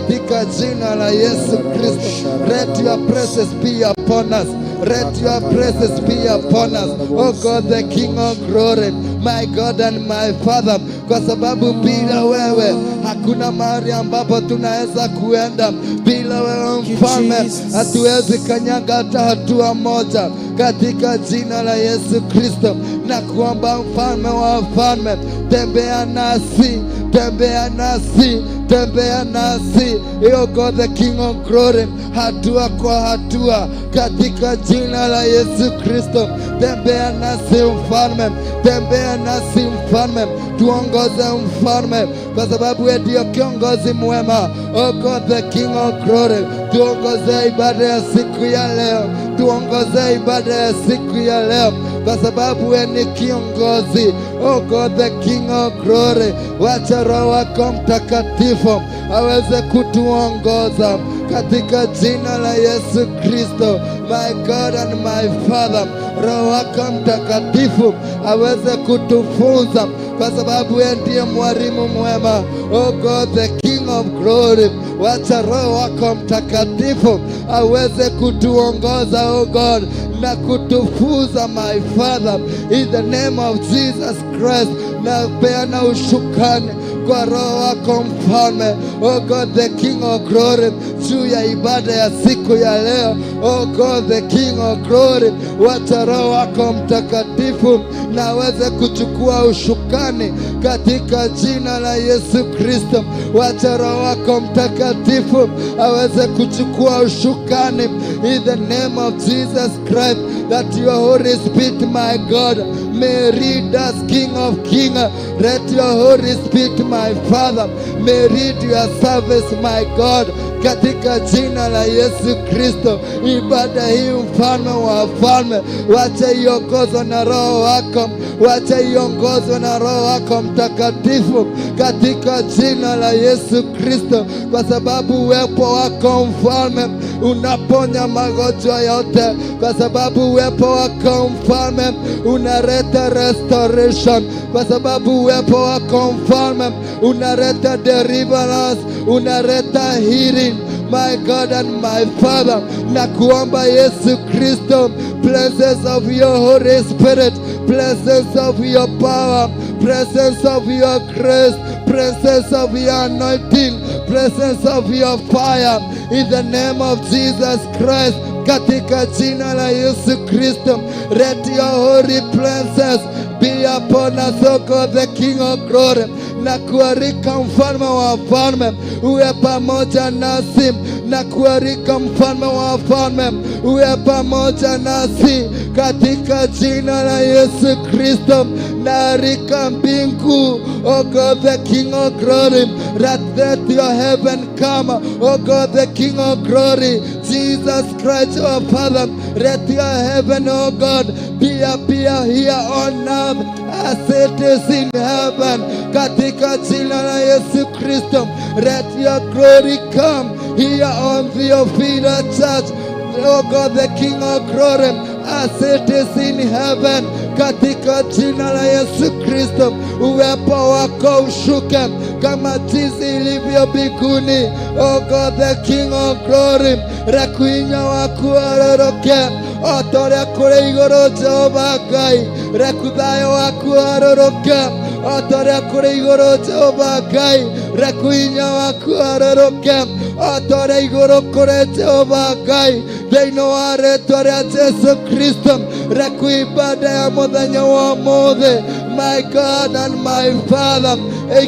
katika jina la Yesu Kristo. Let your presence be upon us. Let your presence be upon us. Oh God, the King of glory, my God and my Father, kwa sababu bila wewe hakuna mahali ambapo tunaweza kuenda. Bila wewe, Mfalme, hatuwezi kanyaga hata hatua moja, katika jina la Yesu Kristo. Na kuomba, Mfalme wa wafalme, tembea nasi, tembea nasi, tembea nasi. Oh God, the King of glory, hatua kwa hatua, katika jina la Yesu Kristo. Tembea nasi, Mfalme, tembea nasi, Mfalme, tuongoze, Mfalme, kwa sababu wewe ndio kiongozi mwema. Oh God, the King of glory, tuongoze ibada ya siku ya leo, tuongoze ibada ya siku ya leo, kwa sababu wewe ni kiongozi. Oh God, the King of glory, wacha Roho wako Mtakatifu aweze kutuongoza katika jina la Yesu Kristo. My God and my Father, Roho wako Mtakatifu aweze kutufunza kwa sababu wewe ndiye mwalimu mwema. Oh God, the King of glory, wacha Roho wako Mtakatifu aweze kutuongoza, oh God, na kutufunza, my Father, in the name of Jesus Christ. Na peana ushukani kwa Roho wako, Mfalme, oh God, the King of glory, juu ya ibada ya siku ya leo. Oh God, the King of glory, wacha Roho wako Mtakatifu na aweze kuchukua ushukani katika jina la Yesu Kristo. Wacha Roho wako Mtakatifu aweze kuchukua ushukani in the name of Jesus Christ, that your Holy Spirit, my God, may lead us, King of Kings. Let your Holy Spirit, my Father, may lead your service, my God, katika jina la Yesu Kristo. Ibada hii, Mfalme wa wafalme, wacha iongozwe na Roho wako, wacha iongozwe na Roho wako Mtakatifu katika jina la Yesu Kristo, kwa sababu uwepo wako, Mfalme, unaponya magonjwa yote, kwa sababu uwepo wako, Mfalme, unaleta restoration, kwa sababu uwepo wako, Mfalme, unaleta deliverance, unaleta healing, my God and my Father. Na kuomba, Yesu Kristo, presence of your Holy Spirit, presence of your power, presence of your grace, presence of your anointing, presence of your fire, in the name of Jesus Christ, katika jina la Yesu Kristo, let your holy presence be upon us, O God, the King of glory. Na kualika, Mfalme wa wafalme, uwe pamoja nasi, na kualika, Mfalme wa wafalme, uwe pamoja nasi katika jina la Yesu Kristo. Naalika mbingu, O God, the King of glory, let your heaven come, O God, the King of glory, Jesus Christ, our Father, let your heaven, O God, be appear here on earth as it is in heaven. Katika jina la Yesu Kristo, let your glory come here on the Ophelia Church, O God, the King of glory, as it is in heaven. Katika jina la Yesu Kristo, uwepo wako ushuke kama jinsi ilivyo mbinguni. O God, the King of glory, reke hinya waku ũharũrũke o ta ũrĩa kũrĩ igũrũ. Jehova Ngai, reku thayũ waku ũharũrũke o ta ũrĩa kũrĩ igũrũ. Jehova Ngai, reku hinya waku ũharũrũke o ta ũrĩa igũrũ kũrĩ. Jehova Ngai, thĩinĩ wa rĩtwa rĩa Jesu Kristo, reku ibada ya mũthenya wa ũmũthĩ, my God and my Father,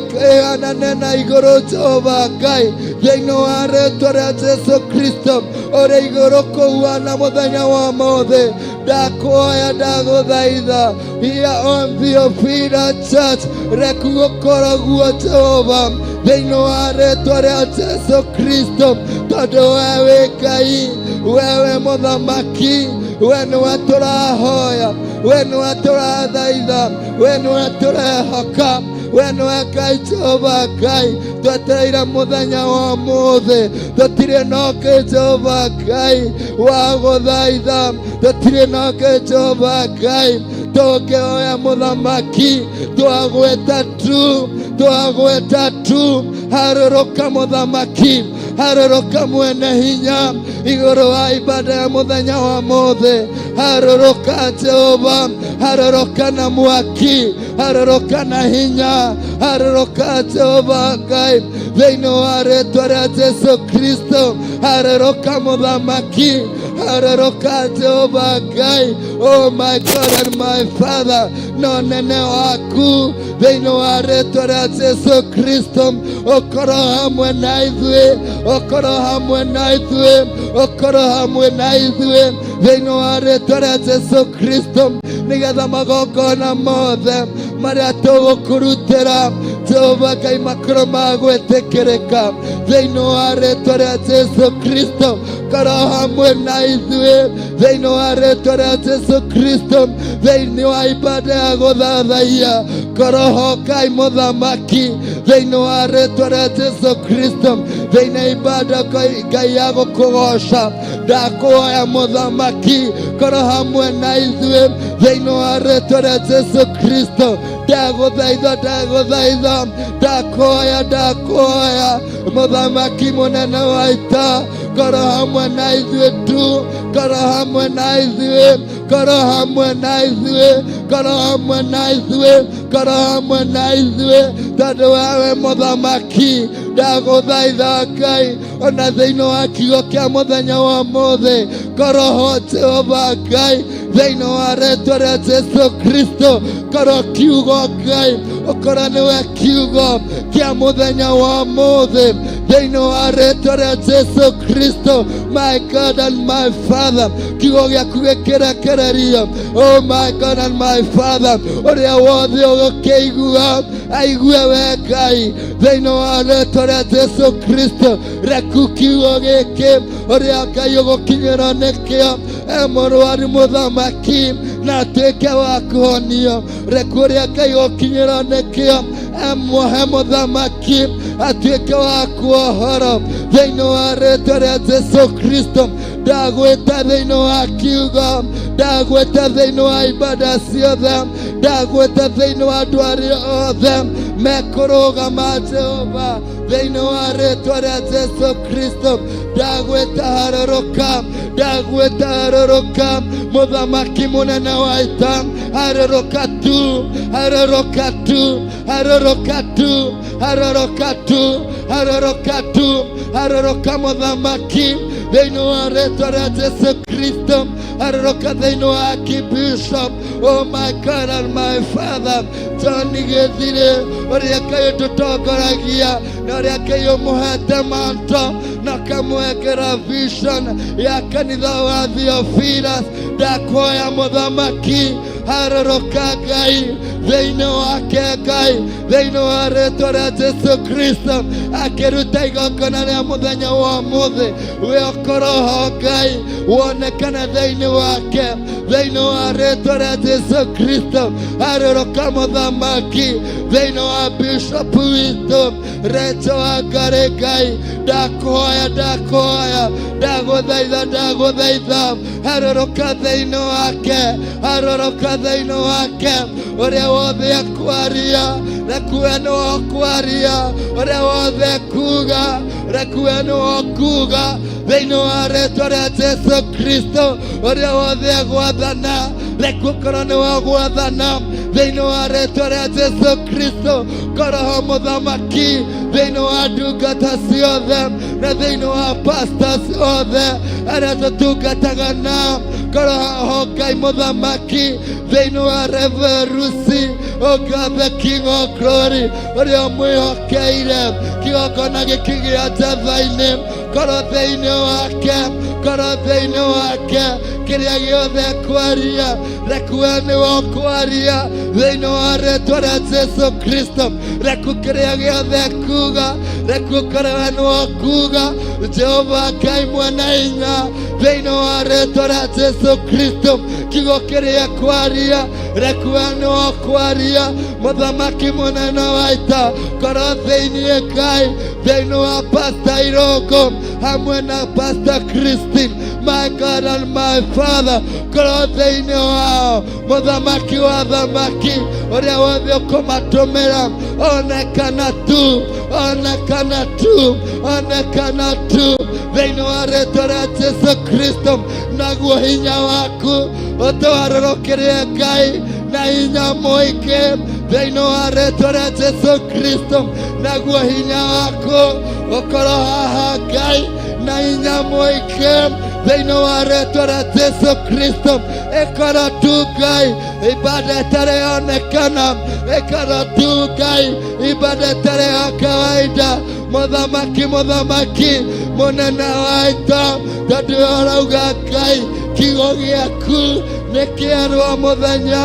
ĩhanane na igũrũ. Jehova Ngai, thĩinĩ wa rĩtwa rĩa Jesu Kristo, ũrĩa igũrũ kũhuana mũthenya wa ũmũthĩ, ndakuoya, ndagũthaitha, here on the Ophelia Church, reku gũkorwo guo, Jehova, thĩinĩ wa rĩtwa rĩa Jesu Kristo, tondũ we wĩ Ngai, wewe mũthamaki, we nĩwe tũrahoya, we nĩwe tũrathaitha, we nĩwe tũrehoka, we nĩwe Ngai. Jehova Ngai, twetereire mũthenya wa ũmũthĩ, tũtirĩ na ũngĩ, Jehova Ngai, wa gũthaitha, tũtirĩ na ũngĩ, Jehova Ngai, tũngĩhoya. Mũthamaki, twagweta tu, twagweta tu, harũrũka, mũthamaki. Harũrũka mwene hinya igũrũ wa ibada ya mũthenya wa mũthĩ. Harũrũka Jehova, harũrũka na mwaki, harũrũka na hinya, harũrũka Jehova Ngai thĩinĩ wa rĩtwa rĩa Jesu Kristo. Harũrũka mũthamaki, harũrũka Jehova Ngai. Oh my God and my Father, no nene waku thĩinĩ wa rĩtwa rĩa Jesu Kristo, ũkorwo hamwe na ithuĩ, ũkorwo hamwe na ithuĩ, ũkorwo hamwe na ithuĩ thĩinĩ wa rĩtwa rĩa Jesu Kristo, nĩgetha magongona mothe marĩa tũgũkũrutĩra Jehova Ngai makorwo ma gwĩtĩkĩrĩka thĩinĩ wa rĩtwa rĩa Jesu Kristo. Korwo hamwe na ithuĩ thĩinĩ wa rĩtwa rĩa Jesu Kristo, thĩinĩ wa ibada ya gũthathaiya, korwo ho Ngai mũthamaki thĩinĩ wa rĩtwa rĩa Jesu Kristo, thĩinĩ wa ibada Ngai ya gũkũgoca, ndakũhoya mũthamaki korwo hamwe na ithuĩ thĩinĩ wa rĩtwa rĩa Jesu Kristo. Ndagũthaitha, ndagũthaitha, ndakũhoya, ndakũhoya mũthamaki mũnene wa ita, korwo hamwe na ithuĩ tu, korwo hamwe na ithuĩ, korwo hamwe na ithuĩ, korwo hamwe na ithuĩ, korwo hamwe na ithuĩ, tondũ wewe mũthamaki. Ndagũthaitha Ngai, ona thĩinĩ wa kiugo kĩa mũthenya wa mũthĩ, korwo ho Jehova Ngai thĩinĩ wa rĩtwa rĩa Jesu Kristo. Korwo kiugo Ngai, ũkorwo nĩwe kiugo kĩa mũthenya wa mũthĩ thĩinĩ wa rĩtwa rĩa Jesu Kristo. My God and my Father, kiugo gĩaku gĩkĩrekererio. Oh my God and my Father, ũrĩa wothe ũgũkĩigua aigue we Ngai thĩinĩ wa rĩtwa rĩa Jesu Kristo. Reku kiugo gĩkĩ ũrĩa Ngai ũgũkinyĩrwo nĩkĩo e mũrwaru mũthamaki na atuĩke wa kũhonio. Reku ũrĩa Ngai ũgũkinyĩrwo nĩkĩo e muohe mũthamaki atuĩke wa kuohoro thĩinĩ wa rĩtwa rĩa Jesu Kristo. Ndagwĩta thĩinĩ wa kiugo, ndagwĩta thĩinĩ wa ibada ciothe, ndagwĩta thĩinĩ wa andũ arĩa othe mekũrũgama Jehova thĩinĩ wa rĩtwa rĩa Jesu Kristo. Ndagwĩta harũrũka, ndagwĩta harũrũka mũthamaki mũnene wa ita, harũrũka tu, harũrũka tu, harũrũka tu, harũrũka tu, harũrũka tu, harũrũka mũthamaki thĩinĩ wa rĩtwa rĩa Jesu Kristo. Harũrũka thĩinĩ wa Archbishop, oh my God and my Father, John Gĩthirĩ, ũrĩa Ngai ũtũtongoragia na ũrĩa Ngai ũmũhete manto na ũkamwekĩra vision ya kanitha wa Theophilus. Ndakũhoya mũthamaki, harũrũka Ngai thĩinĩ wake, Ngai thĩinĩ wa rĩtwa rĩa Jesu Kristo, akĩruta igongona rĩa mũthenya wa mũthĩ, we ũkorwo ho Ngai, wonekane thĩinĩ wake thĩinĩ wa rĩtwa rĩa Jesu Kristo. Harũrũka mũthamaki thĩinĩ wa bishop witũ Rachel Wangari. Ngai ndakũhoya, ndakũhoya, ndagũthaitha, ndagũthaitha, harũrũka thĩinĩ wake, harũrũka thĩinĩ wake. Ũrĩa wothe akwaria, rekuwe nĩwe ũkwaria. Ũrĩa wothe akuga, rekuwe nĩwe ũkuga thĩinĩ wa rĩtwa rĩa Jesu Kristo. Ũrĩa wothe agwathana, rekuo korwo nĩwe ũgwathana thĩinĩ wa rĩtwa rĩa Jesu Kristo. Korwo ho mũthamaki thĩinĩ wa ndungata ciothe na thĩinĩ wa pastors othe arĩa tũtungataga nao. Korwo ho Ngai mũthamaki thĩinĩ wa Reverusi, O God the King of Glory, ũrĩa ũmwĩhokeire kĩgongona gĩkĩ gĩa njetha-inĩ, korwo thĩinĩ wake, korwo thĩinĩ wake. Kĩrĩa gĩothe kwaria, rekuwe nĩwe ũkwaria thĩinĩ wa rĩtwa rĩa Jesu Kristo. Reku kĩrĩa gĩothe kuga, reku korwo nĩwe ũkuga, Jehova Ngai mwene hinya, thĩinĩ wa rĩtwa rĩa Jesu Kristo. Kiugo kĩrĩa kwaria, rekuwe nĩwe ũkwaria, mũthamaki mũnene wa ita. Korwo thĩinĩ Ngai thĩinĩ wa Pastor Irongo hamwe na Pastor Christine, my God and my Father, korwo thĩinĩ wao mũthamaki wa thamaki. Ũrĩa wothe ũkũmatũmĩra, onekana tu, Onekana tu, onekana tu thĩinĩ wa rĩtwa rĩa Jesu Kristo. Naguo hinya waku ũtũharũrũkĩrie Ngai na hinya mũingĩ thĩinĩ wa rĩtwa rĩa Jesu Kristo. Naguo hinya waku ũkorwo haha Ngai na hinya mũingĩ thĩinĩ wa rĩtwa rĩa Jesu Kristo. Ĩkorwo tu Ngai ibada ĩtarĩ yonekana, ĩkorwo tu Ngai ibada ĩtarĩ ya kawaida. Mũthamaki, mũthamaki mũnene wa ita, tondũ we ũrauga Ngai kiugo gĩaku nĩ kĩerũ o mũthenya,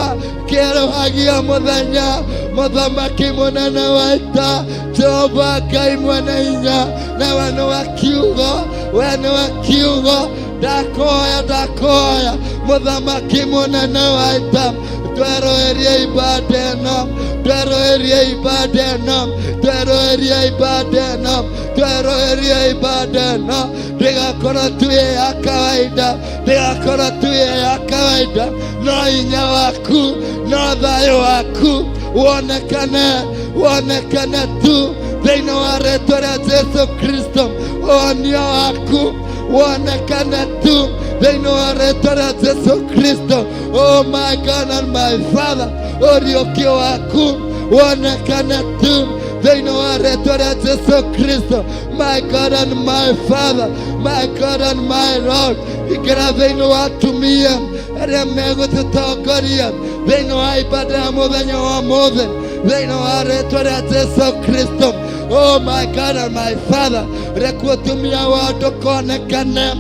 kĩerũhagia mũthenya. Mũthamaki mũnene wa ita, Jehova Ngai mwene hinya, na we nĩwe kiugo, we nĩwe kiugo. Ndakoya, ndakoya mũthamaki mũnene wa ita, tweroerie ibada ĩno, tweroerie ibada ĩno, tweroerie ibada ĩno, tweroerie ibada ĩno. Ndĩgakorwo tu ĩ ya kawaida, ndĩgakorwo tu ĩ ya kawaida, no hinya waku, no thayũ waku wonekane, wonekane tu thĩinĩ wa rĩtwa rĩa Jesu Kristo. Ũhonio waku wonekane tu thĩinĩ wa rĩtwa rĩa Jesu Kristo. Oh my God and my Father, ũriũkio waku wonekane tu thĩinĩ wa rĩtwa rĩa Jesu Kristo. My God and my Father, my God and my Lord, ingĩra thĩinĩ wa atumia arĩa megũtũtongoria thĩinĩ wa ibada ya mũthenya wa ũmũthĩ thĩinĩ wa rĩtwa rĩa Jesu Kristo. Oh my God and my Father, reke ũtumia wao ndũkonekane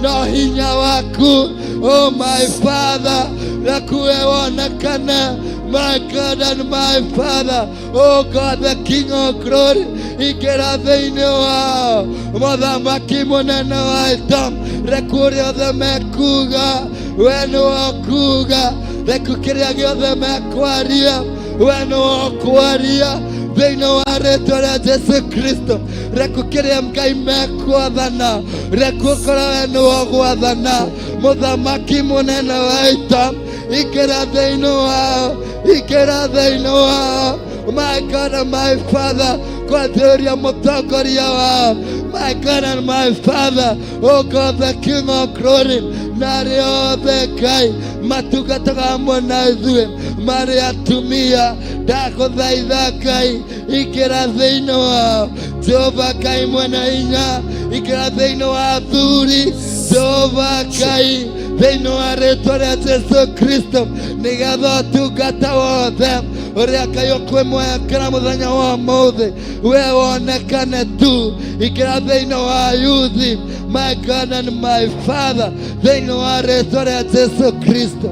no hinya waku. Oh my Father, reke wonekane. My God and my Father, oh God, the King of glory, ingĩra thĩinĩ wao, mũthamaki mũnene wa ita, reke ũrĩa othe mekuga, we nĩwe ũkuga, reke kĩrĩa gĩothe mekwaria, we nĩwe ũkwaria thĩinĩ wa rĩtwa rĩa Jesu Kristo. Reke kĩrĩa Ngai mekwathana, reke ũkorwo we nĩwe ũgwathana, mũthamaki mũnene wa ita, ingĩra thĩinĩ wao, ingĩra thĩinĩ wao. My God and my Father, kwanjĩrĩria mũtongoria wao. My God and my Father, oh God, the King of glory, na arĩa othe Ngai matungataga hamwe na ithuĩ marĩ atumia, ndagũthaitha Ngai, ingĩra thĩinĩ wao. Jehova Ngai mwene hinya, ingĩra thĩinĩ wa athuri. Jehova Ngai, thĩinĩ wa rĩtwa rĩa Jesu Kristo, nĩgetha ũtungata wothe ũrĩa Ngai ũkwĩmwekĩra mũthenya wa ũmũthĩ we wonekane tu. Ingĩra thĩinĩ wa yuthi, my God and my Father, thĩinĩ wa rĩtwa rĩa Jesu Kristo,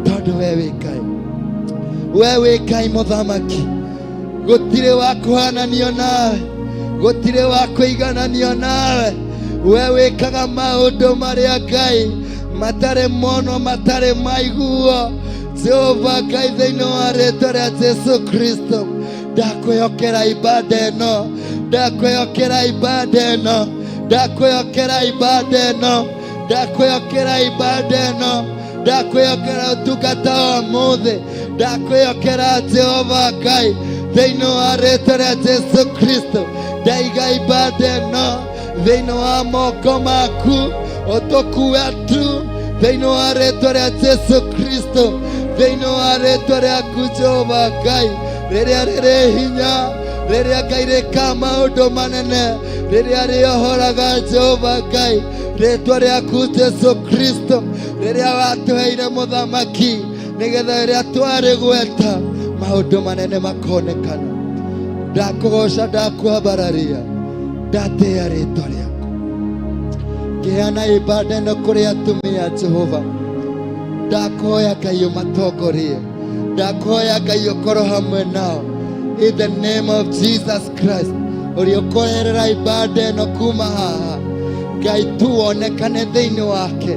tondũ we wĩ Ngai, we wĩ Ngai mũthamaki, gũtirĩ wa kũhananio nawe, gũtirĩ wa kũigananio nawe. We wĩkaga maũndũ marĩa Ngai matarĩ monwo, matarĩ maiguo. Jehova Ngai, thĩinĩ wa rĩtwa rĩa Jesu Kristo, ndakwĩhokera ibada ĩno, ndakwĩhokera ibada ĩno, ndakwĩhokera ibada ĩno, ndakwĩhokera ibada ĩno, ndakwĩhokera ũtungata wa ũmũthĩ, ndakwĩhokera Jehova Ngai thĩinĩ wa rĩtwa rĩa Jesu Kristo. Ndaiga ibada ĩno thĩinĩ wa moko maku, ũtũkue tu thĩinĩ wa rĩtwa rĩa Jesu Kristo, thĩinĩ wa rĩtwa rĩaku Jehova Ngai, rĩrĩa rĩrĩ hinya, rĩrĩa Ngai rĩkaga maũndũ manene, rĩrĩa rĩohoraga Jehova Ngai, rĩtwa rĩaku Jesu Kristo, rĩrĩa watũheire mũthamaki, nĩgetha rĩrĩa twarĩgweta maũndũ manene makonekana. Ndakũgoca, ndakwambararia, ndatĩĩa rĩtwa rĩaku. Ngĩheana ibada ĩno kũrĩ atumia, Jehova, ndakũhoya Ngai ũmatongorie, ndakũhoya Ngai ũkorwo hamwe nao, in the name of Jesus Christ. Ũrĩa ũkoerera ibada ĩno kuma haha, Ngai tu wonekane thĩinĩ wake,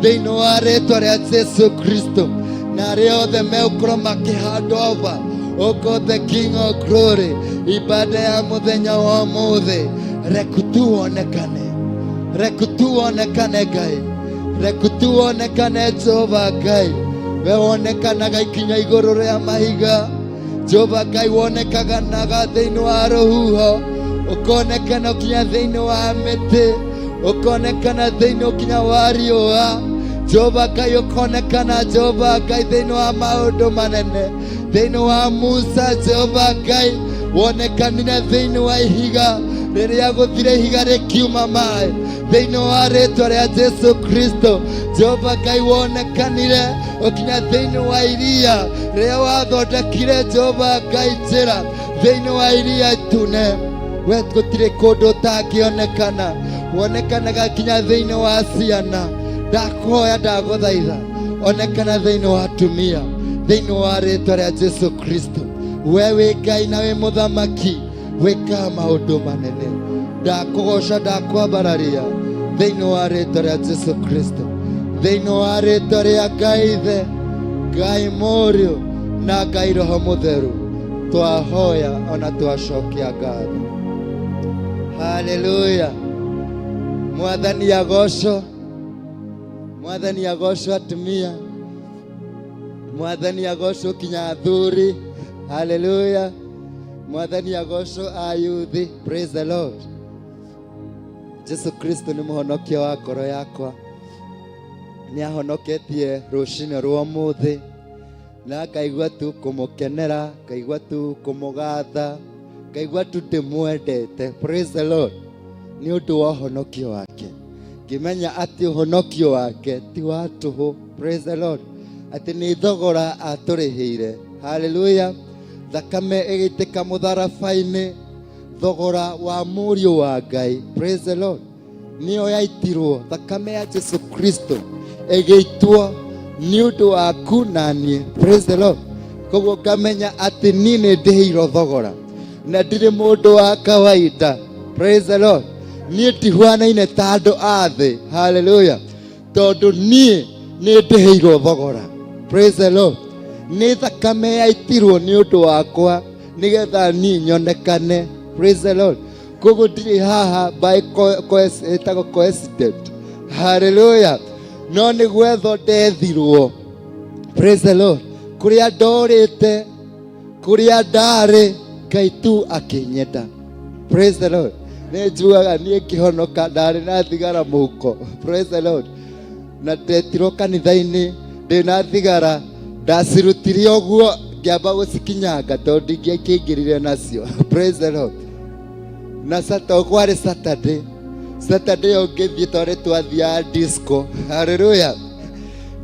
thĩinĩ wa rĩtwa rĩa Jesu Kristo, na arĩa othe megũkorwo makĩhand over. Oh God, the King of glory, ibada ya mũthenya wa ũmũthĩ, reku tu wonekane, reku tu wonekane Ngai, reku tu wonekane Jehova Ngai. We wonekanaga ikinya igũrũ rĩa mahiga, Jehova Ngai, wonekaga naga thĩinĩ wa rũhuho. Ũkonekana ũkinya thĩinĩ wa mĩtĩ, ũkonekana thĩinĩ ũkinya wa riũa. Jehova Ngai, ũkonekana Jehova Ngai thĩinĩ wa maũndũ manene, thĩinĩ wa Musa. Jehova Ngai, wonekanire thĩinĩ wa ihiga rĩrĩa gũthire ihiga rĩkiuma maĩ, thĩinĩ wa rĩtwa rĩa Jesu Kristo. Jehova Ngai, wonekanire ũkinya thĩinĩ wa iria rĩrĩa wathondekire Jehova Ngai njĩra thĩinĩ wa iria itune. We gũtirĩ kũndũ ũtangĩonekana, wonekanaga nginya thĩinĩ wa ciana. Ndakũhoya, ndagũthaitha, onekana thĩinĩ wa atumia, thĩinĩ wa rĩtwa rĩa Jesu Kristo. We wĩ Ngai na wĩ mũthamaki, wĩkaga maũndũ manene. Ndakũgoca, ndakwambararia thĩinĩ wa rĩtwa rĩa Jesu Kristo, thĩinĩ wa rĩtwa rĩa Ngai Ithe, Ngai Mũriũ na Ngai Roho Mũtheru, twahoya ona twacokia ngatho. Haleluya! Mwathani agocwo, Mwathani agocwo atumia, Mwathani agocwo kinya athuri. Haleluya! Mwathani agocwo ayuthi. Praise the Lord. Jesu Kristo nĩ mũhonokia wa ngoro yakwa, nĩ ahonoketie rũcinĩ rwa ũmũthĩ, na ngaigua tu kũmũkenera, ngaigua tu kũmũgatha, ngaigua tu ndĩmwendete. Praise the Lord. Nĩ ũndũ wa ũhonokio wake, ngĩmenya atĩ ũhonokio wake ti wa tũhũ. Praise the Lord. Atĩ nĩ thogora atũrĩhĩire. Haleluya! Thakame ĩgĩitĩka mũtharaba-inĩ, thogora wa mũriũ wa Ngai. Praise the Lord. Nĩyo yaitirwo, thakame ya Jesu Kristo ĩgĩitwo nĩ ũndũ waku na niĩ. Praise the Lord. Koguo ngamenya atĩ niĩ nĩ ndĩhĩirwo thogora na ndirĩ mũndũ wa kawaida. Praise the Lord. Niĩ ndihuanaine ta andũ a thĩ. Haleluya! Tondũ niĩ nĩ ndĩhĩirwo thogora. Praise the Lord. Nĩ thakame yaitirwo nĩ ũndũ wakwa nĩgetha niĩ nyonekane. Praise the Lord. Koguo ndirĩ haha by ĩtagwo coincidence. Haleluya! No nĩ gwethwo ndethirwo. Praise the Lord. Kũrĩa ndorĩte, kũrĩa ndarĩ, Ngai tu akĩnyenda. Praise the Lord. Nĩ njugaga niĩ ngĩhonoka ndarĩ na thigara mũhuko. Praise the Lord. Na ndetirwo kanitha-inĩ ndĩna thigara, ndacirutire ũguo ngĩamba gũcikinyanga tondũ ndingĩakĩingĩrire nacio. Praise the Lord. Na sato kwarĩ Saturday, Saturday ĩyo ngĩthiĩ, twarĩ twathiaga disco. Haleluya!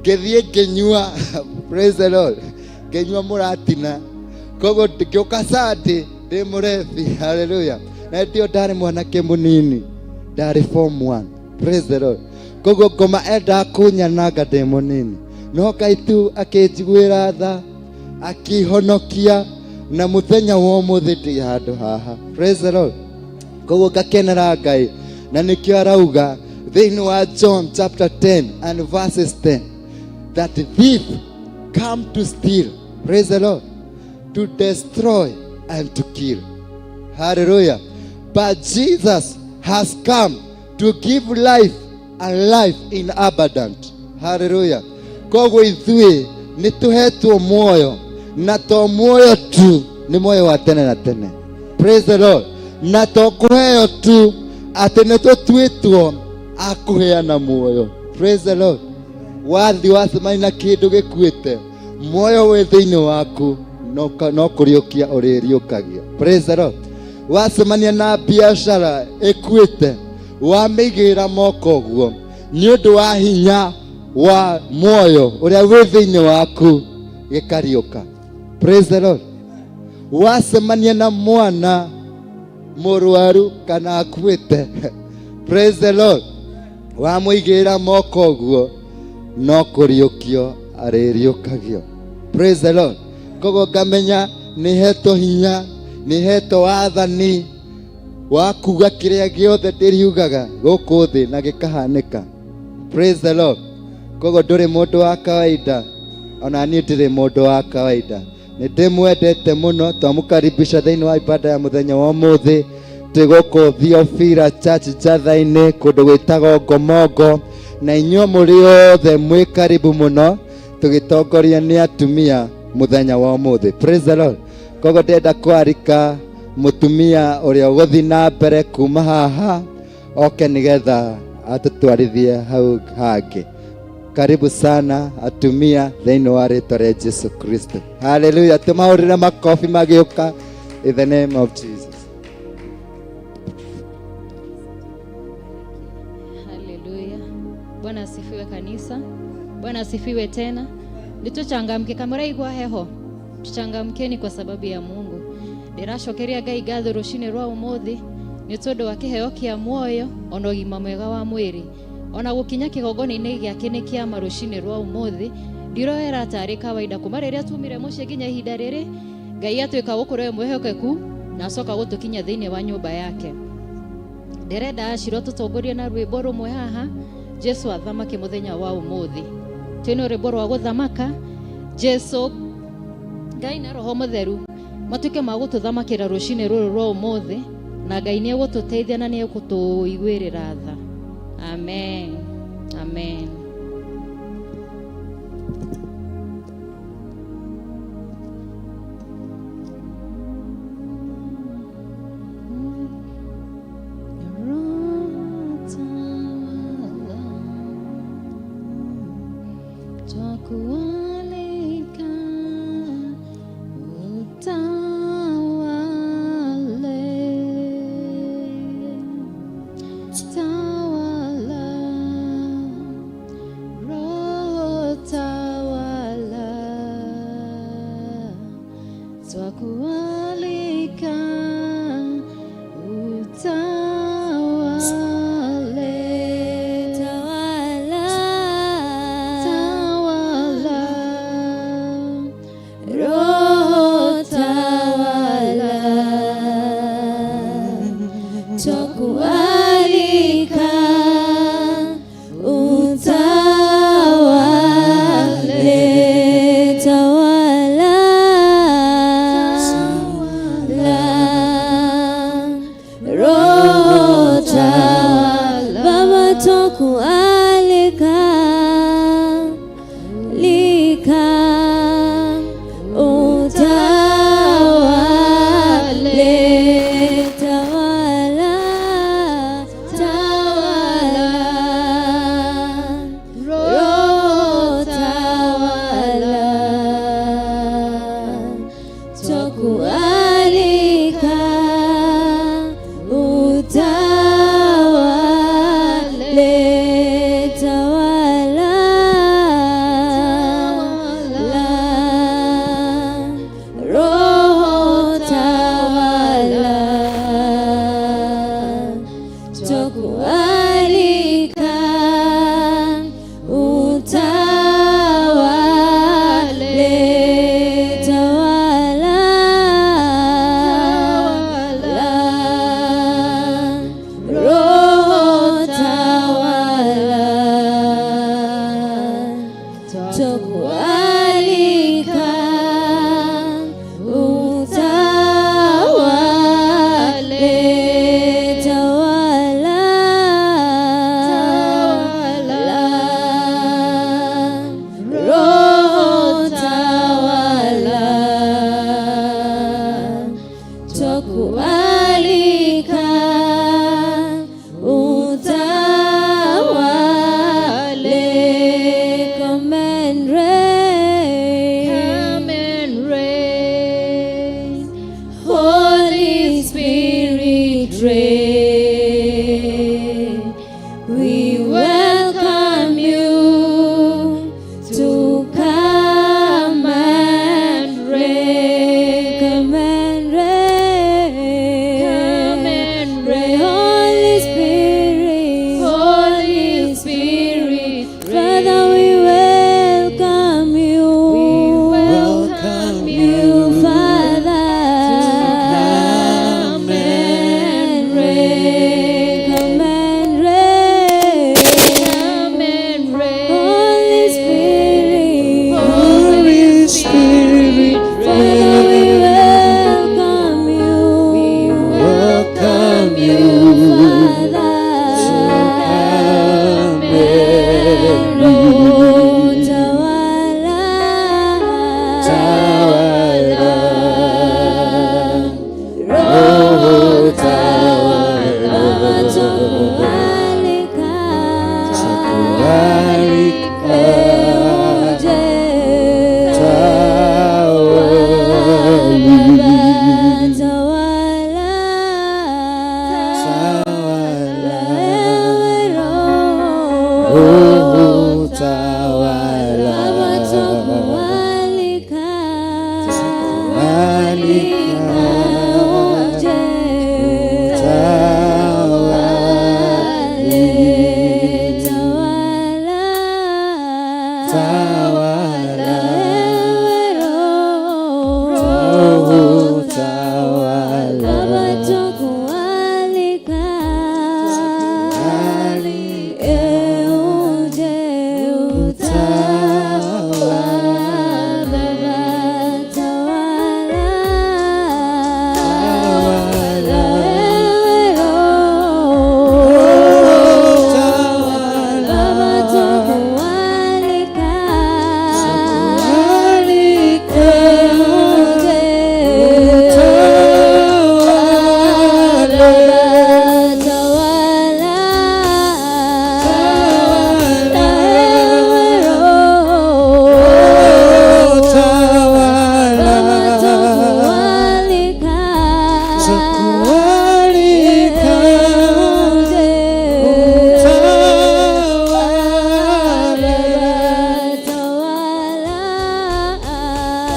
Ngĩthiĩ ngĩnyua. Praise the Lord. Ngĩnyua mũratina, koguo ngĩũka Sunday ndĩ mũrebi. Haleluya! Na ndio ndarĩ mwanake mũnini, ndarĩ form 1. Praise the Lord. Koguo ngoma endaga kũnyananga ndĩ mũnini, no Ngai tu akĩnjiguĩra tha, akĩhonokia, na mũthenya wa ũmũthĩ ndĩ handũ haha. Praise the Lord. Koguo ngakenera Ngai, na nĩkĩo arauga thĩinĩ wa John chapter 10 and verses 10 that thief come to steal, praise the Lord, to destroy and to kill. Hallelujah. But Jesus has come to give life and life in abundant. Hallelujah. Koguo ithuĩ nĩ tũhetwo muoyo, na to muoyo tu, nĩ muoyo wa tene na tene. Praise the Lord. Na to kũheo tu, atĩ nĩ tũtuĩtwo a kũheana muoyo. Praise the Lord. Wathi wacemania na kĩndũ gĩkuĩte, muoyo wĩ thĩinĩ waku no kũriũkia ũrĩriũkagia. Praise the Lord. Wacemania na biacara ĩkuĩte, wamĩigĩrĩra moko ũguo, nĩ ũndũ wa hinya wa muoyo ũrĩa wĩ thĩinĩ waku, gĩkariũka. Praise the Lord. Wacemania na mwana mũrwaru kana akuĩte, praise the Lord, wamũigĩrĩra moko ũguo, no kũriũkio arĩriũkagio. Praise the Lord. Koguo ngamenya nĩ hetwo hinya, nĩ hetwo wathani wa kuga kĩrĩa gĩothe ndĩriugaga gũkũ thĩ na gĩkahanĩka. Praise the Lord. Koguo ndũrĩ mũndũ wa kawaida, ona niĩ ndirĩ mũndũ wa kawaida. Nĩ ndĩmwendete mũno. Twamũkaribisha thĩinĩ wa ibada ya mũthenya wa ũmũthĩ. Twĩ gũkũ Thiofira Church Njatha-inĩ, kũndũ gwĩtagwo Ngomongo, na inyuĩ mũrĩ othe mwĩ karibu mũno, tũgĩtongoria nĩ atumia mũthenya wa ũmũthĩ. Praise the Lord. Koguo ndĩrenda kwarika Mutumia uria uguthi na mbere kuma haha oke nigetha atutwarithie hau hangi. Karibu sana atumia thĩinĩ wa rĩtwa rĩa Jesu Kristo. Haleluya. Tumahũrĩre makobi magĩũka in the name of Jesus. Haleluya. Bwana asifiwe kanisa. Bwana asifiwe tena. Nituchangamke kama uraigua heho. Tuchangamkeni kwa sababu ya Mungu. Ndĩracokeria Ngai ngatho rũcinĩ rwa ũmũthĩ nĩ tondũ wa kĩheo kĩa muoyo ona ũgima mwega wa mwĩrĩ. Ona gũkinya kĩgongona-inĩ gĩake nĩ kĩama rũcinĩ rwa ũmũthĩ. Ndiroera tarĩ kawaida kuma rĩrĩa tumire mũciĩ nginya ihinda rĩrĩ Ngai atuĩka gũkorwo e mwĩhokeku na acoka gũtũkinya thĩinĩ wa nyũmba yake. Ndĩrenda acirwo tũtongorie na rwĩmbo rũmwe haha Jesu athamake mũthenya wa ũmũthĩ. Twĩna rwĩmbo rwa gũthamaka Jesu Ngai na Roho Mũtheru matuĩke ma gũtũthamakĩra rũcinĩ rũrũ rwa ũmũthĩ na Ngai nĩ egũtũteithia na nĩ egũtũiguĩrĩra tha. Amen. Amen. Twakualika utawale, tawala, Roho tawala, twakualika utawale, Tawala, tawala, Roho tawala, twakualika utawale, tawala,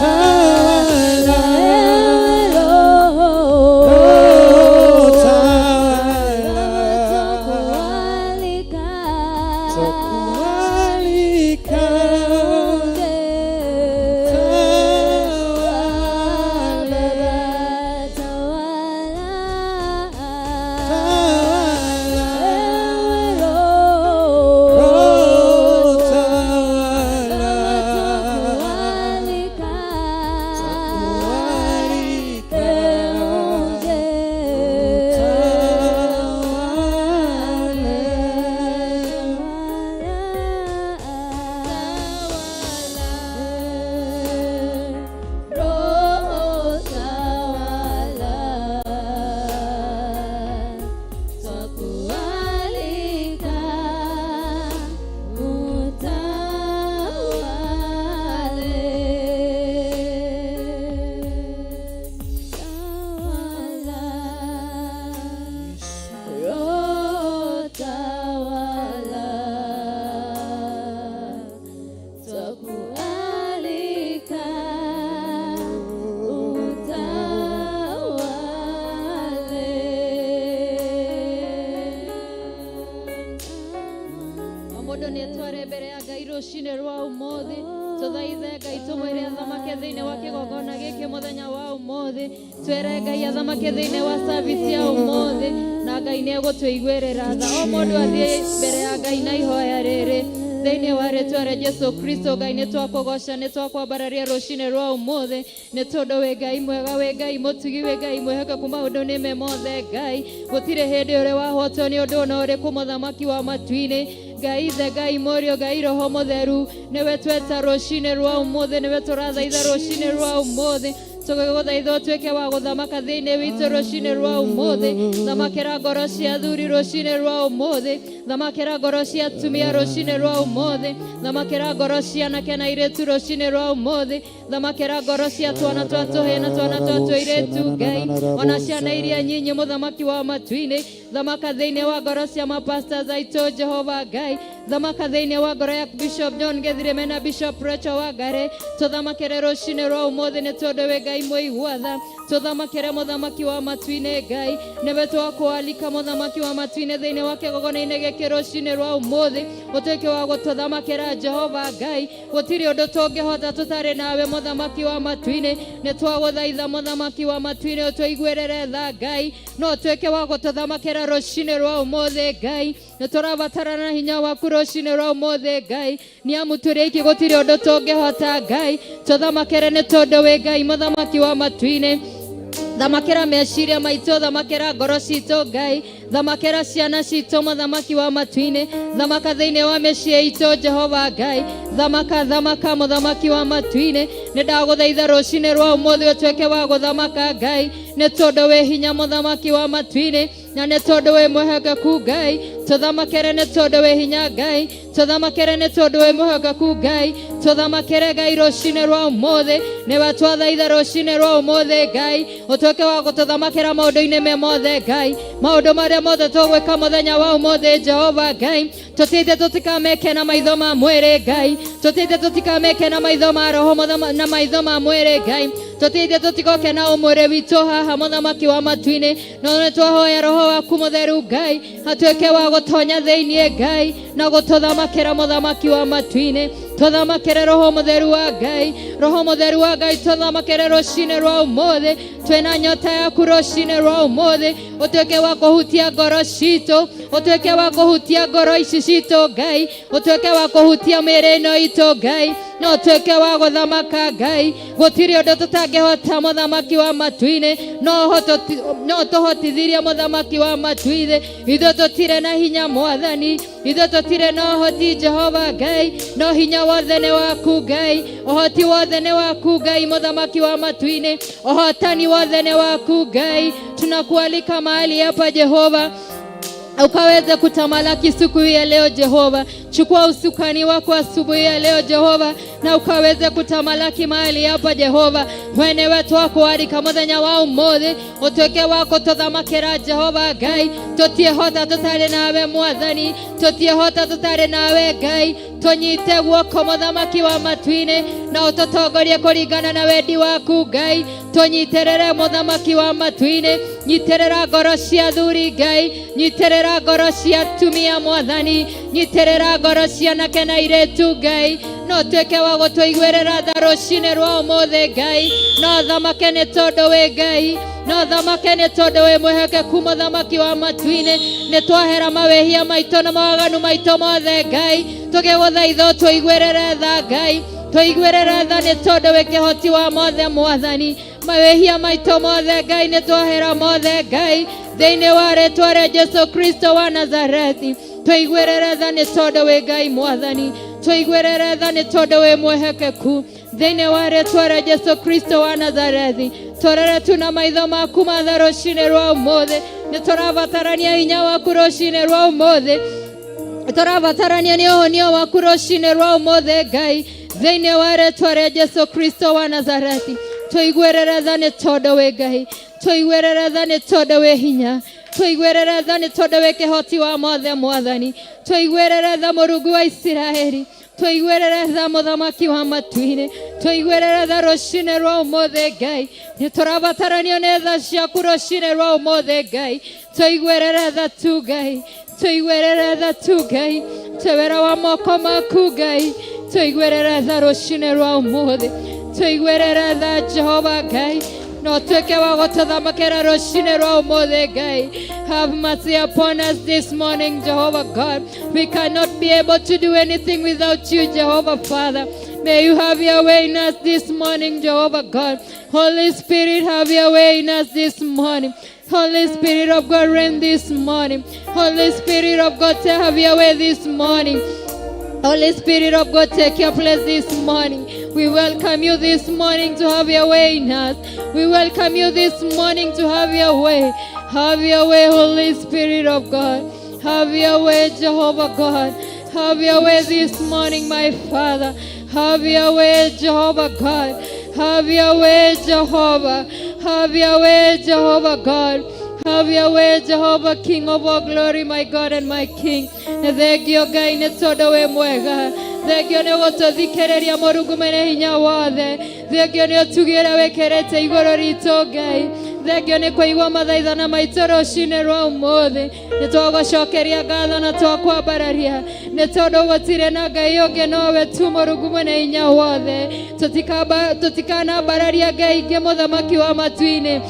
Tawala. Ewe Roho, Roho tawala. Twakualika. Twakualika. Uje. Tawala. Tawala. Tawala. Ewe Roho, Roho tawala. Twakualika. Twakualika. Uje. Tawala. Roho tawala, twakualika utawale. Tawala, Roho tawala, twakualika utawale. O mũndũ nĩ etware mbere ya Ngai rũcinĩ rwa ũmũthĩ. Tũthaithe Ngai tũmwĩre athamake thĩinĩ wa kĩgongona gĩkĩ mũthenya wa ũmũthĩ. Twĩre Ngai athamake thĩinĩ wa service ya ũmũthĩ, na Ngai nĩ egũtũiguĩrĩra tha. O mũndũ athiĩ mbere ya Ngai na ihoya rĩrĩ thĩinĩ wa rĩtwa rĩa Jesu Kristo. Ngai, nĩ twakũgoca, nĩ twakwambararia rũcinĩ rwa ũmũthĩ, nĩ tondũ wĩ Ngai mwega, wĩ Ngai mũtugi, wĩ Ngai mwĩhokeku maũndũ-inĩ me mothe. Ngai, gũtirĩ hĩndĩ ũrĩ wahotwo nĩ ũndũ ona ũrĩkũ, mũthamaki wa matu-inĩ. Ngai Ithe, Ngai Mũriũ, Ngai Roho Mũtheru, nĩwe tweta rũcinĩ rwa ũmũthĩ, nĩwe tũrathaitha rũcinĩ rwa ũmũthĩ. Tũgĩgũthaitha ũtuĩke wa gũthamaka thĩinĩ witũ rũcinĩ rwa ũmũthĩ. Thamakĩra ngoro cia athuri rũcinĩ rwa ũmũthĩ, thamakĩra ngoro cia atumia rũcinĩ rwa ũmũthĩ, thamakĩra ngoro cia anake na airĩtu rũcinĩ rwa ũmũthĩ, thamakĩra ngoro cia twana twa tũhĩĩ na twana twa tũirĩtu, Ngai, ona ciana iria nyinyi, mũthamaki wa matu-inĩ. Thamaka thĩinĩ wa ngoro cia mapastors aitũ, Jehova Ngai. Thamaka thĩinĩ wa ngoro ya Bishop John Gethireme na Bishop Rachel Wangare. Tũthamakĩre rũcinĩ rwa ũmũthĩ, nĩ tondũ wĩ Ngai mũigua tha. Tũthamakĩre, mũthamaki wa matu-inĩ. Ngai, nĩwe twakwalika, mũthamaki wa matu-inĩ, thĩinĩ wa kĩgongona-inĩ gĩkĩ rũcinĩ rwa ũmũthĩ, ũtuĩke wa gũtũthamakĩra, Jehova Ngai. Gũtirĩ ũndũ tũngĩhota tũtarĩ nawe, mũthamaki wa matu-inĩ. Nĩ twagũthaitha, mũthamaki wa matu-inĩ, ũtũiguĩrĩre tha. Ngai, no ũtuĩke wa gũtũthamakĩra rũcinĩ rwa ũmũthĩ. Ngai, nĩ tũrabatarana hinya waku rũcinĩ rwa ũmũthĩ. Ngai, nĩ amu tũrĩ aingĩ, gũtirĩ ũndũ tũngĩhota. Ngai, tũthamakĩre, nĩ tondũ wĩ Ngai, mũthamaki wa matu-inĩ. Thamakĩra meciria maitũ, thamakĩra ngoro citũ. Ngai, thamakĩra ciana citũ, mũthamaki wa matu-inĩ. Thamaka thĩinĩ wa mĩciĩ itũ, Jehova Ngai. Thamaka, thamaka, mũthamaki wa matu-inĩ. Nĩ ndagũthaitha rũcinĩ rwa ũmũthĩ ũtuĩke wa gũthamaka, Ngai, nĩ tondũ wĩ hinya, mũthamaki wa matu-inĩ, na nĩ tondũ wĩ mwĩhokeku. Ngai, tũthamakĩre, nĩ tondũ wĩ hinya. Ngai, tũthamakĩre, nĩ tondũ wĩ mwĩhokeku. Ngai, tũthamakĩre. Ngai, rũcinĩ rwa ũmũthĩ nĩwe twathaitha. Rũcinĩ rwa ũmũthĩ, Ngai, ũtuĩke wa gũtũthamakĩra maũndũ-inĩ me mothe. Ngai, maũndũ marĩa mothe tũgwĩka mũthenya wa ũmũthĩ, Jehova Ngai, tũteithie tũtikameke na maitho ma mwĩrĩ. Ngai, tũteithie tũtikameke na maitho ma roho na maitho ma mwĩrĩ. Ngai, tũteithie tũtigoke na ũmwĩrĩ witũ haha, mũthamaki wa matu-inĩ, no nĩ twahoya Roho waku Mũtheru, Ngai, atuĩke wa gũtonya thĩinĩ, Ngai, na gũtũthamakĩra. Mũthamaki wa matu-inĩ, tũthamakĩre. Roho Mũtheru wa Ngai, Roho Mũtheru wa Ngai, tũthamakĩre rũcinĩ rwa ũmũthĩ. Twĩna nyota yaku rũcinĩ rwa ũmũthĩ. Ũtuĩke wa kũhutia ngoro citũ, ũtuĩke wa kũhutia ngoro ici citũ. Ngai, ũtuĩke wa kũhutia mĩĩrĩ ĩno itũ. Ngai, no ũtuĩke wa gũthamaka. Ngai, gũtirĩ ũndũ tũtangĩhota, mũthamaki wa matu-inĩ. No tũhotithirie, mũthamaki wa matu-inĩ. Ithuĩ tũtirĩ na hinya, Mwathani, ithuĩ tũtirĩ na ũhoti, Jehova Ngai, no hinya wothe nĩ waku. Ngai, ũhoti wothe nĩ waku. Ngai, mũthamaki wa matu-inĩ, ũhotani wothe nĩ waku. Ngai, tunakualika mahali hapa, Jehova. Ukaweze kutamalaki siku hii ya leo Jehova. Chukua usukani wako asubuhi ya leo Jehova, na ukaweze kutamalaki mahali hapa Jehova. Wene wetu wako arika muthenya wa umuthi utuike wa gututhamakira Jehova Ngai. Tutiehota tutari nawe Mwathani, tutiehota tutari nawe Ngai. Tunyite guoko, Muthamaki wa matu-inĩ, na ũtũtongorie kũringana na wendi waku Ngai. Tũnyitĩrĩre, Mũthamaki wa matu-inĩ. Nyitĩrĩra ngoro cia athuri Ngai, nyitĩrĩra ngoro cia atumia Mwathani, nyitĩrĩra ngoro cia anake na airĩtu Ngai. No tuĩke wa gũtũiguĩrĩra tha rũcinĩ rwa ũmũthĩ Ngai. No thamake nĩ tondũ wĩ Ngai, no thamake nĩ tondũ wĩ mwĩhokeku, Mũthamaki wa matu-inĩ. Nĩ twahera mawĩhia maitũ na mawaganu maitũ mothe Ngai, tũgĩgũthaitha ũtũiguĩrĩre tha Ngai. Tũiguĩrĩre tha nĩ tondũ wĩ kĩhoti wa mothe Mwathani. Mawĩhia maitũ mothe Ngai, nĩ twahera mothe Ngai, thĩinĩ wa rĩtwa rĩa Jesu Kristo wa Nazarethi. Tũiguĩrĩre tha nĩ tondũ wĩ Ngai Mwathani. Tũiguĩrĩre tha nĩ tondũ wĩ mwĩhokeku, thĩinĩ wa rĩtwa rĩa Jesu Kristo wa Nazarethi. Tũrere tu na maitho maku matha rũcinĩ rwa ũmũthĩ. Nĩ tũrabatarania hinya waku rũcinĩ rwa ũmũthĩ. Tũrabatarania nĩ ũhonio waku rũcinĩ rwa ũmũthĩ Ngai, thĩinĩ wa rĩtwa rĩa Jesu Kristo wa Nazarethi. Tũiguĩrĩre tha nĩ tondũ wĩ Ngai. Tũiguĩrĩre tha nĩ tondũ wĩ hinya. Tũiguĩrĩre tha nĩ tondũ wĩ kĩhoti wa mothe Mwathani. Tũiguĩrĩre tha, Mũrungu wa Isiraeli. Tũiguĩrĩre tha, Mũthamaki wa matu-inĩ. Tũiguĩrĩre tha rũcinĩ rwa ũmũthĩ Ngai. Nĩ tũrabataranio nĩ tha ciaku rũcinĩ rwa ũmũthĩ Ngai. Tũiguĩrĩre tha tu Ngai, tũiguĩrĩre tha tu Ngai. Twĩ wĩra wa moko maku Ngai. Tũiguĩrĩre tha rũcinĩ rwa ũmũthĩ. Tũiguĩrĩre tha, Jehova Ngai, no tuĩke wa gũtũthamakĩra rũcinĩ rwa ũmũthĩ Ngai. Have mercy upon us this morning, Jehovah God. We cannot be able to do anything without you, Jehovah Father. May you have your way in us this morning, Jehovah God. Holy Spirit, have your way in us this morning. Holy Spirit of God, reign this morning. Holy Spirit of God, have your way this morning. Holy Spirit of God, take your place this morning. We welcome you this morning to have your way in us. We welcome you this morning to have your way. Have your way, Holy Spirit of God. Have your way, Jehovah God. Have your way this morning, my Father. Have your way, Jehovah God. Have your way, Jehovah. Have your way, Jehovah God. Have your way, Jehovah, King of all glory, my God and my King. Nĩ thengio Ngai nĩ tondũ wĩ mwega. Thengio nĩ gũtũthikĩrĩria, Mũrungu mwene hinya wothe. Thengio nĩ ũtugi ũrĩa wĩkĩrĩte igũrũ ritũ Ngai. Thengio nĩ kũigua mathaithana maitũ rũcinĩ rwa ũmũthĩ. Nĩ twagũcokeria ngatho na twakwambararia nĩ tondũ gũtirĩ na Ngai ũngĩ nowe tu, Mũrungu mwene hinya wothe. Tũtikanambararia Ngai ingĩ, Mũthamaki wa matu-inĩ.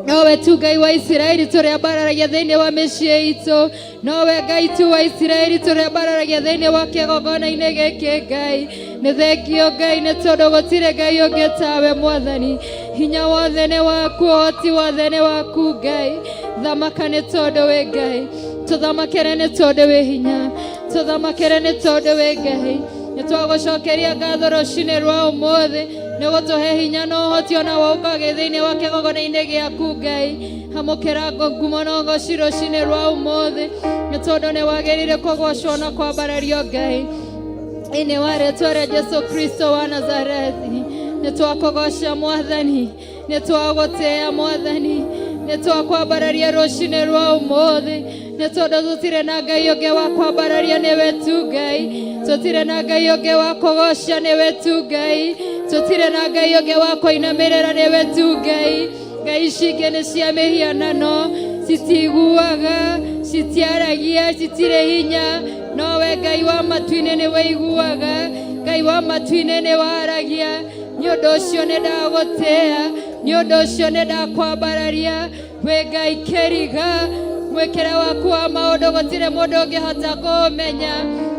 Nowe tu Ngai wa Isiraeli tũrĩambararagia thĩinĩ wa mĩciĩ itũ. Nowe Ngai tu wa Isiraeli tũrĩambararagia thĩinĩ wa kĩgongona-inĩ gĩkĩ Ngai. Nĩ thengio Ngai nĩ tondũ gũtirĩ Ngai ũngĩ tawe Mwathani. Hinya wothe nĩ waku, ũhoti wothe nĩ waku Ngai. Thamaka nĩ tondũ wĩ Ngai. Tũthamakĩre nĩ tondũ wĩ hinya. Tũthamakĩre nĩ tondũ wĩ Ngai. Nĩ twagũcokeria ngatho rũcinĩ rwa ũmũthĩ nĩ gũtũhe hinya na ũhoti ona wa ũkage thĩinĩ wa kĩgongona-inĩ gĩaku Ngai. Amũkĩra ngumo na ũgoci rũcinĩ rwa ũmũthĩ nĩ tondũ nĩ wagĩrĩire kũgocwo na kwambarario Ngai, thĩinĩ wa rĩtwa rĩa Jesu Kristo wa Nazarethi. Nĩ twakũgoca Mwathani, nĩ twagũtĩĩa Mwathani, nĩ twakwambararia rũcinĩ rwa ũmũthĩ nĩ tondũ tũtirĩ na Ngai ũngĩ wa kwambararia, nĩwe tu Ngai. Tũtirĩ na Ngai ũngĩ wa kũgoca, nĩwe tu Ngai. Tũtirĩ na Ngai ũngĩ wa kũinamĩrĩra, nĩwe tu Ngai. Ngai ici ingĩ nĩ cia mĩhianano, citiguaga, citiaragia, citirĩ hinya. Nowe Ngai wa matu-inĩ nĩ wĩiguaga, Ngai wa matu-inĩ nĩ waragia. Nĩ ũndũ ũcio nĩ ndagũtĩĩa, nĩ ũndũ ũcio nĩ ndakwambararia. Wĩ Ngai kĩriga, mwĩkĩre waku wa maũndũ gũtirĩ mũndũ ũngĩhota kũũmenya.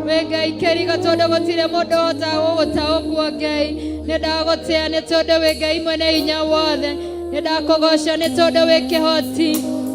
Wĩ Ngai kĩriga tondũ gũtirĩ mũndũ ũhotaga gũgũtaũkwo Ngai. Nĩ ndagũtĩĩa nĩ tondũ wĩ Ngai mwene hinya wothe. Nĩ ndakũgoca nĩ tondũ wĩ kĩhoti.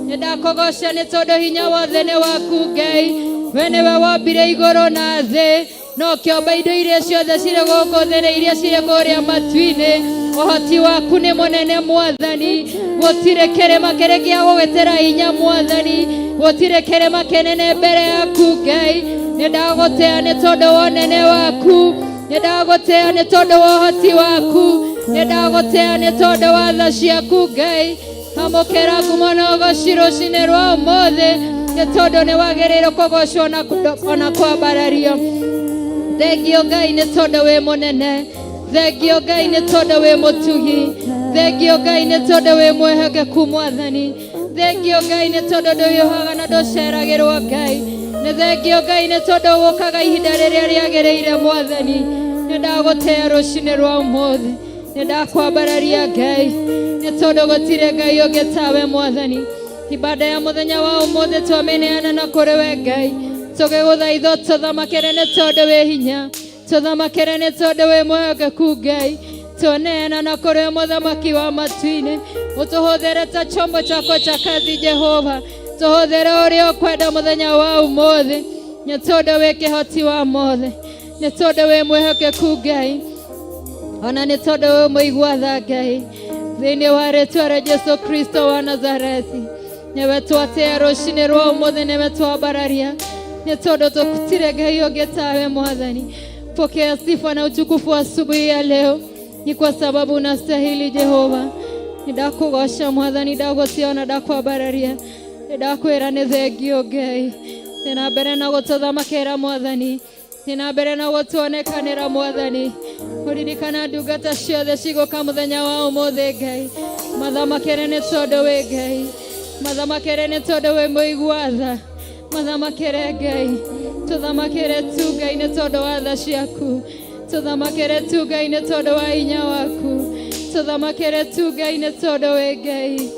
Nĩ ndakũgoca nĩ tondũ hinya wothe nĩ waku Ngai. We nĩwe wombire igũrũ na thĩ no kĩomba indo iria ciothe cirĩ gũkũ thĩ na iria cirĩ kũrĩa matu-inĩ. Ũhoti waku nĩ mũnene Mwathani. Gũtirĩ kĩrĩma kĩrĩ gĩa gũgĩtĩra hinya Mwathani. Gũtirĩ kĩrĩma kĩnene mbere yaku Ngai. Nĩ ndagũtĩa nĩ tondũ wa ũnene waku, nĩ ndagũtĩa nĩ tondũ wa ũhoti waku, nĩ ndagũtĩa nĩ tondũ wa tha ciaku Ngai. Amũkĩra ngumo na ũgoci rũcinĩ rwa ũmũthĩ, nĩ tondũ nĩ wagĩrĩirwo kũgocwo ona kwambarario. Thengio Ngai nĩ tondũ wĩ mũnene, thengio Ngai nĩ tondũ wĩ mũtugi, thengio Ngai nĩ tondũ wĩ mwĩhokeku Mwathani, thengio Ngai nĩ tondũ ndũhiũhaga na ndũceragĩrwo Ngai, nĩ thengio Ngai nĩ tondũ ũkaga ihinda rĩrĩa rĩagĩrĩire Mwathani. Nĩ ndagũtĩa rũcinĩ rwa ũmũthĩ, nĩ ndakwambararia Ngai, nĩ tondũ gũtirĩ Ngai ũngĩ tawe Mwathani. Ibada ya mũthenya wa ũmũthĩ twamĩneana na kũrĩ we Ngai, tũgĩgũthaitha tũthamakĩre nĩ tondũ wĩ hinya, tũthamakĩre nĩ tondũ wĩ mwĩhokeku Ngai. Twaneana na kũrĩ we mũthamaki wa matu-inĩ, ũtũhũthĩre ta chombo chako cha kazi Jehova, tũhũthĩre ũrĩa ũkwenda mũthenya wa ũmũthĩ, nĩ tondũ wĩ kĩhoti wa mothe, nĩ tondũ wĩ mwĩhokeku Ngai, ona nĩ tondũ wĩ mũigua tha Ngai. Thĩinĩ wa rĩtwa rĩa Jesu Kristo wa Nazarethi, nĩwe twatĩa rũcinĩ rwa ũmũthĩ, nĩwe twambararia, nĩ tondũ tũtirĩ Ngai ũngĩ tawe Mwathani. Pokea sifa na utukufu asubuhi ya leo, ni kwa sababu unastahili Jehova. Nĩndakũgoca Mwathani, ndagũtĩa na ndakwambararia, nĩndakwĩra nĩ thengio Ngai. Nĩ na mbere na gũtũthamakĩra Mwathani, nĩ na mbere na gũtuonekanĩra Mwathani. Kũririkana ndungata ciothe cigũka mũthenya wa ũmũthĩ Ngai, mathamakĩre nĩ tondũ wĩ Ngai, mathamakĩre nĩ tondũ wĩ mũigua tha, mathamakĩre Ngai, tũthamakĩre tu Ngai nĩ tondũ wa tha ciaku, tũthamakĩre tu Ngai nĩ tondũ wa hinya waku, tũthamakĩre tu Ngai nĩ tondũ wĩ Ngai.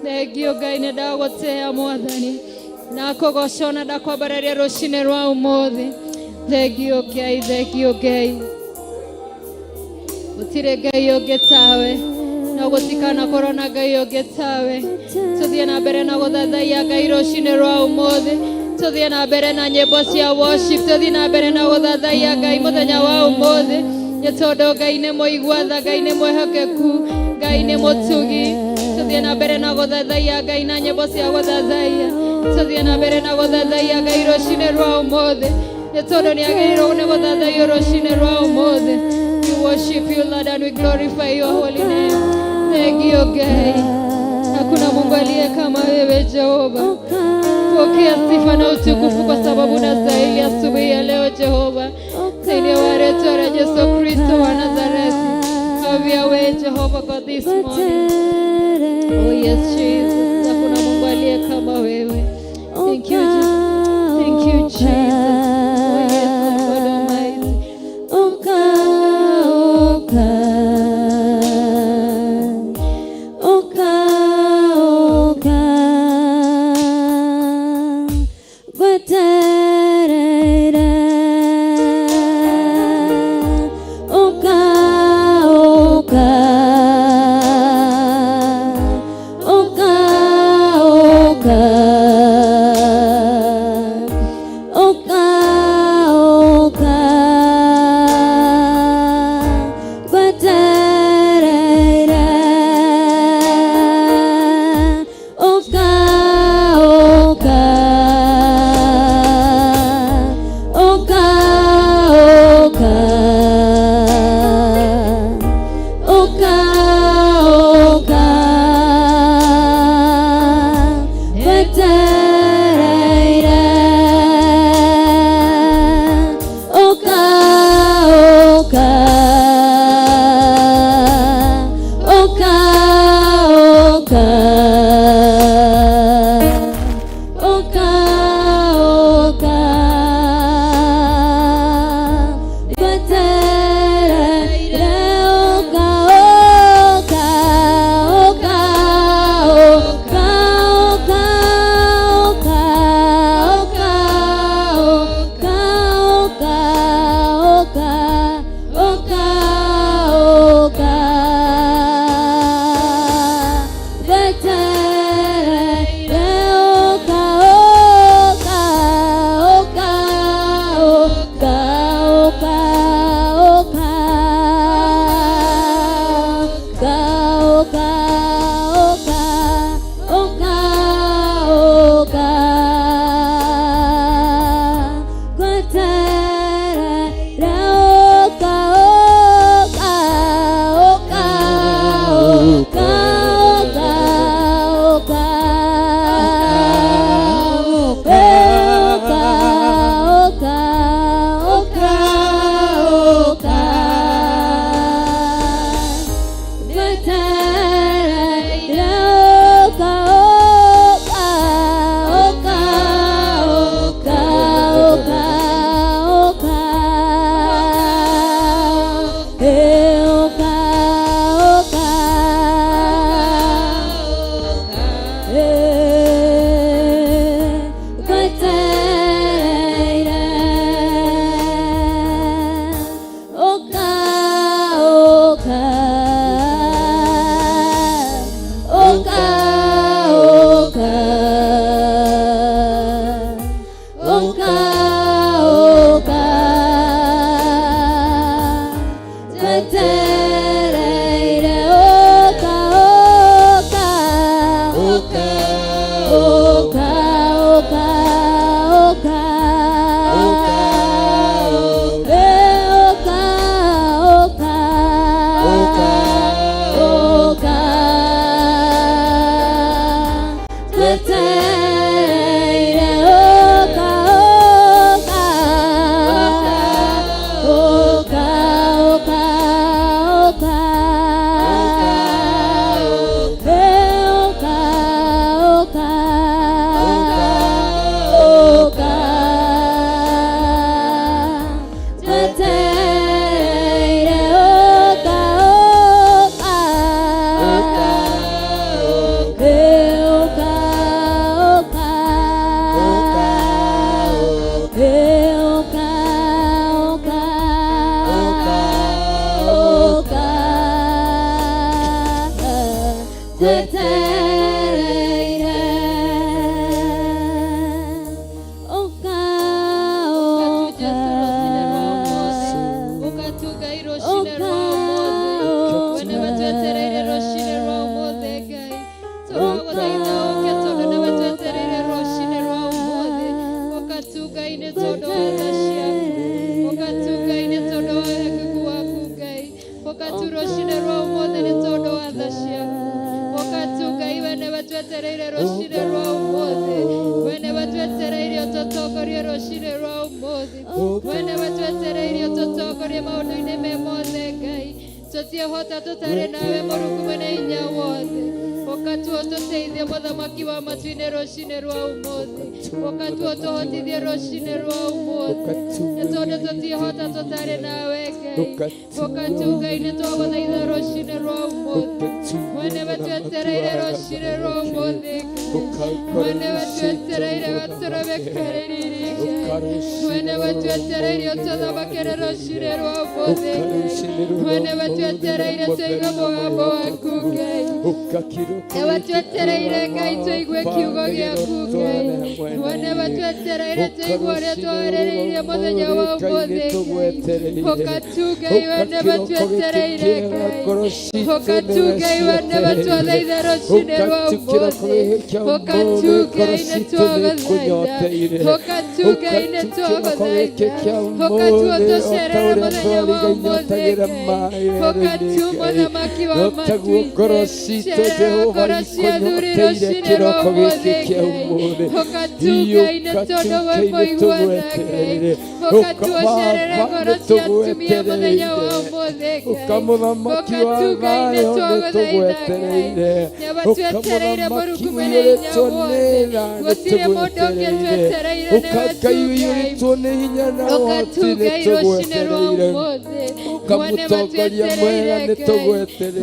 Thengio Ngai, nĩ ndagũtĩa Mwathani, ndakũgoca na ndakwambararia rũcinĩ rwa ũmũthĩ. Thengio Ngai, thengio Ngai, gũtirĩ Ngai ũngĩ tawe, na gũtikanakorwo na Ngai ũngĩ tawe. Tũthiĩ na mbere na gũthathaiya Ngai rũcinĩ rwa ũmũthĩ, tũthiĩ na mbere na nyĩmbo cia worship, tũthiĩ na mbere na gũthathaiya Ngai mũthenya wa ũmũthĩ, nĩ tondũ Ngai nĩ mũigua tha, Ngai nĩ mwĩhokeku, Ngai nĩ mũtugi. Tũthiĩ na mbere na gũthathaiya Ngai na nyĩmbo cia gũthathaiya, tũthiĩ na mbere na gũthathaiya Ngai rũcinĩ rwa ũmũthĩ, nĩ tondũ nĩ agĩrĩirwo nĩ gũthathaiyo rũcinĩ rwa ũmũthĩ. We worship you, Lord, and we glorify your holy name. Thank you, Ngai. Hakuna Mungu aliye kama wewe Jehova. Pokea sifa na utukufu kwa sababu unastahili asubuhi ya leo Jehova. Thĩinĩ wa rĩtwa rĩa Jesu Kristo wa Nazareti. Have your way, Jehovah God, this morning. Oh yes, Jesus. Hakuna Mungu aliye kama wewe. Thank you, Jesus. Thank you, Jesus. Oh yes, Lord God Almighty. Uka, uka, uka, uka, gweterere. Uka, uka, uka, uka. Gwetereire ũka ũka ũka ũka ũka ũka Ĩ ũka ũka Ĩ gwetereire ũka ũka ũka ũka ũka ũka gwetereire ũka ũka ũka ũka ũka ũka Ĩ ũka ũka ũka gwetereire ũka ũka ũka ũka ũka Ĩ ũka ũka ũka gwetereire ũka ũka Ĩ ũka ũka Ĩ ũka ũka ũka gwetereire ũka ũka Ukatugai rũcinĩ rwa ũmũthĩ we nĩwe twetereire rũcinĩ rwa ũmũthĩ Ngai tũragũthaitha ũke tondũ nĩwe twetereire rũcinĩ rwa ũmũthĩ ũkatugai nĩ tondũ wa tha ciaku ũkatugai nĩ tondũ wa wĩhokeku waku Ngai ũkatu rũcinĩ rwa ũmũthĩ nĩ tondũ wa tha ciaku ũkatugai we nĩwe twetereire rũcinĩ rwa ũmũthĩ we nĩwe twetereire ũtũtongorie rũcinĩ rwa ũmũthĩ we nĩwe twetereire ũtũtongorie maũndũ-inĩ me mothe Ngai tũtiĩhota tũtarĩ nawe Mũrungu mwene hinya wothe ũkatua ũtũteithie mũthamaki wa matu-inĩ rũcinĩ rwa ũmũthĩ ũkatua ũtũhotithie rũcinĩ rwa ũmũthĩ nĩ tondũ tũtiĩhota tũtarĩ nawe Ngai ũkatu Ngai nĩ twagũthaitha rũcinĩ rwa ũmũthĩ we nĩwe twetereire rũcinĩ rwa ũmũthĩ Ngai we nĩwe twetereire watũrobekereire Ngai we nĩwe twetereire ũtũthamakĩre rũcinĩ rwa ũmũthĩ Ngai we nĩwe twetereire tũigue mũgambo waku Ngai nĩwe twetereire Ngai tũigue kiugo gĩaku Ngai we nĩwe twetereire tũigue ũrĩa twarĩrĩirie mũthenya wa ũmũthĩ Ngai ũkatu Ngai we nĩwe twetereire Ngai ũkatu Ngai we nĩwe twathaitha rũcinĩ rwa ũmũthĩ ũkatu Ngai nĩ twagũthaitha ũkatu Ngai nĩ twagũthaitha ũkatu ũtũcerere mũthenya wa ũmũthĩ Ngai ũkatu mũthamaki wa matu-inĩ cerera ngoro cia athuri rũcinĩ rwa ũmũthĩ Ngai ũkatu Ngai nĩ tondũ we mũigua tha Ngai ũkatu ũcerere ngoro cia atumia mũthenya wa ũmũthĩ Ngai ũkatu Ngai nĩ twagũthaitha Ngai nĩwe twetereire Mũrungu mwene hinya wothe gũtirĩ mũndũ ũngĩ twetereire nĩwe tu Ngai ũkatu Ngai rũcinĩ rwa ũmũthĩ we nĩwe twetereire Ngai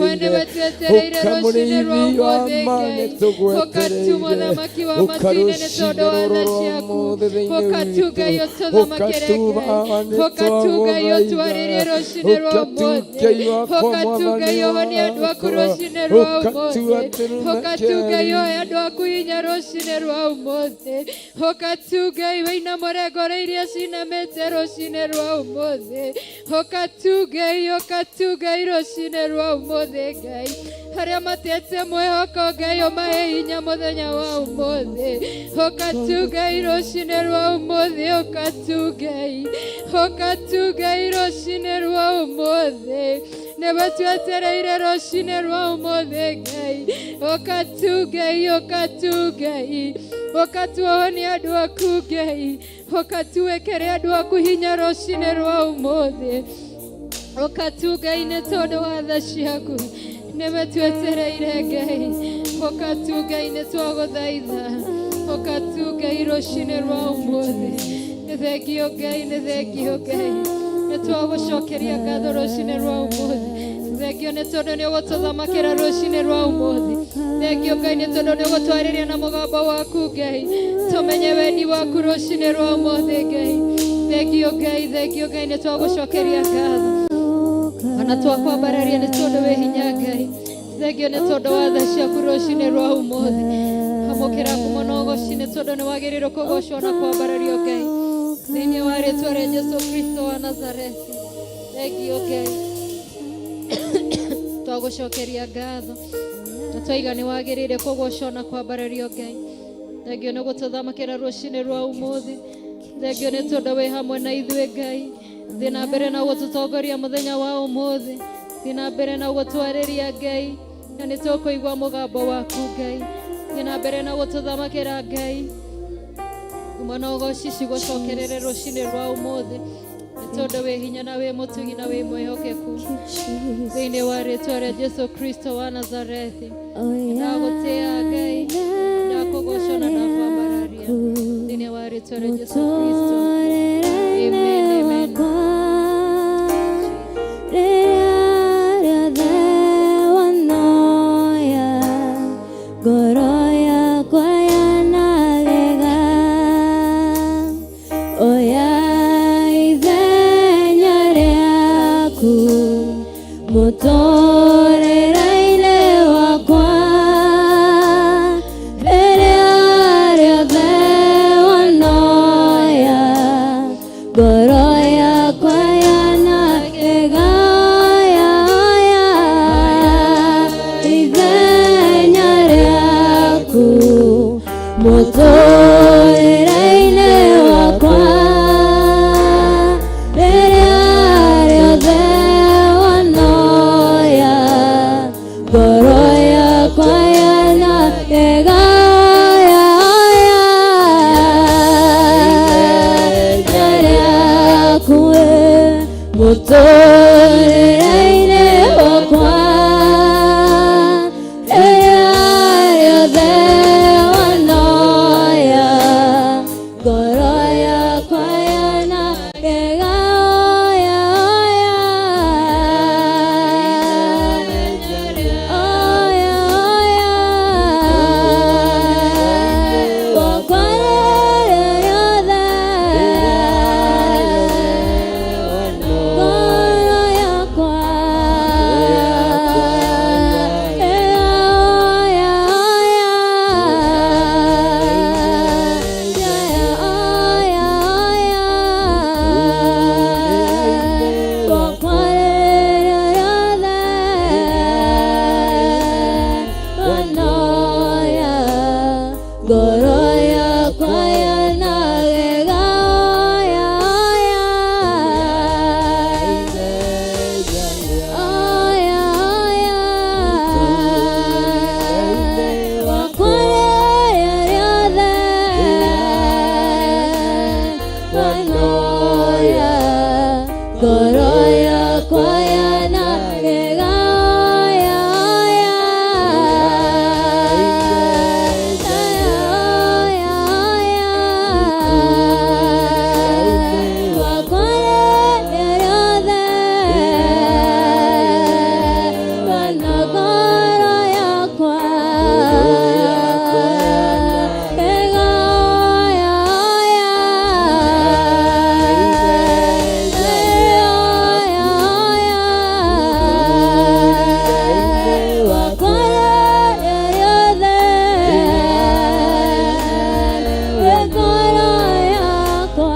we nĩwe twetereire rũcinĩ rwa ũmũthĩ Ngai ũkatu mũthamaki wa matu-inĩ nĩ tondũ wa tha ciaku ũkatu Ngai ũtũthamakĩre Ngai ũkatu Ngai ũtwarĩrie rũcinĩ rwa ũmũthĩ ũkatu Ngai ũhonie andũ aku rũcinĩ rwa ũmũthĩ ũkatu Ngai ũhe andũ aku hinya rũcinĩ rwa ũmũthĩ ũkatu Ngai wĩinamũre ngoro iria cinamĩte rũcinĩ rwa ũmũthĩ ũkatu Ngai ũkatu Ngai rũcinĩ rwa ũmũthĩ Ngai arĩa matete mwĩhoko Ngai ũmahe hinya mũthenya wa ũmũthĩ ũkatu Ngai rũcinĩ rwa ũmũthĩ ũkatu Ngai ũkatu Ngai rũcinĩ rwa ũmũthĩ nĩwe twetereire rũcinĩ rwa ũmũthĩ Ngai ũkatu Ngai ũkatu Ngai ũkatuohonia andũ aku Ngai ũkatuĩkĩre andũ aku hinya rũcinĩ rwa ũmũthĩ ũkatu Ngai nĩ tondũ wa tha ciaku Nĩwe twetereire Ngai. Ũka tu Ngai, nĩ twagũthaitha. Ũka tu Ngai rũcinĩ rwa ũmũthĩ. Nĩ thengio Ngai, nĩ thengio Ngai. Nĩ twagũcokeria ngatho rũcinĩ rwa ũmũthĩ. Thengio nĩ tondũ nĩ ũgũtũthamakĩra rũcinĩ rwa ũmũthĩ. Thengio Ngai nĩ tondũ nĩ ũgũtwarĩria na mũgambo waku Ngai. Tũmenye wendi waku rũcinĩ rwa ũmũthĩ Ngai. Thengio Ngai, thengio Ngai, nĩ twagũcokeria ngatho. Ona twakwambararia nĩ tondũ wĩ hinya Ngai. Thengio nĩ tondũ wa tha ciaku rũcinĩ rwa ũmũthĩ. Amũkĩra ngumo na ũgoci nĩ tondũ nĩ wagĩrĩirwo kũgocwo na kwambarario Ngai. Thĩinĩ wa rĩtwa rĩa Jesu Kristo wa Nazareti. Thengio Ngai. Twagũcokeria ngatho. Na twaiga nĩ wagĩrĩire kũgocwo na kwambarario Ngai. Thengio nĩ gũtũthamakĩra rũcinĩ rwa ũmũthĩ. Thengio nĩ tondũ wĩ hamwe na ithuĩ Ngai. Thiĩ na mbere na gũtũtongoria mũthenya wa ũmũthĩ. Thiĩ na mbere na gũtwarĩria Ngai. Na nĩ tũkũigua mũgambo waku Ngai. Thiĩ na mbere na gũtũthamakĩra Ngai. Ngumo na ũgoci cigũcokerere rũcinĩ rwa ũmũthĩ. Nĩ tondũ wĩ hinya na wĩ mũtugi na wĩ mwĩhokeku. Thĩinĩ wa rĩtwa rĩa Jesu Kristo wa Nazarethi. Ndagũtĩĩa Ngai, ndakũgoca na ndakwambararia. Thĩinĩ wa rĩtwa rĩa Jesu Kristo. Amen, amen. Rĩrĩa rĩothe wanoya, ngoro yakwa yanarega. Oya ithenya rĩaku mũtũrĩre-inĩ wakwa. Rĩrĩa rĩothe wanoya, ngoro yakwa yanarega. Oya ithenya rĩaku mũtũrĩre-inĩ wakwa. Rĩrĩa rĩothe wanoya, ngoro yakwa yanarega. Oya ithenya rĩaku mũtũrĩre-inĩ wakwa. Rĩrĩa rĩothe wanoya, ngoro yakwa yanarega. Oya, oya, oya, oya, wakwa rĩrĩa rĩothe ngoro yakwa. Oya, oya, oya, oya, wakwa rĩrĩa rĩothe wanoya, ngoro yakwa yanarega. Oya, oya, oya, oya, wakwa rĩrĩa rĩothe wanoya, ngoro yakwa yanarega. Oya, oya, oya, oya, wakwa rĩrĩa rĩothe wana ngoro yakwa ega. Oya, oya, oya, oya, wakwa rĩrĩa rĩothe ngoro yakwa.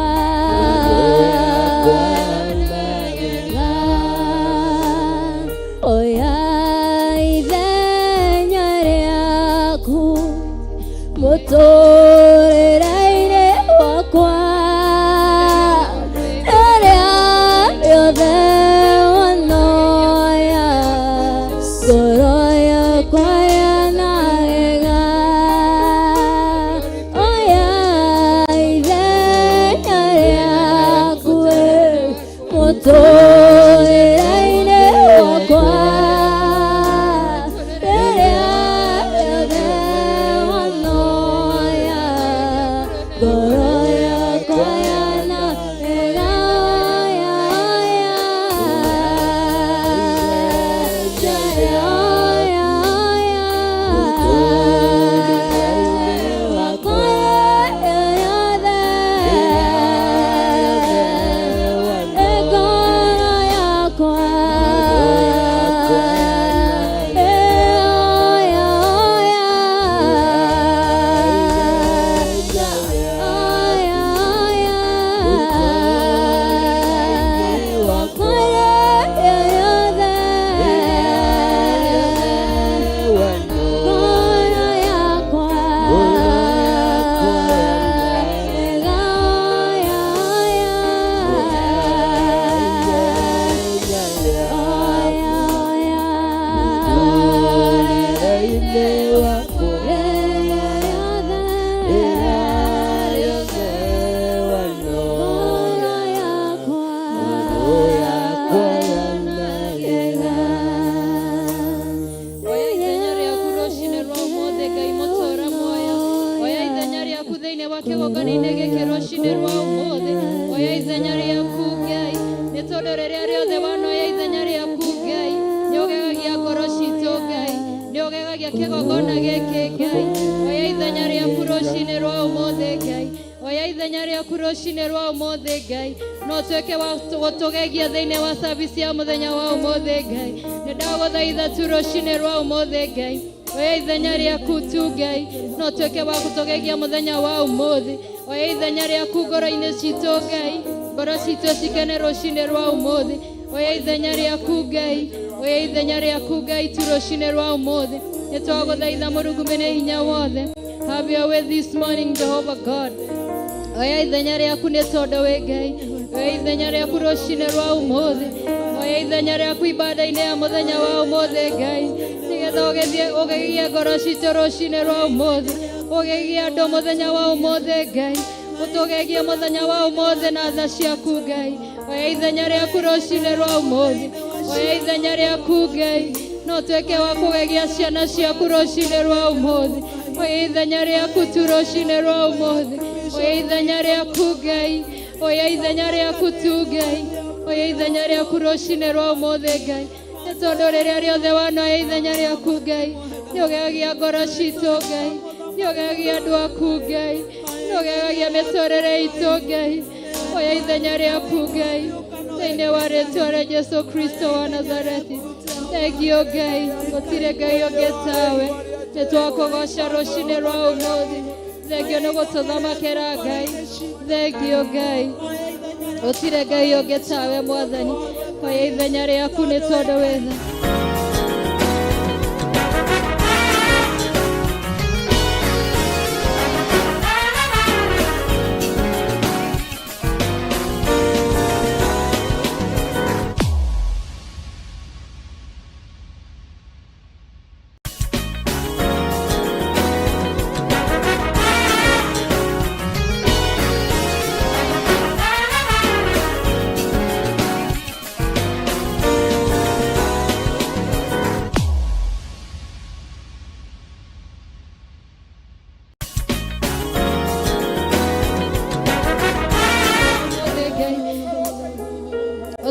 Oya ithenya rĩaku mũtũrĩre-inĩ wakwa. Rĩrĩa rĩothe wanoya, ngoro yakwa yanarega. Oya ithenya rĩaku mũtũrĩre-inĩ wakwa. Tũgegia kĩgongona gĩkĩ Ngai. Oya ithenya rĩaku rũcinĩ rwa ũmũthĩ Ngai. Oya ithenya rĩaku rũcinĩ rwa ũmũthĩ Ngai. No tuĩke wa gũtũgegia thĩinĩ wa service ya mũthenya wa ũmũthĩ Ngai. Nĩ ndagũthaitha tu rũcinĩ rwa ũmũthĩ Ngai. Oya ithenya rĩaku tu Ngai. No tuĩke wa gũtũgegia mũthenya wa ũmũthĩ. Oya ithenya rĩaku ngoro-inĩ citũ Ngai. Ngoro citũ cikene rũcinĩ rwa ũmũthĩ. Oya ithenya rĩaku Ngai. Oya ithenya rĩaku Ngai tu rũcinĩ rwa ũmũthĩ. Nĩ twagũthaitha Mũrungu mwene hinya wothe. Have your way this morning, Jehovah God. Oya ithenya rĩaku nĩ tondũ wĩ Ngai. Oya ithenya rĩaku rũcinĩ rwa ũmũthĩ. Oya ithenya rĩaku ibada-inĩ ya mũthenya wa ũmũthĩ Ngai. Nĩgetha ũgegie ngoro citũ rũcinĩ rwa ũmũthĩ. Ũgegie andũ mũthenya wa ũmũthĩ Ngai. Ũtũgegie mũthenya wa ũmũthĩ na tha ciaku Ngai. Oya ithenya rĩaku rũcinĩ rwa ũmũthĩ. Oya ithenya rĩaku Ngai. No tuĩke wa kũgegia ciana ciaku rũcinĩ rwa ũmũthĩ. Oya ithenya rĩaku tu rũcinĩ rwa ũmũthĩ. Oya ithenya rĩaku Ngai. Oya ithenya rĩaku tu Ngai. Oya ithenya rĩaku rũcinĩ rwa ũmũthĩ Ngai. Nĩ tondũ rĩrĩa rĩothe wanoya ithenya rĩaku Ngai, nĩ ũgegagia ngoro citũ Ngai, nĩ ũgegagia andũ aku Ngai, nĩ ũgegagia mĩtũrĩre itũ Ngai. Oya ithenya rĩaku Ngai, thĩinĩ wa rĩtwa rĩa Jesu Kristo wa Nazarethi. Thengiũ Ngai, gũtirĩ Ngai ũngĩ tawe. Nĩ twakũgoca rũcinĩ rwa ũmũthĩ. Thengiũ nĩ gũtũthamakĩra Ngai. Thengiũ Ngai, gũtirĩ Ngai ũngĩ tawe Mwathani. Oya ithenya rĩaku nĩ tondũ wĩ tha.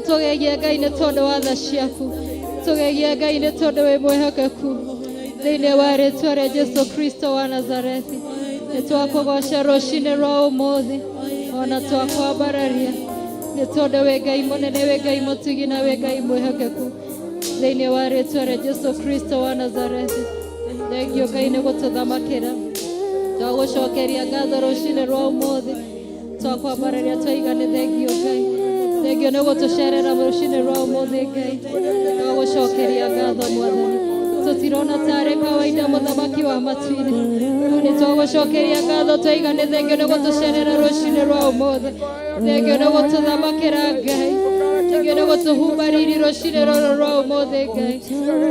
Ũtũgegie Ngai nĩ tondũ wa tha ciaku. Tũgegie Ngai nĩ tondũ wĩ mwĩhokeku. Thĩinĩ wa rĩtwa rĩa Jesu Kristo wa Nazarethi. Nĩ twakũgoca rũcinĩ rwa ũmũthĩ. Ona twakwambararia. Nĩ tondũ wĩ Ngai mũnene, wĩ Ngai mũtugi na wĩ Ngai mwĩhokeku. Thĩinĩ wa rĩtwa rĩa Jesu Kristo wa Nazarethi. Thengiũ Ngai nĩ gũtũthamakĩra. Twagũcokeria ngatho rũcinĩ rwa ũmũthĩ. Twakwambararia twaiga nĩ thengiũ Ngai. Thengiũ nĩ gũtũcerera rũcinĩ rwa ũmũthĩ Ngai. Twagũcokeria ngatho Mwathani. Tũtirona tarĩ kawaida mũthamaki wa matu-inĩ. No nĩ twagũcokeria ngatho twaiga nĩ thengiũ nĩ gũtũcerera rũcinĩ rwa ũmũthĩ. Thengiũ nĩ gũtũthamakĩra Ngai. Thengiũ nĩ gũtũhumba riri rũcinĩ rũrũ rwa ũmũthĩ Ngai.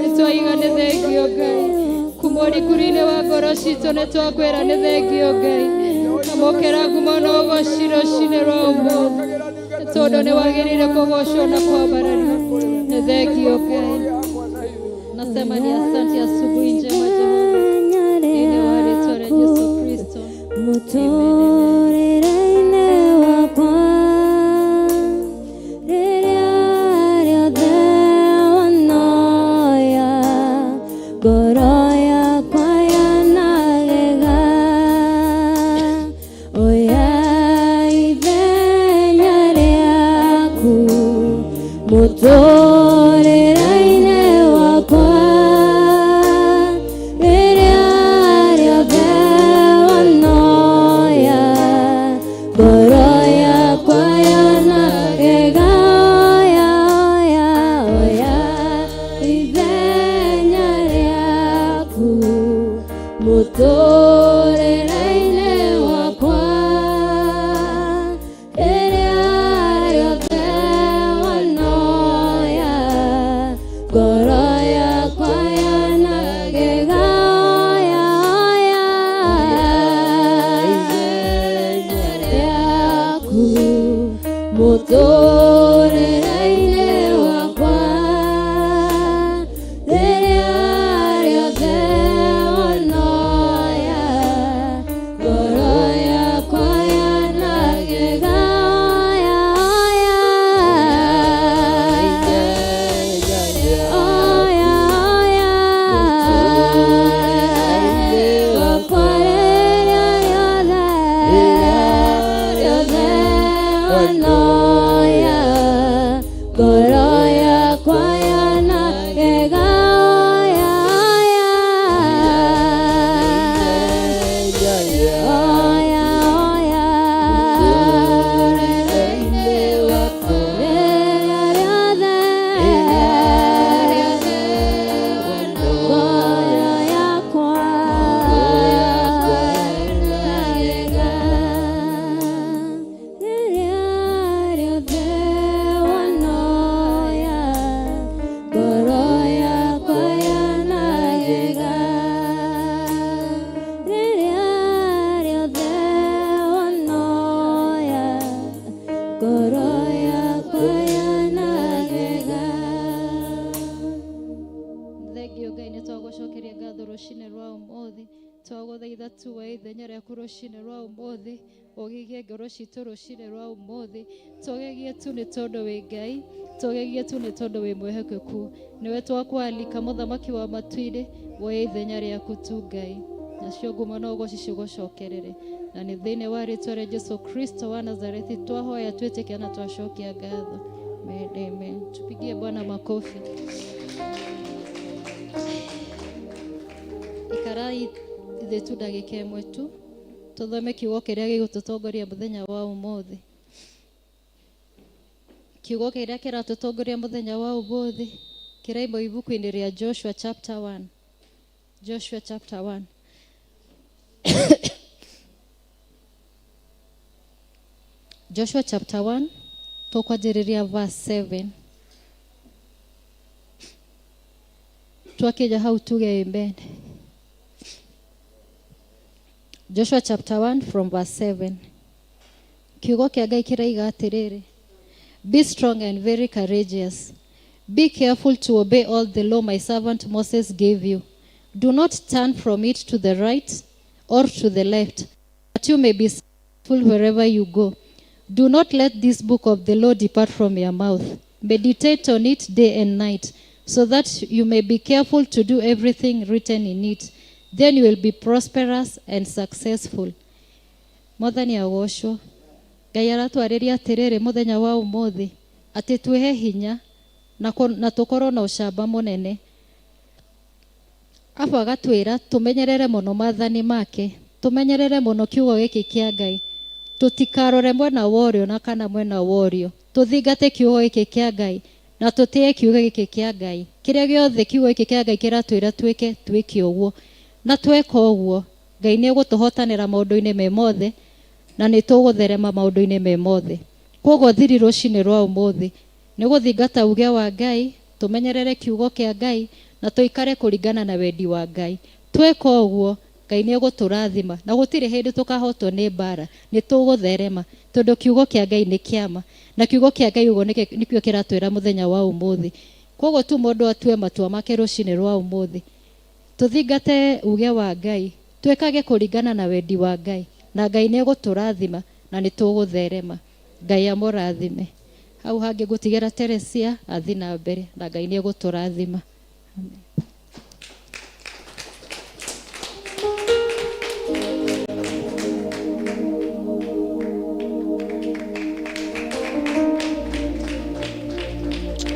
Nĩ twaiga nĩ thengiũ Ngai. Kuma ũrikũru-inĩ wa ngoro citũ nĩ twakwĩra nĩ thengiũ Ngai. Amũkĩra ngumo na ũgoci rũcinĩ rwa ũmũthĩ. Nĩ tondũ nĩ wagĩrĩire kũgocwo na kwambarario. Nĩ thengiũ Ngai. Nasema ni asante, asubuhi njema Jehova. Thĩinĩ wa rĩtwa rĩa Jesu Kristo. Mũtũrĩre-inĩ wakwa rĩrĩa rĩothe wanoya ngoro yakwa yanagega. Oya ithenya rĩaku mũtũrĩre-inĩ wakwa rĩrĩa rĩothe wanoya ngoro yakwa yanagega. Oya, oya, oya ithenya rĩaku mũtũrĩre-inĩ wakwa rĩrĩa rĩothe wanoya ngoro yakwa yanagega. Oya, oya, rĩaku mũtũrĩre-inĩ wakwa rĩrĩa rĩothe wanoya Thengio Ngai nĩ twagũcokeria ngatho rũcinĩ rwa ũmũthĩ. Twagũthaitha tuoe ithenya rĩaku rũcinĩ rwa ũmũthĩ, ũgegie ngoro citũ rũcinĩ rwa ũmũthĩ. Tũgegie tu nĩ tondũ wĩ Ngai, tũgegie tu nĩ tondũ wĩ mwĩhokeku. Nĩwe twakwalika mũthamaki wa matu-inĩ, woe ithenya rĩaku tu Ngai. Nacio ngumo no ũgoci cigũcokerere. Na nĩ thĩinĩ wa rĩtwa rĩa Jesu Kristo wa Nazarethi twahoya twĩtĩkia na twacokia ngatho. Amen, amen. Tupigie Bwana makofi. Ikarai thĩ tu ndagĩka ĩmwe tu tũthome kiugo kĩrĩa gĩgũtũtongoria mũthenya wa ũmũthĩ. Kiugo kĩrĩa kĩratũtongoria mũthenya wa ũmũthĩ kĩraimwo ibuku-inĩ rĩa Joshua chapter 1. Joshua chapter 1. Joshua chapter 1 tũkwanjĩrĩria verse 7. Twakinya hau tuge amen. Joshua chapter 1 from verse 7. Kiugo kĩa Ngai kĩraiga atĩrĩrĩ, Be strong and very courageous. Be careful to obey all the law my servant Moses gave you. Do not turn from it to the right or to the left, that you may be successful wherever you go. Do not let this book of the law depart from your mouth. Meditate on it day and night, so that you may be careful to do everything written in it. Then you will be prosperous and successful. Mwathani agocwo. Ngai aratwarĩria atĩrĩrĩ mũthenya wa ũmũthĩ atĩ twĩhe hinya na na tũkorwo na ũcamba mũnene. Abu agatwĩra tũmenyerere mũno maathani make, tũmenyerere mũno kiugo gĩkĩ kĩa Ngai, tũtikarore mwena wa ũrĩo na kana mwena wa ũrĩo, tũthingate kiugo gĩkĩ kĩa Ngai na tũtĩe kiugo gĩkĩ kĩa Ngai. Kĩrĩa gĩothe kiugo gĩkĩ kĩa Ngai kĩratwĩra twĩke, twĩke ũguo. Na tweka ũguo, Ngai nĩ egũtũhotanĩra maũndũ-inĩ me mothe na nĩ tũgũtherema maũndũ-inĩ me mothe. Koguo thiri rũcinĩ rwa ũmũthĩ nĩ gũthingata uge wa Ngai, tũmenyerere kiugo kĩa Ngai na tũikare kũringana na wendi wa Ngai. Tweka ũguo, Ngai nĩ egũtũrathima na gũtirĩ hĩndĩ tũkahotwo nĩ mbara, nĩ tũgũtherema tondũ kiugo kĩa Ngai nĩ kĩama na kiugo kĩa Ngai ũguo nĩkĩo kĩratwĩra mũthenya wa ũmũthĩ. Koguo tu mũndũ atue matua make rũcinĩ rwa ũmũthĩ, tũthingate uge wa Ngai, twĩkage kũringana na wendi wa Ngai na Ngai nĩ egũtũrathima na nĩ tũgũtherema. Ngai amũrathime. Hau hangĩ ngũtigĩra Teresia athi na mbere na Ngai nĩ egũtũrathima. Amen.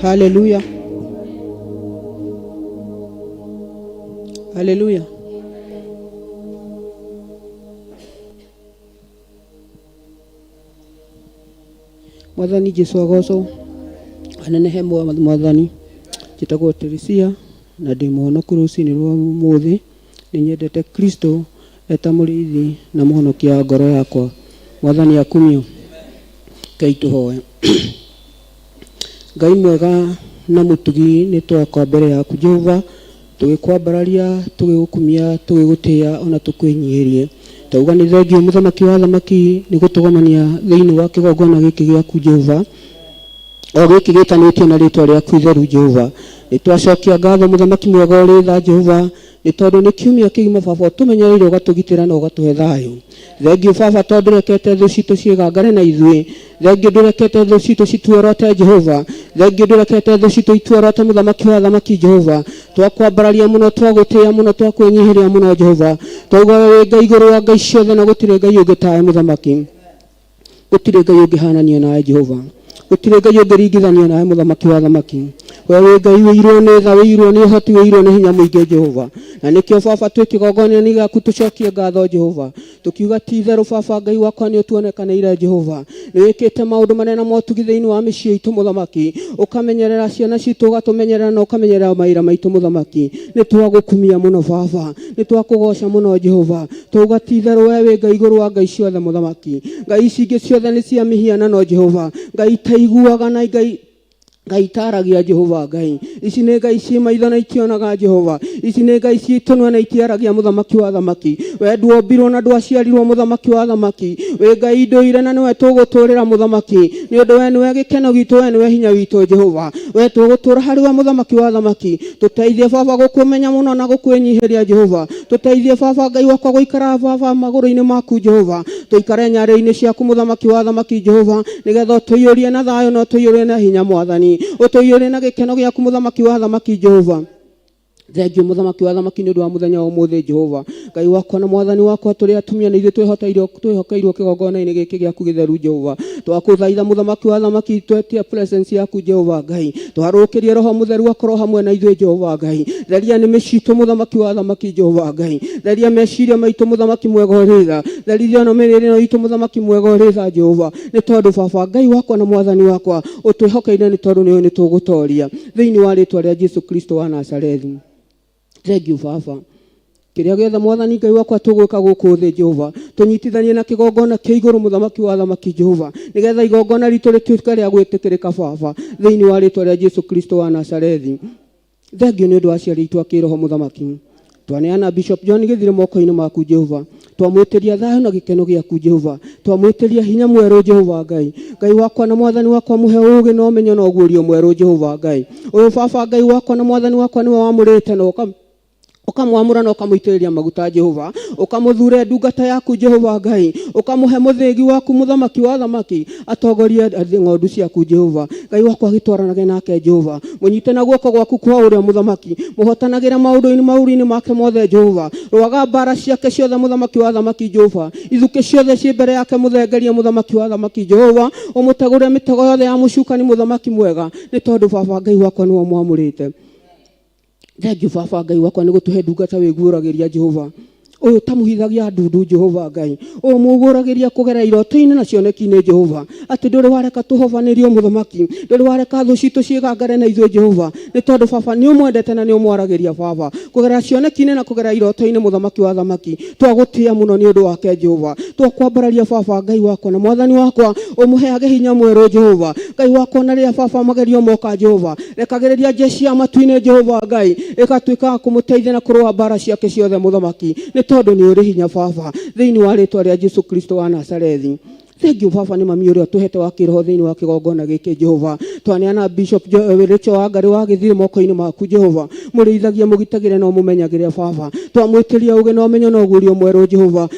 Haleluya. Haleluya. Mwathani Jesu agocwo. Anenehe Mwathani. Njĩtagwo Teresia na ndĩ mũhonoku rũcinĩ rwa ũmũthĩ. Nĩ nyendete Kristo eta mũrĩithi na mũhonokia wa ngoro yakwa. Mwathani akumio. Ngai tũhoe. Ngai mwega na mũtugi nĩ twakwa mbere yaku Jehova, tũgĩkwambararia, tũgĩgũkumia, tũgĩgũtĩĩa ona tũkwĩnyihĩrie. Tauga nĩ thengio mũthamaki wa thamaki nĩ gũtũgomania thĩinĩ wa kĩgongona gĩkĩ gĩaku Jehova, o gĩkĩ gĩtanĩtio na rĩtwa rĩaku itheru Jehova. Nĩ twacokia ngatho mũthamaki mwega ũrĩ tha Jehova, nĩ tondũ nĩ kiumia kĩgima baba ũtũmenyereire ũgatũgitĩra na ũgatũhe thayũ. Thengio baba tondũ ndũrekete thũ citũ ciĩgangare na ithuĩ. Thengio ndũrekete thũ citũ cituorote Jehova. Thengio ndũrekete thũ citũ ituorote mũthamaki wa thamaki Jehova. Twakwambararia mũno, twagũtĩĩa mũno, twakwĩnyihĩria mũno Jehova. Twauga we wĩ Ngai igũrũ wa ngai ciothe na gũtirĩ Ngai ũngĩ tawe mũthamaki. Gũtirĩ Ngai ũngĩhananio nawe Jehova. Gũtirĩ Ngai ũngĩringithanio nawe mũthamaki wa thamaki. We wĩ Ngai wĩirwo nĩ tha, wĩirwo nĩ ũhoti, wĩirwo nĩ hinya mũingĩ Jehova. Na nĩkĩo baba twĩ kĩgongona-inĩ gĩaku tũcokie ngatho Jehova. Tũkiuga ti itherũ baba Ngai wakwa nĩ ũtuonekanĩire Jehova. Nĩ wĩkĩte maũndũ manene na motugi thĩinĩ wa mĩciĩ itũ mũthamaki. Ũkamenyerera ciana citũ, ũgatũmenyerera na ũkamenyerera mawĩra maitũ mũthamaki. Nĩ twagũkumia mũno baba. Nĩ twakũgoca mũno Jehova. Twauga ti itherũ we wĩ Ngai igũrũ wa ngai ciothe mũthamaki. Ngai ici ingĩ ciothe nĩ cia mĩhianano Jehova. Ngai itaiguaga na Ngai Ngai itaragia Jehova Ngai. Ici nĩ Ngai ciĩ maitho na itionaga Jehova. Ici nĩ Ngai ciĩ tũnua na itiaragia mũthamaki wa thamaki. We ndwombirwo na ndwaciarirwo mũthamaki wa thamaki. Wĩ Ngai ndũire na nĩwe tũgũtũrĩra mũthamaki. Nĩ ũndũ we nĩwe gĩkeno gitũ, we nĩwe hinya witũ Jehova. We tũgũtũra harĩ we mũthamaki wa thamaki. Tũteithie baba gũkũmenya mũno na gũkwĩnyihĩria Jehova. Tũteithie baba Ngai wakwa gũikara baba magũrũ-inĩ maku Jehova. Tũikare nyarĩrĩ-inĩ ciaku mũthamaki wa thamaki Jehova. Nĩgetha ũtũiyũrie na thayũ na ũtũiyũrie na hinya mwathani. Ũtũiyũrie na gĩkeno gĩaku mũthamaki wa thamaki Jehova. Thengiũ mũthamaki wa thamaki nĩ ũndũ wa mũthenya wa ũmũthĩ Jehova. Ngai wakwa na mwathani wakwa tũrĩ atumia na ithuĩ twĩhokeirwo kĩgongona-inĩ gĩkĩ gĩaku gĩtheru Jehova. Twakũthaitha mũthamaki wa thamaki twetie presence yaku Jehova Ngai. Twarũkĩrie roho mũtheru akorwo hamwe na ithuĩ Jehova Ngai. Theria nĩmĩ citũ mũthamaki wa thamaki Jehova Ngai. Theria meciria maitũ mũthamaki mwega ũrĩ tha. Therithia ona mĩrĩre ĩno itũ mũthamaki mwega ũrĩ tha Jehova. Nĩ tondũ baba Ngai wakwa na mwathani wakwa ũtwĩhokeire nĩ tondũ nĩũĩ nĩ tũgũtoria. Thĩinĩ wa rĩtwa rĩa Jesu Kristo wa Nazarethi. Thank you baba. Kĩrĩa gĩothe mwathani Ngai wakwa tũgwĩka gũkũ thĩ Jehova, tũnyitithanie na kĩgongona kĩa igũrũ mũthamaki wa thamaki Jehova, nĩgetha igongona ritũ rĩtuĩke rĩa gwĩtĩkĩrĩka baba, thĩinĩ wa rĩtwa rĩa Jesu Kristo wa Nazarethi. Thengiũ nĩ ũndũ wa aciari aitũ a kĩroho mũthamaki. Twaneana Bishop John Gĩthire moko-inĩ maku Jehova. Twamwĩtĩria thayũ na gĩkeno gĩaku Jehova. Twamwĩtĩria hinya mwerũ Jehova Ngai. Ngai wakwa na mwathani wakwa mũhe ũũgĩ na ũmenyo na ũguũrio mwerũ Jehova Ngai. Ũyũ baba Ngai wakwa na mwathani wakwa nĩwe wamũrĩte na ũkamwamũra na ũkamũitĩrĩria maguta Jehova. Ũkamũthure ndungata yaku Jehova Ngai. Ũkamũhe mũthĩgi waku mũthamaki wa thamaki atongorie ng'ondu ciaku Jehova. Ngai wakwa gĩtwaranage nake Jehova. Mũnyite na guoko gwaku kwa ũrĩa mũthamaki. Mũhotanagĩre maũndũ-inĩ maũru-inĩ make mothe Jehova. Rũaga mbara ciake ciothe mũthamaki wa thamaki Jehova. Ithukĩ ciothe ciĩ mbere yake mũthengerie mũthamaki wa thamaki Jehova. Ũmũtegũre mĩtego yothe ya mũcukani mũthamaki mwega. Nĩ tondũ baba Ngai wakwa nĩwe ũmwamũrĩte. Thank you baba Ngai wakwa nĩ gũtũhe ndungata wĩguũragĩria Jehova. Ũyũ ũtamũhithagia ndundu Jehova Ngai. Ũyũ mũguũragĩria kũgerera iroto-inĩ na cioneki-inĩ Jehova. Atĩ ndũrĩ wareka tũhobanĩrio mũthamaki. Ndũrĩ wareka thũ citũ ciĩgangare na ithuĩ Jehova. Nĩ tondũ baba nĩ ũmwendete na nĩ ũmwaragĩria baba. Kũgerera cioneki-inĩ na kũgerera iroto-inĩ mũthamaki wa thamaki. Twagũtĩĩa mũno nĩ ũndũ wake Jehova. Twakwambararia baba Ngai wakwa na mwathani wakwa. Ũmũheage hinya mwerũ Jehova. Ngai wakwa na rĩrĩa baba magerio moka Jehova. Rekagĩrĩria jeshi ya matu-inĩ Jehova Ngai ĩgatuĩka ya kũmũteithia na kũrũa mbara ciake ciothe mũthamaki nĩ tondũ nĩ ũrĩ hinya baba thĩinĩ wa rĩtwa rĩa Jesu Kristo wa Nazarethi. Thank you baba nĩ mami ũrĩa ũtũhete wa kĩroho thĩinĩ wa kĩgongona gĩkĩ Jehova. Twaneana Bishop Rachel Wangari wa Gĩthire moko-inĩ maku Jehova. Mũrĩithagie mũgitagĩre na ũmũmenyagĩre baba. Twamwĩtĩria ũũgĩ na ũmenyo na ũguũrio mwerũ Jehova.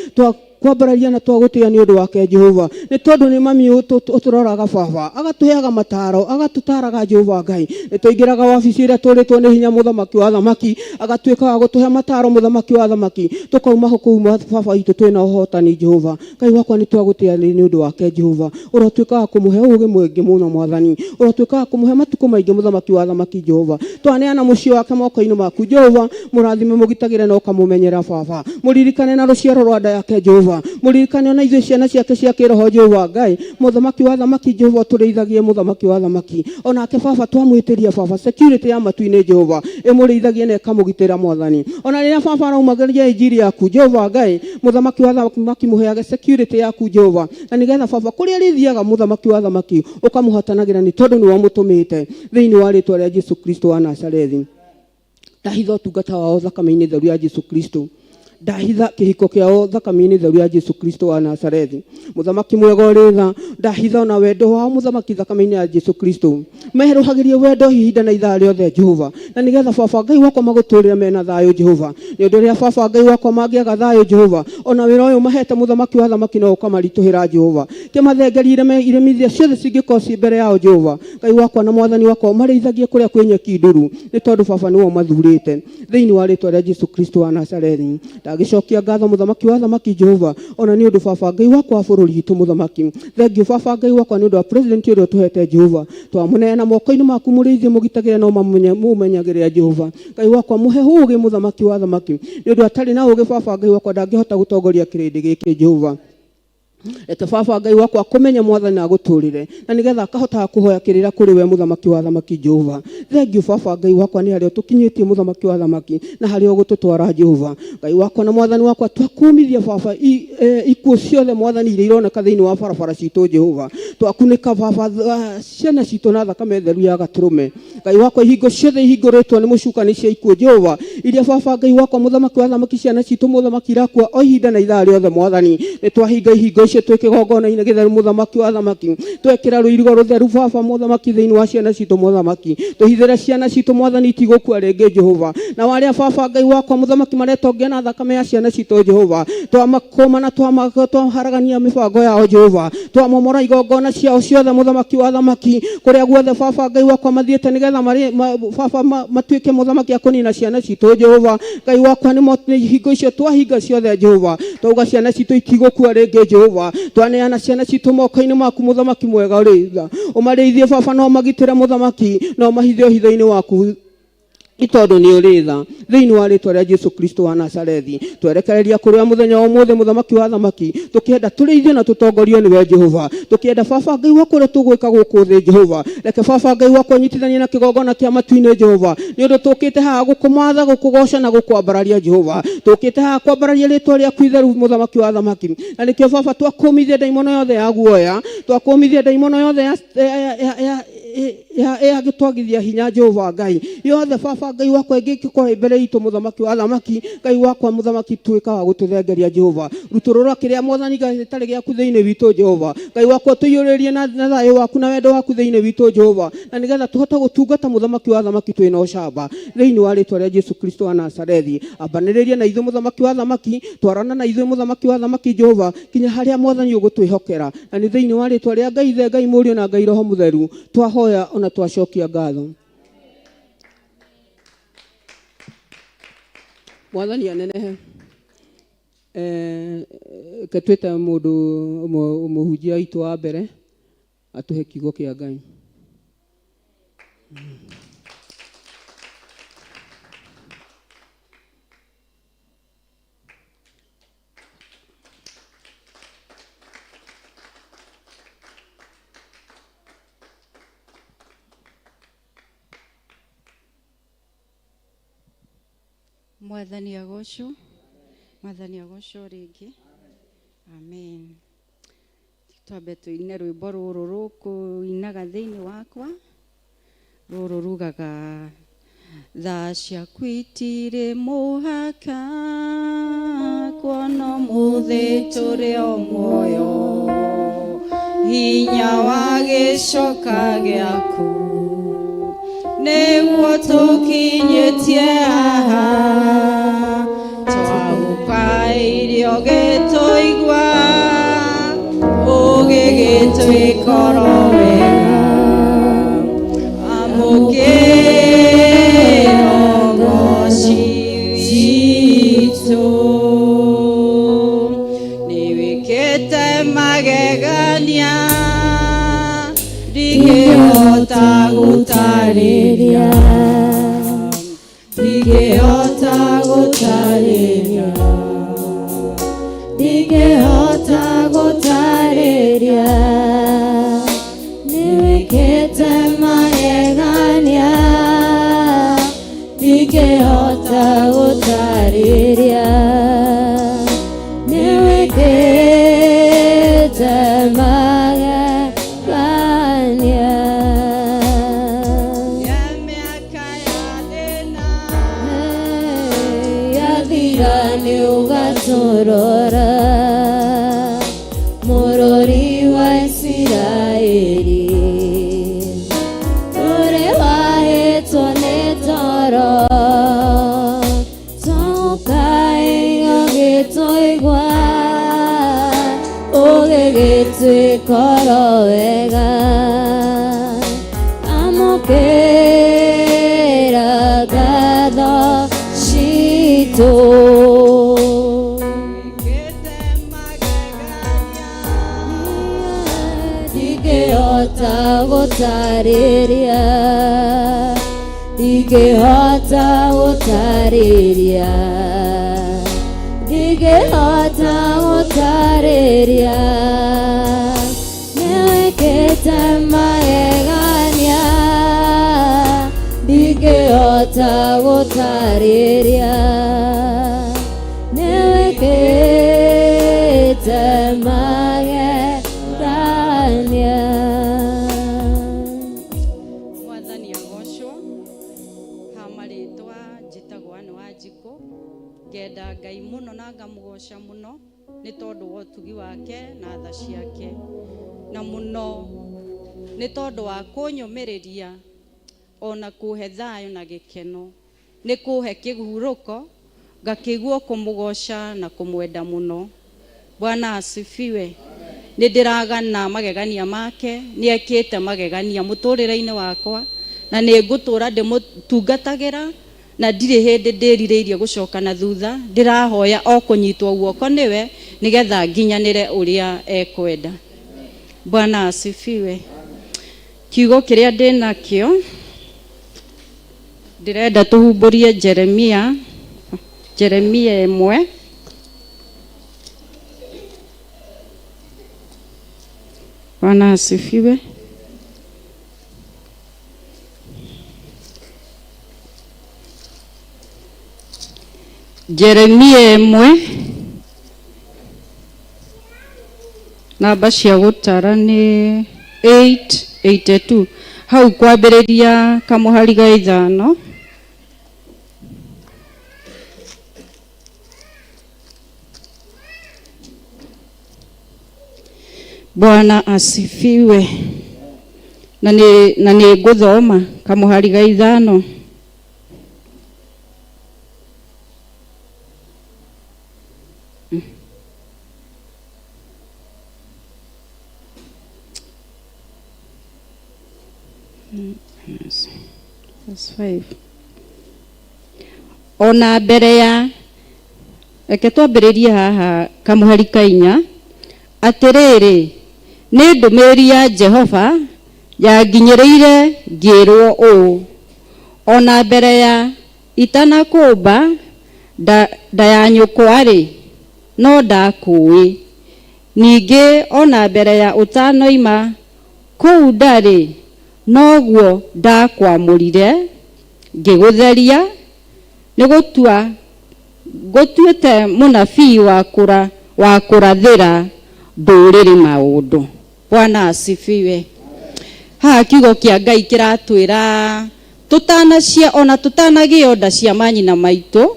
Kwambararia na twagũtĩĩa nĩ ũndũ wake Jehova. Nĩ tondũ nĩ mami ũtũroraga baba, agatũheaga mataro, agatũtaraga Jehova Ngai. Nĩ tũingĩraga wabici ĩrĩa tũrĩtwo nĩ hinya mũthamaki wa thamaki, agatuĩka wa gũtũhe mataro mũthamaki wa thamaki. Tũkauma kũu baba witũ twĩna ũhotani Jehova. Ngai wakwa nĩ twagũtĩĩa nĩ ũndũ wake Jehova. Ũrotuĩka wa kũmũhe ũũgĩ mũingĩ mũno mwathani. Ũrotuĩka wa kũmũhe matukũ maingĩ mũthamaki wa thamaki Jehova. Twaneana mũciĩ wake moko-inĩ maku Jehova. Mũrathime mũgitagĩre na ũkamũmenyera baba. Mũririkane na rũciaro rwa nda yake Jehova. Mũririkane ona ithuĩ ciana ciake cia kĩroho Jehova Ngai. Mũthamaki wa thamaki Jehova ũtũrĩithagie mũthamaki wa thamaki. Onake baba twamwĩtĩria baba security ya matu-inĩ Jehova ĩmũrĩithagie na ĩkamũgitĩra mwathani. Ona rĩrĩa baba araumagĩria injiri yaku Jehova Ngai mũthamaki wa thamaki mũheage security yaku Jehova. Na nĩgetha baba kũrĩa arĩthiaga mũthamaki wa thamaki ũkamũhatanagĩra nĩ tondũ nĩwe ũmũtũmĩte thĩinĩ wa rĩtwa rĩa Jesu Kristo wa Nazarethi. Ndahitha ũtungata wao thakame-inĩ theru ya Jesu Kristo. Ndahitha kĩhiko kĩao thakame-inĩ theru ya Jesu Kristo wa Nazarethi. Mũthamaki mwega ũrĩ tha, ndahitha ona wendo wao mũthamaki thakame-inĩ ya Jesu Kristo. Meruhagĩrie wendo ihinda na ithaa rĩothe Jehova. Na nĩgetha baba Ngai wakwa magũtũrĩre mena thayũ Jehova. Nĩ ũndũ rĩrĩa baba Ngai wakwa mangĩaga thayũ Jehova, ona wĩra ũyũ mahete mũthamaki wa thamaki no ũkamaritũhĩra Jehova. Kĩmathengerie iremithia ciothe cingĩkorwo ciĩ mbere yao Jehova. Ngai wakwa na mwathani wakwa ũmarĩithagie kũrĩa kwĩ nyeki nduru, nĩ tondũ baba nĩwe ũmathurĩte. Thĩinĩ wa rĩtwa rĩa Jesu Kristo wa Nazarethi. Ndagĩcokia ngatho mũthamaki wa thamaki Jehova, ona nĩ ũndũ baba Ngai wakwa wa bũrũri witũ mũthamaki. Thank you baba Ngai wakwa nĩ ũndũ wa president ũrĩa ũtũhete Jehova. Twamũneana moko-inĩ maku mũrĩithie mũgitagĩre na ũmũmenyagĩrĩra Jehova. Ngai wakwa mũhe ũũgĩ mũthamaki wa thamaki. Nĩ ũndũ atarĩ na ũũgĩ baba Ngai wakwa ndangĩhota gũtongoria kĩrĩndĩ gĩkĩ Jehova. Reke baba Ngai wakwa akũmenye mwathani na agũtũrĩre, na nĩgetha akahotaga kũhoya kĩrĩra kũrĩ we mũthamaki wa thamaki Jehova. Thengiũ baba Ngai wakwa nĩ harĩa ũtũkinyĩtie mũthamaki wa thamaki na harĩa ũgũtũtwara Jehova. Ngai wakwa na mwathani wakwa, twakumithia baba ikuũ ciothe mwathani iria ironeka thĩinĩ wa barabara citũ Jehova. Twakunĩka baba ciana citũ na thakame theru ya gatũrũme. Ngai wakwa, ihingo ciothe ihingũrĩtwo nĩ mũcukani cia ikuũ Jehova, iria baba Ngai wakwa mũthamaki wa thamaki ciana citũ mũthamaki irakua o ihinda na ithaa rĩothe mwathani. Nĩ twahinga ihingo icio twĩ kĩgongona-inĩ gĩtheru mũthamaki wa thamaki, twekĩra rũirigo rũtheru baba mũthamaki thĩinĩ wa ciana citũ mũthamaki. Tũhithĩre ciana citũ mwathani itigũkua rĩngĩ Jehova. Na warĩa baba Ngai wakwa mũthamaki maretongia na thakame ya ciana citũ Jehova, twamakũma na twaharagania mĩbango yao Jehova, twamomora igongona ciao ciothe mũthamaki wa thamaki, kũrĩa guothe baba Ngai wakwa mathiĩte nĩgetha baba matuĩke mũthamaki a kũnina ciana citũ Jehova. Ngai wakwa, nĩ ihingo icio twahinga ciothe Jehova, twauga ciana citũ itigũkua rĩngĩ Jehova. Twaneana ciana citũ moko-inĩ maku mũthamaki mwega ũrĩ tha, ũmarĩithie baba na ũmagitĩre mũthamaki, na ũmahithe ũhitho-inĩ waku tondũ nĩ ũrĩ tha. Thĩinĩ wa rĩtwa rĩa Jesu Kristo wa Nazarethi, twerekereria kũrĩa mũthenya wa ũmũthĩ mũthamaki wa thamaki, tũkĩenda tũrĩithio na tũtongorio nĩwe Jehova. Tũkĩenda baba Ngai wakwa ũrĩa tũgwĩka gũkũ thĩ Jehova, reke baba Ngai wakwa ũnyitithanie na kĩgongona kĩa matu-inĩ Jehova, nĩ ũndũ tũkĩte haha gũkũmatha, gũkũgoca na gũkwambararia Jehova. Tũkĩte haha kwambararia rĩtwa rĩaku itheru mũthamaki wa thamaki, na nĩkĩo baba twakũmithia ndaimono yothe ya guoya, twakũmithia ndaimono yothe ya gĩtwagithia hinya Jehova Ngai yothe baba Ngai wakwa ĩngĩkorwo mbere itũ mũthamaki wa thamaki. Ngai wakwa mũthamaki, tuĩka wa gũtũthengeria Jehova, rutũrũra kĩrĩa mwathani Ngai gĩtarĩ gĩaku thĩinĩ witũ Jehova. Ngai wakwa, tũiyũrĩrie na thayũ waku na wendo waku thĩinĩ witũ Jehova, na nĩgetha tũhote gũtungata mũthamaki wa thamaki twĩna ũcamba. Thĩinĩ wa rĩtwa rĩa Jesu Kristo wa Nazarethi, ambanĩrĩria na ithuĩ mũthamaki wa thamaki, twarana na ithuĩ mũthamaki wa thamaki Jehova, kinya harĩa mwathani ũgũtwĩhokera, na nĩ thĩinĩ wa rĩtwa rĩa Ngai Ithe, Ngai Mũriũ na Ngai Roho Mũtheru twahoya ona twacokia ngatho. Mwathani anenehe. Reke twĩte mũndũ mũhunjia witũ wa mbere atũhe kiugo kĩa Ngai. Mwathani agocwo, mwathani agocwo rĩngĩ, amen. Twambe tũine rwĩmbo rũrũ rũkũinaga thĩinĩ wakwa, rũrũ rugaga tha ciaku itirĩ mũhaka, kuona ũmũthĩ tũrĩ o muoyo, hinya wa gĩcoka gĩaku nĩguo tũkinyĩtie haha, twagũkaĩire ũgĩtũigua, ũgĩgĩtwĩkoro wega, amũkĩra ũgoci witũ. Nĩwĩkĩte magegania ndingĩhota gũtarĩria, ndingĩhota gũtarĩria, ndingĩhota gũtarĩria, nĩwĩkĩte magegania ndingĩhota gũtarĩria, nĩwĩkĩte magegania. Ya mĩaka ya thĩna Yathira nĩ ũgatũrora, mũrori wa Isiraeli, ũrĩ wahĩtwo nĩ toro, twaũkaĩire ũgĩtũigua, ũgĩgĩtwĩkoro wega, amũkĩra ngatho citũ. Wĩkĩte magegania Ndingĩhota gũtarĩria, ndingĩhota gũtarĩria, ndingĩhota gũtarĩria. Nĩwĩkĩte magegania ndingĩhota gũtarĩria nĩwĩkĩte magegania. Mwathani agocwo. Ha marĩtwa njĩtagwo Anne Wanjikũ, ngenda Ngai mũno na ngamũgoca mũno nĩ tondũ wa ũtugi wake na tha ciake, na mũno nĩ tondũ wa kũnyũmĩrĩria ona kũhe thayũ na gĩkeno, nĩ kũhe kĩhurũko ngakĩigua kũmũgoca na kũmwenda mũno. Bwana asifiwe. Nĩ ndĩragana magegania make, nĩ ekĩte magegania mũtũrĩre-inĩ wakwa, na nĩ ngũtũra ndĩmũtungatagĩra na ndirĩ hĩndĩ ndĩrirĩirie gũcoka na thutha. Ndĩrahoya o kũnyitwo guoko nĩwe nĩgetha nginyanĩre ũrĩa ekwenda. Bwana asifiwe. Kiugo kĩrĩa ndĩnakĩo ndĩrenda tũhumbũrie Jeremia, Jeremia 1. Bwana asifiwe. Jeremia 1, namba cia gũtara nĩ 882, hau kwambĩrĩria kamũhari ga 5. Bwana asifiwe. Na nĩ ngũthoma kamũhari ga 5. Verse 5. Ona mbere ya, reke twambĩrĩrie haha kamũhari ka 4. Atĩrĩrĩ, nĩ ndũmĩrĩri ya Jehova yanginyĩrĩire ngĩrwo ũũ: ona mbere ya itanakũmba nda ya nyũkwa-rĩ, no ndakũĩ, ningĩ ona mbere ya ũtanoima kũu nda-rĩ, noguo ndakwamũrire ngĩgũtheria, nĩ gũtua ngũtuĩte mũnabii wa kũrathĩra ndũrĩrĩ maũndũ. Bwana asifiwe. Haha kiugo kĩa Ngai kĩratwĩra tũtanacia ona tũtanagĩo nda cia manyina maitũ,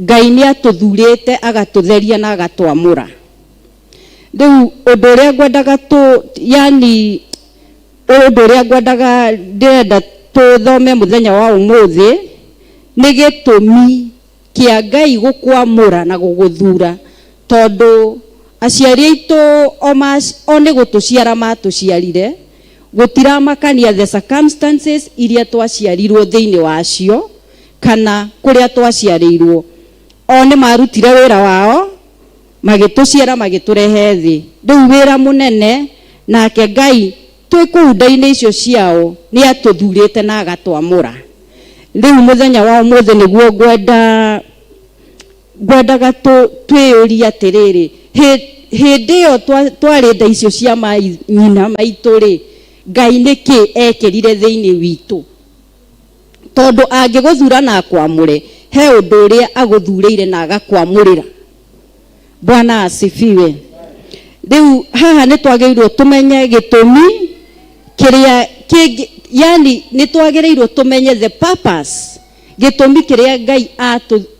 Ngai nĩ atũthurĩte, agatũtheria na agatwamũra. Rĩu ũndũ ũrĩa ngwendaga tũ yani ũndũ ũrĩa ngwendaga ndĩrenda tũthome mũthenya wa ũmũthĩ nĩ gĩtũmi kĩa Ngai gũkwamũra na gũgũthura, tondũ aciari aitũ o nĩ gũtũciara matũciarire, gũtiramakania the circumstances iria twaciarirwo thĩinĩ wacio kana kũrĩa twaciarĩirwo. O nĩ marutire wĩra wao, magĩtũciara, magĩtũrehe thĩ. Rĩu wĩra mũnene nake Ngai twĩ kũu nda-inĩ icio ciao nĩ atũthurĩte na agatwamũra. Rĩu mũthenya wa ũmũthĩ nĩguo ngwendaga twĩyũrie atĩrĩrĩ, hĩndĩ ĩyo twarĩ nda icio cia nyina maitũ rĩ, Ngai nĩkĩ ekĩrire thĩinĩ witũ? Tondũ angĩgũthura na akwamũre, he ũndũ ũrĩa agũthurĩire na agakwamũrĩra. Bwana asifiwe. Rĩu haha nĩ twagĩrĩirwo tũmenye gĩtũmi kĩrĩa kĩngĩ, yani nĩ twagĩrĩirwo tũmenye the purpose, gĩtũmi kĩrĩa Ngai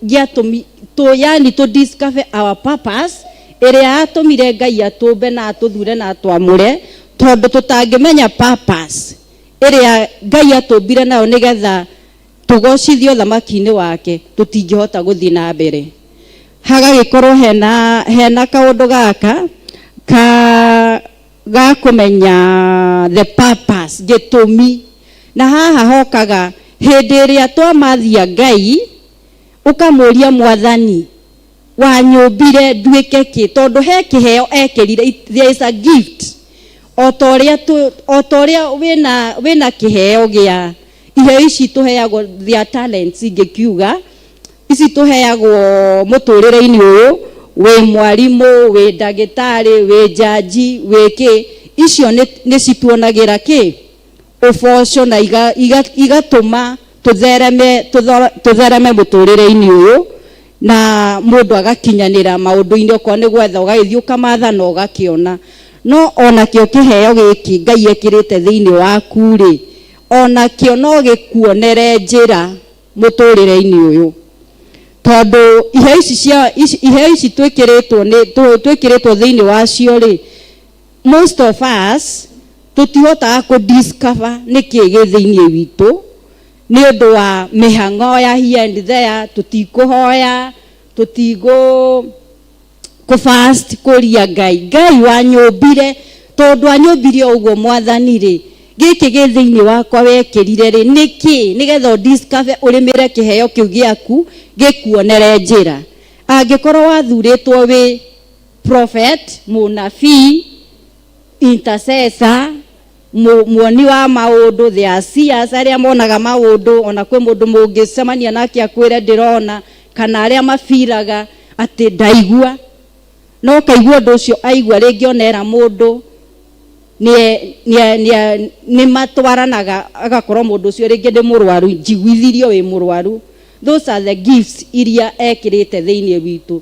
gĩatũmi tũ, yani to discover our purpose ĩrĩa atũmire Ngai atũmbe na atũthure na atwamũre, tondũ tũtangĩmenya purpose ĩrĩa Ngai atũmbire nayo nĩgetha tũgocithio thamaki-inĩ wake, tũtingĩhota gũthiĩ na mbere. Hagagĩkorwo hena kaũndũ gaka ka ga kũmenya the purpose, gĩtũmi. Na haha hokaga hĩndĩ ĩrĩa twamathia Ngai, ũkamũria Mwathani wanyũmbire nduĩke kĩ, tondũ he kĩheo ekĩrire, there is a gift. O ta ũrĩa wĩna kĩheo gĩa iheo ici tũheagwo, their talents ingĩkiuga ici tũheagwo mũtũrĩre-inĩ ũyũ, wĩ mwarimũ, wĩ ndagĩtarĩ, wĩ jaji, wĩ kĩ, Icio nĩ cituonagĩra kĩ ũboco na igatũma tũthereme tũthereme mũtũrĩre-inĩ ũyũ na mũndũ agakinyanĩra maũndũ-inĩ, okorwo nĩ gwetha ũgagĩthiĩ ũkamatha na ũgakĩona. No onakĩo kĩheo gĩkĩ Ngai ekĩrĩte thĩinĩ waku rĩ, onakĩo no gĩkuonere njĩra mũtũrĩre-inĩ ũyũ, tondũ iheo ici cia iheo ici twĩkĩrĩtwo nĩ twĩkĩrĩtwo thĩinĩ wacio rĩ, most of us tũtihotaga kũ discover nĩkĩ gĩ thĩinĩ witũ nĩ ũndũ wa mĩhang'o ya here and there. Tũtikũhoya, tũtigũ kũ fast kũria Ngai, Ngai wanyũmbire, tondũ anyũmbire o ũguo, Mwathani rĩ, gĩkĩ gĩ thĩinĩ wakwa wekĩrire rĩ nĩkĩ, nĩgetha ũ discover, ũrĩmĩre kĩheo kĩu gĩaku gĩkuonere njĩra. Angĩkorwo wathurĩtwo wĩ prophet, mũnabii, intercessor, muoni wa maũndũ, the seers, arĩa monaga maũndũ, ona kwĩ mũndũ mũngĩcemania nake akwĩre ndĩrona, kana arĩa mabiraga atĩ ndaigua, no kaigua ũndũ ũcio aigua rĩngĩ onera mũndũ nĩ matwaranaga, agakorwo mũndũ ũcio rĩngĩ nĩ mũrwaru, njiguithirio wĩ mũrwaru. Those are the gifts iria ekĩrĩte thĩinĩ witũ,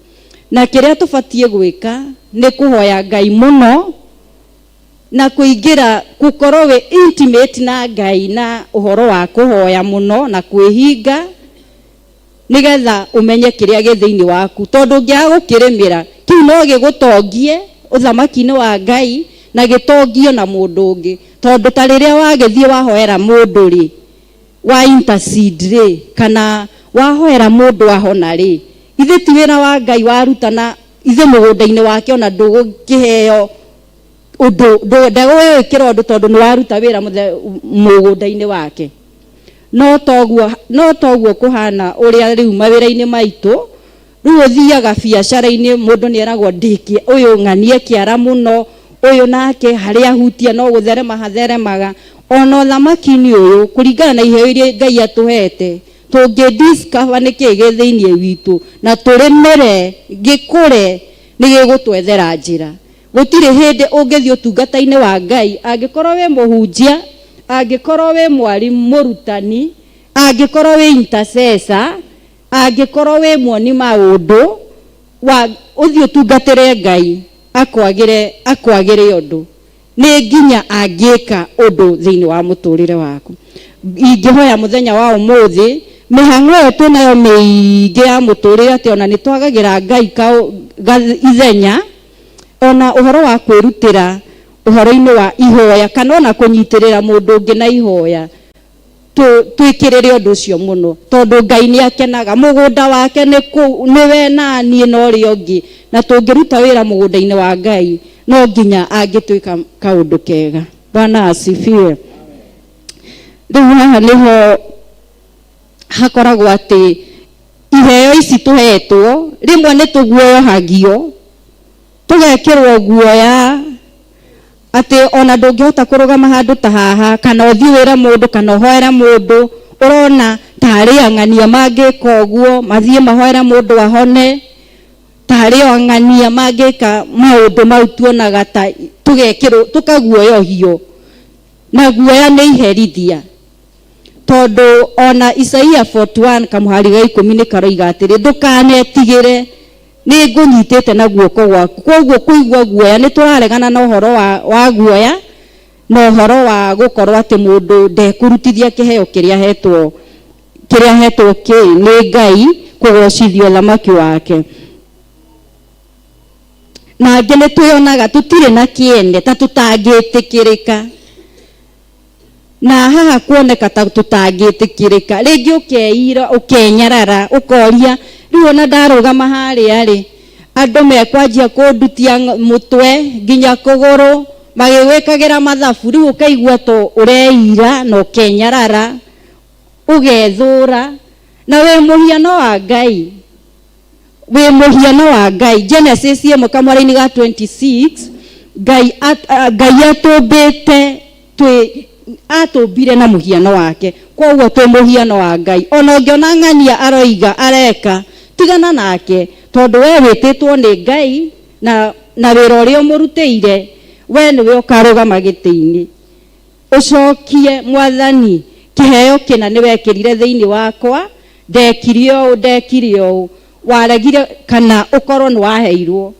na kĩrĩa tũbatiĩ gwĩka nĩ kũhoya Ngai mũno na kũingĩra gũkorwo wĩ intimate na Ngai na ũhoro wa kũhoya mũno na kwĩhinga, nĩgetha ũmenye kĩrĩa gĩ thĩinĩ waku, tondũ ũngĩaga gũkĩrĩmĩra kĩu no gĩgũtongie ũthamaki-inĩ wa Ngai na gĩtongio na mũndũ ũngĩ, tondũ ta rĩrĩa wagĩthiĩ wahoera mũndũ rĩ, wa intercede rĩ, kana wahoera mũndũ ahona rĩ, ithe ti wĩra wa Ngai waruta na ithe mũgũnda-inĩ wake, ona ndũgũkĩheo ũndũ, ndegũgĩkĩra ũndũ, tondũ nĩ waruta wĩra mũgũnda-inĩ wake. No toguo kũhana ũrĩa rĩu mawĩra-inĩ maitũ. Rĩu ũthiaga biacara-inĩ, mũndũ nĩ eragwo ndĩkie ũyũ ng'anie kĩara mũno, ũyũ nake harĩa ahutia no gũtherema hatheremaga. Ona ũthamaki-inĩ ũyũ, kũringana na iheo iria Ngai atũhete, tũngĩ discover nĩkĩ gĩ thĩinĩ witũ na tũrĩmĩre gĩkũre, nĩ gĩgũtwethera njĩra. Gũtirĩ hĩndĩ ũngĩthiĩ ũtungata-inĩ wa Ngai, angĩkorwo wĩ mũhunjia, angĩkorwo wĩ mwarimũ mũrutani, angĩkorwo wĩ intercessor, angĩkorwo wĩ muoni maũndũ, wa ũthiĩ ũtungatĩre Ngai akwagĩre ũndũ, nĩ nginya angĩka ũndũ thĩinĩ wa mũtũrĩre waku. Ingĩhoya mũthenya wa ũmũthĩ, mĩhang'o ĩyo twĩnayo mĩingĩ ya mũtũrĩre, atĩ ona nĩ twagagĩra Ngai ithenya, ona ũhoro wa kwĩrutĩra ũhoro-inĩ wa ihoya, kana ona kũnyitĩrĩra mũndũ ũngĩ na ihoya, twĩkĩrĩre ũndũ ũcio mũno, tondũ Ngai nĩ akenaga. Mũgũnda wake nĩ nĩwe na niĩ na ũrĩa ũngĩ, na tũngĩruta wĩra mũgũnda-inĩ wa Ngai, no nginya angĩtuĩka kaũndũ kega. Bwana asifiwe. Rĩu haha nĩho hakoragwo atĩ iheo ici tũhetwo rĩmwe nĩ tũguoyohagio, tũgekĩrwo guoya atĩ ona ndũngĩhota kũrũgama handũ ta haha, kana ũthiĩ wĩre mũndũ, kana ũhoere mũndũ. Ũrona tarĩ ang'ania mangĩka ũguo, mathiĩ mahoere mũndũ ahone, tarĩ o ang'ania mangĩka maũndũ mau. Tuonaga ta tũgekĩrwo, tũkaguoyohio, na guoya nĩ iherithia, tondũ ona Isaia 41 kamũhari ga 10 nĩ karoiga atĩrĩ, "Ndũkanetigĩre, nĩ ngũnyitĩte na guoko gwaku." Koguo kũigua guoya, nĩ tũraregana na ũhoro wa guoya na ũhoro wa gũkorwo atĩ mũndũ ndekũrutithia kĩheo kĩrĩa ahetwo kĩ nĩ Ngai kũgocithio ũthamaki wake. Na angĩ nĩ twĩonaga tũtirĩ na kĩene, ta tũtangĩtĩkĩrĩka, na haha kuoneka ta tũtangĩtĩkĩrĩka, rĩngĩ ũkeira, ũkenyarara, ũkoria, rĩu ona ndarũgama harĩa rĩ, andũ mekwanjia kũndutia mũtwe nginya kũgũrũ magĩgwĩkagĩra mathabu. Rĩu ũkaigua to ũreira na ũkenyarara, ũgethũra, na wĩ mũhiano wa Ngai, wĩ mũhiano wa Ngai. Genesis 1 kamwara-inĩ ga 26, Ngai Ngai atũmbĩte, twĩ atũmbire na mũhiano wake, koguo twĩ mũhiano wa Ngai. Ona ũngĩona ng'ania aroiga areka, tigana nake, tondũ we wĩtĩtwo nĩ Ngai na wĩra ũrĩa ũmũrutĩire. We nĩwe ũkarũgama gĩtĩ-inĩ ũcokie mwathani kĩheo kĩna nĩwekĩrire thĩinĩ wakwa, ndekire ũũ, ndekire ũũ, waregire kana ũkorwo nĩ waheirwo.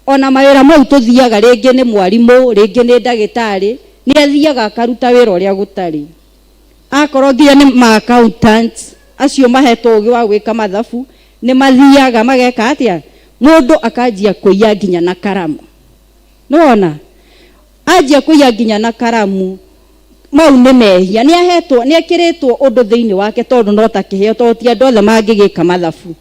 Ona mawĩra mau tũthiaga rĩngĩ nĩ mwarimũ, rĩngĩ nĩ ndagĩtarĩ, nĩ athiaga akaruta wĩra ũrĩa gũtarĩ. Akorwo nginya nĩ ma accountants acio mahetwo ũgĩ wa gwĩka mathabu, nĩ mathiaga mageka atĩa, mũndũ akanjia kũiya nginya na karamu. Nĩwona anjia kũiya nginya na karamu, mau nĩ mehia. Nĩ ahetwo, nĩ ekĩrĩtwo ũndũ thĩinĩ wake tondũ no ta kĩheo, tondũ ti andũ othe mangĩgĩka mathabu.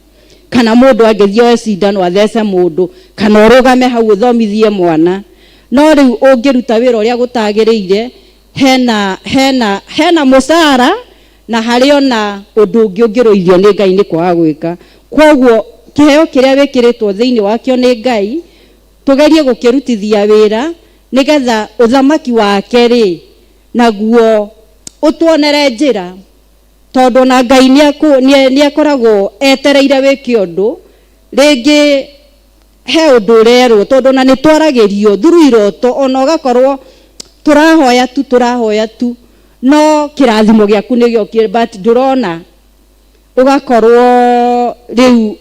Kana mũndũ angĩthiĩ oe cindano athece mũndũ, kana ũrũgame hau ũthomithie mwana. No rĩu ũngĩruta wĩra ũrĩa gũtagĩrĩire, hena mũcara na harĩ ona ũndũ ũngĩ ũngĩrũithio nĩ Ngai nĩ kwaga gwĩka. Kwoguo kĩheo kĩrĩa wĩkĩrĩtwo thĩinĩ wakĩo nĩ Ngai, tũgerie gũkĩrutithia wĩra nĩgetha ũthamaki wake rĩ naguo ũtuonere njĩra, tondũ ona Ngai nĩ akoragwo etereire wĩke ũndũ. Rĩngĩ he ũndũ ũrerwo, tondũ ona nĩ twaragĩrio through iroto, ona ũgakorwo tũrahoya tu, tũrahoya tu, no kĩrathimo gĩaku nĩ gĩokire, but ndũrona, ũgakorwo rĩu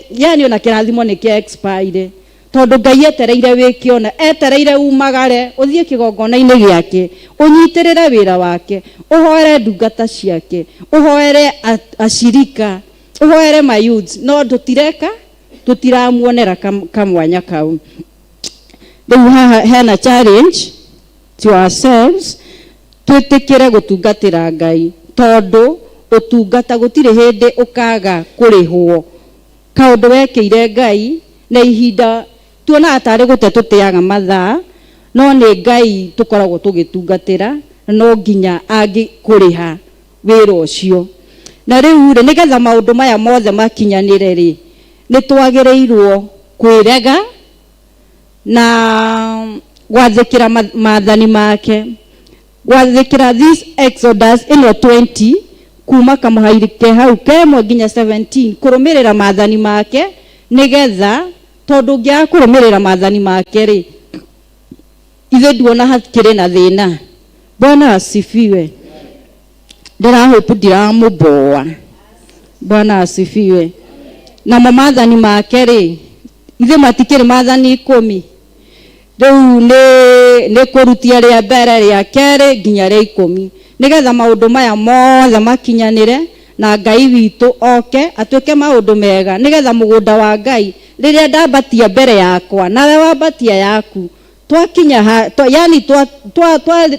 yani ona kĩrathimo nĩ kĩa expire, tondũ Ngai etereire wĩke, ona etereire umagare ũthiĩ kĩgongona-inĩ gĩake, ũnyitĩrĩre wĩra wake, ũhoere ndungata ciake, ũhoere acirika, ũhoere mayouths, no tũtireka, tũtiramuonera kamwanya kau. Rĩu haha hena challenge to ourselves, twĩtĩkĩre gũtungatĩra Ngai, tondũ ũtungata gũtirĩ hĩndĩ ũkaga kũrĩhwo. Kaũndũ wekĩire Ngai na ihinda tuonaga tarĩ gũte tũteaga mathaa, no nĩ Ngai tũkoragwo tũgĩtungatĩra, no nginya angĩkũrĩha wĩra ũcio. Na rĩu rĩ, nĩgetha maũndũ maya mothe makinyanĩre rĩ, nĩ twagĩrĩirwo kwĩrega na gwathĩkĩra maathani make, gwathĩkĩra this Exodus ĩno 20 kuma kamũhairi ke hau kemwe nginya 17, kũrũmĩrĩra maathani make, nĩgetha tondũ ũngĩaga kũrũmĩrĩra maathani make rĩ, ithuĩ nduona hakĩrĩ na thĩna. Bwana asifiwe. Ndĩrahope ndiramũboa. Bwana asifiwe. Namo maathani make rĩ, ithuĩ matikĩrĩ maathani 10. Rĩu nĩ kũrutia rĩa mbere, rĩa kerĩ nginya rĩa 10, nĩgetha maũndũ maya mothe makinyanĩre na Ngai witũ oke atuĩke maũndũ mega, nĩgetha mũgũnda wa Ngai rĩrĩa ndambatia mbere yakwa nawe wambatia yaku, twakinya ha, yani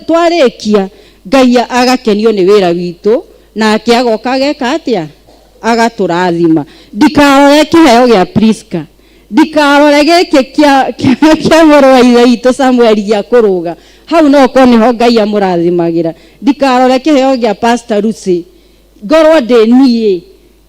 twarĩkia, Ngai agakenio nĩ wĩra witũ, nake agoka ageka atĩa, agatũrathima. Ndikarore kĩheo gĩa Priska, ndikarore gĩkĩ kĩa mũrũ wa ithe witũ Samuel gĩa kũrũga hau, no korwo nĩho Ngai amũrathimagĩra. Ndikarore kĩheo gĩa Pastor Lucy, ngorwo ndĩ niĩ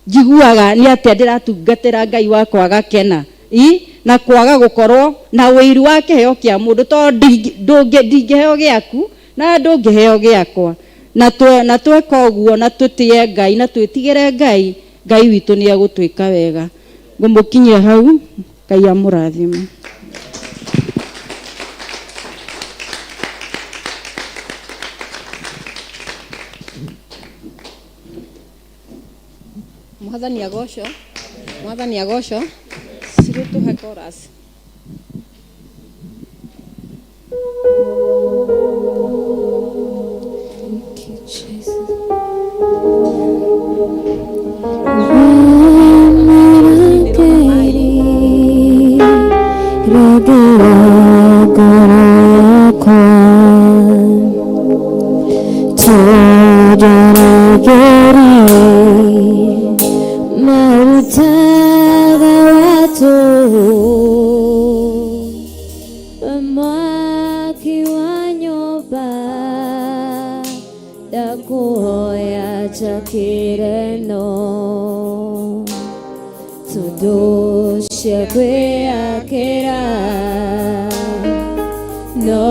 njiguaga nĩ atĩa ndĩratungatĩra Ngai wakwa agakena, i na kwaga gũkorwo na ũiru wa kĩheo kĩa mũndũ, tondũ ndingĩheo gĩaku na ndũngĩheo gĩakwa. Na tweka ũguo na tũtĩe Ngai na twĩtigĩre Ngai, Ngai witũ nĩ egũtwĩka wega. Ngũmũkinyia hau, Ngai amũrathime. Mwathani agocwo, Mwathani agocwo. Cirũtũhe chorus. Thank you, Jesus. Marutaga watu mwaki wa nyũmba ndakuhoya njakĩre no tondũ cia kwĩyakĩra no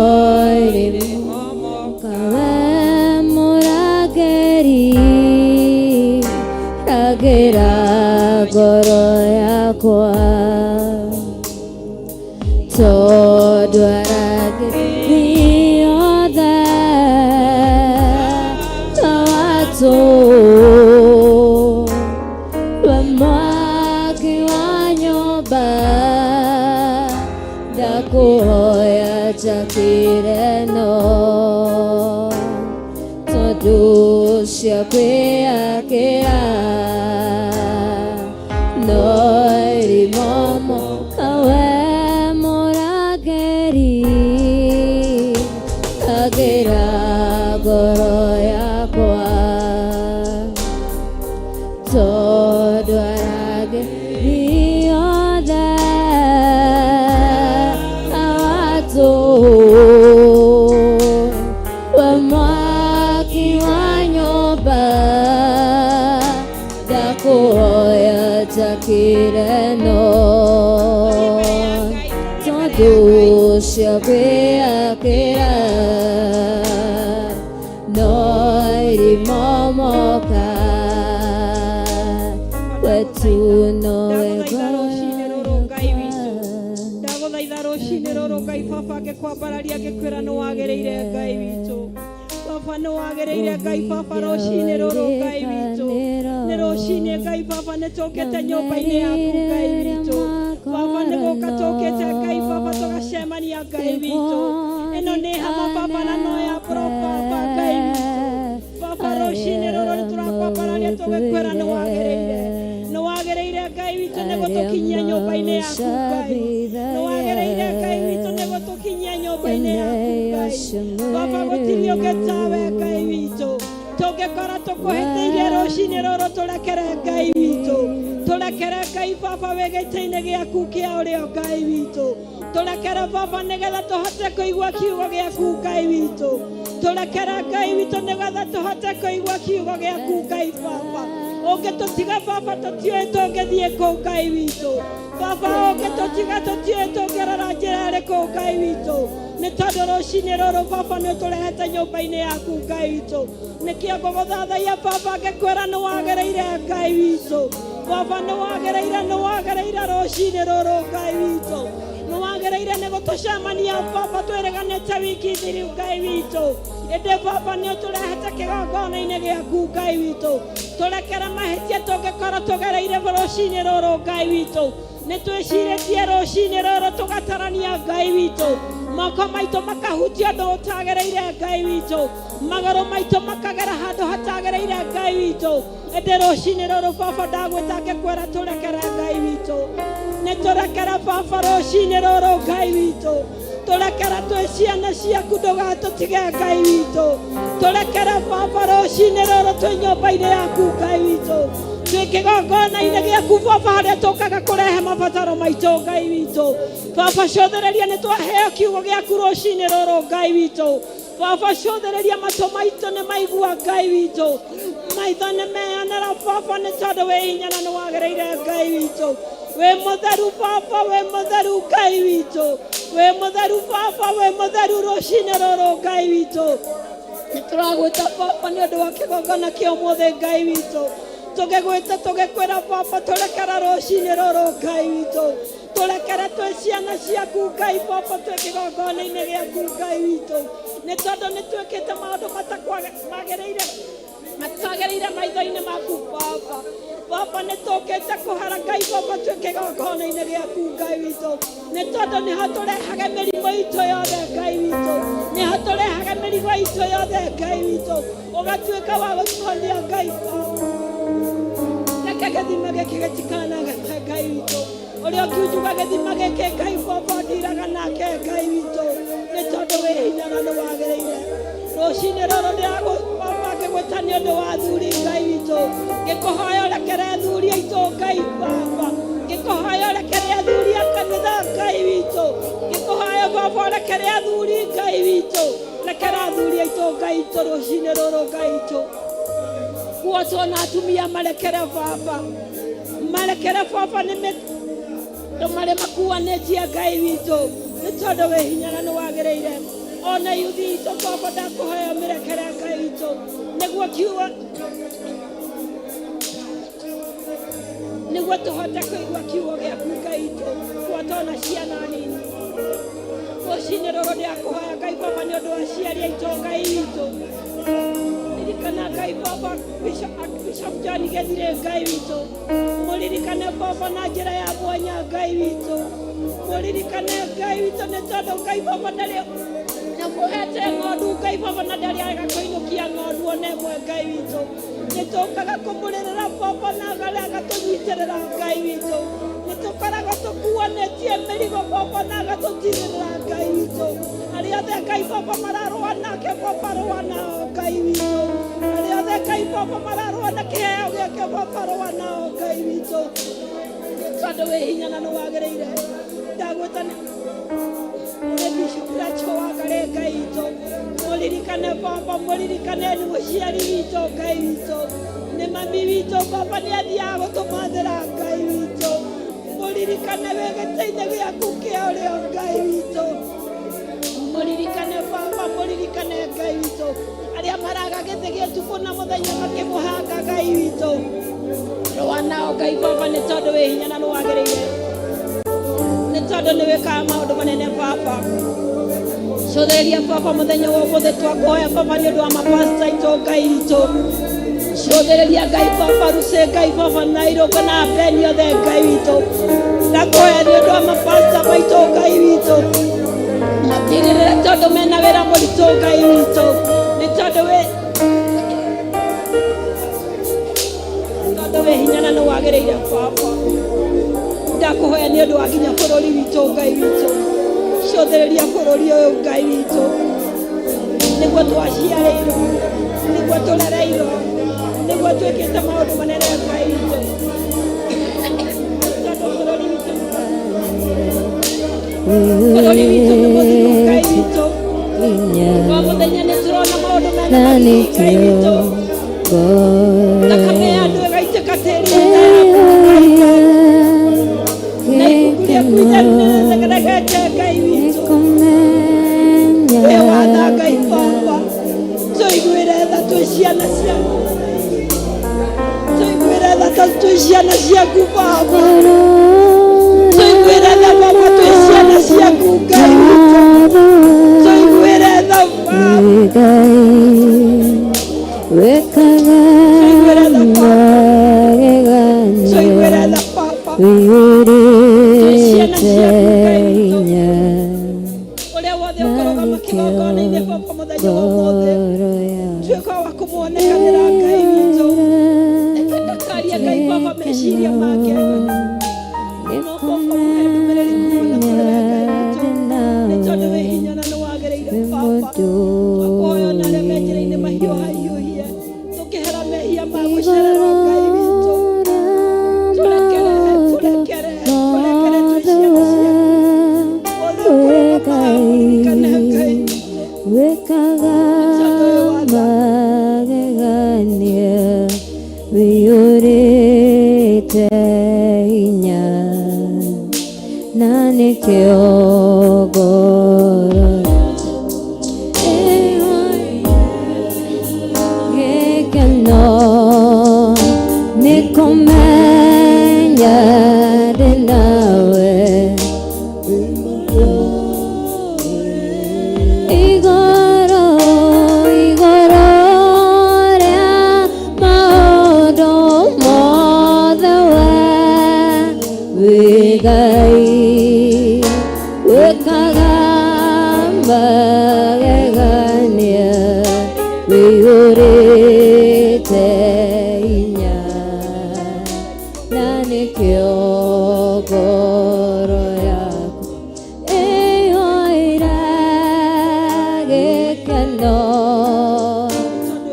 irĩmomoka. We mũrangĩri, rangĩra ngoro yakwa, tondũ nyũmba ndakũhoya njakĩre no tondũ cia kwĩyakĩra no irimomoka we mũrangĩri agĩra ngoro yakwa tondũ arangĩri othe a tũhũ we mwaki wa nyũmba ndakũhoya njakĩre no tondũ cia kwĩyakĩra no irimomoka wetu nowe Ndagũthaitha rũcinĩ rũrũ Ngai witũ. ngoro Ndagũthaitha rũcinĩ rũrũ Ngai baba ngĩkwambararia ngĩkwĩra nĩ wagĩrĩire Ngai witũ. Baba nĩ wagĩrĩire Ngai baba rũcinĩ rũrũ Ngai witũ. Nĩ rũcinĩ Ngai baba nĩ tũkĩte nyũmba-inĩ yaku Ngai witũ. Baba nĩ gũka tũkĩte Ngai baba tũgacemania Ngai witũ. Ĩno nĩ hama baba na no ya bro baba Ngai witũ. Baba rũcinĩ rũrũ nĩ tũrakwambararia tũgĩkwĩra nĩ wagĩrĩire. Nĩ wagĩrĩire Ngai witũ nĩ gũtũkinyia nyũmba-inĩ yaku Ngai. Nĩ wagĩrĩire Ngai witũ nĩ gũtũkinyia nyũmba-inĩ yaku Ngai. Baba gũtirĩ ũngĩ tawe Ngai witũ. Tũngĩkora tũkũhĩtĩirie rũcinĩ rũrũ tũrekere Ngai witũ. Tũrekere Ngai baba wĩ gĩtĩ-inĩ gĩaku kĩa ũrĩo Ngai witũ. Tũrekere baba nĩgetha tũhote kũigua kiugo gĩaku Ngai witũ. Tũrekere Ngai witũ nĩgetha tũhote kũigua kiugo gĩaku Ngai baba. Ũngĩtũtiga baba tũtiũĩ tũngĩthiĩ kũ Ngai witũ. Baba ũngĩtũtiga tũtiũĩ tũngĩrora njĩra ĩrĩkũ Ngai witũ. Nĩ tondũ rũcinĩ rũrũ baba nĩ ũtũrehete nyũmba-inĩ yaku Ngai witũ. Nĩkĩo ngũgũthathaiya baba ngĩkwĩra nĩ wagĩrĩire Ngai witũ. Baba nĩ wagĩrĩire nĩ wagĩrĩire rũcinĩ rũrũ Ngai witũ. Nĩ wagĩrĩire nĩ gũtũcemania baba twĩrĩganĩte wiki thiru Ngai witũ. Ĩndĩ baba nĩ ũtũrehete kĩgongona-inĩ gĩaku Ngai witũ. Tũrekere mahĩtia tũngĩkorwo tũgereire rũcinĩ rũrũ Ngai witũ. Nĩ twĩcirĩtie rũcinĩ rũrũ tũgatarania Ngai witũ. Moko maitũ makahutia ũndũ ũtagĩrĩire Ngai witũ. Magũrũ maitũ makagera handũ hatagĩrĩire Ngai witũ. Ĩndĩ rũcinĩ rũrũ baba ndagwĩta ngĩkwĩra tũrekere Ngai witũ. Nĩ tũrekere baba rũcinĩ rũrũ Ngai witũ. Tũrekere twĩ ciana ciaku ndũgatũtige Ngai witũ. Tũrekere baba rũcinĩ rũrũ twĩ nyũmba-inĩ yaku Ngai witũ. Twĩ kĩgongona-inĩ gĩaku baba harĩa tũkaga kũrehe mabataro maitũ Ngai witũ. Baba cũthĩrĩria nĩ twaheo kiugo gĩaku rũcinĩ rũrũ Ngai witũ. Baba cũthĩrĩria matũ maitũ nĩ maigua Ngai witũ. Maitho nĩ meyonera baba nĩ tondũ wĩ hinya na nĩ wagĩrĩire Ngai witũ. Wĩ mũtheru baba wĩ mũtheru Ngai witũ. Wĩ mũtheru baba wĩ mũtheru rũcinĩ rũrũ Ngai witũ. Nĩ tũragwĩta baba nĩ ũndũ wa kĩgongona kĩa ũmũthĩ Ngai witũ. Tũgĩgwĩta tũgĩkwĩra baba tũrekere rũcinĩ rũrũ Ngai witũ. Tũrekere twĩ ciana ciaku Ngai baba twĩ kĩgongona-inĩ gĩaku Ngai witũ. Nĩ tondũ nĩ twĩkĩte maũndũ matakwagĩrĩire matagĩrĩire maitho-inĩ maku baba. Baba nĩ tũkĩte kũhara Ngai baba twĩ kĩgongona-inĩ gĩaku Ngai witũ. Nĩ tondũ nĩho tũrehaga mĩrimũ itũ yothe Ngai witũ. Nĩho tũrehaga mĩrigo itũ yothe Ngai witũ. Ũgatuĩka wa gũtũhonia Ngai baba. Reke gĩthima gĩkĩ gĩtikanagate Ngai witũ. Ũrĩa ũkiunjuga gĩthima gĩkĩ Ngai baba ndiraga nake Ngai witũ. Nĩ tondũ wĩ hinya na nĩ wagĩrĩire. Rũcinĩ rũrũ ndĩragũ baba ngĩgwĩta nĩ ũndũ wa athuri Ngai witũ. Ngĩkũhoya ũrekere athuri aitũ Ngai baba. Ngĩkũhoya ũrekere athuri a kanitha Ngai witũ. Ngĩkũhoya baba ũrekere athuri Ngai witũ. Rekera athuri aitũ Ngai witũ rũcinĩ rũrũ Ngai witũ. Kuotwo na atumia marekere baba. Marekere baba nĩ andũ marĩa makuanĩtie Ngai witũ. Nĩ tondũ wĩ hinya na nĩ wagĩrĩire. Ona yuthi itũ baba ndakũhoya mĩrekere Ngai witũ. Nĩguo kiugo nĩguo tũhote kũigua kiugo gĩaku Ngai witũ. Kuotwo na ciana nini. Rũcinĩ rũrũ ndĩrakũhoya Ngai baba nĩ ũndũ wa aciari aitũ Ngai witũ. Ririkana Ngai baba Bishop John Gethire Ngai witũ. Mũririkane baba na njĩra ya mwanya. hinya Ngai witũ. Mũririkane Ngai witũ nĩ tondũ Ngai baba ndarĩ nyamũhete ng'ondu Ngai baba na ndarĩ arega kũinũkia ng'ondu ona ĩmwe Ngai witũ. Nĩ tũkaga kũmũrĩrĩra baba na agatũnyitĩrĩra Ngai witũ. Nĩ tũkoragwo tũkuanĩtie mĩrigo baba na agatũtirĩrĩra Ngai witũ. Arĩa othe Ngai baba mararũa nake baba rũa nao Ngai witũ. Arĩa othe Ngai baba mararũa na kĩheo gĩake baba rũa nao Ngai witũ. Tondũ wĩ hinya na nĩ wagĩrĩire. Ndagwĩta nĩ Bishop Racho Wangari Ngai witũ. Mũririkane baba, mũririkane nĩ mũciari witũ Ngai witũ. Nĩ mami witũ baba nĩ athiaga gũtũmathĩra Ngai witũ. Mũririkane wĩ gĩtĩ-inĩ gĩaku kĩa ũrĩo Ngai witũ. Mũririkane baba, mũririkane Ngai witũ. Arĩa maraga gĩtĩ gĩa ũtukũ na mũthenya makĩmũhanga Ngai witũ. Rũa nao Ngai baba nĩ tondũ wĩ hinya na nĩ wagĩrĩire. Nĩ tondũ nĩ wĩkaga maũndũ manene baba. Cũthĩrĩria baba mũthenya wa ũmũthĩ twakũhoya baba nĩ ũndũ wa mapasta aitũ Ngai witũ. Cũthĩrĩria Ngai baba Ruce Ngai baba na Irũngũ na Beni othe Ngai witũ. Ndakũhoya nĩ ũndũ wa mapasta maitũ Ngai witũ. Matirĩrĩre tondũ mena wĩra mũritũ Ngai witũ. Nĩ tondũ wĩ tondũ wĩ hinya na nĩ wagĩrĩire baba. Ndakũhoya nĩ ũndũ wa nginya bũrũri witũ Ngai witũ. Cũthĩrĩria bũrũri ũyũ Ngai witũ. Nĩguo twaciarĩirwo, nĩguo tũrereirwo, nĩguo twĩkĩte maũndũ manene Ngai witũ. Tondũ bũrũri witũ nĩ mũthiru Ngai witũ. O mũthenya nĩ tũrona maũndũ mena magigi Ngai witũ. Thakame ya andũ ĩgaitĩka tĩri-inĩ yaku Ngai baba. Na ibuku rĩaku itheru nĩ rĩregete Ngai witũ. Wĩ watha Ngai baba. Tũiguĩre tha twĩ ciana ciaku. Tũiguĩre tha ta twĩ ciana ciaku baba. Tũiguĩre tha baba twĩ ciana ciaku Ngai witũ. Tũiguĩre tha baba. Tũiguĩre tha baba. Tũiguĩre tha baba. Twĩ ciana ciaku Ngai witũ. Ũrĩa wothe ũkũrũgama kĩgongona-inĩ baba mũthenya wa ũmũthĩ. Tuĩka wa kũmuonekanĩra Ngai witũ. Reke ndakarie Ngai baba meciria make. No baba mũhe ndũmĩrĩri kuma na kũrĩ we Ngai witũ. Nĩ tondũ wĩ hinya na nĩ wagĩrĩire baba. Twakũhoya ona arĩa me njĩra-inĩ mahiũhahiũhie. Tũkĩhera mehia ma gũcererwo Ngai witũ. Tũrekere, tũrekere, tũrekere twĩ ciana ciaku. Wothe ũkũrũgama haha mũririkane Ngai witũ. Wĩkaga Nĩ tondũ wĩ watha. magegania wĩiyũrĩte hinya na nĩkĩo ngoro gĩkeno nĩ kũmenya ndĩ nawe igũrũ igũrũ rĩa maũndũ mothe we wĩ Ngai wĩkaga magegania wĩiyũrĩte hinya na nĩkĩo ngoro yaku ĩiyũire gĩkeno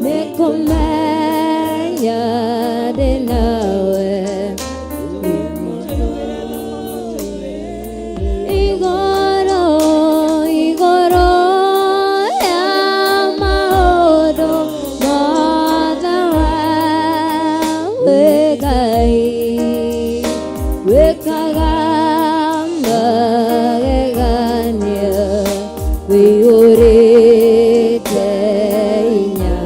nĩ kũmenya ndĩ nawe igũrũ igũrũ ya maũndũ mothe we wĩ Ngai wĩkaga magegania wĩiyũrĩte hinya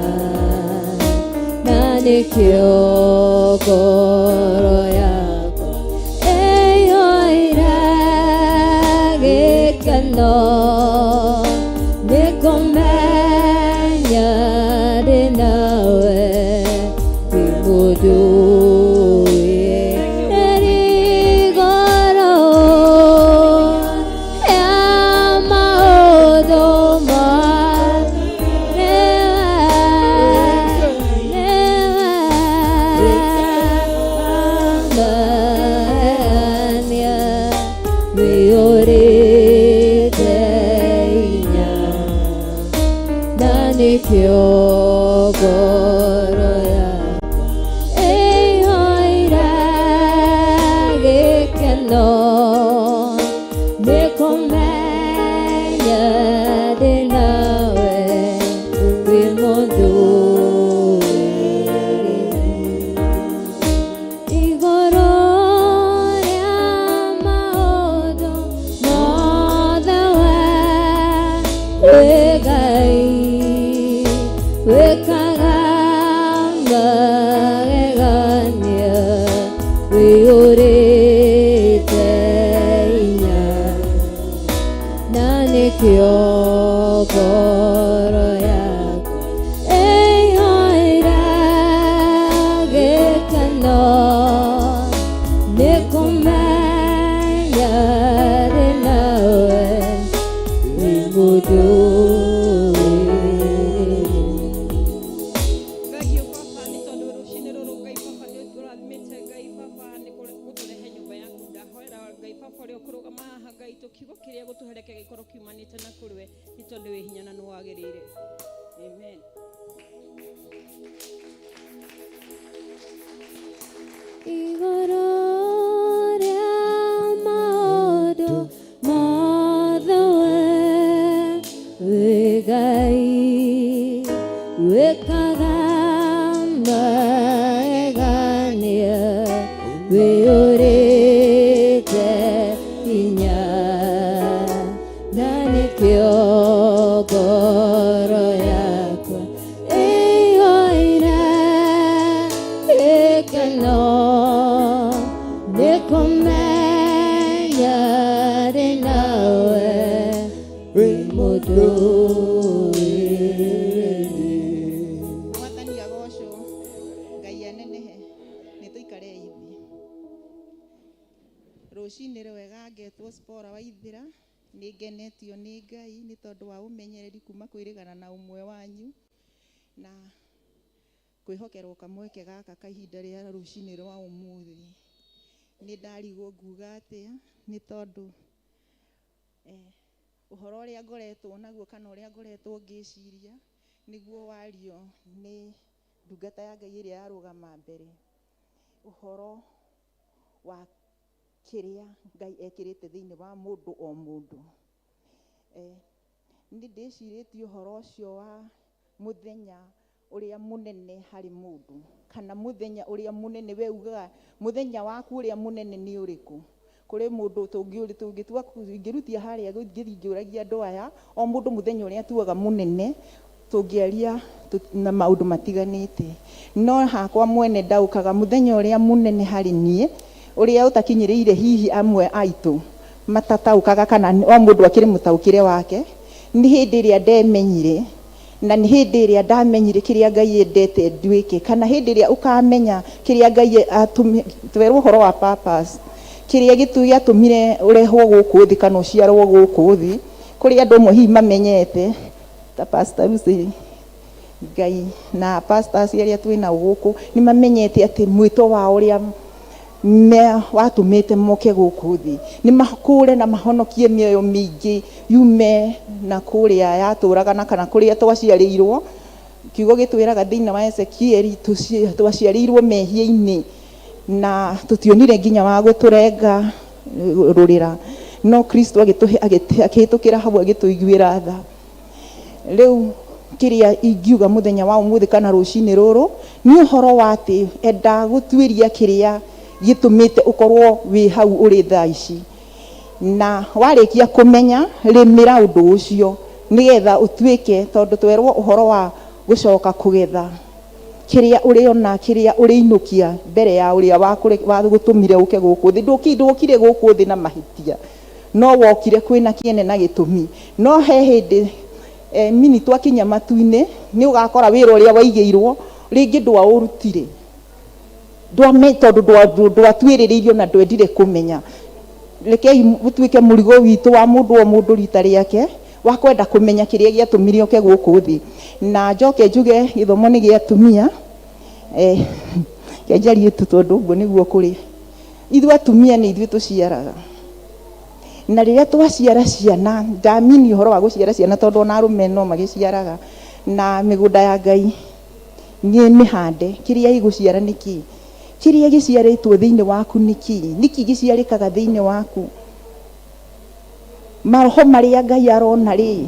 na nĩkĩo ngoro yakwa ĩiyũire gĩkeno nĩ kũmenya ndĩ nawe wĩ mũndũ wĩ igũrũ nĩkĩo ngoro yakwa ĩihũire gĩkeno nĩ kũmenya ndĩ nawe wĩ mũndũ igũrũ rĩa maũndũ mothe we wĩ Ngai wĩkaga magegania wĩyũrĩte hinya na nĩkĩo ngoro yakwa ĩihũire gĩkeno nĩ kũmenya ndĩ nawe wĩ mũndũ Thengiũ baba nĩ tondũ rũcinĩ rũrũ Ngai baba nĩ ũtũrathimĩte Ngai baba nĩ gũtũrehe nyũmba yaku ndahoera Ngai baba ũrĩa ũkũrũgama haha Ngai tũ kiugo kĩrĩa gũtũhe reke gĩkorwo kiumanĩte na kũrĩ we nĩ tondũ wĩ hinya na nĩ wagĩrĩire. Amen. Igũrũ rĩa maũndũ mothe we wĩ Ngai wĩkaga magegania wĩyũrĩte hinya na nĩkĩo ngoro yakwa ĩihũire gĩkeno nĩ kũmenya ndĩ nawe wĩ mũndũ Mwathani agocwo Ngai anenehe nĩ tũikare ithi rũcinĩ rwega ngetwo Spora Waithĩra nĩ ngenetio nĩ Ngai nĩ tondũ wa ũmenyereri kuma kwĩrĩgana na ũmwe wanyu na kwĩhokerwo kamweke gaka ka ihinda rĩa rũcinĩ rwa ũmũthĩ. Nĩ ndarigwo nguga atĩa nĩ tondũ ũhoro ũrĩa ngoretwo naguo kana ũrĩa ngoretwo ngĩciria nĩguo wario nĩ ndungata ya Ngai ĩrĩa yarũgama mbere, ũhoro wa kĩrĩa Ngai ekĩrĩte thĩinĩ wa mũndũ o mũndũ. Nĩ ndĩcirĩtie ũhoro ũcio wa mũthenya ũrĩa mũnene harĩ mũndũ kana mũthenya ũrĩa mũnene we ugaga mũthenya waku ũrĩa mũnene nĩ ũrĩkũ. Kũrĩ mũndũ tũngĩtua ingĩrutia harĩa ngĩthiĩ ngĩũragia andũ aya o mũndũ mũthenya ũrĩa atuaga mũnene tũngĩaria na maũndũ matiganĩte, no hakwa mwene ndaũkaga mũthenya ũrĩa mũnene harĩ niĩ ũrĩa ũtakinyĩrĩire hihi amwe aitũ matataũkaga kana o mũndũ akĩrĩ mũtaũkĩre wake nĩ hĩndĩ ĩrĩa ndemenyire na nĩ hĩndĩ ĩrĩa ndamenyire kĩrĩa Ngai endete nduĩke kana hĩndĩ ĩrĩa ũkamenya kĩrĩa Ngai twerwo ũhoro wa purpose kĩrĩa gĩatũmire ũrehwo gũkũ thĩ kana ũciarwo gũkũ thĩ kũrĩ andũ amwe hihi mamenyete ta Pastor Lucy Ngai na pastors arĩa twĩnao gũkũ nĩ mamenyete atĩ mwĩto wao ũrĩa watũmĩte moke gũkũ thĩ nĩ makũre na mahonokie mĩoyo mĩingĩ yume na kũrĩa yatũraga na kana kũrĩa twaciarĩirwo. Kiugo gĩtwĩraga thĩinĩ wa Ezekieli twaciarĩirwo mehia-inĩ na tũtionire nginya wa gũtũrenga rũrĩra no Kristo akĩhĩtũkĩra hau agĩtũiguĩra tha. Rĩu kĩrĩa ingiuga mũthenya wa ũmũthĩ kana rũcinĩ rũrũ nĩ ũhoro wa atĩ enda gũtuĩria kĩrĩa gĩtũmĩte ũkorwo wĩ hau ũrĩ thaa ici na warĩkia kũmenya rĩmĩra ũndũ ũcio nĩgetha ũtuĩke tondũ twerwo ũhoro wa gũcoka kũgetha kĩrĩa ũrĩona kĩrĩa ũrĩinũkia mbere ya ũrĩa wagũtũmire ũke gũkũ thĩ. Ndũkire gũkũ thĩ na mahĩtia no wokire kwĩna kĩene na gĩtũmi no he hĩndĩ mini twakinya matu-inĩ nĩ ũgakora wĩra ũrĩa waigĩirwo rĩngĩ ndwaũrutire tondũ ndwatuĩrĩrĩirio na ndwendire kũmenya. Rekei ũtuĩke mũrigo witũ wa mũndũ o mũndũ rita rĩake wa kwenda kũmenya kĩrĩa gĩatũmire ũke gũkũ thĩ. Na njoke njuge gĩthomo nĩ gĩa atumia kĩanjarie tu tondũ ũguo nĩguo kũrĩ. Ithuĩ atumia nĩ ithuĩ tũciaraga na rĩrĩa twaciara ciana ndamini ũhoro wa gũciara ciana tondũ ona arũme no magĩciaraga Na mĩgũnda ya Ngai nĩ mĩhande, kĩrĩa ĩgũciara nĩ kĩĩ? Kĩrĩa gĩciarĩtwo thĩinĩ waku nĩ kĩĩ? Nĩkĩ gĩciarĩkaga thĩinĩ waku? Maroho marĩa Ngai arona rĩ,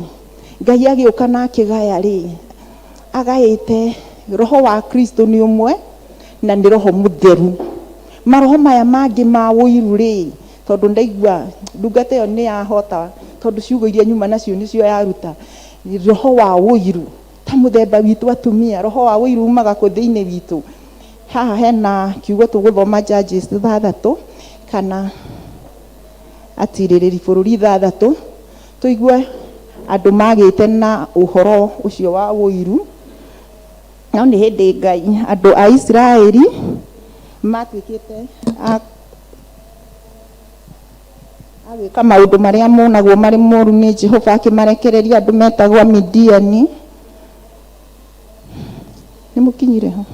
Ngai agĩũka na akĩgaya rĩ, agaĩte roho wa Kristo nĩ ũmwe na nĩ roho mũtheru. Maroho maya mangĩ ma ũiru rĩ, tondũ ndaigua ndungata ĩyo nĩ yahota, tondũ ciugo iria nyuma nacio nĩcio yaruta, roho wa ũiru ta mũthemba witũ atumia, roho wa ũiru umaga kũ thĩinĩ witũ? Haha hena kiugo tũgũthoma Judges 6 kana atirĩrĩri bũrũri 6, tũigue andũ magĩte na ũhoro ũcio wa ũiru. No nĩ hĩndĩ Ngai andũ a Isiraeli matuĩkĩte a agwĩka maũndũ marĩa monagwo marĩ moru nĩ Jehova, akĩmarekereria andũ metagwo Amidiani. Nĩ mũkinyire ho?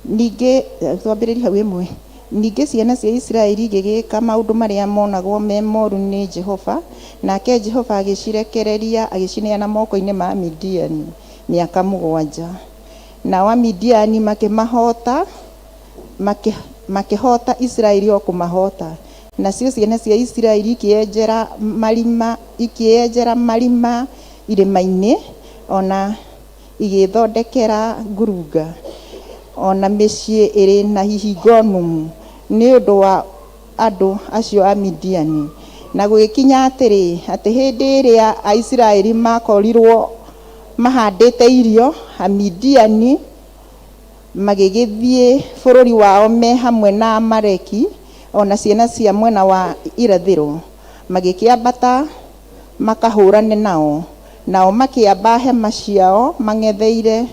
Ningĩ twambĩrĩrie hau ĩmwe. Ningĩ ciana cia Isiraeli igĩgĩka maũndũ marĩa monagwo me moru nĩ Jehova, nake Jehova agĩcirekereria agĩcineana moko-inĩ ma Amidiani mĩaka 7. Nao Amidiani makĩmahoota, makĩhoota Isiraeli o kũmahoota. Nacio ciana cia Isiraeli ikĩenjera marima irĩma-inĩ, o na igĩĩthondekera ngurunga, o na mĩciĩ ĩrĩ na ihingo nũmu, nĩ ũndũ wa andũ acio a Midiani. Na gũgĩkinya atĩrĩ, atĩ hĩndĩ ĩrĩa Aisiraeli maakorirũo mahandĩte irio, Amidiani magĩgĩthiĩ bũrũri wao me hamwe na Amaleki, o na ciana cia mwena wa irathĩro, magĩkĩambata makahũrane nao. Nao makĩamba hema ciao mamang'etheire,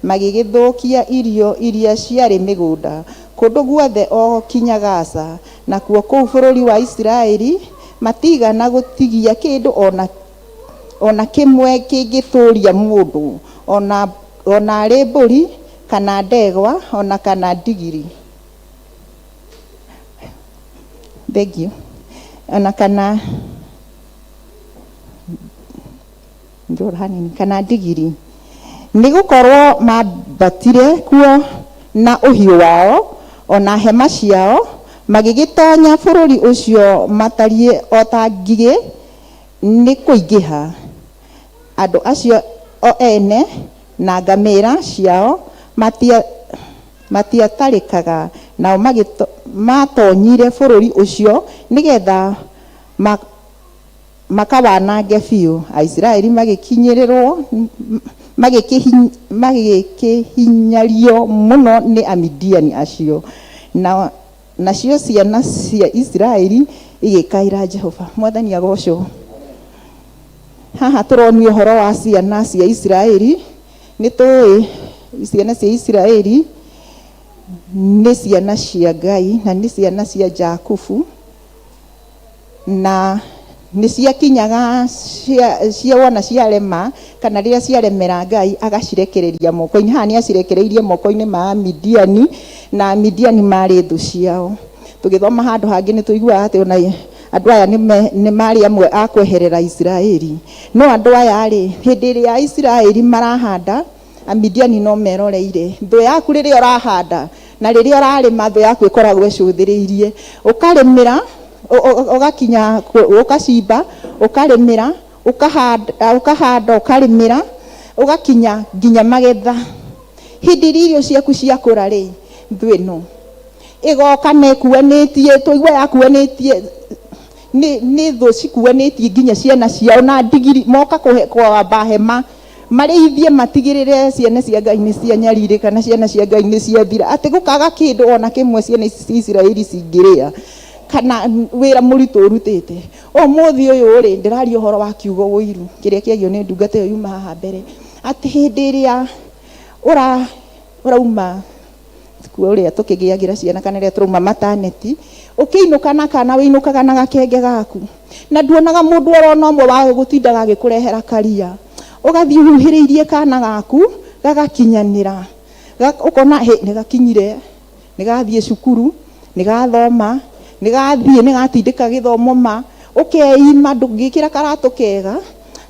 magĩgĩthũkia irio iria ciarĩ mĩgũnda kũndũ guothe o kinya Gaza. Nakuo kũu bũrũri wa Isiraeli matiigana gũtigia kĩndũ o na kĩmwe kĩngĩtũũria mũndũ, o na arĩ mbũri kana ndegwa o na kana ndigiri. Thank you. Ona kana ndora hanini kana ndigiri, nĩ gũkorwo mambatire kuo na ũhiũ wao o na hema ciao, magĩgĩtonya bũrũri ũcio matariĩ o ta ngigĩ nĩ kũingĩha. Andũ acio o ene na ngamĩra ciao matiatarĩkaga, nao maatonyire bũrũri ũcio nĩgetha makawanange biũ. Aisiraeli magĩkinyĩrĩrwo, magĩkĩhinyario mũno nĩ Amidiani acio, na nacio ciana cia Isiraeli igĩkaĩra Jehova. Mwathani agocwo. Haha tũronio ũhoro wa ciana cia Isiraeli. Nĩ tũĩ ciana cia Isiraeli nĩ ciana cia Ngai na nĩ ciana cia Jakubu, na nĩ ciakinyaga cia wona ciarema kana rĩrĩa ciaremera Ngai agacirekereria moko-inĩ. Haha nĩ acirekereirie moko-inĩ ma Amidiani, na Amidiani marĩ thũ ciao. Tũgĩthoma handũ hangĩ nĩ tũiguaga atĩ ona andũ aya nĩ marĩ amwe a kweherera Isiraeli. No andũ aya rĩ, hĩndĩ ĩrĩa Isiraeli marahanda, Amidiani no meroreire. Thũ yaku rĩrĩa ũrahanda na rĩrĩa ũrarĩma, thũ yaku ĩkoragwo ĩcũthĩrĩirie. Ũkarĩmĩra, ũgakinya ũgacimba, ũkarĩmĩra, ũkahanda, ũkarĩmĩra, ũgakinya nginya magetha. Hĩndĩ ĩrĩa irio ciaku ciakũra rĩ, thũ ĩno ĩgoka na ĩkuanĩtie, tũigua yakuanĩtie nĩ thũ cikuanĩtie nginya ciana ciao na ndigiri, moka kwamba hema marĩithie matigĩrĩre ciana cia Ngai nĩ cianyarirĩka na ciana cia Ngai nĩ ciathira, atĩ gũkaga kĩndũ ona kĩmwe ciana ici cia Isiraeli cingĩrĩa kana wĩra mũritũ ũrutĩte. Ũmũthĩ ũyũ rĩ, ndĩraria ũhoro wa kiugo ũiru kĩrĩa kĩagio nĩ ndungata ĩyo yuma haha mbere, atĩ hĩndĩ ĩrĩa ũrauma kuo ũrĩa tũkĩgĩagĩra ciana kana rĩrĩa tũrauma maternity, ũkĩinũka na kana wĩinũkaga na gakenge gaku, na nduonaga mũndũ oro na ũmwe wa gũtindaga agĩkũrehera karia. Ũgathiĩ ũhuhĩrĩirie kana gaku gagakinyanĩra. Ũkona hĩ nĩ gakinyire, nĩ gathiĩ cukuru, nĩ gathoma, nĩ gathiĩ nĩ gatindĩka gĩthomo ma, ũkeima ndũngĩkĩra karatũ kega,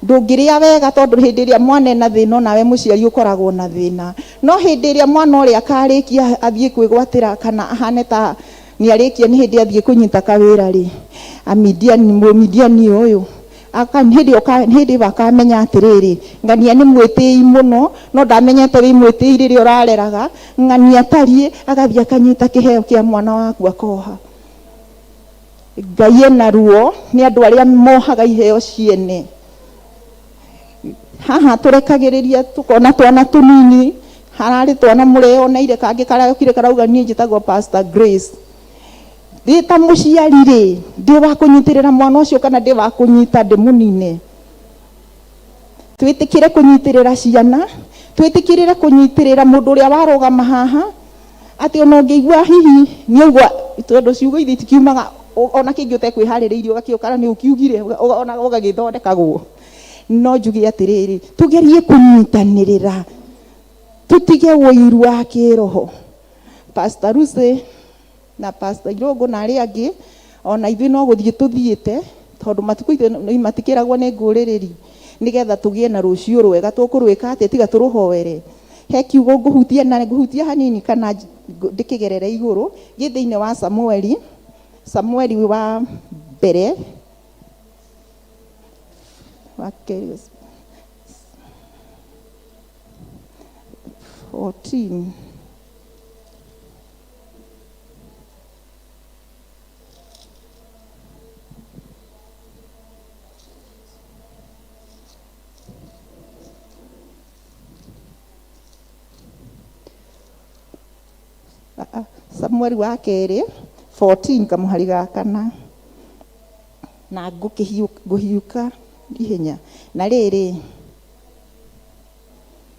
ndũngĩrĩa wega tondũ hĩndĩ ĩrĩa mwana ena thĩna onawe mũciari ũkoragwo na thĩna. No hĩndĩ ĩrĩa mwana ũrĩa akarĩkia athiĩ kwĩgwatĩra kana ahane ta nĩ arĩkia nĩ hĩndĩ athiĩ kũnyita kawĩra rĩ, amidiani mũmidiani ũyũ hĩndĩ hĩndĩ ĩyo akamenya atĩrĩrĩ, ng'ania nĩ mwĩtĩi mũno, no ndamenyete wĩ mwĩtĩi rĩrĩa ũrareraga, ng'ania atariĩ, agathiĩ akanyita kĩheo kĩa mwana waku akoha. Ngai ena ruo nĩ andũ arĩa mohaga iheo ciene. Haha tũrekagĩrĩria tũkona twana tũnini, hararĩ twana mũreyoneire kangĩ karokire karauga niĩ njĩtagwo Pastor Grace. Ndĩ ta mũciari rĩ, ndĩ wa kũnyitĩrĩra mwana ũcio kana ndĩ wa kũnyita ndĩmũnine? Twĩtĩkĩre kũnyitĩrĩra ciana, twĩtĩkĩrĩre kũnyitĩrĩra mũndũ ũrĩa warũgama haha, atĩ ona ũngĩigua hihi nĩ aigua, tondũ ciugo ithi itikiumaga ona kĩngĩ ũtekwĩharĩrĩirie ũgakĩũkara nĩ ũkiugire, ona ũgagĩthondekagwo. No njuge atĩrĩrĩ, tũgerie kũnyitanĩrĩra, tũtige ũiru wa kĩroho. Pastor Lucy na Pastor Irũngũ na arĩa angĩ, ona ithuĩ no gũthiĩ tũthiĩte, tondũ matukũ ithuĩ matikĩragwo nĩ ngũrĩrĩri, nĩgetha tũgĩe na rũciũ rwega. Tũkũrwĩka atĩa tiga tũrũhoere? He kiugo ngũhutia na ngũhutia hanini kana ndĩkĩgerere igũrũ, gĩ thĩinĩ wa Samueli, Samueli wa mbere, wa kerĩ, 14. Samueli wa kerĩ 14 kamũhari ga kana, na ngũhiũka ihenya. Na rĩrĩ,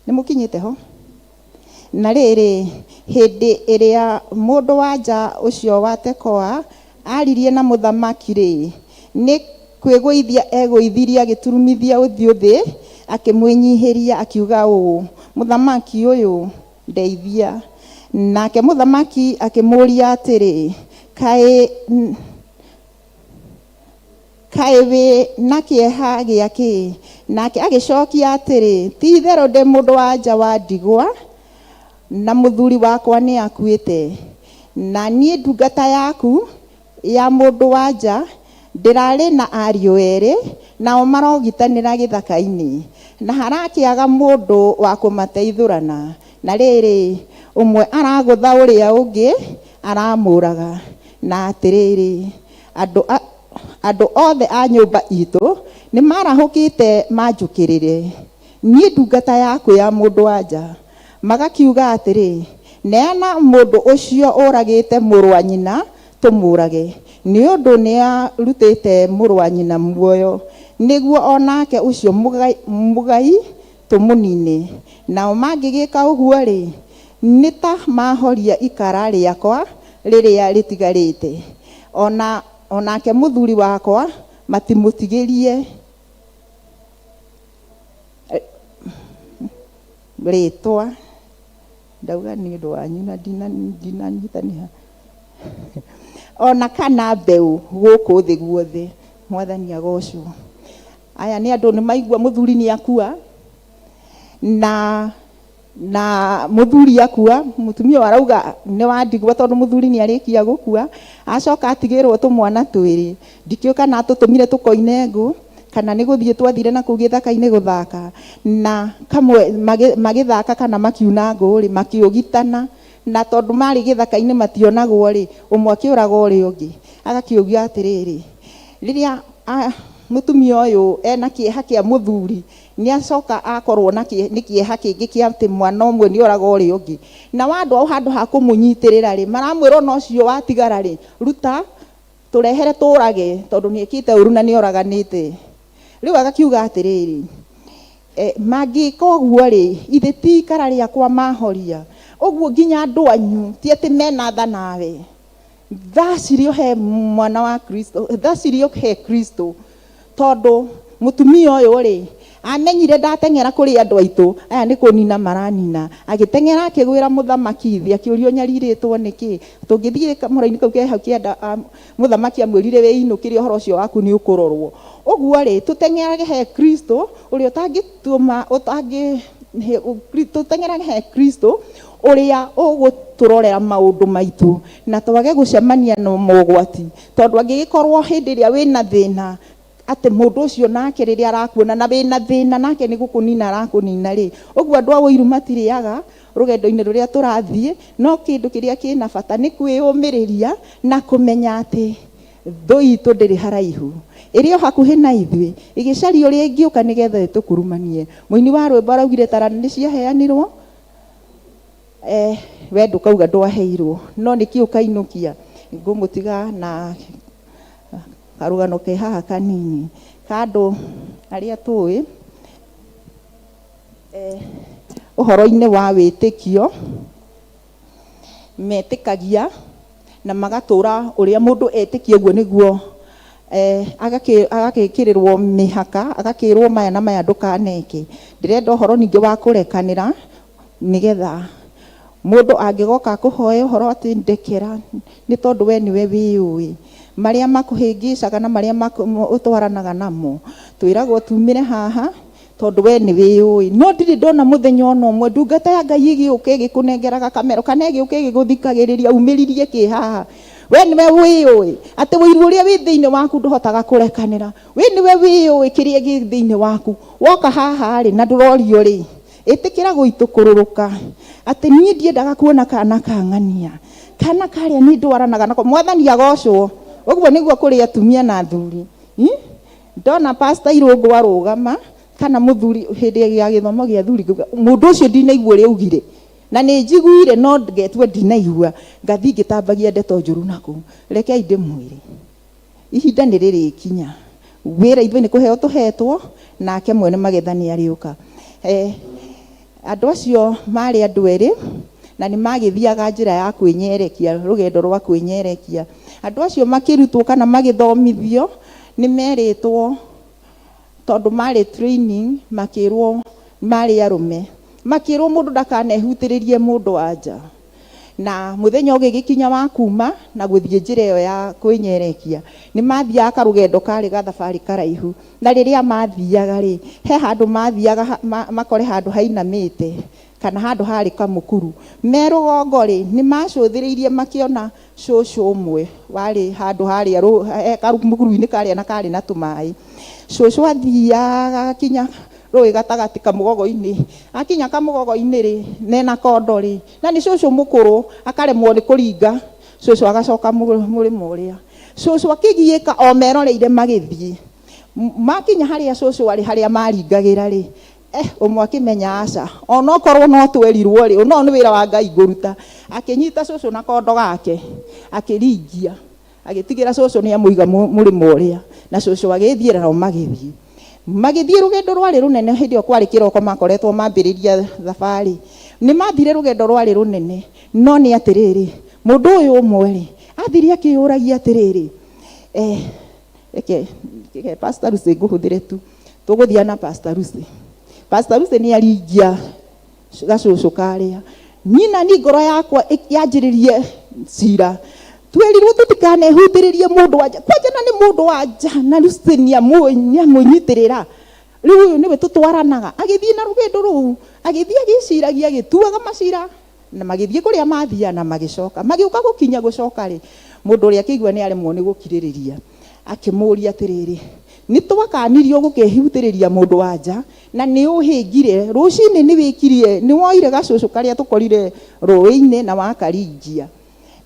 nĩ mũkinyĩte ho? Na rĩrĩ, hĩndĩ ĩrĩa mũndũ wa nja ũcio wa Tekoa aririe na mũthamaki rĩ, nĩ kwĩgũithia egũithirie agĩturumithia ũthiũ thĩ, akĩmwĩnyihĩria akiuga ũũ, mũthamaki ũyũ ndeithia. Nake mũthamaki akĩmũũria atĩrĩ, kaĩ wĩ na kĩeha gĩa kĩ? Nake agĩcokia atĩrĩ, ti itherũ ndĩ mũndũ wa nja wa ndigwa, na mũthuri wakwa nĩ akuĩte. Na niĩ ndungata yaku ya mũndũ wa nja ndĩrarĩ na ariũ erĩ, nao marogitanĩra gĩthaka-inĩ, na harakĩaga mũndũ wa kũmateithũrana. Na rĩrĩ, ũmwe aragũtha ũrĩa ũngĩ aramũraga. Na atĩrĩrĩ, andũ othe a nyũmba itũ nĩ marahũkĩte manjũkĩrĩre, niĩ ndungata yaku ya mũndũ wa nja, magakiuga atĩrĩ, neana mũndũ ũcio ũragĩte mũrũ wa nyina tũmũrage, nĩ ũndũ nĩarutĩte mũrũ wa nyina muoyo, nĩguo onake ũcio mũgai tũmũnine. Nao mangĩgĩka ũguo rĩ, nĩ ta mahoria ikara rĩakwa rĩrĩa rĩtigarĩte, onake mũthuri wakwa matimũtigĩrie rĩtwa. Ndauga nĩ ũndũ wanyu na ndinanyitanĩra ona kana mbeũ gũkũ thĩ guothe. Mwathani agocwo. Aya nĩ andũ nĩ maigua mũthuri nĩ akua, na mũthuri akua, mũtumia arauga nĩ wa ndigwa tondũ mũthuri nĩ arĩkia gũkua, acoka atigĩrwo tũmwana twĩrĩ. Ndikĩũĩ kana atũtũmire tũkoine ngũ, kana nĩ gũthiĩ twathire na kũu gĩthaka-inĩ gũthaka, na kamwe magĩthaka kana makiuna ngũ rĩ, makĩũgitana, na tondũ marĩ gĩthaka-inĩ mationagwo rĩ, ũmwe akĩũraga ũrĩa ũngĩ. Agakĩũria atĩrĩrĩ, rĩrĩa mũtumia ũyũ ena kĩeha kĩa mũthuri, nĩ acoka akorwo na nĩ kĩeha kĩngĩ kĩa atĩ mwana ũmwe nĩ oraga ũrĩa ũngĩ. Na andũ ao handũ ha kũmũnyitĩrĩra rĩ, maramwĩra ona ũcio watigara rĩ, ruta tũrehere tũrage, tondũ nĩ ekĩte ũru na nĩ oraganĩte. Rĩu agakiuga atĩrĩrĩ, mangĩka ũguo rĩ, ithe ti ikara rĩakwa mahoria. Ũguo nginya andũ anyu ti atĩ mena tha nawe. Tha cirĩ o he mwana wa Kristo, tha cirĩ o he Kristo, tondũ mũtumia ũyũ rĩ, Amenyire ndateng'era kũrĩ andũ aitũ aya nĩ kũnina maranina. Agĩteng'era akĩgwĩra mũthamaki thĩ, akĩũrio nyarirĩtwo nĩkĩ. Tũngĩthiĩ kamũra-inĩ kau ke hau kĩanda, mũthamaki amwĩrire wĩinũkĩre ũhoro ũcio waku nĩ ũkũrorwo. Ũguo rĩ, tũteng'erage he Kristo ũrĩa ũtangĩtũma, ũtangĩ, tũteng'erage he Kristo ũrĩa ũgũtũrorera maũndũ maitũ na twage gũcemania na mogwati, tondũ angĩgĩkorwo hĩndĩ ĩrĩa wĩna thĩna atĩ mũndũ ũcio nake rĩrĩa arakuona na wĩna thĩna nake nĩ gũkũnina arakũnina rĩ, ũguo andũ a ũiru matirĩaga rũgendo-inĩ rũrĩa tũrathiĩ. No kĩndũ kĩrĩa kĩna bata nĩ kwĩyũmĩrĩria na kũmenya atĩ thũ itũ ndĩrĩ haraihu, ĩrĩ o hakuhĩ na ithuĩ, ĩgĩcaria ũrĩa ĩngĩũka nĩgetha ĩtũkurumanie. Mũini wa rwĩmbo araugire taranda nĩ ciaheanirwo, we ndũkauga ndwaheirwo, no nĩkĩ ũkainũkia. Ngũmũtiga na karũgano ke haha kanini ka andũ arĩa tũĩ ũhoro-inĩ wa wĩtĩkio, metĩkagia na magatũra ũrĩa mũndũ etĩkia ũguo nĩguo, agakĩkĩrĩrwo mĩhaka, agakĩrwo maya na maya ndũkaneke. Ndĩrenda ũhoro ningĩ wa kũrekanĩra, nĩgetha mũndũ angĩgoka akũhoe ũhoro atĩ ndekera, nĩ tondũ we nĩwe wĩyũĩ marĩa makũhĩngĩcaga na marĩa ũtwaranaga namo. Twĩragwo tumĩre haha tondũ we nĩ wĩyũĩ. No ndirĩ ndona mũthenya ona ũmwe ndungata ya Ngai ĩgĩũka ĩgĩkũnengeraga kamero kana ĩgĩũka ĩgĩgũthikagĩrĩria umĩririe kĩ haha. We nĩwe wĩyũĩ atĩ ũiru ũrĩa wĩ thĩinĩ waku ndũhotaga kũrekanĩra. We nĩwe wĩyũĩ kĩrĩa gĩ thĩinĩ waku. Woka haha rĩ na ndũrorio rĩ, ĩtĩkĩra gũitũkũrũrũka atĩ niĩ ndiendaga kuona kana kang'ania, kana karĩa niĩ ndwaranaga nako. Mwathani agocwo. Ũguo nĩguo kũrĩ atumia na athuri. Ndona Pastor Irũngũ arũgama kana mũthuri hĩndĩ ya gĩthomo gĩa athuri, ngauga mũndũ ũcio ndinaigua ũrĩa augire, na nĩ njiguire no ngetua ndinaigua, ngathiĩ ngĩtambagia ndeto njũru nakũu. Rekei ndĩmwĩre, ihinda nĩ rĩrĩkinya, wĩra ithuĩ nĩ kũheo tũhetwo, nake mwene magetha nĩ arĩũka. Andũ acio marĩ andũ erĩ na nĩ magĩthiaga njĩra ya kwĩnyerekia, rũgendo rwa kwĩnyerekia. Andũ acio makĩrutwo kana magĩthomithio nĩ merĩtwo, tondũ marĩ training makĩrwo marĩ arũme, makĩrwo mũndũ ndakanehutĩrĩrie mũndũ wa nja. Na mũthenya ũgĩgĩkinya wa kuma na gũthiĩ njĩra ĩyo ya kwĩnyerekia, nĩ mathiaga karũgendo karĩ gathabarĩ karaihu. Na rĩrĩa mathiaga rĩ, he handũ mathiaga makore handũ hainamĩte kana handũ harĩ kamũkuru. Me rũgongo rĩ, nĩ macũthĩrĩirie makĩona cũcũ ũmwe warĩ handũ harĩa kamũkuru-inĩ karĩa na karĩ na tũmaĩ. Cũcũ athiaga agakinya rũĩ gatagatĩ kamũgogo-inĩ, akinya kamũgogo-inĩ rĩ, nena kondo rĩ, na nĩ cũcũ mũkũrũ, akaremwo nĩ kũringa. Cũcũ agacoka mũrĩmo ũrĩa. Cũcũ akĩgiĩka o meroreire magĩthiĩ. Makinya harĩa cũcũ arĩ, harĩa maringagĩra rĩ, ũmwe akĩmenya aca, onokorwo no twerirwo rĩ, no nĩ wĩra wa Ngai ngũruta. Akĩnyita cũcũ na kondo gake, akĩringia, agĩtigĩra cũcũ nĩ amũiga mũrĩmo ũrĩa, na cũcũ agĩthiĩra nao magĩthiĩ. Magĩthiĩ rũgendo rwarĩ rũnene, hĩndĩ ĩyo kwarĩ kĩroko makoretwo mambĩrĩria thabarĩ. Nĩ mathire rũgendo rwarĩ rũnene, no nĩ atĩrĩrĩ, mũndũ ũyũ ũmwe rĩ, athire akĩyũragia atĩrĩrĩ, reke, reke Pastor Lucy ngũhũthĩre tu, tũgũthiĩ na Pastor Lucy. Pastor Lucy nĩ aringia gacũcũ karĩa. Niĩ na niĩ ngoro yakwa yanjĩrĩrie cira. Twerirwo tũtikanehutĩrĩrie mũndũ wa nja. Kwanja na nĩ mũndũ wa nja, na Lucy nĩ amũnyitĩrĩra. Rĩu ũyũ nĩwe tũtwaranaga. Agĩthiĩ na rũgendo rũu, agĩthiĩ agĩciragia, agĩtuaga macira, na magĩthiĩ kũrĩa mathiaga na magĩcoka. Magĩũka gũkinya gũcoka rĩ, mũndũ ũrĩa akĩigua nĩ aremwo nĩ gũkirĩrĩria. Akĩmũũria atĩrĩrĩ, nĩ twakanirio gũkehutĩrĩria mũndũ wa nja, na nĩ ũhĩngire, rũcinĩ nĩ wĩkirie, nĩ woire gacũcũ karĩa tũkorire rũĩ-inĩ na wakaringia.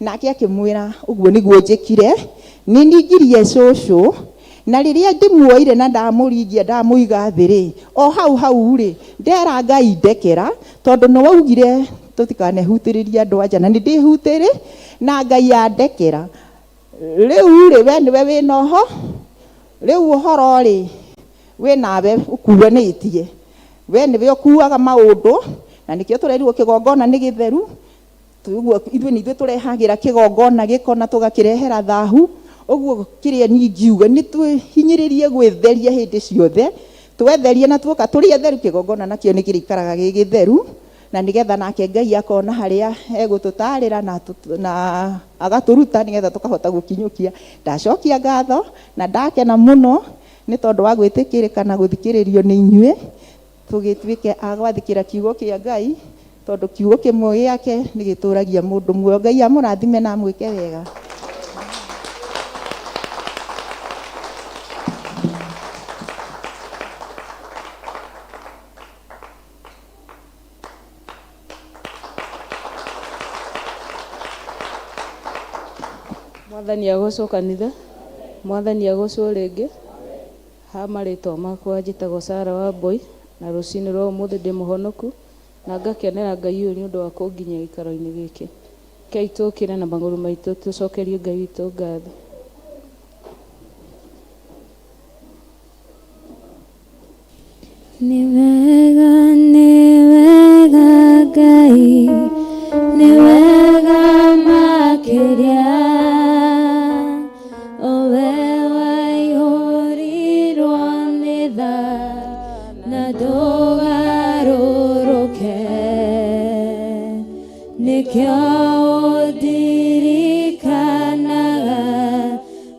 Nake akĩmwĩra, ũguo nĩguo njĩkire, nĩ ningirie cũcũ, na rĩrĩa ndĩmuoire na ndamũringia ndamũiga thĩ rĩ, o hau hau rĩ, ndera Ngai ndekera, tondũ nĩ waugire tũtikanehutĩrĩrie andũ a nja, na nĩ ndĩhutĩrĩ, na Ngai andekera. Rĩu rĩ, we nĩwe wĩna ũho, rĩu ũhoro rĩ, wĩ nawe ũkuanĩtie. We nĩwe ũkuaga maũndũ, na nĩkĩo tũrerirwo kĩgongona nĩ gĩtheru. Ũguo ithuĩ nĩ ithuĩ tũrehagĩra kĩgongona gĩko na tũgakĩrehera thahu. Ũguo kĩrĩa niĩ ingiuga nĩ twĩhinyĩrĩrie gwĩtheria hĩndĩ ciothe, Twetherie na tuoka tũrĩ atheru, kĩgongona nakĩo nĩ kĩrĩikaraga gĩ gĩtheru, na nĩgetha nake Ngai akona harĩa egũtũtarĩra na agatũruta nĩgetha tũkahota gũkinyũkia. Ndacokia ngatho na ndakena mũno nĩ tondũ wa gwĩtĩkĩrĩka na gũthikĩrĩrio nĩ inyuĩ, tũgĩtuĩke a gwathĩkĩra kiugo kĩa Ngai, tondũ kiugo kĩmwe gĩake nĩ gĩtũragia mũndũ muoyo. Ngai amũrathime na amwĩke wega. Mwathani agocwo kanitha, Mwathani agocwo rĩngĩ. Ha marĩtwa makwa njĩtagwo Sara wa Mboi, na rũcinĩ rwa ũmũthĩ ndĩ mũhonoku na ngakenera Ngai ũyũ nĩ ũndũ wa kũnginyia gĩikaro-inĩ gĩkĩ. Rekei tũkĩre na magũrũ maitũ tũcokerie Ngai witũ ngatho. Nĩ wega, nĩ wega Ngai, nĩ wega makĩria, o we waihũrirwo nĩ tha na ndũgarũrũke, nĩkĩo ũndirikanaga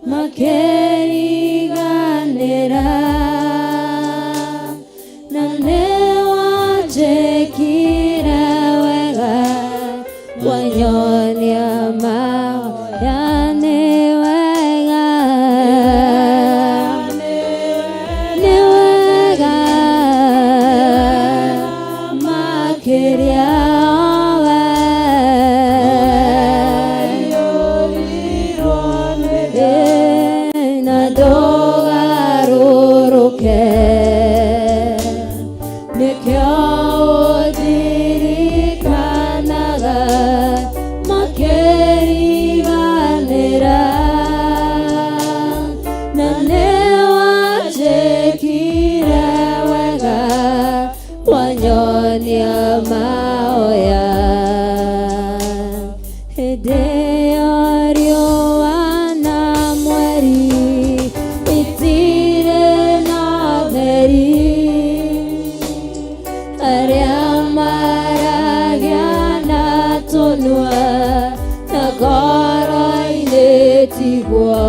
makĩriganĩra, na nĩwanjĩkire wega, wanyonia mahoya. Nĩ wega, nĩ wega makĩria, we na ndũgarũrũke, nĩkĩo ũndirikanaga makĩriganĩra, na nĩwanjĩkire wega, wanyonia mahoya. Hĩndĩ ĩyo riũa na mweri itirĩ na ũtheri, arĩa maragia na tũnua na ngoro-inĩ tiguo,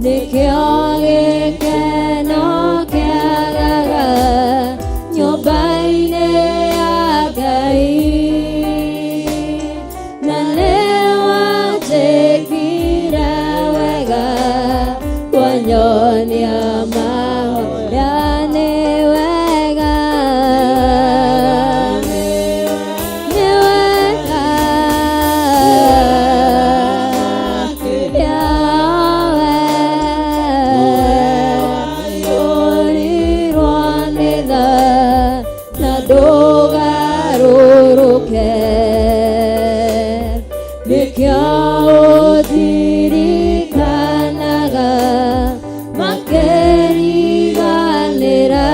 nĩkĩo gĩkeno kĩagaga nyũmba-inĩ ya Ngai, na nĩwanjĩkire wega, wanyonia mahoya. Nĩ wega, nĩ wega Yahweh, ũrirwo nĩ tha na ndũgarũrũke, nĩkĩo ũndirikanaga makĩriganĩra,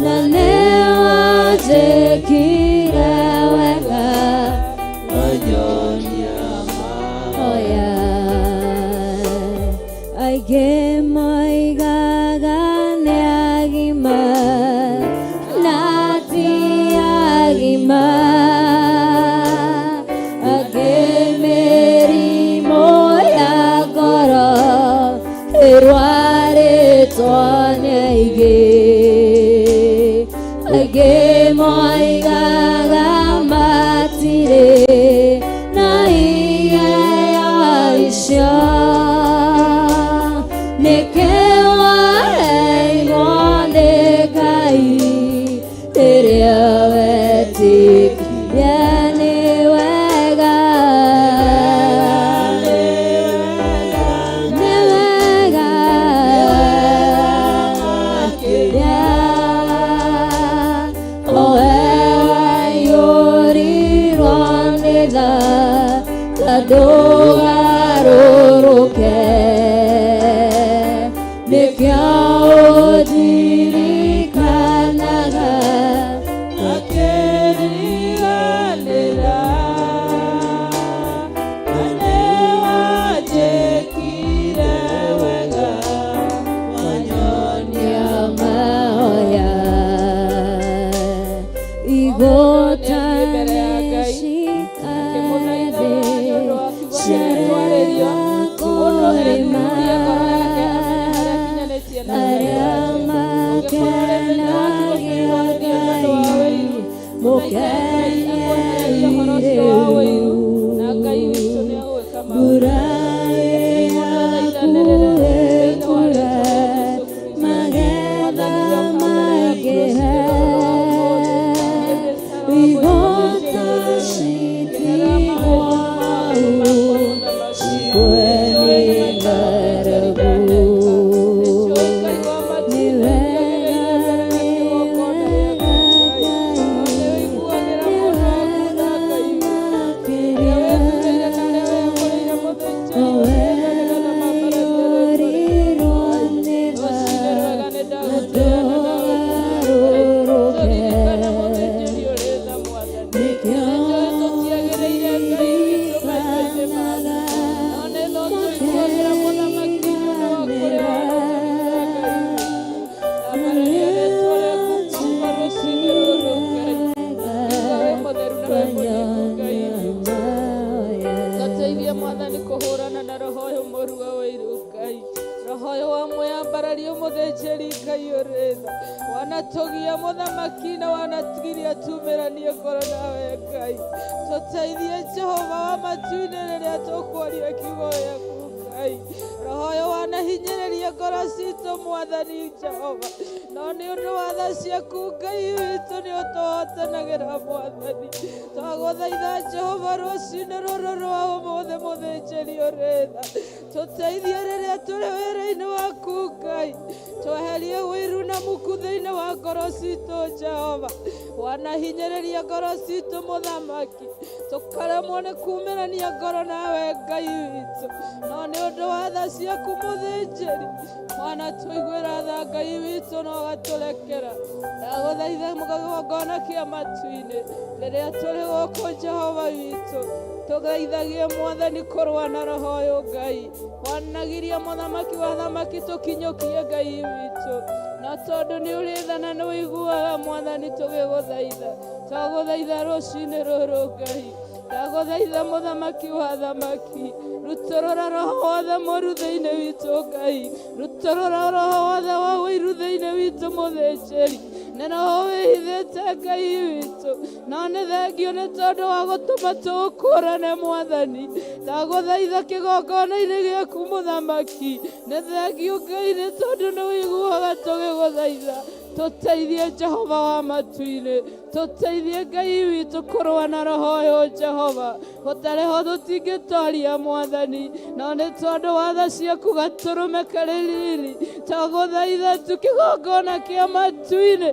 na nĩwanjĩkire wega, wanyonia mahoya. Aingĩ moigaga nĩ agima na ti agima, angĩ mĩrimũ ya ngoro ĩrwarĩtwo nĩ aingĩ, aingĩ moigaga matirĩ na iheo icio, nĩkĩo waheirwo nĩ Ngai rĩrĩa wetĩkirie. Nĩ wega, nĩ wega Tũthaithe Ngai akwehererie ũhoro ũcio wa ũiru, na Ngai witũ nĩ egwĩka maũndũ. Rekei mũndũ athaithanĩrĩre thĩinĩ wa rĩĩtwa rĩa Jesũ Kristo. Mwathani njoka mbere yaku rũcinĩ rũrũ rwa ũmũthĩ. Niĩ ndĩ Sarah Wambũi mũthĩnjĩri ũrĩ tha. Ngenera mahĩtia na mawaganu makwa mũthamaki. Nĩnjũĩ nĩ maita mũthĩnjĩri ndaneka. Nĩnjũĩ Ngai wa matu-inĩ ndiagĩrĩire mbere ya kĩgongona gĩaku Ngai. No nĩũiguagĩra mũndũ waku tha Ngai witũ. Arĩa wĩthurĩire na arĩa wĩyamũrĩire mũthĩnjĩri ũrĩ tha nĩgetha mambararie rĩĩtwa rĩaku Ngai. Rũcinĩ rwega nĩndagũtĩĩa na ndagũkumia Ngai. Tũririkane mũthĩnjĩri ũrĩ tha Mwathani. Nĩnjũĩ tũtiagĩrĩire Ngai witũ maitho-inĩ maku. No nĩ tha ũtũiguagĩra mũthamaki nĩ ũndũ wa kũrĩa wanatũrutire Ngai witũ. Ndambararia rĩĩtwa rĩaku Baba rũcinĩ rũrũ Ngai. Ngiuga wĩ mũtheru na wĩ mũthingu Ngai witũ. Tũteithie Mwathani kũhũrana na roho ũyũ mũũru wa ũiru Ngai. Roho ũyũ wa mwĩyambarario mũthĩnjĩri Ngai ũrĩ tha. Wanatũgia mũthamaki na wanatugiria tumĩranie ngoro nawe Ngai. Tũteithie Jehova wa matu-inĩ rĩrĩa tũkwaria kiugo gĩaku Ngai. Roho ũyũ wanahinyĩrĩria ngoro citũ Mwathani Jehova. No nĩ ũndũ wa tha ciaku Ngai witũ nĩ ũtũhotanagĩra Mwathani. Twagũthaitha Jehova rũcinĩ rũrũ rwa ũmũthĩ mũthĩnjĩri ũrĩ tha. Tũteithie rĩrĩa tũrĩ wĩra-inĩ waku Ngai. Tweherie ũiru na muku thĩinĩ wa ngoro citũ Jehova. Wanahinyĩrĩria ngoro citũ mũthamaki. Tũkaremwo nĩ kumĩrania ngoro nawe Ngai witũ. No nĩ ũndũ wa tha ciaku mũthĩnjĩri. Wanatũiguĩra tha Ngai witũ na ũgatũrekera. Ndagũthaitha kĩgongona kĩa matu-inĩ. Rĩrĩa tũrĩ gũkũ Jehova witũ. Tũgeithagie Mwathani kũrũa na roho ũyũ Ngai. Wanagiria mũthamaki wa thamaki tũkinyũkie Ngai witũ. Na tondũ nĩ ũrĩ tha na nĩ ũiguaga Mwathani tũgĩgũthaitha. Twagũthaitha rũcinĩ rũrũ Ngai. Ndagũthaitha mũthamaki wa thamaki. Rutũrũra roho wothe mũru thĩinĩ witũ Ngai. Rutũrũra roho wothe wa ũiru thĩinĩ witũ mũthĩnjĩri. Nĩ roho wĩhithĩte Ngai witũ. No nĩ thengio nĩ tondũ wa gũtũma tũũkũrane Mwathani. Ndagũthaitha kĩgongona-inĩ gĩaku mũthamaki. Nĩ thengio Ngai nĩ tondũ nĩ ũiguaga tũgĩgũthaitha. Tũteithie Jehova wa matu-inĩ. Tũteithie Ngai witũ kũrũa na roho ũyũ Jehova. Gũtarĩ ho tũtingĩtoria Mwathani. No nĩ tondũ wa tha ciaku gatũrũme karĩ riri. Twagũthaitha tu kĩgongona kĩa matu-inĩ.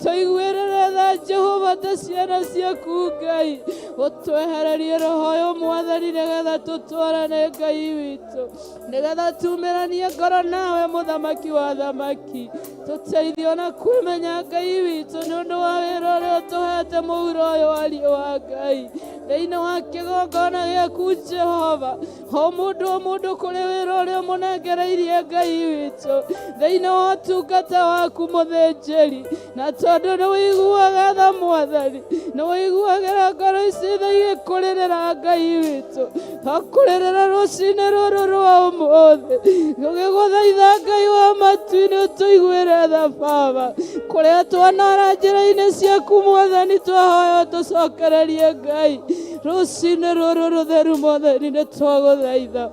Tũiguĩrĩre tha Jehova ta ciana ciaku Ngai. Ũtwehererie roho ũyũ Mwathani nĩgetha tũtwarane Ngai witũ. Nĩgetha tumĩranie ngoro nawe mũthamaki wa thamaki. Tũteithie ona kwĩmenya Ngai witũ nĩ ũndũ wa wĩra ũrĩa ũtũhete mũhuro ũyũ wa riũa Ngai. Thĩinĩ wa kĩgongona gĩaku Jehova. O mũndũ o mũndũ kũrĩ wĩra ũrĩa ũmũnengereirie Ngai witũ. Thĩinĩ wa ũtungata waku mũthĩnjĩri. Na tondũ nĩ ũiguaga tha Mwathani. Nĩ ũiguagĩra ngoro ici tha igĩkũrĩrĩra Ngai witũ. Twakũrĩrĩra rũcinĩ rũrũ rwa ũmũthĩ. Tũgĩgũthaitha Ngai wa matu-inĩ ũtũiguĩre tha Baba. Kũrĩa twanora njĩra-inĩ ciaku Mwathani twahoya ũtũcokererie Ngai. Rũcinĩ rũrũ rũtheru Mwathani nĩ twagũthaitha.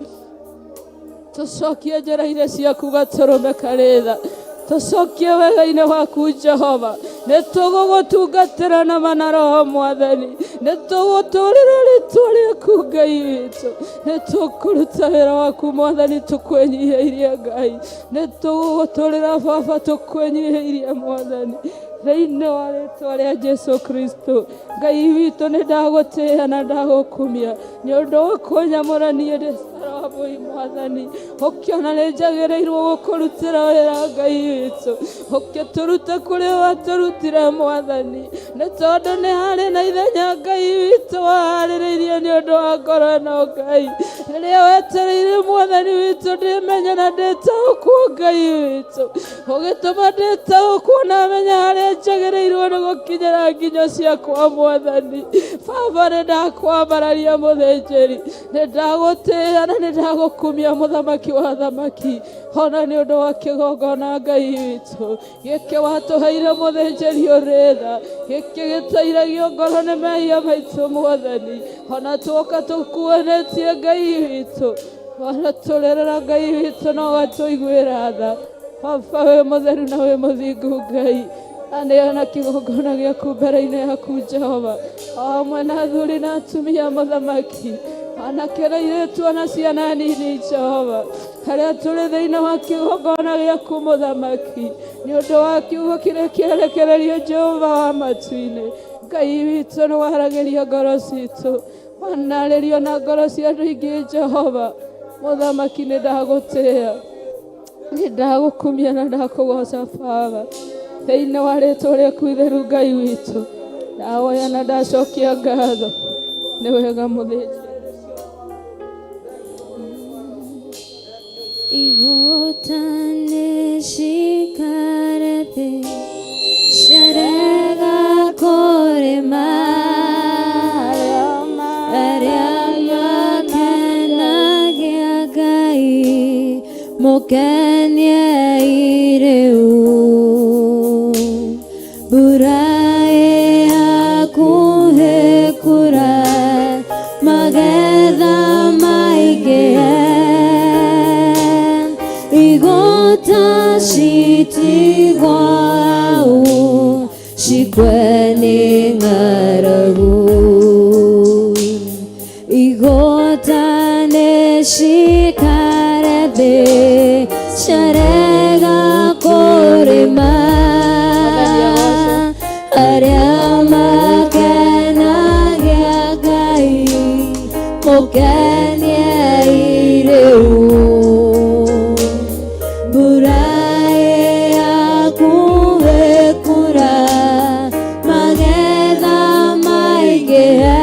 Tũcokie njĩra-inĩ ciaku gatũrũme karĩ tha. Tũcokie wega-inĩ waku Jehova. Nĩ tũgũgũtungatĩra na ma na roho Mwathani. Nĩ tũgũtũrĩra rĩtwa rĩaku Ngai witũ. Nĩ tũkũruta wĩra waku Mwathani tũkwĩnyihĩirie Ngai. Nĩ tũgũgũtũrĩra Baba tũkwĩnyihĩirie Mwathani. Thĩinĩ wa rĩtwa rĩa Jesu Kristo. Ngai witũ nĩ ndagũtĩĩa na ndagũkumia nĩ ũndũ wa kũnyamũra niĩ ndĩ Sarah Wambũi Mwathani. Ũkĩona nĩ njagĩrĩirwo gũkũrutĩra wĩra Ngai witũ. Ũkĩtũruta kũrĩa watũrutire Mwathani. Nĩ tondũ nĩ harĩ na ithenya Ngai witũ waharĩrĩirie nĩ ũndũ wa ngoro ĩno Ngai. Rĩrĩa wetereire Mwathani witũ ndĩmenye na ndĩtaũkwo Ngai witũ. Ũgĩtũma ndĩtaũkwo na menye harĩa njagĩrĩirwo nĩ gũkinyĩra nginyo ciakwa Mwathani. Baba nĩ ndakwambararia mũthĩnjĩri. Nĩ ndagũtĩĩa na Ona nĩ ndagũkumia mũthamaki wa thamaki, ona nĩ ũndũ wa kĩgongona Ngai witũ gĩkĩ watũheire mũthĩnjĩri ũrĩ tha, gĩkĩ gĩteithagio ngoro nĩ mehia maitũ Mwathani, ona tuoka tũkuanĩtie Ngai witũ, ona tũrĩrĩra Ngai witũ no watũiguĩra tha. Baba wĩ mũtheru na wĩ mũthingu Ngai, aneana kĩgongona gĩaku mbere-inĩ yaku Jehova, o hamwe na athuri na atumia mũthamaki, anake na airĩtu ona ciana nini Jehova, harĩa tũrĩ thĩinĩ wa kĩgongona gĩaku mũthamaki, nĩ ũndũ wa kiugo kĩrĩa kĩarekererio Jehova wa matu-inĩ. Ngai witũ nĩ waragĩria ngoro citũ, wanarĩrio na ngoro cia andũ aingĩ Jehova. Mũthamaki nĩ ndagũtĩĩa, nĩ ndagũkumia na ndakũgoca Baba, thĩinĩ wa rĩtwa rĩaku itheru Ngai witũ, ndahoya na ndacokia ngatho. Nĩ wega mũthĩnjĩri. Igũta nĩcikare thĩ ciarega kũrĩma, arĩa makenagia Ngai mũkeniei rĩu. Mbura ĩhakuhĩ kura, magetha maingĩhe, igũta citigwo hau cikwe nĩ ng'aragu. Igũta nĩcikare thĩ ciarega kũrĩma, arĩa makenagia Ngai mũkeniei rĩu. Mbura ĩhakuhĩ kura, magetha maingĩhe,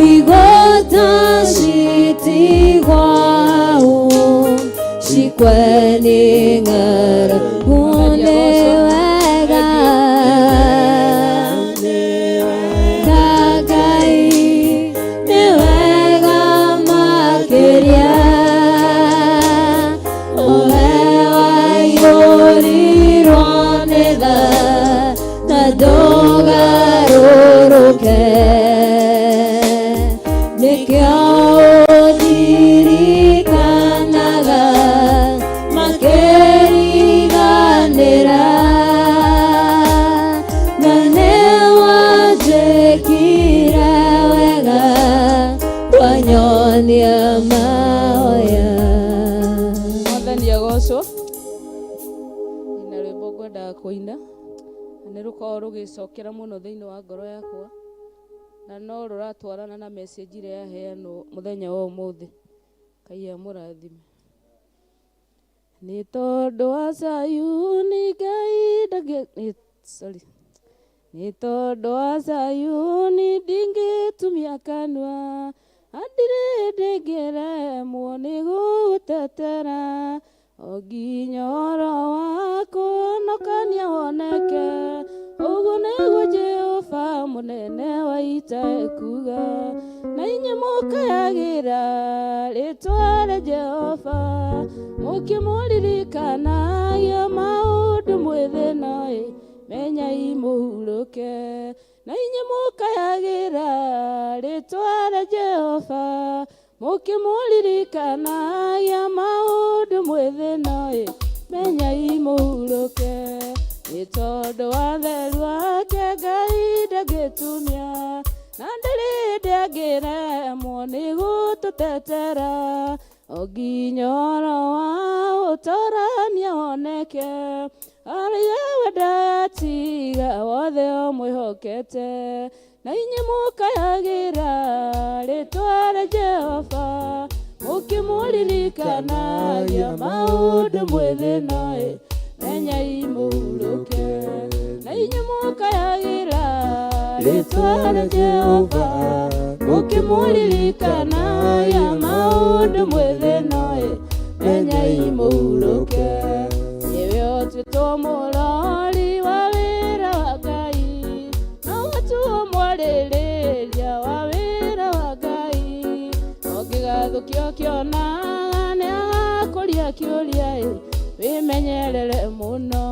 igũta citigwo hau cikwe nĩ ng'aragu. Nĩ wega Ngai, nĩ wega makĩria, ũwe waiyũrirwo nĩ tha na ndũgarũrũke, nĩkĩo ũndirikanaga makĩriganĩra, na nĩwanjĩkire wega wanyonia mahoya. Mwathani agocwo. Ina rwĩmbo ngwendaga kũina na nĩ rũkoragwo rũgĩcokera mũno thĩinĩ wa ngoro yakwa, na no rũratwarana na message ĩrĩa yaheanwo mũthenya wa ũmũthĩ. Ngai amũrathime. Nĩ tondũ wa Zayuni Ngai ndangĩ sorry. Nĩ tondũ wa Zayuni ndingĩtumia kanua, ndirĩ ndĩngĩremwo nĩ gũgũtetera, o nginya ũhoro wa kũhonokania woneke. Ũguo nĩguo Jehova mũnene wa ita ekuuga, na inyuĩ mũkayagĩra rĩtwa rĩa Jehova, mũkĩmũririkanagia maũndũ mwĩthĩ-noĩ, menyai mũhurũke. Na inyuĩ mũkayagĩra rĩtwa rĩa Jehova, mũkĩmũririkanagia maũndũ mwĩthĩ-noĩ, menyai mũhurũke. Nĩ tondũ wa theru wake Ngai ndangĩtumia, na ndarĩ hĩndĩ angĩremwo nĩ gũtũtetera, o nginya ũhoro wa ũtorania woneke. Arĩa wendatiga wothe ũmwĩhokete, na inyuĩ mũkayagĩra rĩtwa rĩa Jehova, mũkĩmũririkanagia maũndũ mwĩthĩ-noĩ, menyai mũhurũke. Na inyuĩ mũkayagĩra rĩtwa rĩa Jehova, mũkĩmũririkanagia maũndũ mwĩthĩ-noĩ, menyai mũhurũke. Nĩwe ũtuĩtwo mũrori wa wĩra wa Ngai, no watuo mwarĩrĩria wa wĩra wa Ngai. Gĩthũkio kĩonaga nĩ agakũria kĩũria ĩ wĩmenyerere mũno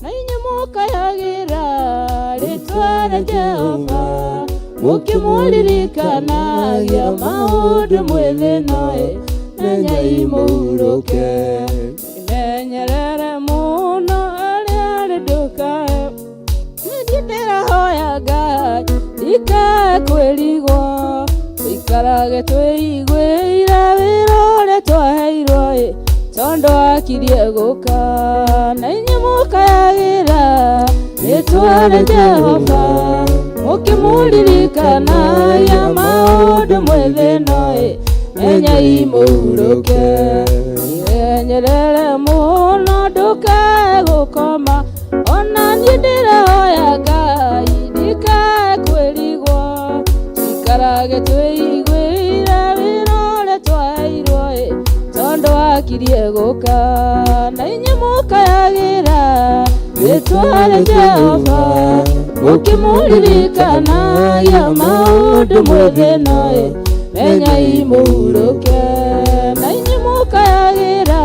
na inyuĩ mũkayagĩra rĩtwa rĩa Jehova mũkĩmũririkanagia maũndũ mwĩthĩ-no ĩ menyai mũhurũke imenyerere mũno arĩa arĩ ndũkae niĩ ndĩrahoya Ngai ndikae kwĩrigwo tũikarage twĩiguĩire wĩra ũrĩa twaheirwo ĩ tondũ akirie gũka na inyuĩ mũkayagĩra rĩtwa rĩa Jehova mũkĩmũririkanagia maũndũ mwĩthĩ-no ĩ menyai mũhurũke imenyerere mũno ndũkae gũkoma ona niĩ ndĩrahoya Ngai ndikae kwĩrigwo tũikarage twĩiguĩire wĩra ũrĩa twaheirwo ĩ tondũ akirie gũka na inyuĩ mũkayagĩra rĩtwa rĩa Jehova mũkĩmũririkanagia maũndũ mwĩthĩ-no ĩ menyai mũhurũke na inyuĩ mũkayagĩra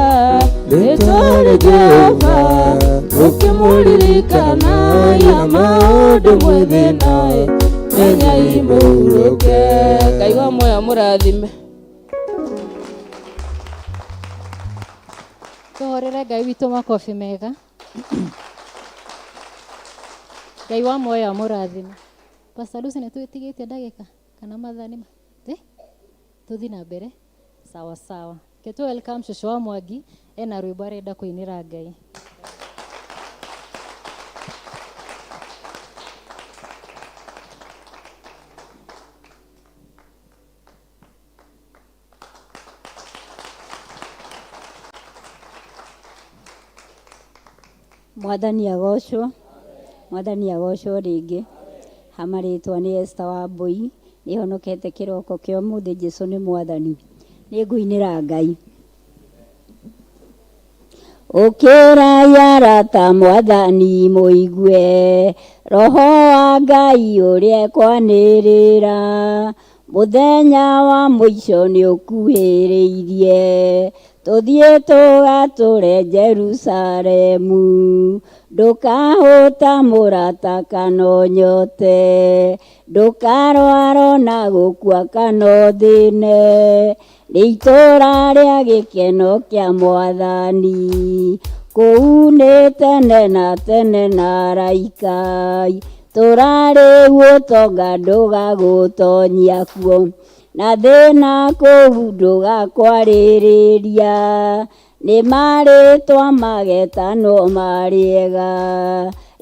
rĩtwa rĩa Jehova mũkĩmũririkanagia maũndũ mwĩthĩ-no ĩ menyai mũhurũke. Ngai wa muoyo mũrathime. Tũhũrĩre Ngai witũ makobi mega. Ngai wa muoyo amũrathime. Pastor Lucy nĩ twĩtigĩtie ndagĩka kana mathaa nĩ tũthiĩ na mbere sawa sawa. Ke tu welcome Shosho wa Mwangi ena rwĩmbo arenda kũinĩra Ngai. Mwathani agocwo, Mwathani agocwo rĩngĩ. Ha marĩtwa nĩ Esther Wambui, nĩhonokete kĩroko kĩa ũmũthĩ, Jesũ nĩ Mwathani. Nĩngũinĩra Ngai. Ũkĩrai arata Mwathani mũigue, Roho wa Ngai ũrĩa ekwanĩrĩra, mũthenya wa mũico nĩũkuhĩrĩirie, tũthiĩ tũgatũre Jerusalemu, ndũkahũta mũrata kana ũnyote, ndũkarwara ona gũkua kana ũthĩne, nĩ itũũra rĩa gĩkeno kĩa Mwathani, kũu nĩ tene na tene na araika, tũra rĩu ũtonga ndũgagũtonyia kuo, na thĩna kũu ndũgakwarĩrĩria, nĩ marĩtwa magetanwo marĩega,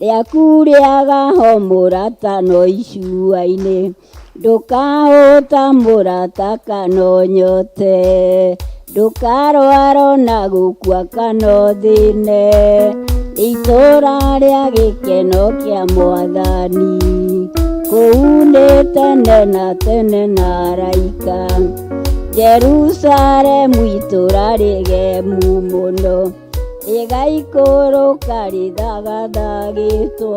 rĩaku rĩagaho mũrata no icua-inĩ, ndũkahũta mũrata kana ũnyote, ndũkarwara ona gũkua kana ũthĩne, itũũra rĩa gĩkeno kĩa Mwathani, kũu nĩ tene na tene na araika, Jerusalemu itũũra rĩgemu mũno, rĩgaikũrũka rĩthagathagĩtwo,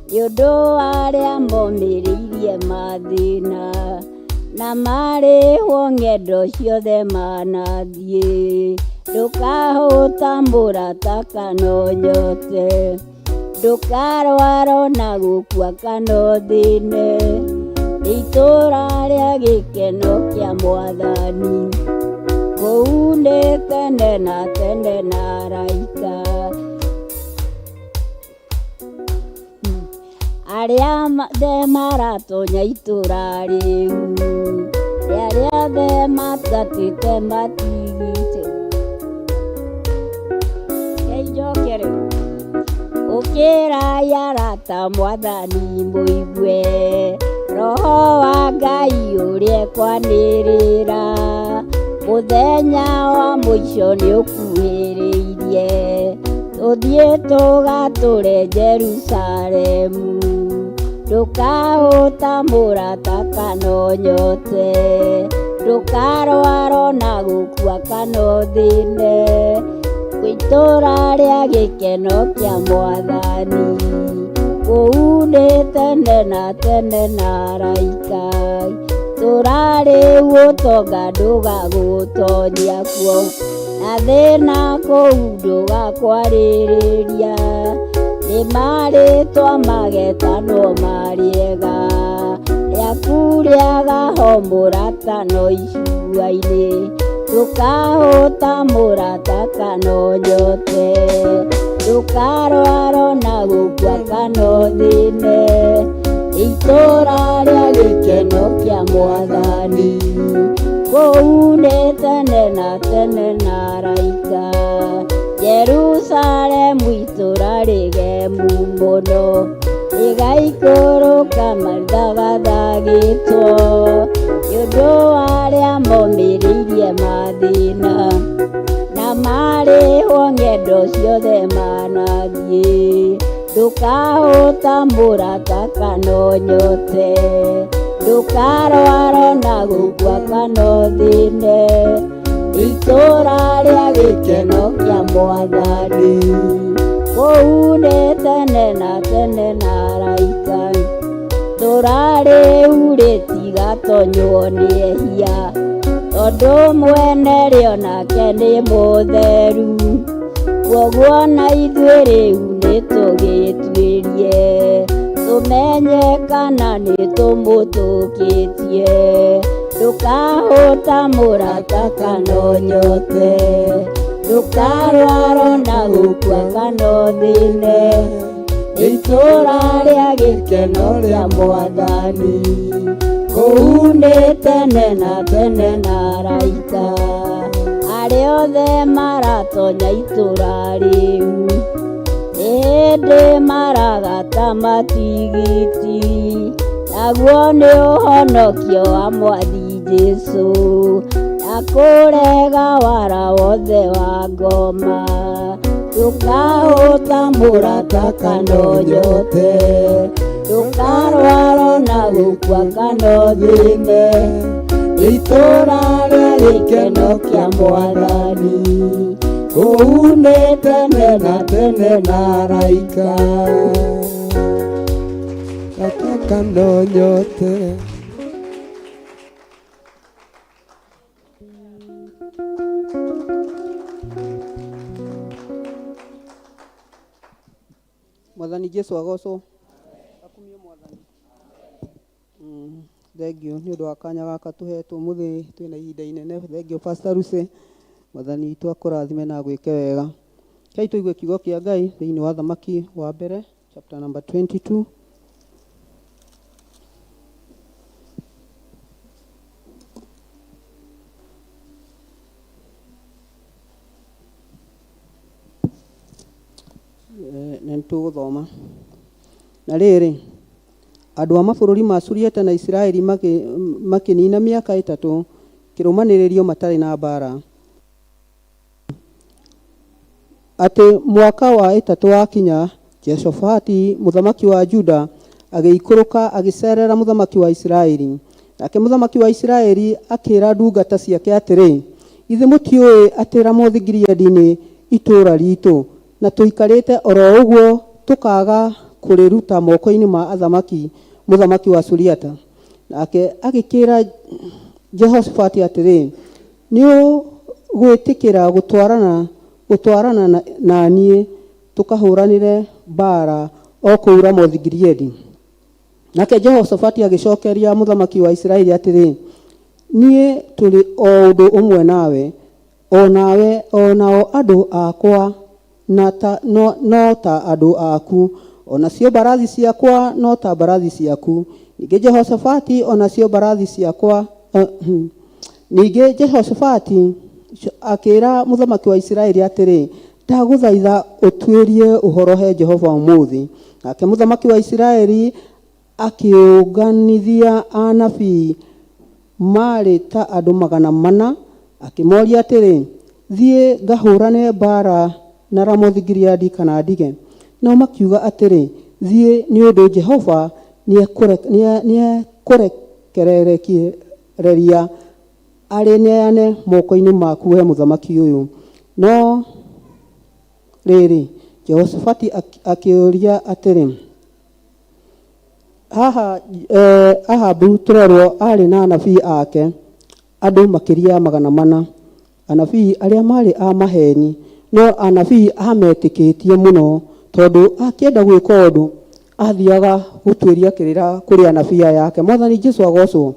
nĩ ũndũ wa arĩa momĩrĩirie mathĩna, na marĩhwo ng'endo ciothe manathiĩ, ndũkahũta mũrata kana ũnyote, ndũkarwara ona gũkua kana ũthĩne, itũũra rĩa gĩkeno kĩa Mwathani, kũu nĩ tene na tene na araika. Arĩa othe maratonya itũũra rĩu, nĩ arĩa othe matatĩte matigĩte. Njoke Ũkĩrai arata Mwathani mũigue, Roho wa Ngai ũrĩa ekwanĩrĩra, mũthenya wa mũico nĩũkuhĩrĩirie, tũthiĩ tũgatũre Jerusalemu, ndũkahũta mũrata kana ũnyote, ndũkarwara ona gũkua kana ũthĩne, itũũra rĩa gĩkeno kĩa Mwathani, kũu nĩ tene na tene na araika, Itũra rĩu ũtonga ndũgagũtonyia kuo, na thĩna kũu ndũgakwarĩrĩria. Nĩ marĩtwa magetanwo marĩega, rĩaku rĩagaho mũrata no icua-inĩ. Ndũkahũta mũrata kana ũnyote, ndũkarwara ona gũkua kana ũthĩne. Itũra rĩa gĩkeno kĩa Mwathani, kũu nĩ tene na tene na araika. Jerusalemu itũra rĩgemu mũno, rĩgaikũrũka mathagathagatwo, nĩ ũndũ wa arĩa momĩrĩirie mathĩna, na marĩhwo ng'endo ciothe manathiĩ. Ndũkahũta mũrata kana ũnyote, ndũkarwara ona gũkua kana ũthĩne. Itũra rĩa gĩkeno kĩa Mwathani, kũu nĩ tene na tene na araika. Itũra rĩu rĩtigatonywo nĩ ehia, tondũ mwene rĩo nake nĩ mũtheru. Kwoguo na ithuĩ rĩu nĩtũgĩtuĩrie, tũmenye kana nĩtũmũtũkĩtie. Ndũkahũta mũrata kana ũnyote, ndũkarwara ona gũkua kana ũthĩne. Itũra rĩa gĩkeno rĩa Mwathani, kũu nĩ tene na tene na araika. Arĩa othe maratonya itũra rĩu, nĩ hĩndĩ maragata matigiti, naguo nĩ ũhonokio wa Mwathi Jesũ, na kũrega wara wothe wa ngoma. Ndũkahũta mũrata kana ũnyote, ndũkarwara ona gũkua kana ũthĩne. Itũra rĩa gĩkeno kĩa Mwathani, kũu nĩ tene na tene na araika. Nataka nonyote. Mwathani Jesu agocwo. Akumio Mwathani. Thengiũ nĩ ũndũ wa kanya gaka tũhetwo mũthĩ twĩna ihinda inene. Thengiũ Pastor Lucy. Mwathani witũ akũrathime na agwĩke wega. Rekei tũigue kiugo kĩa Ngai thĩinĩ wa Thamaki wa mbere chapter number 22. Na nĩ tũgũthoma. Na rĩrĩ, andũ a mabũrũri ma Suriata na Isiraeli makĩnina mĩaka ĩtatũ kĩrũmanĩrĩrio matarĩ na mbaara. Atĩ mwaka wa ĩtatũ wakinya, Jehoshafati mũthamaki wa Juda agĩikũrũka agĩceerera mũthamaki wa Isiraeli. Nake mũthamaki wa Isiraeli akĩĩra ndungata ciake atĩrĩ, Githĩ mũtiũĩ atĩ Ramothi-Gileadi nĩ itũũra riitũ, na tũikarĩte o ro ũguo tũkaaga kũrĩruta moko-inĩ ma mũthamaki wa Suriata? Nake agĩkĩĩra Jehoshafati atĩrĩ, Nĩũgwĩtĩkĩra gũtwarana na niĩ tũkahũũranĩre mbaara o kũu Ramothi-Gileadi? Nake Jehoshafati agĩcookeria mũthamaki wa Isiraeli atĩrĩ, Niĩ tũrĩ o ũndũ ũmwe nawe, o nawe, o nao andũ akwa na ta, no, no ta andũ aku, o nacio mbarathi ciakwa no ta mbarathi ciaku. Ningĩ Jehoshafati, o nacio mbarathi ciakwa, ningĩ Jehoshafati akĩĩra mũthamaki wa Isiraeli atĩrĩ, Ndagũthaitha ũtuĩrie ũhoro he Jehova ũmũthĩ. Nake mũthamaki wa Isiraeli akĩũnganithia anabii maarĩ ta andũ 400, akĩmoria atĩrĩ, Thiĩ ngahũũrane mbaara na Ramothi-Gileadi kana ndige? Nao makiuga atĩrĩ, Thiĩ, nĩ ũndũ Jehova nĩekũrekereria arĩneane moko-inĩ maku wee mũthamaki ũyũ. No rĩrĩ, Jehoshafati akĩũria atĩrĩ, Haha Ahabu tũrerwo arĩ na anabii ake andũ makĩria ya 400, anabii arĩa marĩ a maheni, no anabii ametĩkĩtie mũno tondũ akĩenda gwĩka ũndũ athiaga gũtuĩria kĩrĩra kũrĩ anabii aya ake. Mwathani Jesu agocwo.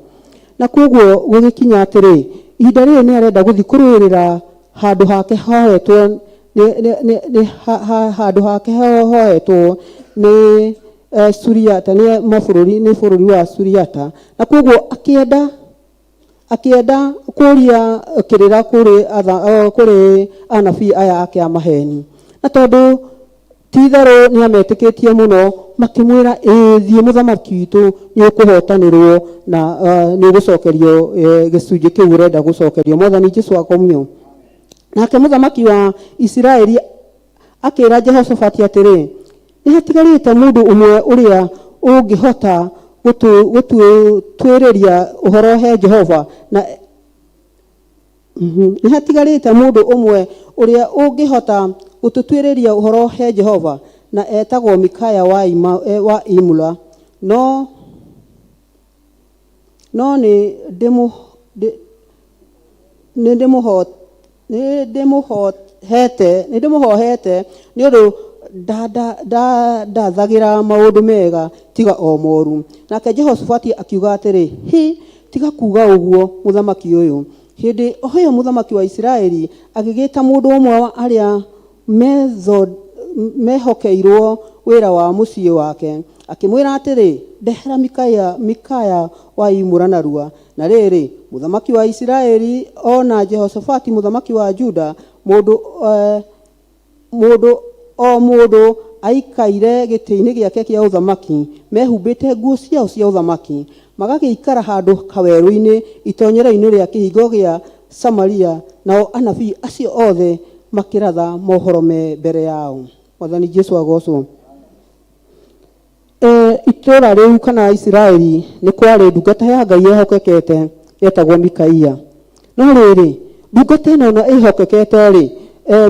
Na koguo gũgĩkinya atĩrĩ, ihinda rĩrĩ nĩ arenda gũthiĩ kũrũĩrĩra handũ hake hoetwo nĩ handũ hake hoetwo nĩ Suriata, nĩ mabũrũri, nĩ bũrũri wa Suriata. Na koguo akĩenda kũria kĩrĩra kũrĩ anabii aya ake a maheni. Na tondũ ti itherũ nĩ ametĩkĩtie mũno, makĩmwĩra ĩĩ thiĩ mũthamaki witũ, nĩ ũkũhotanĩrwo na nĩ ũgũcokerio gĩcunjĩ kĩu ũrenda gũcokerio. Mwathani Jesu akomio. Nake mũthamaki wa Isiraeli akĩra Jehoshafati atĩrĩ, nĩ hatigarĩte mũndũ ũmwe ũrĩa ũngĩhota gũtuĩrĩria ũhoro he Jehova, na nĩ hatigarĩte mũndũ ũmwe ũrĩa ũngĩhota gũtũtuĩrĩria ũhoro he Jehova, na etagwo Mikaya wa Imula. No nĩ ndĩmũhohete nĩ ũndũ ndathagĩra maũndũ mega tiga o moru. Nake Jehoshafati akiuga atĩrĩ, hi, tiga kuuga ũguo mũthamaki ũyũ. Hĩndĩ o ĩyo mũthamaki wa Isiraeli agĩgĩta mũndũ ũmwe wa arĩa mehokeirwo wĩra wa mũciĩ wake, akĩmwĩra atĩrĩ, ndehera Mikaya wa Imura narua. Na rĩrĩ, mũthamaki wa Isiraeli ona Jehoshafati mũthamaki wa Juda, mũndũ o mũndũ aikaire gĩtĩ-inĩ gĩake kĩa ũthamaki, mehumbĩte nguo ciao cia ũthamaki, magagĩikara handũ kawerũ-inĩ itonyero-inĩ rĩa kĩhingo gĩa Samaria, nao anabii acio othe makĩratha mohoro me mbere yao. Mwathani Jesu agocwo. Itũũra rĩu kana Isiraeli nĩ kwarĩ ndungata ya Ngai yehokekete yetagwo Mikaia. No rĩrĩ, ndungata ĩno na ĩhokekete rĩ,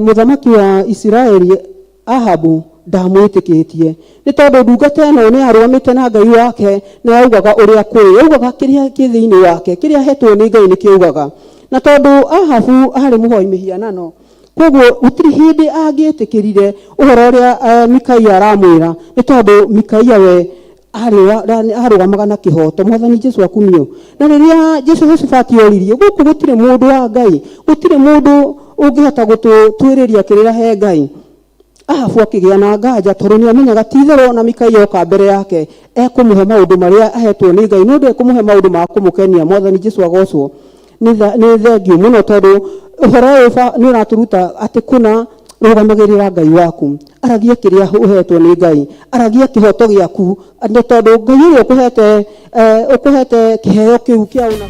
mũthamaki wa Isiraeli Ahabu ndamwĩtĩkĩtie, nĩ tondũ ndungata ĩno nĩ yarũgamĩte na Ngai wake na yaugaga ũrĩa kũrĩ, yaugaga kĩrĩa kĩ thĩinĩ wake, kĩrĩa ahetwo nĩ Ngai nĩkĩo augaga. Na tondũ Ahabu arĩ mũhoi mĩhianano, koguo gũtirĩ hĩndĩ angĩetĩkĩrire ũhoro ũrĩa Mikaia aramwĩra, nĩ tondũ Mikaia we arũgamaga na kĩhoto. Mwathani Jesu akumio. Na rĩrĩa Jehoshafati oririe, gũkũ gũtirĩ mũndũ wa Ngai, gũtirĩ mũndũ ũngĩhota gũtũtuĩrĩria kĩrĩra he Ngai, Ahabu akĩgĩa na nganja tondũ nĩ amenyaga ti itherũ ona Mikaia oka mbere yake ekũmũhe maũndũ marĩa ahetwo nĩ Ngai, no ndekũmũhe maũndũ ma kũmũkenia. Mwathani Jesu agocwo. Nĩ thengiũ mũno tondũ ũhoro ũyũ nĩ ũratũruta atĩ kũna rũgamagĩrĩra Ngai waku, aragia kĩrĩa ũhetwo nĩ Ngai, aragia kĩhoto gĩaku, nĩ tondũ Ngai ũrĩa ũkũhete kĩheo kĩu kĩa ũna.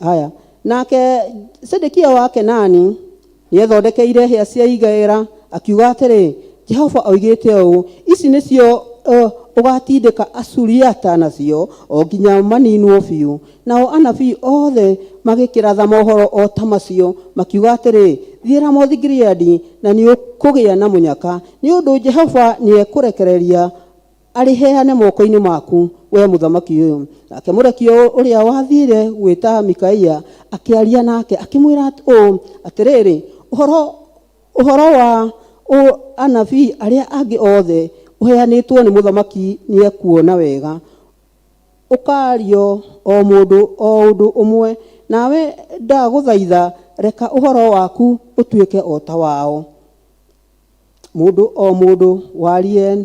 Haya, nake Sedekia wa Kenani nĩethondekeire hĩa cia igera, akiuga atĩrĩ, Jehova oigĩte ũũ, ici nĩcio ũgatindĩka Asuriata nacio o nginya maninwo biũ. Nao anabii othe magĩkĩratha mohoro o ta macio, makiuga atĩrĩ, thiĩ Ramothi Gileadi na nĩũkũgĩa na mũnyaka, nĩ ũndũ Jehova nĩekũrekereria arĩheane moko-inĩ maku, we mũthamaki ũyũ. Nake mũrekio ũrĩa wathiire gwĩta Mikaia akĩaria nake akĩmwĩra ũũ, atĩrĩrĩ, ũhoro wa anabii arĩa angĩ othe ũheanĩtwo nĩ mũthamaki nĩekuona wega, ũkaario o mũndũ o ũndũ ũmwe, nawe ndagũthaitha reka ũhoro waku ũtuĩke o ta wao. Mũndũ o mũndũ warie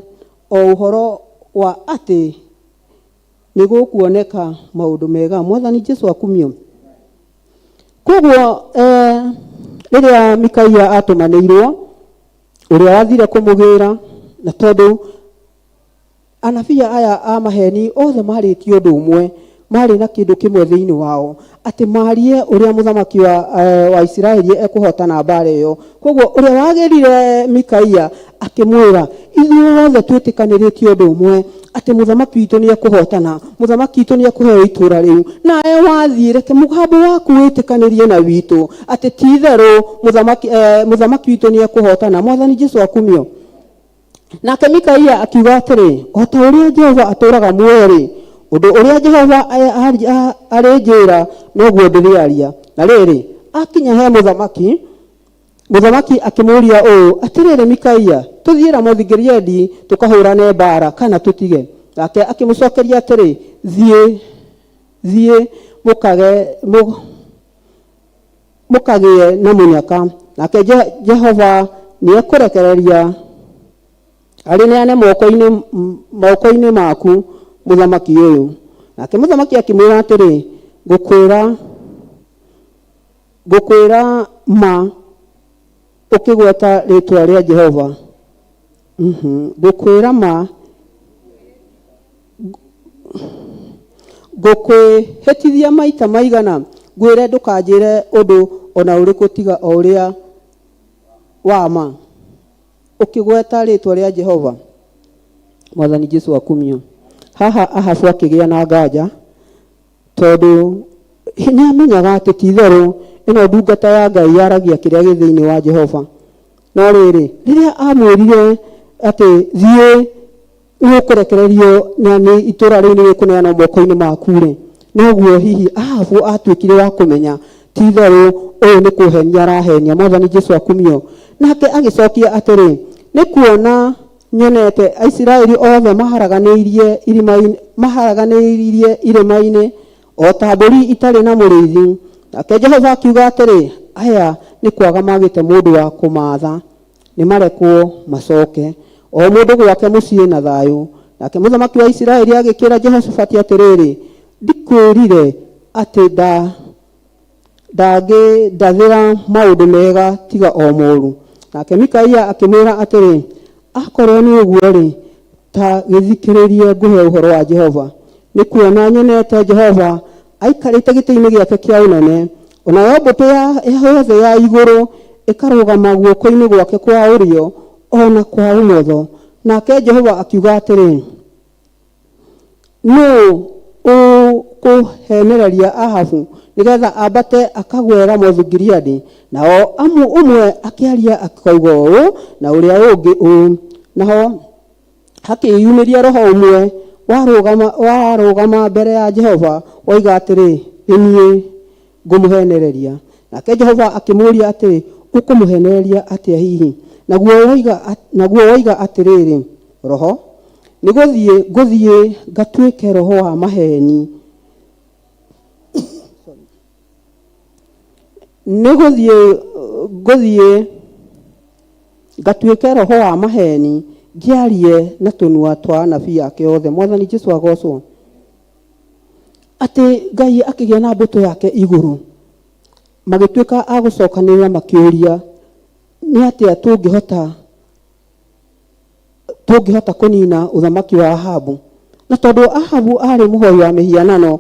o ũhoro wa atĩ nĩgũkuoneka maũndũ mega. Mwathani Jesu akumio. Koguo rĩrĩa Mikaia atũmanĩirwo, ũrĩa wathire kũmũgĩra, na tondũ anabii aya a maheni othe marĩtie ũndũ ũmwe, Marĩ na kĩndũ kĩmwe thĩinĩ wao, atĩ marie ũrĩa mũthamaki wa, wa Isiraeli ekũhotana mbara ĩyo. Koguo ũrĩa wagĩrire Mikaia akĩmwĩra, ithuothe twĩtĩkanĩrĩtie ũndũ ũmwe, atĩ mũthamaki witũ nĩ ekũhotana, mũthamaki witũ nĩ ekũheo itũũra rĩu. Nawe wathiĩ, reke mũgambo waku wĩtĩkanĩrie na witũ, atĩ ti itherũ mũthamaki, mũthamaki witũ nĩ ekũhotana. Mwathani Jesu akumio. Nake Mikaia akiuga atĩrĩ, o ta ũrĩa Jehova atũũraga muoyo-rĩ, ũndũ ũrĩa Jehova arĩnjĩra noguo ndĩrĩaria. Na rĩrĩ, akinya he mũthamaki, mũthamaki akĩmũũria ũũ, atĩrĩrĩ Mikaia, tũthiĩ Ramothi-Gileadi tũkahũrane mbaara, kana tũtige? Nake akĩmũcokeria atĩrĩ, thiĩ, thiĩ mũkage, mũkagĩe na mũnyaka. Nake Jehova nĩekũrekereria arĩneane moko-inĩ moko-inĩ maku mũthamaki ũyũ. Nake mũthamaki akĩmwĩra atĩrĩ, ngũkwĩra ngũkwĩra ma ũkĩgweta rĩtwa rĩa Jehova. Ngũkwĩra ma ngũkwĩhĩtithia maita maigana, ngwĩre ndũkanjĩre ũndũ o na ũrĩkũ tiga o ũrĩa wa ma, ũkĩgweta rĩtwa rĩa Jehova. Mwathani Jesu akumio. Haha Ahabu akĩgĩa na nganja, tondũ nĩ amenyaga atĩ ti itherũ ĩno ndungata ya Ngai yaragia kĩrĩa gĩ thĩinĩ wa Jehova. No rĩrĩ, rĩrĩa amwĩrire atĩ thiĩ nĩ ũkũrekererio na nĩ itũũra rĩu nĩ rĩkũneanwo moko-inĩ maku-rĩ, noguo hihi Ahabu atuĩkire wa kũmenya ti itherũ ũyũ nĩ kũhenia arahenia. Mwathani Jesu akumio. Nake agĩcokia atĩrĩ, nĩ kuona nyonete Aisiraeli othe maharaganĩirie irima-inĩ, maharaganĩirie irĩma-inĩ o ta mbũri itarĩ na mũrĩithi. Nake Jehova akiuga atĩrĩ, aya nĩ kwaga magĩte mũndũ wa kũmaatha, nĩ marekwo macoke, o mũndũ gwake mũciĩ na thayũ. Nake mũthamaki wa Isiraeli agĩkĩra Jehoshafati atĩrĩrĩ, ndikwĩrire atĩ ndangĩndathĩra maũndũ mega tiga o moru? Nake Mikaia akĩmwĩra atĩrĩ, akorwo nĩ ũguo-rĩ, ta gĩthikĩrĩrie ngũhe ũhoro wa Jehova. Nĩ kuona nyonete Jehova aikarĩte gĩtĩ-inĩ gĩake kĩa ũnene, o nayo mbũtũ yothe ya igũrũ ĩkarũgama guoko-inĩ gwake kwa ũrĩo o na kwa ũmotho. Nake Jehova akiuga atĩrĩ, nũũ ũkũhenereria Ahabu nĩgetha ambate akagwe Ramothu-Gileadi? Nao amu ũmwe akĩaria akauga ũũ na ũrĩa ũngĩ ũũ. Naho hakĩyumĩria roho ũmwe warũgama warũgama mbere ya Jehova woiga atĩrĩ, nĩ niĩ ngũmũhenereria. Nake Jehova akĩmũũria atĩrĩ, ũkũmũhenereria atĩa hihi? Naguo woiga naguo woiga atĩrĩrĩ, roho, nĩ gũthiĩ ngũthiĩ ngatuĩke roho wa maheni. Nĩ gũthiĩ ngũthiĩ ngatuĩke roho wa maheni, ngĩarie na tũnua twa anabii ake othe. Mwathani Jesu agocwo. Atĩ Ngai akĩgĩa na mbũtũ yake igũrũ, magĩtuĩka a gũcokanĩrĩra makĩũria, nĩ atĩa tũngĩhota tũngĩhota kũnina ũthamaki wa Ahabu? Na tondũ Ahabu arĩ mũhoi wa mĩhianano,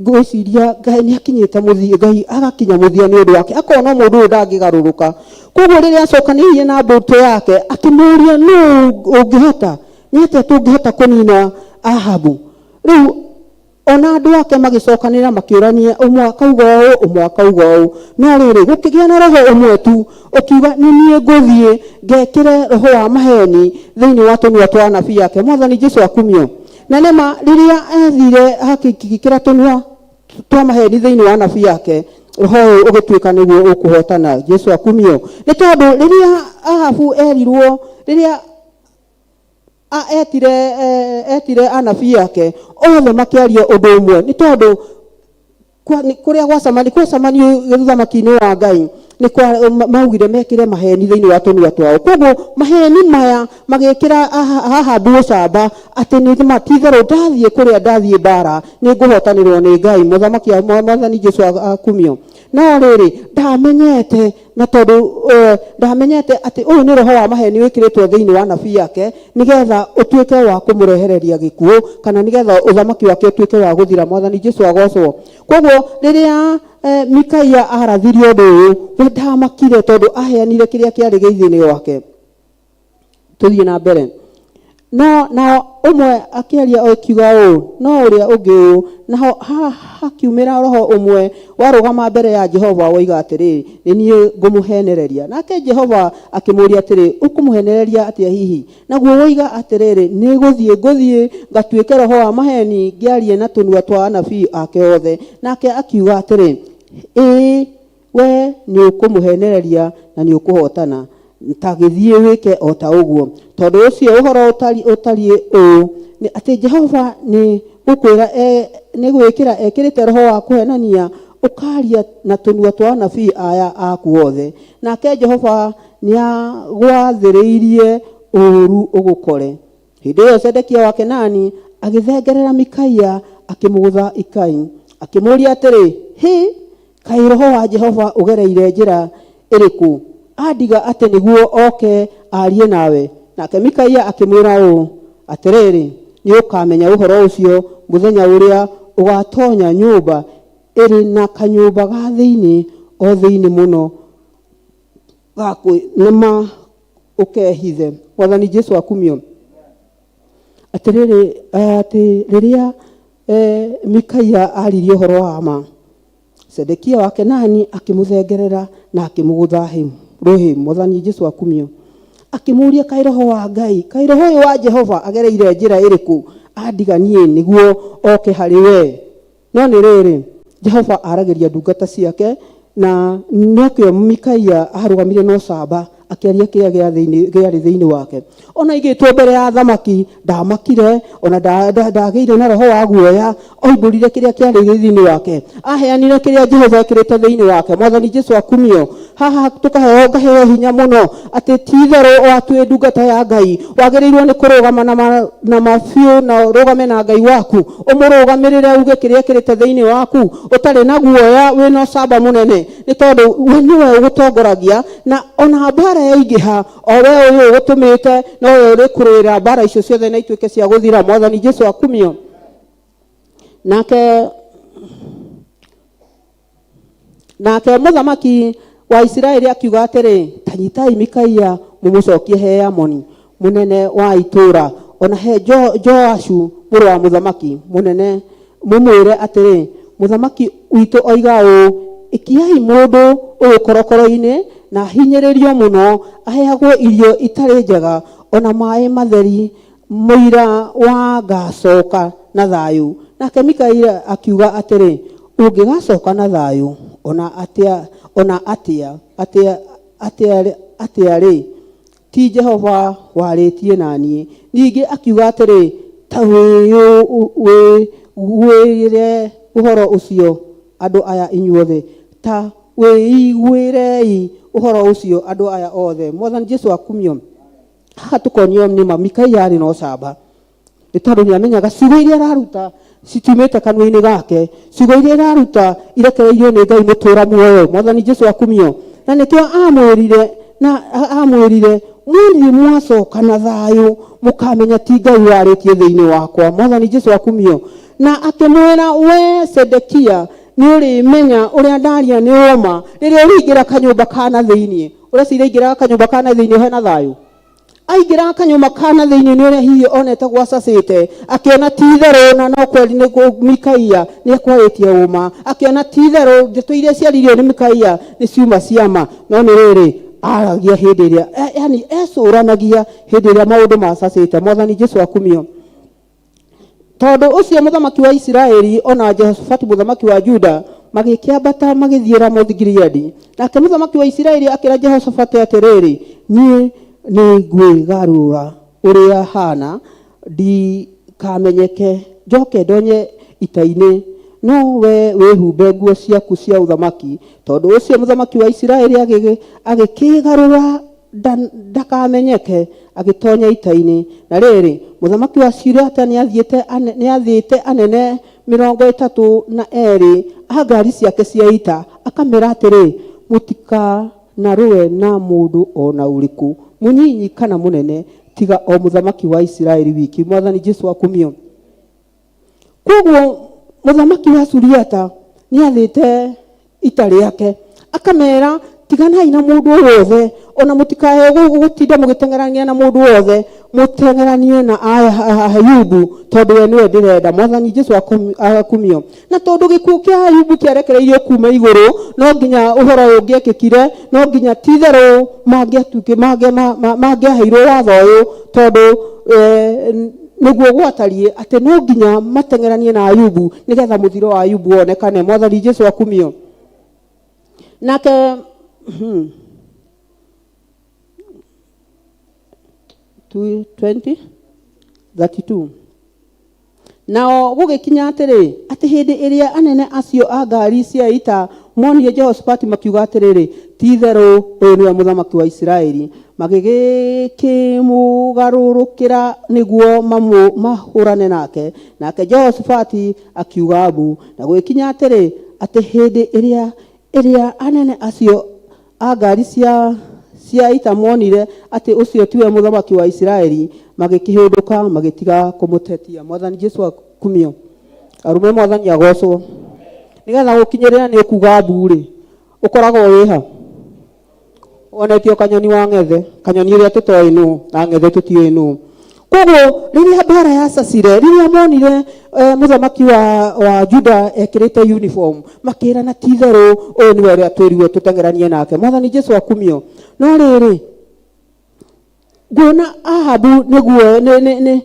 ngwĩciria Ngai nĩ akinyĩte mũthia, Ngai agakinya mũthia nĩ ũndũ wake, akona mũndũ ũyũ ndangĩgarũrũka. Koguo rĩrĩa acokanĩrĩire na mbũtũ yake, akĩmũria nũ ũngĩhota, nĩ atĩa tũngĩhota kũnina Ahabu? Rĩu ona andũ ake magĩcokanĩrĩra makĩũrania, ũmwe akauga ũũ, ũmwe akauga ũũ. No rĩrĩ, gũkĩgĩa na roho ũmwe tu ũkiuga, nĩ niĩ ngũthiĩ ngekĩre roho wa maheni thĩinĩ wa tũnua twa anabii ake. Mwathani Jesu akumio. Na nĩma rĩrĩa athire akĩkĩra tũnua twa maheni thĩinĩ wa anabii ake, roho ũyũ ũgĩtuĩka nĩguo ũkũhotana. Jesu akumio. Nĩ tondũ rĩrĩa Ahabu erirwo, rĩrĩa etire etire anabii ake othe makĩaria ũndũ ũmwe, nĩ tondũ kũrĩa gwacemani gwacemanio ũthamaki-inĩ wa Ngai nĩ kwa maugire mekĩre maheni thĩinĩ wa tũnua twao. Koguo maheni maya magĩkĩra Ahabu ũcamba atĩ nĩ ma ti itherũ ndathiĩ kũrĩa ndathiĩ mbara nĩ ngũhotanĩrwo nĩ Ngai. Mũthamaki mwathani Jesu akumio. No rĩrĩ, ndamenyete na tondũ ndamenyete atĩ ũyũ nĩ roho wa maheni wĩkĩrĩtwo thĩinĩ wa anabii ake nĩgetha ũtuĩke wa kũmũrehereria gĩkuũ kana nĩgetha ũthamaki wake ũtuĩke wa gũthira. Mwathani Jesu agocwo. Koguo rĩrĩa Mikaia arathirie ũndũ ũyũ, we ndamakire tondũ aheanire kĩrĩa kĩarĩ gĩithĩinĩ wake. Tũthiĩ na mbere. No nao ũmwe akĩaria akiuga ũũ, no ũrĩa ũngĩ ũũ, naho hakiumĩra roho ũmwe warũgama mbere ya Jehova woiga atĩrĩ, nĩ niĩ ngũmũhenereria. Nake Jehova akĩmũũria atĩrĩ, ũkũmũhenereria atĩa hihi? Naguo woiga atĩrĩrĩ, nĩ gũthiĩ ngũthiĩ ngatuĩke roho wa maheni ngĩarie na tũnua twa anabii ake othe. Nake akiuga atĩrĩ, ĩĩ, we nĩũkũmũhenereria na nĩũkũhootana. Ta gĩthiĩ wĩke o ta ũguo. Tondũ ũcio ũhoro ũtariĩ ũũ, atĩ Jehova nĩ gũkwĩra nĩ gwĩkĩra ekĩrĩte roho wa kũhenania ũkaaria na tũnua twa anabii aya aku othe, nake Jehova nĩagwathĩrĩirie ũũru ũgũkore. Hĩndĩ ĩyo Zedekia wa Kenani agĩthengerera Mikaia akĩmũgũtha ikai, akĩmũũria atĩrĩ, Hĩ, kaĩ roho wa Jehova ũgereire njĩra ĩrĩkũ andiga atĩ nĩguo oke aarie nawe? Nake Mikaia akĩmwĩra ũũ, Atĩrĩrĩ, nĩũkamenya ũhoro ũcio mũthenya ũrĩa ũgaatoonya nyũmba ĩrĩ na kanyũmba ga thĩinĩ, o thĩinĩ mũno ga nĩma ũkehithe. Mwathani Jesu akumio. Atĩrĩrĩ, atĩ rĩrĩa Mikaia aririe ũhoro wa ma, Zedekia wa Kenani akĩmũthengerera na akĩmũgũtha rũhĩ. Mwathani Jesu akumio. Akĩmũũria, kaĩ roho wa Ngai, kaĩ roho ũyũ wa Jehova agereire njĩra ĩrĩkũ andiga niĩ nĩguo oke harĩ wee? No nĩ rĩrĩ, Jehova aragĩria ndungata ciake, na nokĩo Mikaia arũgamire na ũcamba akĩaria kĩrĩa gĩarĩ thĩinĩ wake. Ona aigĩtwo mbere ya athamaki, ndamakire, ona ndagĩire na roho wa guoya, oimbũrire kĩrĩa kĩarĩ thĩinĩ wake. Aheanire kĩrĩa Jehova ekĩrĩte thĩinĩ wake. Mwathani Jesu akumio. Haha tũkaheo, ngaheo hinya mũno atĩ ti itherũ o atwĩ ndungata ya Ngai, wagĩrĩirwo nĩ kũrũgama na ma biũ na ũrũgame na Ngai waku, ũmũrũgamĩrĩre uge kĩrĩa ekĩrĩte thĩinĩ waku, ũtarĩ na guoya, wĩna ũcamba mũnene, nĩ tondũ we nĩwe ũgũtongoragia, na ona mbara yaingĩha, o we ũyũ ũgũtũmĩte nowe ũrĩkũrũĩra mbara icio ciothe na ituĩke cia gũthira. Mwathani Jesu akumio. Nake mũthamaki wa Isiraeli akiuga atĩrĩ, ta nyitai Mikaia mũmũcokie he Amoni mũnene wa itũũra, o na he Joashu mũrũ wa mũthamaki mũnene, mũmwĩre atĩrĩ, mũthamaki witũ oiga ũũ, ikiai mũndũ ũyũ korokoro-inĩ na ahinyĩrĩrio mũno, aheagwo irio itarĩ njega o na maĩ matheri, mũira wa ngacoka na thayũ. Nake Mikaia akiuga atĩrĩ, ũngĩgacoka na thayũ ona atĩa, ona atĩa, atĩa, atĩa, atĩa rĩ, ti Jehova warĩtie na niĩ. Ningĩ akiuga atĩrĩ, ta wĩiguĩre ũhoro ũcio andũ aya inyuothe, ta wĩiguĩrei ũhoro ũcio andũ aya othe. Mwathani Jesu akumio. Haha tũkonio nĩ ma Mikaia arĩ na ũcamba, nĩ tondũ nĩ amenyaga ciugo iria araruta citiumĩte kanua-inĩ gake, ciugo iria araruta irekereirio nĩ Ngai mũtũra muoyo. Mwathani Jesu akumio. Na nĩkĩo amwĩrire, na amwĩrire, mwathiĩ mwacoka na thayũ mũkamenya ti Ngai warĩtie thĩinĩ wakwa. Mwathani Jesu akumio. Na akĩmwĩra, we Sedekia nĩ ũrĩmenya ũrĩa ndaria nĩ ũma rĩrĩa ũrĩingĩra kanyũmba ka na thĩinĩ. Ũreciria aingĩraga kanyũmba ka na thĩinĩ hena thayũ? Aingĩraga kanyũmba ka na thĩinĩ nĩ ũrĩa hihi onete gwacacĩte, akĩona ti itherũ na no kweri nĩ Mikaia nĩ ekwarĩtie ũma, akĩona ti itherũ ndeto iria ciaririo nĩ Mikaia nĩ ciuma ciama. No nĩ rĩrĩ, aragia hĩndĩ ĩrĩa, yani ecũranagia hĩndĩ ĩrĩa maũndũ macacĩte. Mwathani Jesu akumio. Tondũ ũcio mũthamaki wa Isiraeli o na Jehoshafatu mũthamaki wa Juda magĩkĩambata magĩthiĩ Ramothi-Gileadi. Nake mũthamaki wa Isiraeli akĩra Jehoshafatu atĩrĩrĩ, niĩ nĩngwĩgarũra ũrĩa haana ndikamenyeke, njoke ndonye ita-inĩ, no we wĩhumbe nguo ciaku cia ũthamaki. Tondũ ũcio mũthamaki wa Isiraeli agĩkĩĩgarũra ndakamenyeke, agĩtonya ita-inĩ. Na rĩrĩ, mũthamaki wa Suriata nĩathĩte anene 32 a ngari ciake cia ita akamera atĩrĩ, mũtikanarũe na mũndũ o na ũrĩkũ, mũnyinyi kana mũnene, tiga o mũthamaki wa Isiraeli wiki. Mwathani Jesu akumio. Koguo mũthamaki wa Suriata nĩ athĩte ita rĩake akamera, tiganai na mũndũ o wothe, ona mũtikae gũtinda mũgĩteng'erania na mũndũ wothe, mũteng'eranie na Ayubu tondũ we nĩwe ndĩrenda. Mwathani Jesu akumio. Na tondũ gĩkuũ kĩa Ayubu kĩarekereirio kuma igũrũ, no nginya ũhoro ũyũ ũngĩekĩkire, no nginya ti-itherũ mangĩaheirwo watho ũyũ, tondũ nĩguo gwatariĩ atĩ no nginya mateng'eranie na Ayubu nĩgetha mũthiro wa Ayubu wonekane. Mwathani Jesu akumio. Nake 20 32. Nao gũgĩkinya atĩrĩ, atĩ hĩndĩ ĩrĩa anene acio a ngari cia ita monire Jehoshafati, makiuga atĩrĩrĩ, ti-itherũ ũyũ nĩwe mũthamaki wa Isiraeli. Magĩgĩkĩmũgarũrũkĩra nĩguo mahũrane nake. Nake Jehoshafati akiuga mbu. Na gũgĩkinya atĩrĩ, atĩ hĩndĩ ĩrĩa anene acio a ngari cia ita monire atĩ ũcio tiwe mũthamaki wa Isiraeli, magĩkĩhũndũka magĩtiga kũmũtetia. Mwathani Jesu akumio. Arume, Mwathani agocwo. Nĩgetha gũkinyĩrĩra nĩ ũkuga mbu rĩ, ũkoragwo wĩha onetio kanyoni wa ng'ethe, kanyoni ĩrĩa tũtoĩ nũ na ng'ethe tũtiũĩ nũ. Koguo rĩrĩa mbara yacacire, rĩrĩa monire mũthamaki wa Juda ekĩrĩte uniform, makĩrana, ti-itherũ ũyũ nĩwe ũrĩa twĩrirwo tũteng'eranie nake. Mwathani Jesu akumio. No rĩrĩ, nguona Ahabu nĩguo nĩ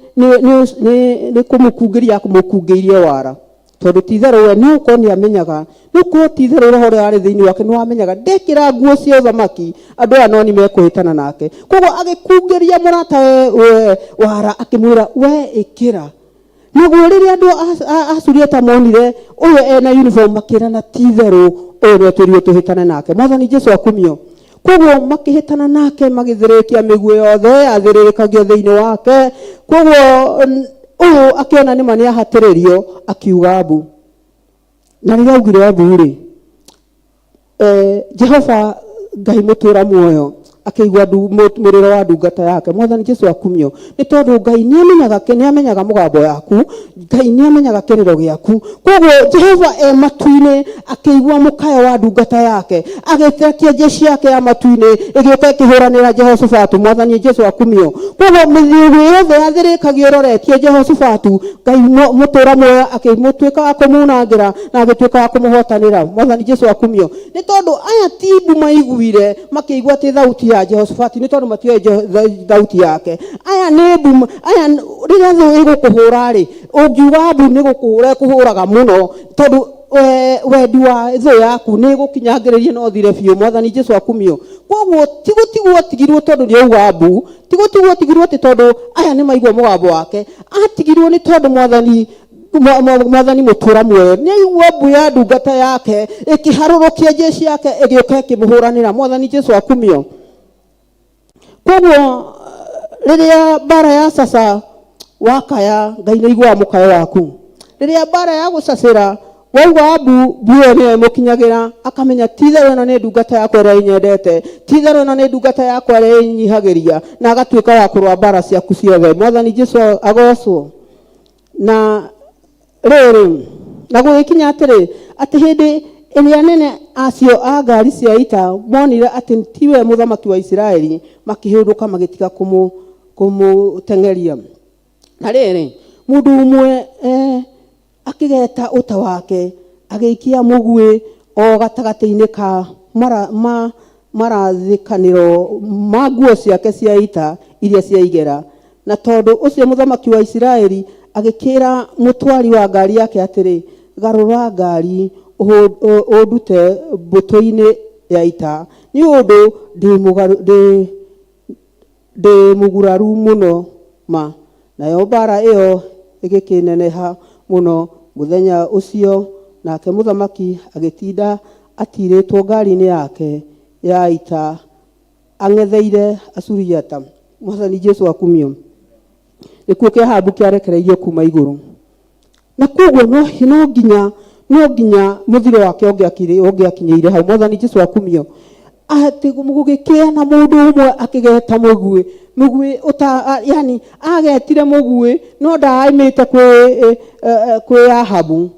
kũmũkungĩria akũmũkungĩirie wara, tondũ ti-itherũ we no ũkorwo nĩ amenyaga, no ũkorwo ti-itherũ roho ũrĩa warĩ thĩinĩ wake nĩ wamenyaga ndekĩra nguo cia ũthamaki, andũ aya no nĩ mekũhĩtana nake. Koguo agĩkungĩria mũrata we wara, akĩmwĩra, we ĩkĩra. Naguo rĩrĩa andũ a Suriata monire ũyũ ena uniform, makĩrana, ti-itherũ ũyũ nĩwe twĩrirwo tũhĩtane nake. Mwathani Jesu akumio. Koguo makĩhĩtana nake, magĩthĩrĩkia mĩguĩ yothe yathĩrĩrĩkagio thĩinĩ wake. Koguo ũyũ akĩona nĩma nĩ ahatĩrĩrio, akiuga mbu. Na rĩrĩa augire mbu rĩ, Jehova Ngai mũtũra muoyo akĩigua mũrĩro wa ndungata yake. Mwathani Jesu akumio. Nĩ tondũ Ngai nĩ amenyaga mũgambo yaku, Ngai nĩ amenyaga kĩrĩro gĩaku. Koguo Jehova e matu-inĩ akĩigua mũkayo wa ndungata yake, agĩtekia jeshi yake ya matu-inĩ, ĩgĩũka ĩkĩhũranĩra Jehoshafatu. Mwathani Jesu akumio. Koguo mĩthiũgũ yothe yathĩrĩkagio ĩroretie Jehoshafatu, Ngai mũtũra muoyo akĩmũtuĩka wa kũmunangĩra na agĩtuĩka wa kũmũhotanĩra. Mwathani Jesu akumio. Nĩ tondũ aya ti mbu maiguire, makĩigua atĩ thauti ya Jehoshafati, nĩ tondũ matioĩ thauti yake. Aya nĩ mbu. Aya rĩrĩa thũ ĩgũkũhũra rĩ, ũngiuga mbu, nĩ gũkũhũra ĩkũhũraga mũno, tondũ wendi wa thũ yaku nĩ gũkinyangĩrĩrie no thire biũ. Mwathani Jesu akumio. Koguo ti gũtigwo atigirwo tondũ nĩ auga mbu, ti gũtigwo atigirwo atĩ tondũ aya nĩ maigua mũgambo wake. Atigirwo nĩ tondũ Mwathani mũtũra muoyo nĩ aigua mbu ya ndungata yake, ĩkĩharũrũkia jeshi yake, ĩgĩũka ĩkĩmũhũranĩra. Mwathani Jesu akumio. Koguo rĩrĩa mbara ya caca wakaya, Ngai nĩ aiguaga mũkayo waku. Rĩrĩa mbara ya gũcacĩra wauga mbu, mbu ĩyo nĩyo ĩmũkinyagĩra, akamenya ti-itherũ ĩno nĩ ndungata yakwa ĩrĩa ĩnyendete, ti-itherũ ĩno nĩ ndungata yakwa ĩrĩa ĩnyihagĩria, na agatuĩka wa kũrũa mbara ciaku ciothe. Mwathani Jesu agocwo. Na rĩrĩ, na gũgĩkinya atĩrĩ, atĩ hĩndĩ ĩrĩa anene acio a ngari cia ita monire atĩ tiwe mũthamaki wa Isiraeli, makĩhũndũka magĩtiga kũmũteng'eria. Na rĩrĩ, mũndũ ũmwe akĩgeta ũta wake, agĩikia mũguĩ o gatagatĩ-inĩ ka marathĩkanĩro ma nguo ciake cia ita iria cia igera. Na tondũ ũcio mũthamaki wa Isiraeli agĩkĩra mũtwari wa ngari yake atĩrĩ, garũra ngari ũndute mbũtũ-inĩ ya ita, nĩ ũndũ ndĩ mũguraru mũno ma. Nayo mbara ĩyo ĩgĩkĩneneha mũno mũthenya ũcio, nake mũthamaki agĩtinda atirĩtwo ngari-inĩ yake ya ita ang'etheire Asuriata. Mwathani Jesu akumio. Gĩkuũ kĩa Ahabu kĩarekereirio kuma igũrũ. Na koguo no nginya muthiro wake ũngĩakinyĩire hau. Mwathani Jesu akumio. Atĩ gũgĩkĩa na mũndũ ũmwe akĩgeta mũguĩ, mũguĩ ũta yani agetire mũguĩ no ndaimĩte kwĩ Ahabu.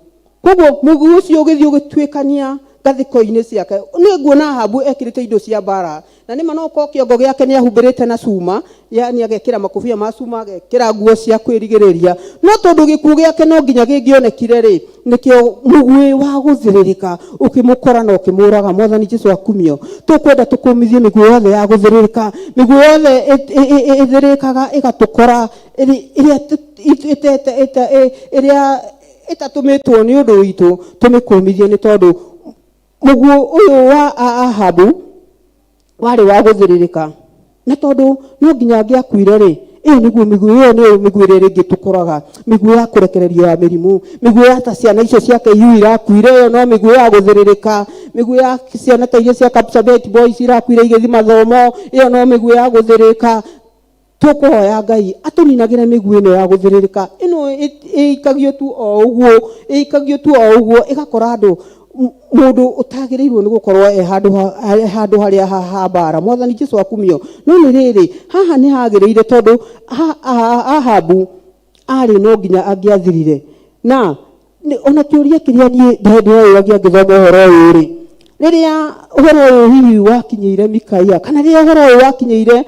Koguo mũguĩ ũcio ũgĩthiĩ ũgĩtuĩkania ngathĩko-inĩ ciake. Nĩ nguona Ahabu ekĩrĩte indo cia mbara, na nĩma no korwo kĩongo gĩake nĩ ahumbĩrĩte na cuma, yani agekĩra makobia ma cuma, agekĩra nguo cia kwĩrigĩrĩria, no tondũ gĩkuũ gĩake no nginya gĩngĩonekire rĩ, nĩkĩo mũguĩ wa gũthĩrĩrĩka ũkĩmũkora na ũkĩmũraga. Mwathani Jesu akumio. Tũkwenda tũkũmithie mĩguĩ yothe ya gũthĩrĩrĩka, mĩguĩ yothe ĩthĩrĩkaga ĩgatũkora, ĩrĩa ĩtatũmĩtwo nĩ ũndũ witũ, tũmĩkũmithie, nĩ tondũ mũguĩ ũyũ wa Ahabu warĩ wa gũthĩrĩrĩka, na tondũ no nginya angĩakuire rĩ, ĩyo nĩguo mĩguĩ ĩyo nĩyo mĩguĩ ĩrĩa rĩngĩ tũkoraga, mĩguĩ ya kũrekererio ya mĩrimũ, mĩguĩ ya ta ciana icio cia KU irakuire, ĩyo no mĩguĩ ya gũthĩrĩrĩka, mĩguĩ ya ciana ta iria cia Kapsabet Boys irakuire igĩthiĩ mathomo, ĩyo no mĩguĩ ya gũthĩrĩrĩka. Tũkũhoya Ngai atũninagĩre mĩguĩ ĩno ya gũthĩrĩrĩka, ĩno ĩikagio tu o ũguo, ĩikagio tu o ũguo, ĩgakora andũ, mũndũ ũtagĩrĩirwo nĩ gũkorwo e handũ harĩa ha mbara. Mwathani Jesu akumio. No nĩ rĩrĩ, haha nĩ hagĩrĩire tondũ Ahabu arĩ no nginya angĩathirire. Na ona kĩũria kĩrĩa niĩ ndĩreyũragia ngĩthoma ũhoro ũyũ rĩ, rĩrĩa ũhoro ũyũ hihi wakinyĩire Mikaia, kana rĩrĩa ũhoro ũyũ wakinyĩire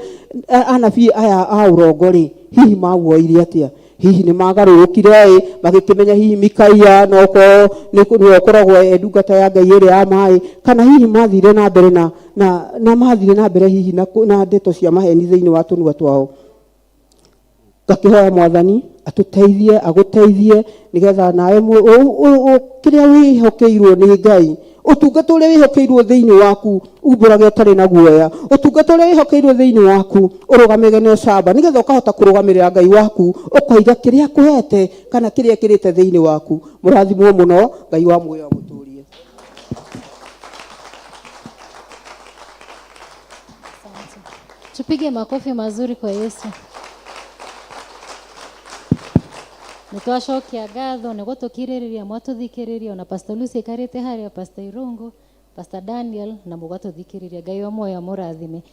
anabii aya a ũrongo rĩ, hihi mawuoire atĩa? Hihi nĩ magarũrũkire ĩ magĩkĩmenya hihi Mikaia no korwo nĩwe ũkoragwo e ndungata ya Ngai ĩrĩa ya maĩ, kana hihi mathire na mbere na mathire na mbere hihi na ndeto cia maheni thĩinĩ wa tũnua twao? Ngakĩhoya Mwathani atũteithie, agũteithie, nĩgetha nawe kĩrĩa wĩhokeirwo nĩ Ngai, ũtungata ũrĩa wĩhokeirwo thĩinĩ waku, umbũrage ũtarĩ na guoya. Ũtungata ũrĩa wĩhokeirwo thĩinĩ waku, ũrũgamage na ũcamba, nĩgetha ũkahota kũrũgamĩrĩra Ngai waku, ũkoiga kĩrĩa akũhete kana kĩrĩa ekĩrĩte thĩinĩ waku. Mũrathimwo mũno. Ngai wa muoyo amũtũrie. Tupige makofi mazuri kwa Yesu. Nĩtwacokia ngatho nĩ gũtũkirĩrĩria mwatũthikĩrĩria, ona Pastor Lucy aikarĩte harĩa, Pastor Irungu, Pastor Daniel, na mũgatũthikĩrĩria. Ngai wa muoyo amũrathime.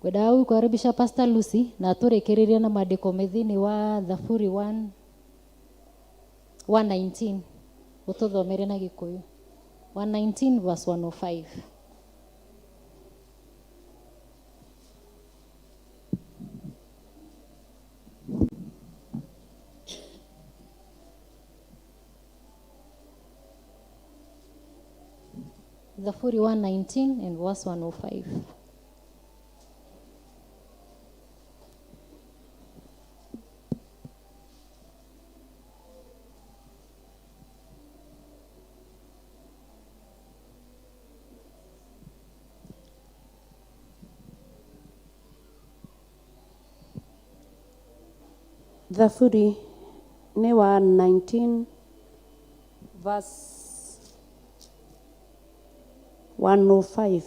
Ngwendaga gũkũkaribisha Pastor Lucy na atũrĩkĩrĩrie na maandĩko me thĩinĩ wa Thaburi 1 119, ũtũthomere na Gĩkũyũ, 119 verse 105. Zaburi 119 and verse 105. Thaburi nĩ 119 verse 105,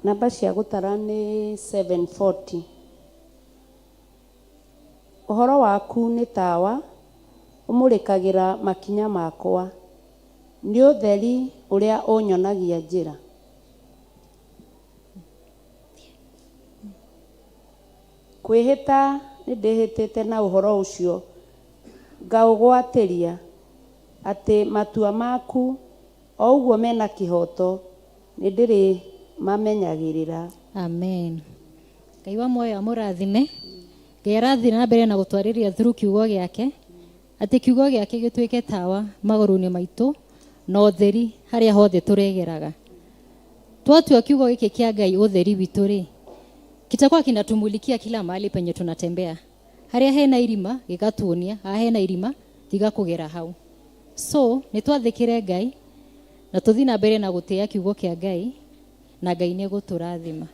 namba cia gũtara nĩ 740. Ũhoro waku nĩ tawa ũmũrĩkagĩra makinya makwa, nĩ ũtheri ũrĩa ũnyonagia njĩra. Kwĩhĩta nĩ ndĩhĩtĩte na ũhoro ũcio ngaũgwatĩria, atĩ matua maku o ũguo mena kĩhooto nĩ ndĩrĩmamenyagĩrĩra. Amen. Ngai wa muoyo amũrathime. Ngai arathiĩ na mbere na gũtwarĩria through kiugo gĩake, atĩ kiugo gĩake gĩtuĩke tawa magũrũ-inĩ maitũ na ũtheri harĩa hothe tũregeraga. Twatua kiugo gĩkĩ kĩa Ngai ũtheri witũ rĩ, kitakuwa kinatumulikia kila mahali penye tunatembea. Harĩa hena irima gĩgatuonia haha hena irima, tiga kũgera hau. So nĩ twathĩkĩre Ngai na tũthiĩ na mbere na gũtĩĩa kiugo kĩa Ngai, na Ngai nĩ egũtũrathima.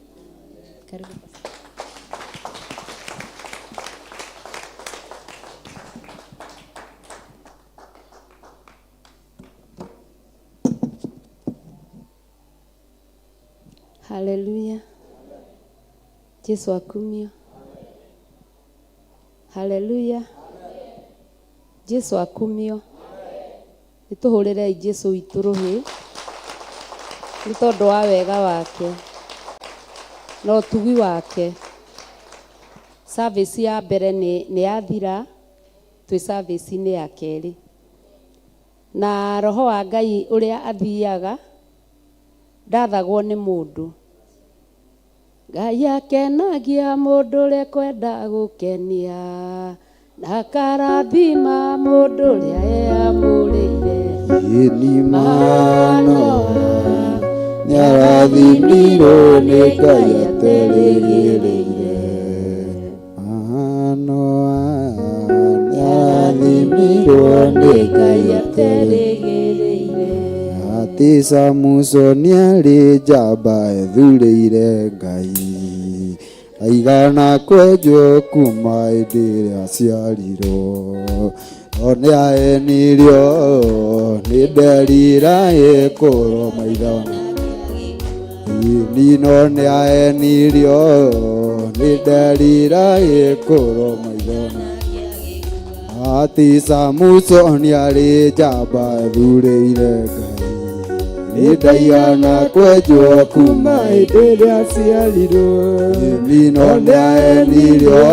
Karibu, Pastor. Haleluya. Jesu akumio. Haleluya. Jesu akumio. Nĩ tũhũrĩrei Jesu witũ rũhĩ nĩ tondũ wa wega wake na ũtugi wake. Service ya mbere nĩ nĩ yathira, twĩ service-inĩ ya kerĩ. Na roho wa Ngai ũrĩa athiaga ndathagwo nĩ mũndũ. Ngai akenagia mũndũ ũrĩa ekwenda gũkenia, na akarathima mũndũ ũrĩa eamũrĩire. Ĩni Manoa nĩarathimirwo nĩ Ngai aterĩgĩrĩire. Manoa nĩarathimirwo nĩ Ngai aterĩgĩrĩire. Atĩ Samusoni arĩ njamba ethurĩire Ngai, aigana kwenjwo kuma hĩndĩ ĩrĩa aciarirwo. No nĩahenirio nĩ Delila ĩkũrwo maitho. Ĩni no nĩahenirio nĩ Delila ĩkũrwo maitho. Atĩ Samusoni arĩ njamba ethurĩire Ngai, nĩ ndaigana kwenjwo kuma hĩndĩ ĩrĩa aciarirwo. Ĩni no nĩahenirio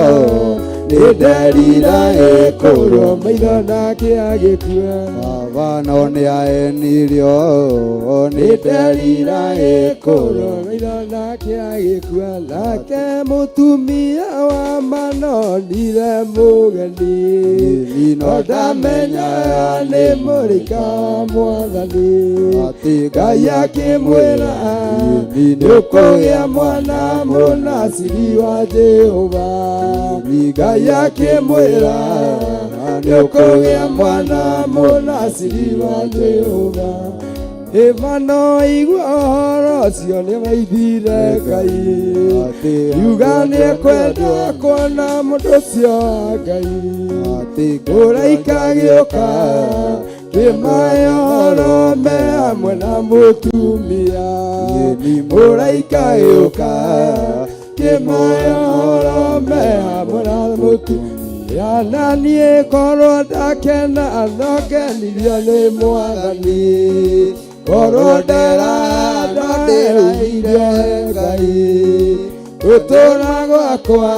nĩ Delila ĩkũrwo maitho nake agĩkua. Baba no nĩahenirio nĩ Delila ĩkũrwo maitho nake agĩkua. Nake mũtumia wa Manonire mũgeni, no ndamenyaga nĩ mũraika wa Mwathani. Atĩ Ngai akĩmwĩra, nĩũkũgĩa mwana mũnaciri wa Jehova. Ngai akĩmwĩra, nĩũkũgĩa mwana mũnaciri wa Jehova. Eva no igua ũhoro ũcio nĩmaithire Ngai, yuga nĩekwenda kuona mũndũ ũcio wa Ngai. Mũraika agĩũka kĩmahe ũhoro me hamwe na mũtumia. Mũraika agĩũka kĩmahe ũhoro me hamwe na mũtumia. Na niĩ korwo ndakena no ngenirio nĩ Mwathani, korwo nderanda ndĩraire Ngai. Gũtũũra gwakwa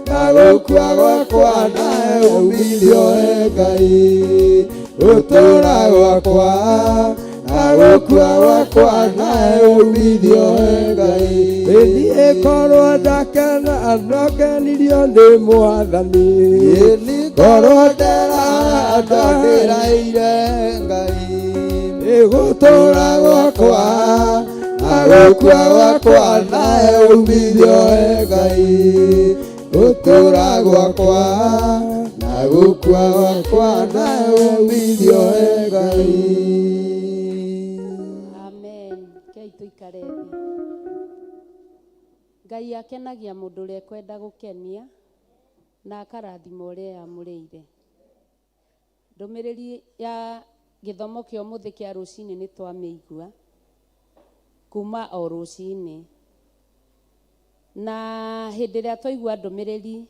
na gũkua gwakwa nawe umithio e Ngai. Gũtũũra gwakwa na gũkua gwakwa nawe umithio e Ngai. Ĩniĩ korwo ndakena no ngenirio nĩ Mwathani, korwo nderanda ndĩraire Ngai. Gũtũũra gwakwa na gũkua gwakwa nawe umithio e Ngai. Gũtũũra gwakwa na gũkua gwakwa nawe umithio e Ngai. Amen. Kei tũikare thĩ. Ngai akenagia mũndũ ũrĩa ekwenda gũkenia na akarathima ũrĩa eamũrĩire. Ndũmĩrĩri ya gĩthomo kĩa ũmũthĩ kĩa rũcinĩ nĩ twamĩigua kuma o rũcinĩ. Na hĩndĩ ĩrĩa twaigua ndũmĩrĩri,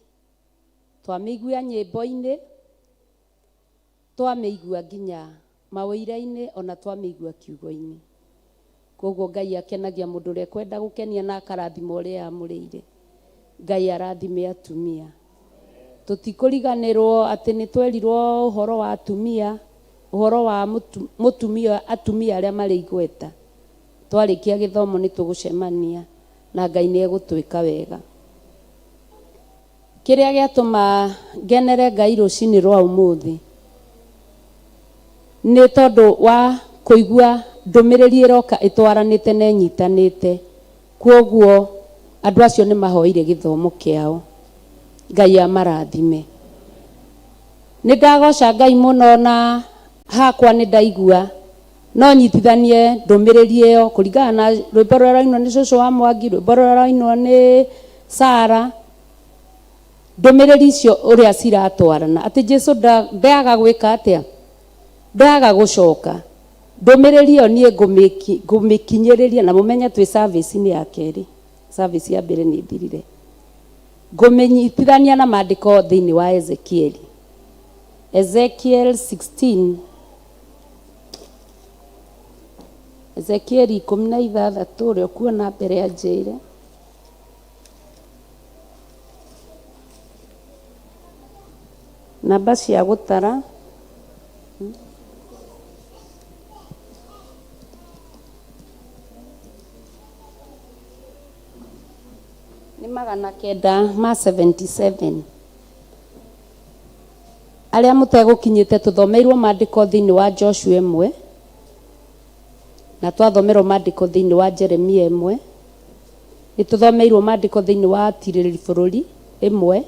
twamĩigua nyĩmbo-inĩ, twamĩigua nginya mawĩira-inĩ, ona twamĩigua kiugo-inĩ. Koguo Ngai akenagia mũndũ ũrĩa ekwenda gũkenia na akarathima ũrĩa eamũrĩire. Ngai arathime atumia. Tũtikũriganĩrwo atĩ nĩ twerirwo ũhoro wa atumia, ũhoro wa mũtumia, atumia arĩa marĩ igweta. Twarĩkia gĩthomo nĩ tũgũcemania na Ngai nĩ egũtwĩka wega. Kĩrĩa gĩatũma ngenere Ngai rũcinĩ rwa ũmũthĩ nĩ tondũ wa kũigua ndũmĩrĩri ĩroka ĩtwaranĩte na ĩnyitanĩte. Kwoguo andũ acio nĩ mahoire gĩthomo kĩao. Ngai amarathime. Nĩ ndagoca Ngai mũno na hakwa nĩ ndaigua no nyitithanie ndũmĩrĩri ĩyo kũringana na rwĩmbo rũrĩa rwainwo nĩ cũcũ wa Mwangi, rwĩmbo rũrĩa rwainwo nĩ Sara, ndũmĩrĩri icio ũrĩa ciratwarana atĩ Jesu ndaga gwĩka atĩa, ndaga gũcoka. Ndũmĩrĩri ĩyo niĩ ngũmĩkinyĩrĩria na mũmenye twĩ service-inĩ ya kerĩ, service ya mbere nĩ ĩthirire. Ngũmĩnyitithania na maandĩko thĩinĩ wa Ezekieli. Ezekiel 16 Ezekieli 16 ũrĩa ũkuona mbere anjĩre. Namba cia gũtara nĩ 977. Arĩa mũtegũkinyĩte tũthomeirwo maandĩko thĩinĩ wa Joshua 1 na twathomerwo maandĩko thĩinĩ wa Jeremia 1, nĩ tũthomeirwo maandĩko thĩinĩ wa Atirĩrĩri bũrũri 1,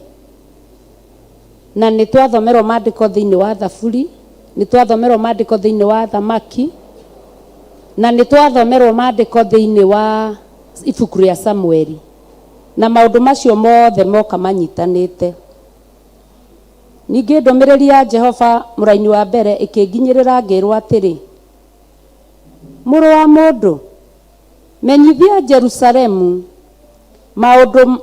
na nĩ twathomerwo maandĩko thĩinĩ wa Thaburi, nĩ twathomerwo maandĩko thĩinĩ wa Thamaki, na nĩ twathomerwo maandĩko thĩinĩ wa ibuku rĩa Samueli. Na maũndũ macio mothe moka manyitanĩte. Ningĩ ndũmĩrĩri ya Jehova mũraini wa mbere ĩkĩnginyĩrĩra ngĩĩrwo atĩrĩ, Mũrũ wa mũndũ, menyithia Jerusalemu maũndũ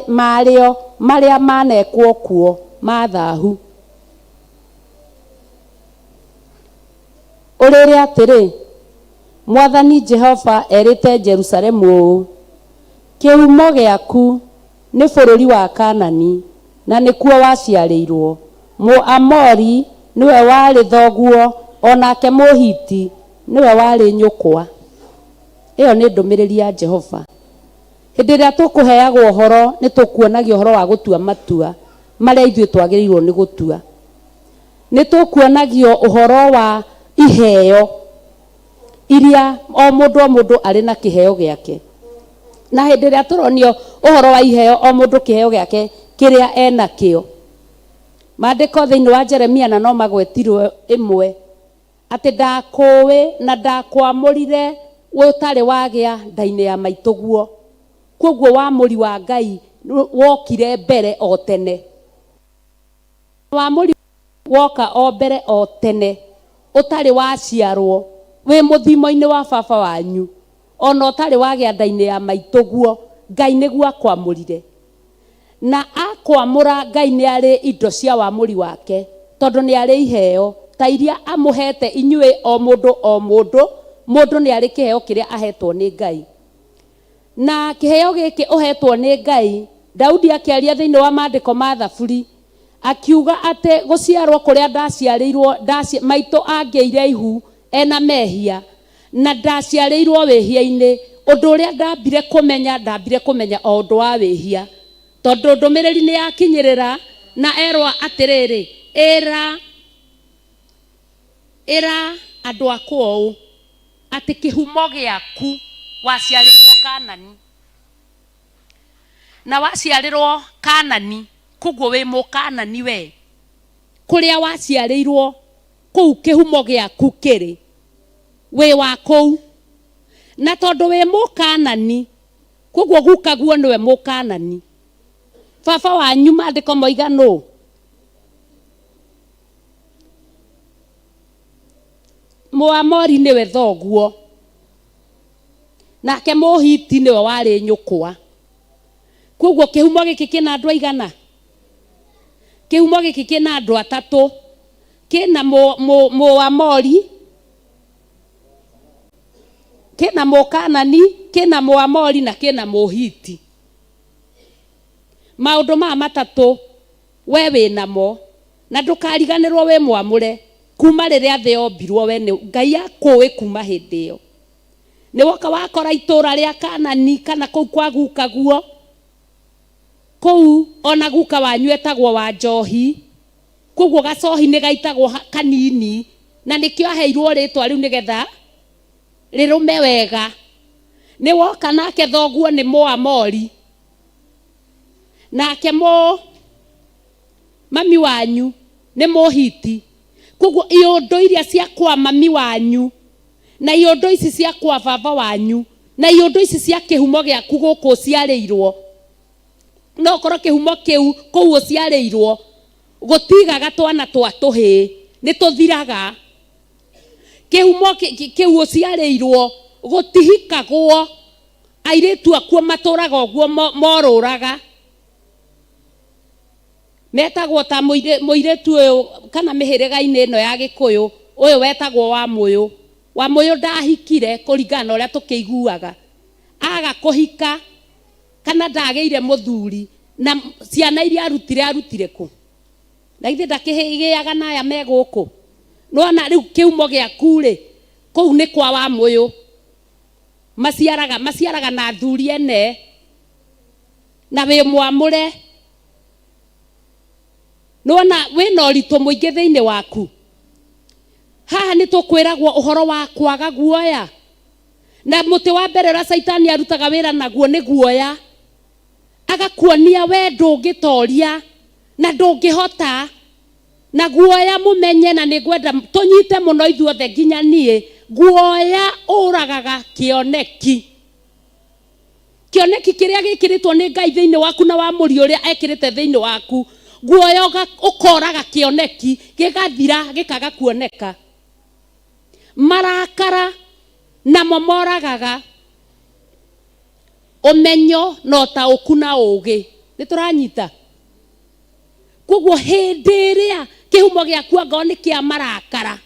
marĩo marĩa manekwo kuo ma thahu. Ũrĩĩre atĩrĩ, Mwathani Jehova erĩte Jerusalemu ũũ, Kĩhumo gĩaku nĩ bũrũri wa Kaanani, na nĩkuo waciarĩirwo. Mũamori nĩwe warĩ thoguo, o nake Mũhiti nĩwe warĩ nyũkwa. Ĩyo nĩ ndũmĩrĩri ya Jehova. Hĩndĩ ĩrĩa tũkũheagwo ũhoro, nĩ tũkuonagio ũhoro wa gũtua matua marĩa ithuĩ twagĩrĩirwo nĩ gũtua. Nĩ tũkuonagio ũhoro wa iheo iria o mũndũ o mũndũ arĩ na kĩheo gĩake. Na hĩndĩ ĩrĩa tũronio ũhoro wa iheo, o mũndũ kĩheo gĩake kĩrĩa enakĩo. Maandĩko thĩinĩ wa Jeremia na no magwetirwo ĩmwe, atĩ ndakũũĩ na ndakwamũrire ũtarĩ wagĩa nda-inĩ ya maitũguo. Kwoguo wamũri wa Ngai wokire mbere o tene. Wamũri woka o mbere o tene ũtarĩ waciarwo, wĩ mũthimo-inĩ wa baba wanyu, o na ũtarĩ wagĩa nda-inĩ ya maitũguo, Ngai nĩguo akwamũrire. Na akwamũra Ngai nĩ arĩ indo cia wamũri wake, tondũ nĩ arĩ iheo ta iria amũhete inyuĩ o mũndũ o mũndũ, mũndũ nĩ arĩ kĩheo kĩrĩa ahetwo nĩ Ngai. Na kĩheo gĩkĩ ũhetwo nĩ Ngai, Daudi akĩaria thĩinĩ wa maandĩko ma Thaburi, akiuga atĩ gũciarwo kũrĩa ndaciarĩirwo, maitũ angĩire ihu ena mehia, na ndaciarĩirwo wĩhia-inĩ, ũndũ ũrĩa ndambire kũmenya, ndambire kũmenya o ũndũ wa wĩhia. Tondũ ndũmĩrĩri nĩ yakinyĩrĩra na erwo atĩrĩrĩ, ĩra, ĩra andũ akwa ũũ, atĩ kĩhumo gĩaku waciarĩirwo Kanani, na waciarĩrwo Kanani, koguo wĩ Mũkanani we, kũrĩa waciarĩirwo kũu kĩhumo gĩaku kĩrĩ, wĩ wa kũu. Na tondũ wĩ Mũkanani, koguo gukaguo nĩwe Mũkanani. Baba wanyu maandĩko moiga nũ? Mũamori nĩwe thoguo, nake Mũhiti nĩwe warĩ nyũkwa. Koguo kĩhumo gĩkĩ kĩna andũ aigana? Kĩhumo gĩkĩ kĩna andũ atatũ. Kĩna Mũamori, kĩna Mũkanani, kĩna Mũamori na kĩna Mũhiti. Maũndũ maya matatũ we wĩ namo na ndũkariganĩrwo wĩ mwamũre kuma rĩrĩa thĩ yombirwo we nĩ Ngai akũĩ kuma hĩndĩ ĩyo. Nĩ woka wakora itũra rĩa Kanani kana kũu kwa gukaguo, kũu ona guka wanyu etagwo wa njohi, koguo gacohi nĩ gaitagwo kanini na nĩkĩo aheirwo rĩtwa rĩu nĩgetha rĩrũme wega. Nĩ woka nake thoguo nĩ Mũamori, nake mũ mami wanyu nĩ Mũhiti. Koguo iũndũ iria cia kwa mami wanyu na iũndũ ici cia kwa baba wanyu na iũndũ ici cia kĩhumo gĩaku gũkũ ũciarĩirwo, no korwo kĩhumo kĩu kũu ũciarĩirwo gũtigaga twana twa tũhĩĩ, nĩ tũthiraga. Kĩhumo kĩu ũciarĩirwo gũtihikagwo, airĩtu akuo matũraga ũguo morũraga. Metagwo ta mũirĩtu ũyũ kana mĩhĩrĩga-inĩ ĩno ya Gĩkũyũ, ũyũ wetagwo Wamũyũ. Wamũyũ ndahikire kũringana na ũrĩa tũkĩiguaga. Aga kũhika kana ndagĩire mũthuri na ciana iria arutire arutire kũ? Na githĩ ndakĩgĩaga na aya me gũkũ? Nĩwona rĩu kĩhumo gĩaku rĩ, kũu nĩ kwa Wamũyũ. Maciaraga maciaraga na athuri ene na wĩ mwamũre. Nĩwona wĩna ũritũ mũingĩ thĩinĩ waku. Haha nĩ tũkwĩragwo ũhoro wa kwaga guoya. Na mũtĩ wa mbere ũrĩa Caitani arutaga wĩra naguo nĩ guoya. Agakuonia we ndũngĩtoria na ndũngĩhota. Na guoya mũmenye na nĩngwenda tũnyite mũno ithuothe nginya niĩ, guoya ũragaga kĩoneki. Kĩoneki kĩrĩa gĩkĩrĩtwo nĩ Ngai thĩinĩ waku na wa mũriũ ũrĩa ekĩrĩte thĩinĩ waku, guoya ũkoraga kĩoneki, gĩgathira gĩkaga kuoneka. Marakara namo moragaga ũmenyo na ũtaũku na ũũgĩ. Nĩ tũranyita? Koguo hĩndĩ ĩrĩa kĩhumo gĩaku angorwo nĩ kĩa marakara,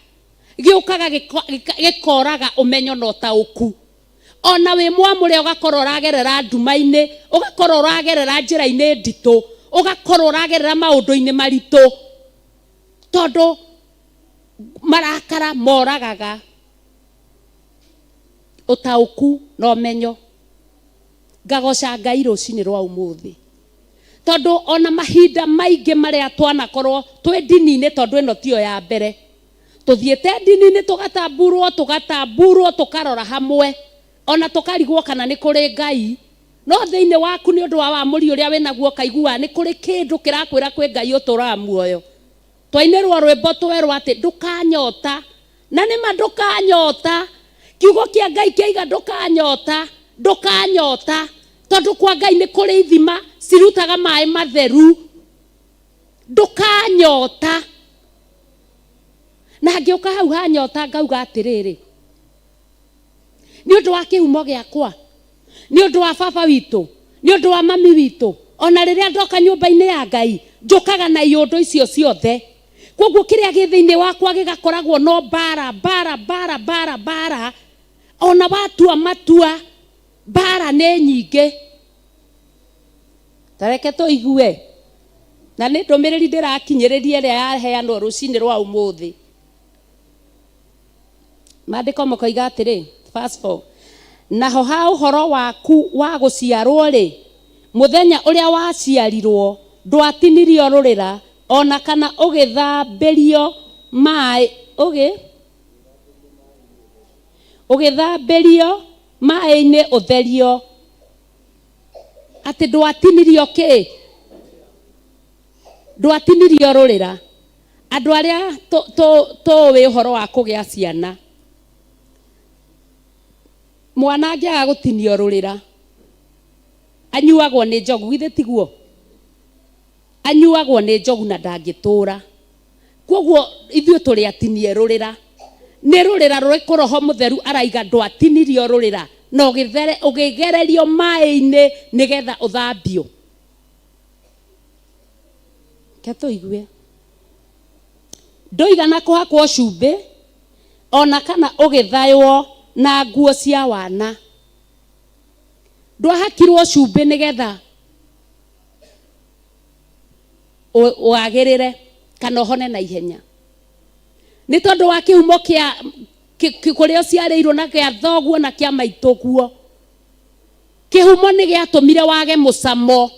gĩũkaga gĩkoraga ũmenyo na ũtaũku. Ona wĩ mwamũre ũgakorwo ũragerera nduma-inĩ, ũgakorwo ũragerera njĩra-inĩ nditũ, ũgakorwo ũragerera maũndũ-inĩ maritũ, tondũ marakara moragaga ũtaũku na ũmenyo. Ngagoca Ngai rũcinĩ rwa ũmũthĩ, tondũ ona mahinda maingĩ marĩa twanakorwo twĩ ndini-inĩ, tondũ ĩno tiyo ya mbere, Tũthiĩte ndini-inĩ tũgatamburwo, tũgatamburwo, tũkarora hamwe, ona tũkarigwo kana nĩ kũrĩ Ngai. No thĩinĩ waku nĩ ũndũ wa wamũri ũrĩa wĩnaguo ũkaiguaga nĩ kũrĩ kĩndũ kĩrakwĩra kwĩ Ngai ũtũraga muoyo. Twainĩrwo rwĩmbo twerwo atĩ ndũkanyota, na nĩma ndũkanyota. Kiugo kĩa Ngai kĩaiga ndũkanyota, ndũkanyota, tondũ kwa Ngai nĩ kũrĩ ithima cirutaga maĩ matheru. Ndũkanyota. Na ngĩũka hau ha nyota ngauga atĩrĩrĩ, nĩ ũndũ wa kĩhumo gĩakwa, nĩ ũndũ wa baba witũ, nĩ ũndũ wa mami witũ, ona rĩrĩa ndoka nyũmba-inĩ ya Ngai, njũkaga na iũndũ icio ciothe. Kwoguo kĩrĩa gĩ thĩinĩ wakwa gĩgakoragwo no mbara, mbara, mbara, mbara, mbara. Ona watua matua, mbara nĩ nyingĩ. Ta reke tũigue, na nĩ ndũmĩrĩri ndĩrakinyĩrĩria ĩrĩa yaheanwo rũcinĩ rwa ũmũthĩ. Maandĩko makoiga atĩrĩ, verse 4, naho ha ũhoro waku wa gũciarwo-rĩ, mũthenya ũrĩa waciarirwo, ndwatinirio rũrĩra, o na kana ũgĩthambĩrio maĩ, ũgĩ ũgĩthambĩrio maĩ-inĩ ũtherio. Atĩ ndwatinirio kĩ? Ndwatinirio rũrĩra. Andũ arĩa tũĩ ũhoro wa kũgĩa ciana, mwana angĩaga gũtinio rũrĩra, anyuagwo nĩ njogu, githĩ tiguo? Anyuagwo nĩ njogu na ndangĩtũra. Kwoguo ithuĩ tũrĩ atinie rũrĩra. Nĩ rũrĩra rũrĩkũ Roho Mũtheru araiga ndwatinirio rũrĩra na ũgĩgererio maĩ-inĩ nĩgetha ũthambio? Reke tũigue. Ndũigana kũhakwo cumbĩ o na kana ũgĩthaywo na nguo cia wana. Ndwahakirwo cumbĩ nĩgetha wagĩrĩre kana ũhone na ihenya. Nĩ tondũ wa kĩhumo kĩa kũrĩa ũciarĩirwo na kĩa thoguo na kĩa maitũguo. Kĩhumo nĩ gĩatũmire wage mũcamo.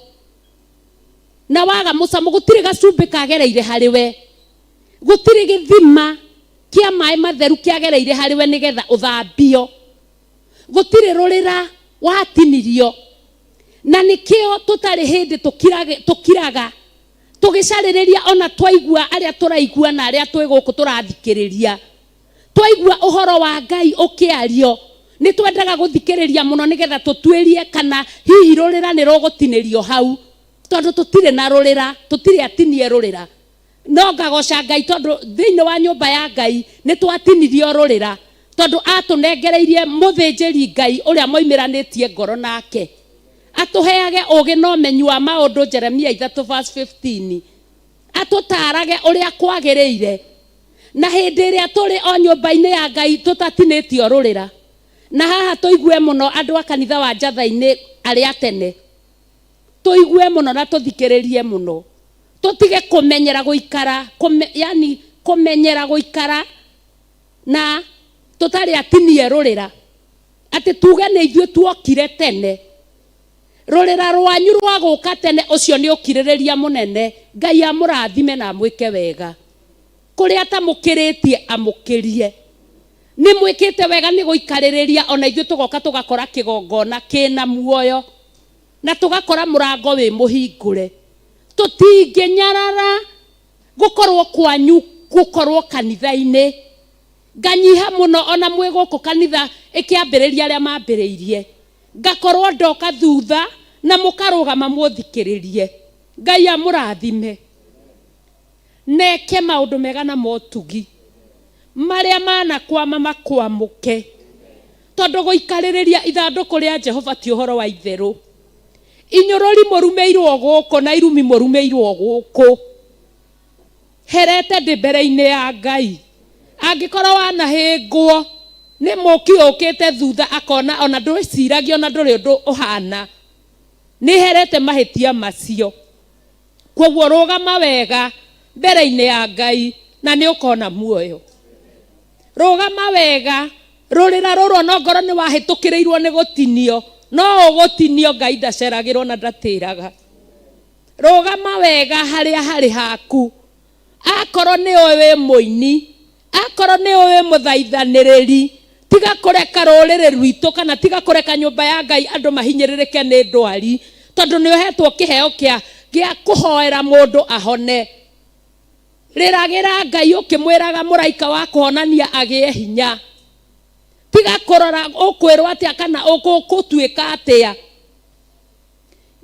Na waga mũcamo gũtirĩ gacumbĩ kagereire harĩ we. Gũtirĩ gĩthima kĩa maĩ matheru kĩagereire harĩ we nĩgetha ũthambio. Gũtirĩ rũrĩra watinirio. Na nĩkĩo tũtarĩ hĩndĩ tũkiraga tũgĩcarĩrĩria ona twaigua arĩa tũraigua na arĩa twĩ gũkũ tũrathikĩrĩria. Twaigua ũhoro wa Ngai ũkĩario, nĩ twendaga gũthikĩrĩria mũno nĩgetha tũtuĩrie kana hihi rũrĩra nĩ rũgũtinĩrio hau, tondũ tũtirĩ na rũrĩra, tũtirĩ atinie rũrĩra. No ngagoca Ngai tondũ thĩinĩ wa nyũmba ya Ngai nĩ twatinirio rũrĩra, tondũ atũnengereirie mũthĩnjĩri Ngai ũrĩa moimĩranĩtie ngoro nake. Atũheage ũgĩ na ũmenyi wa maũndũ Jeremia 3 verse 15. Atũtaarage ũrĩa kwagĩrĩire. Na hĩndĩ ĩrĩa tũrĩ o nyũmba-inĩ ya Ngai tũtatinĩtio rũrĩra. Na haha tũigue mũno andũ a kanitha wa Njatha-inĩ arĩa tene. Tũigue mũno na tũthikĩrĩrie mũno. Tũtige kũmenyera gũikara, kũme, yani kũmenyera gũikara na tũtarĩ atinie rũrĩra. Atĩ tuge nĩ ithuĩ tuokire tene. Rũrĩra rwanyu rwa gũka tene ũcio nĩ ũkirĩrĩria mũnene. Ngai amũrathime na amwĩke wega. Kũrĩa atamũkĩrĩtie amũkĩrie. Nĩ mwĩkĩte wega nĩ gũikarĩrĩria ona ithuĩ tũgoka tũgakora kĩgongona kĩna muoyo. Na tũgakora mũrango wĩ mũhingũre. Tũtingĩnyarara gũkorwo kwanyu gũkorwo kanitha-inĩ. Nganyiha mũno ona mwĩ gũkũ kanitha ĩkĩambĩrĩria arĩa mambĩrĩirie. Ngakorwo ndoka thutha na mũkarũgama mũthikĩrĩrie. Ngai amũrathime. Neke maũndũ mega na motugi. Marĩa manakwama makwamũke. Tondũ gũikarĩrĩria ithandũkũ rĩa Jehova ti ũhoro wa itherũ. Inyũrũri mũrumĩirwo gũkũ na irumi mũrumĩirwo gũkũ. Herete ndĩ mbere-inĩ ya Ngai. Angĩkorwo wanahĩngwo nĩ mũki ũkĩte thutha akona ona ndwĩciragia ona ndũrĩ ũndũ ũhana. Nĩ herete mahĩtia macio. Kwoguo rũgama wega mbere-inĩ ya Ngai na nĩ ũkona muoyo. Rũgama wega, rũrĩra rũrũ ona ongorwo nĩ wahĩtũkĩrĩirwo nĩ gũtinio, no ũgũtinio Ngai ndaceragĩrwo na ndatĩraga. Rũgama wega harĩa harĩ haku. Akorwo nĩ ũĩ wĩ mũini, akorwo nĩ ũĩ wĩ mũthaithanĩrĩri, tiga kũreka rũrĩrĩ rwitũ kana tiga kũreka nyũmba ya Ngai andũ mahinyĩrĩrĩke nĩ ndwari, tondũ nĩ ũhetwo kĩheo kĩa kĩa kũhoera mũndũ ahone. Rĩragĩra Ngai ũkĩmwĩraga mũraika wa kũhonania agĩe hinya. Tiga kũrora ũkwĩrwo atĩa kana ũgũtuĩka atĩa.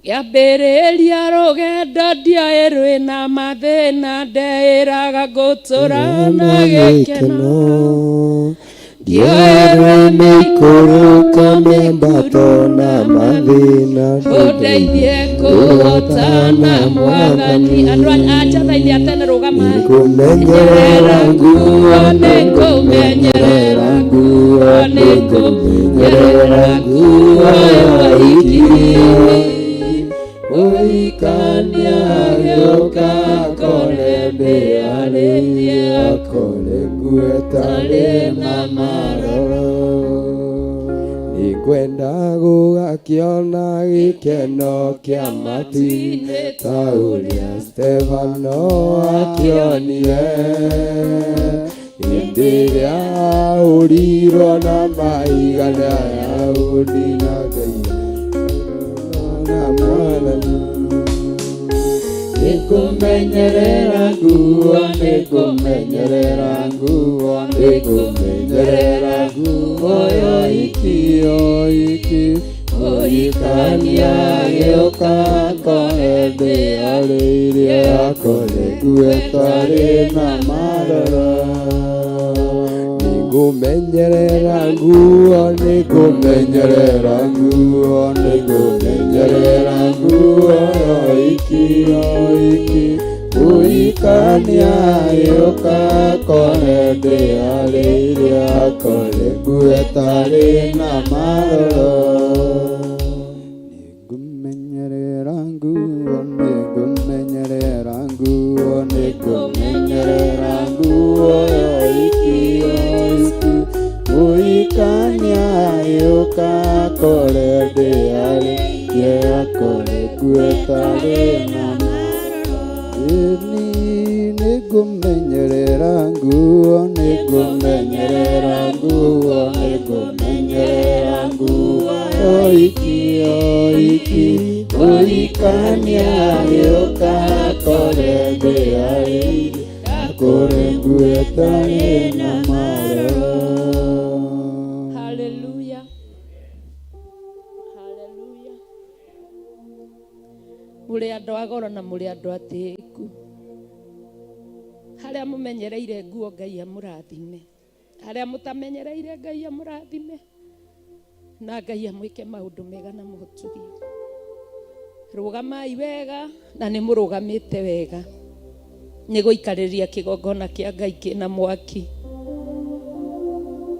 Ngĩambĩrĩria rũgendo ndioĩ rwĩna mathĩna, ndeĩraga ngũtũra na gĩkeno. Ndioĩ rwĩ mĩikũrũko mĩambato na mathĩna, Ũndeithie kũhotana Mwathani. Andũ a Njatha-inĩ a tene rũgamai. Nĩngũmenyerera nguo, nĩngũmenyerera nguo, nĩngũmenyerera nguo iki. Mũhikania agĩũka akore ndĩarĩirie, akore nguo ĩtarĩ na maroro. Nĩngwenda gũgakĩona gĩkeno kĩa matu-inĩ ta ũrĩa Stefano akĩonire. Hĩndĩ ĩrĩa ahũrirwo na mahiga nĩ Ayahudi na Ngai na Mwathani. Nĩngũmenyerera nguo, nĩngũmenyerera nguo, nĩngũmenyerera nguo yo iki yo iki. Mũhikania agĩũka akore ndĩarĩirie, akore nguo ĩtarĩ na maroro. Nĩngũmenyerera nguo, nĩngũmenyerera nguo, nĩngũmenyerera nguo yo iki yo iki. Mũhikania agĩũka akore ndĩarĩirie, akore nguo ĩtarĩ na maroro. Nĩngũmenyerera nguo, nĩngũmenyerera nguo, nĩngũmenyerera nguo yo iki yo iki. Mũhikania agĩũka akore ndĩarĩirie, akore nguo ĩtarĩ na maroro. Ĩni nĩngũmenyerera nguo, nĩngũmenyerera nguo, nĩngũmenyerera nguo yo iki yo iki. Mũhikania agĩũka akore ndĩarĩirie, akore nguo ĩtarĩ na maroro. Hallelujah. Hallelujah. Mũrĩ andũ a goro na mũrĩ andũ atĩĩku. Harĩa mũmenyereire nguo Ngai amũrathime. Harĩa mũtamenyereire Ngai amũrathime. Na Ngai amwĩke maũndũ mega na motugi. Rũgamai wega na nĩ mũrũgamĩte wega. Nĩ gũikarĩria kĩgongona kĩa Ngai kĩna mwaki.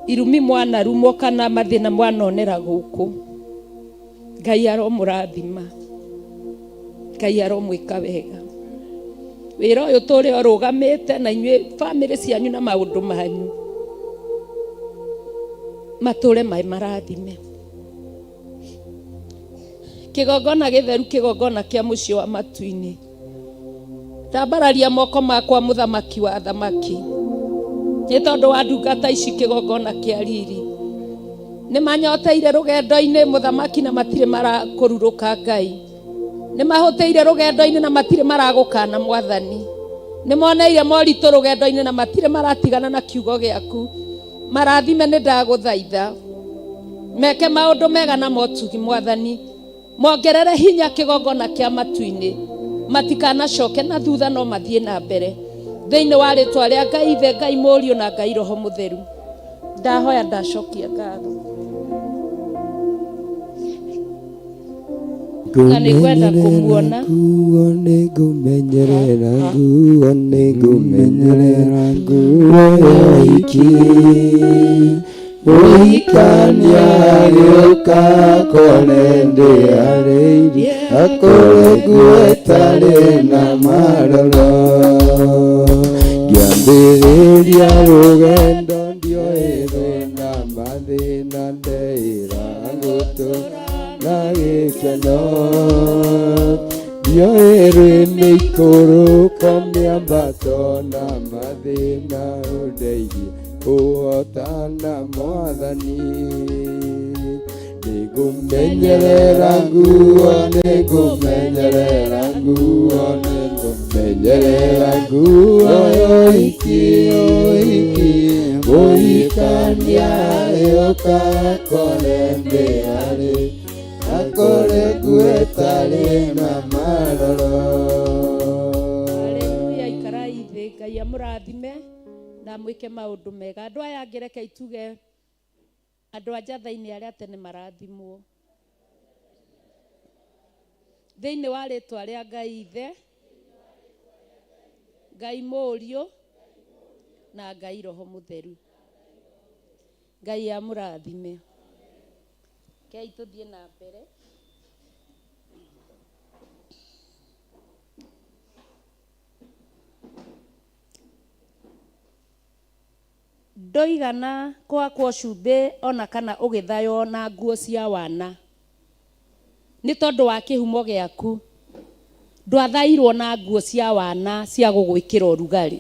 Irumi mwanarumwo kana mathĩna mwanonera gũkũ. Ngai aromũrathima. Ngai aromwĩka wega. Wĩra ũyũ tũrĩ ũrũgamĩte na inyuĩ bamĩrĩ cianyu na maũndũ manyu matũre mai marathime. Kĩgongona gĩtheru, kĩgongona kĩa mũciĩ wa matu-inĩ. Ndambararia moko makwa mũthamaki wa athamaki nĩ tondũ wa ndungata ici kĩgongona kĩa riri. Nĩ manyoteire rũgendo-inĩ mũthamaki na matirĩ marakũrurũka Ngai. Nĩ mahũtĩire rũgendo-inĩ na matirĩ maragũkana mwathani. Nĩ moneire moritũ rũgendo-inĩ na matirĩ maratigana na kiugo gĩaku. Marathime nĩ ndagũthaitha. Meke maũndũ mega na motugi mwathani. Mongerere hinya kĩgongona kĩa matu-inĩ, matikanacoke na thutha no mathiĩ na mbere. Thĩinĩ wa rĩtwa rĩa Ngai Ithe, Ngai Mũriũ na Ngai Roho Mũtheru, ndahoya ndacokia ngatho. Na nĩ ngwenda kũmuona. Nguo nĩngũmenyerera nguo nĩngũmenyerera nguo yoiki Mũhikania agĩũka kone ndĩarĩirie akũrĩ nguo ĩtarĩ na maroro. Ngĩambĩrĩria rũgendo ndioĩ thĩna mathĩna ndeĩra gũtũra na gĩkeno. Ndioĩ rwĩ mĩikũrũko mĩambato na mathĩna ũndeithie kũhotana mwathani. Nĩngũmenyerera nguo, nĩngũmenyerera nguo, nĩngũmenyerera nguo yoiki yoiki. Mũhikania agĩũka kore ndĩarĩ akore nguo ĩtarĩ na maroro. Haleluya, ikarai thĩ. Ngai amũrathime na amwĩke maũndũ mega. Andũ aya angĩ reke ituge andũ a njatha-inĩ arĩa tene marathimwo. Thĩinĩ wa rĩtwa rĩa Ngai Ithe, Ngai Mũriũ na Ngai Roho Mũtheru. Ngai amũrathime. Rekei tũthiĩ na mbere. Ndũigana kũhakwo cumbĩ o na kana ũgĩthaywo na nguo cia wana, nĩ tondũ wa kĩhumo gĩaku. Ndwathairwo na nguo cia wana cia gũgwĩkĩra ũrugarĩ.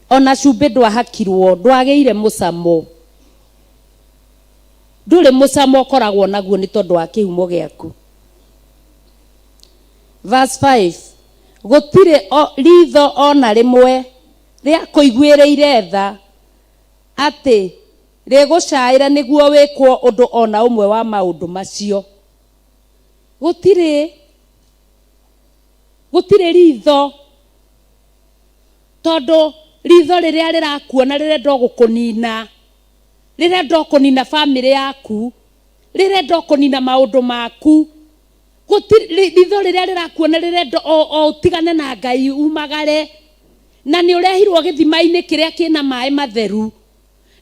O na cumbĩ ndwahakirwo, ndwagĩire mũcamo. Ndũrĩ mũcamo ũkoragwo naguo nĩ tondũ wa kĩhumo gĩaku. Verse 5, Gũtirĩ riitho o na rĩmwe rĩakũiguĩrĩire tha atĩ rĩgũcaĩre nĩguo wĩkwo ũndũ o na ũmwe wa maũndũ macio. Gũtirĩ, gũtirĩ riitho, tondũ riitho rĩrĩa rĩrakuona rĩrenda o gũkũnina, rĩrenda o kũnina bamĩrĩ yaku, rĩrenda o kũnina maũndũ maku. Gũtirĩ, ritho rĩrĩa rĩrakuona rĩrenda o, o ũtigane na Ngai umagare. Na nĩ ũrehirwo gĩthima-inĩ kĩrĩa kĩna maĩ matheru.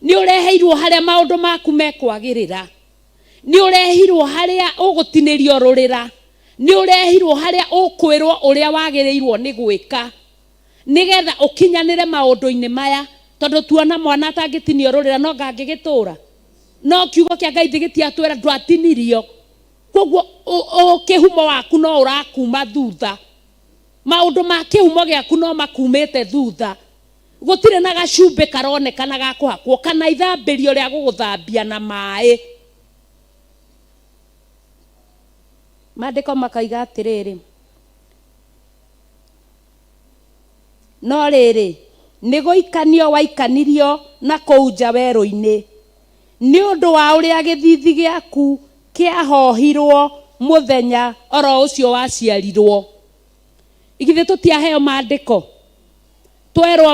Nĩ ũreheirwo harĩa maũndũ maku mekwagĩrĩra. Nĩ ũrehirwo harĩa ũgũtinĩrio rũrĩra. Nĩ ũrehirwo harĩa ũkwĩrwo ũrĩa wagĩrĩirwo nĩ gwĩka nĩgetha ũkinyanĩre maũndũ-inĩ maya. Tondũ tuona mwana atangĩtinio rũrĩra no anga angĩgĩtũra? No kiugo kĩa Ngai gĩtiatwĩra ndwatinirio. Kwoguo kĩhumo waku no ũrakuma thutha. Maũndũ ma kĩhumo gĩaku no makumĩte thutha. Gũtirĩ na gacumbĩ karonekana ga kũhakwo kana ithambĩrio rĩa gũgũthambia na maĩ. Maandĩko makoiga atĩrĩrĩ, No rĩrĩ, nĩ gũikanio waikanirio na kũu nja werũ-inĩ, Nĩ ũndũ wa ũrĩa gĩthiithi gĩaku kĩahoohirũo mũthenya o ro ũcio waciarirũo. Githĩ tũtiaheo maandĩko, twerũo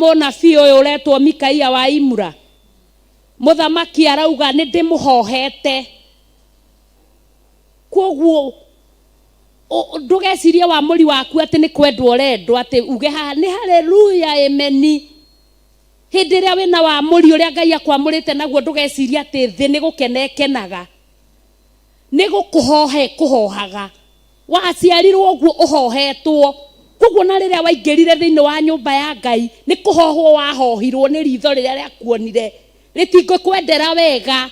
mũnabii ũyũ ũretwo Mikaia wa Imura, mũthamaki arauga nĩ ndĩmũhohete. Kwoguo Ndũgecirie wamũri waku atĩ nĩ kwendwo ũrendwo, atĩ uge haha nĩ haleluya ameni. Hĩndĩ ĩrĩa wĩna wamũri ũrĩa Ngai akwamũrĩte naguo, ndũgecirie atĩ thĩ nĩ gũkena ĩkenaga, nĩ gũkũhoha ĩkũhohaga. Waciarirwo ũguo ũhohetwo, koguo na rĩrĩa waingĩrire thĩinĩ wa nyũmba ya Ngai nĩ kũhohwo wahohirwo nĩ ritho rĩrĩa rĩakuonire rĩtingĩkwendera wega,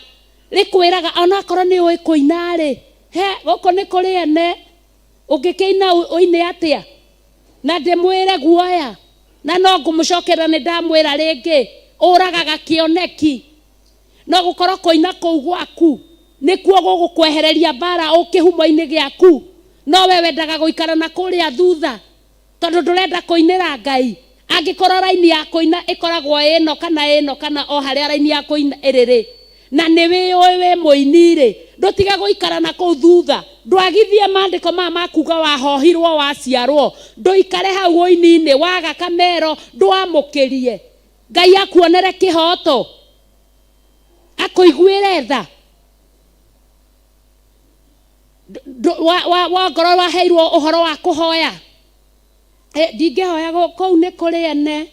rĩkwĩraga onakorwo nĩ ũĩ kũina rĩ, he gũkũ nĩ kũrĩ ene, ũngĩkĩina ũine atĩa? Na ndĩmwĩre guoya, na no ngũmũcokerera nĩ ndamwĩra rĩngĩ, ũragaga kĩoneki. No gũkorwo kũina kũu gwaku nĩkuo gũgũkwehereria mbara o kĩhumo-inĩ gĩaku, no we wendaga gũikara na kũrĩa thutha tondũ ndũrenda kũinĩra Ngai. Angĩkorwo raini ya kũina ĩkoragwo ĩno kana ĩno kana o harĩa raini ya kũina ĩrĩ rĩ, na nĩ wĩyũĩ wĩ mũini rĩ, ndũtige gũikara na kũu thutha. Ndwagithie maandĩko maya ma kuga wahohirwo waciarwo, ndũikare hau ũini-inĩ waga kamero, ndwamũkĩrie Ngai akuonere kĩhoto, akũiguĩre tha. Wongorwo waheirwo ũhoro wa kũhoya, ndingĩhoya kũu nĩ kũrĩ ene.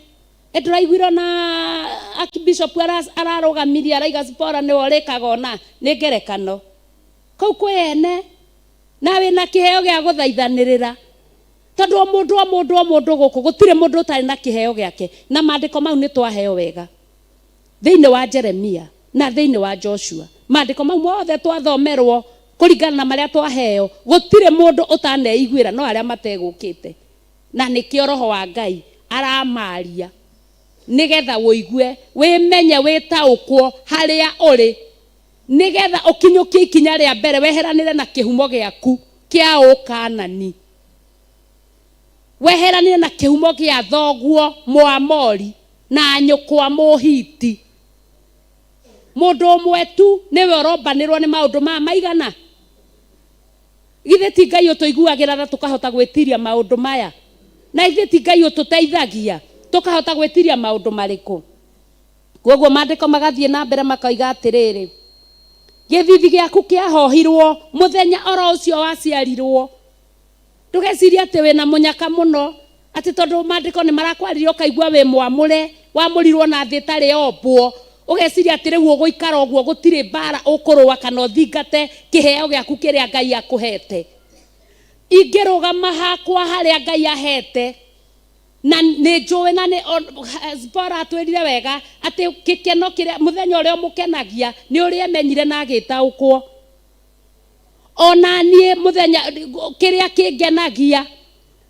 Ndũraiguire na Archbishop ararũgamirie araiga Zipporah nĩwe ũrĩkaga ona nĩ ngerekano. Kũu kwĩ ene na wĩna kĩheo gĩa gũthaithanĩrĩra, tondũ o mũndũ o mũndũ o mũndũ gũkũ gũtirĩ mũndũ ũtarĩ na kĩheo gĩake, na maandĩko mau nĩ twaheo wega thĩinĩ wa Jeremia na thĩinĩ wa Joshua. Maandĩko mau mothe twathomerwo kũringana na marĩa twaheo, gũtirĩ mũndũ ũtaneiguĩra no arĩa mategũkĩte, na nĩkĩo roho wa Ngai aramaria nĩgetha ũigue, wĩmenye, wĩtaũkwo harĩa ũrĩ, nĩgetha ũkinyũkie ikinya rĩa mbere weheranĩre na kĩhumo gĩaku kĩa ũkanani, weheranĩre na kĩhumo gĩa thoguo Mũamori na nyũkwa Mũhiti. Mũndũ ũmwe tu nĩwe ũrombanĩrwo nĩ maũndũ maya maigana. Githĩ ti Ngai ũtũiguagĩra tha tũkahota gwĩtiria maũndũ maya? Na githĩ ti Ngai ũtũteithagia tũkahota gwĩtiria maũndũ marĩkũ? Koguo maandĩko magathiĩ na mbere makoiga atĩrĩrĩ, gĩthithi gĩaku kĩahohirwo mũthenya oro ũcio waciarirwo. Ndũgecirie atĩ wĩna mũnyaka mũno, atĩ tondũ maandĩko nĩ marakwaririe ũkaigua wĩ mwamũre, wamũrirwo na thĩ ĩtarĩ yombwo, ũgeciria atĩ rĩu ũgũikara ũguo gũtirĩ mbara ũkũrũa kana ũthingate kĩheo gĩaku kĩrĩa Ngai akũhete. Ingĩrũgama hakwa harĩa Ngai ahete, na nĩ njũĩ na nĩ Zipporah atwĩrire wega atĩ gĩkeno kĩrĩa mũthenya ũrĩa ũmũkenagia nĩ ũrĩa emenyire na agĩtaũkwo. Ona niĩ mũthenya kĩrĩa kĩngenagia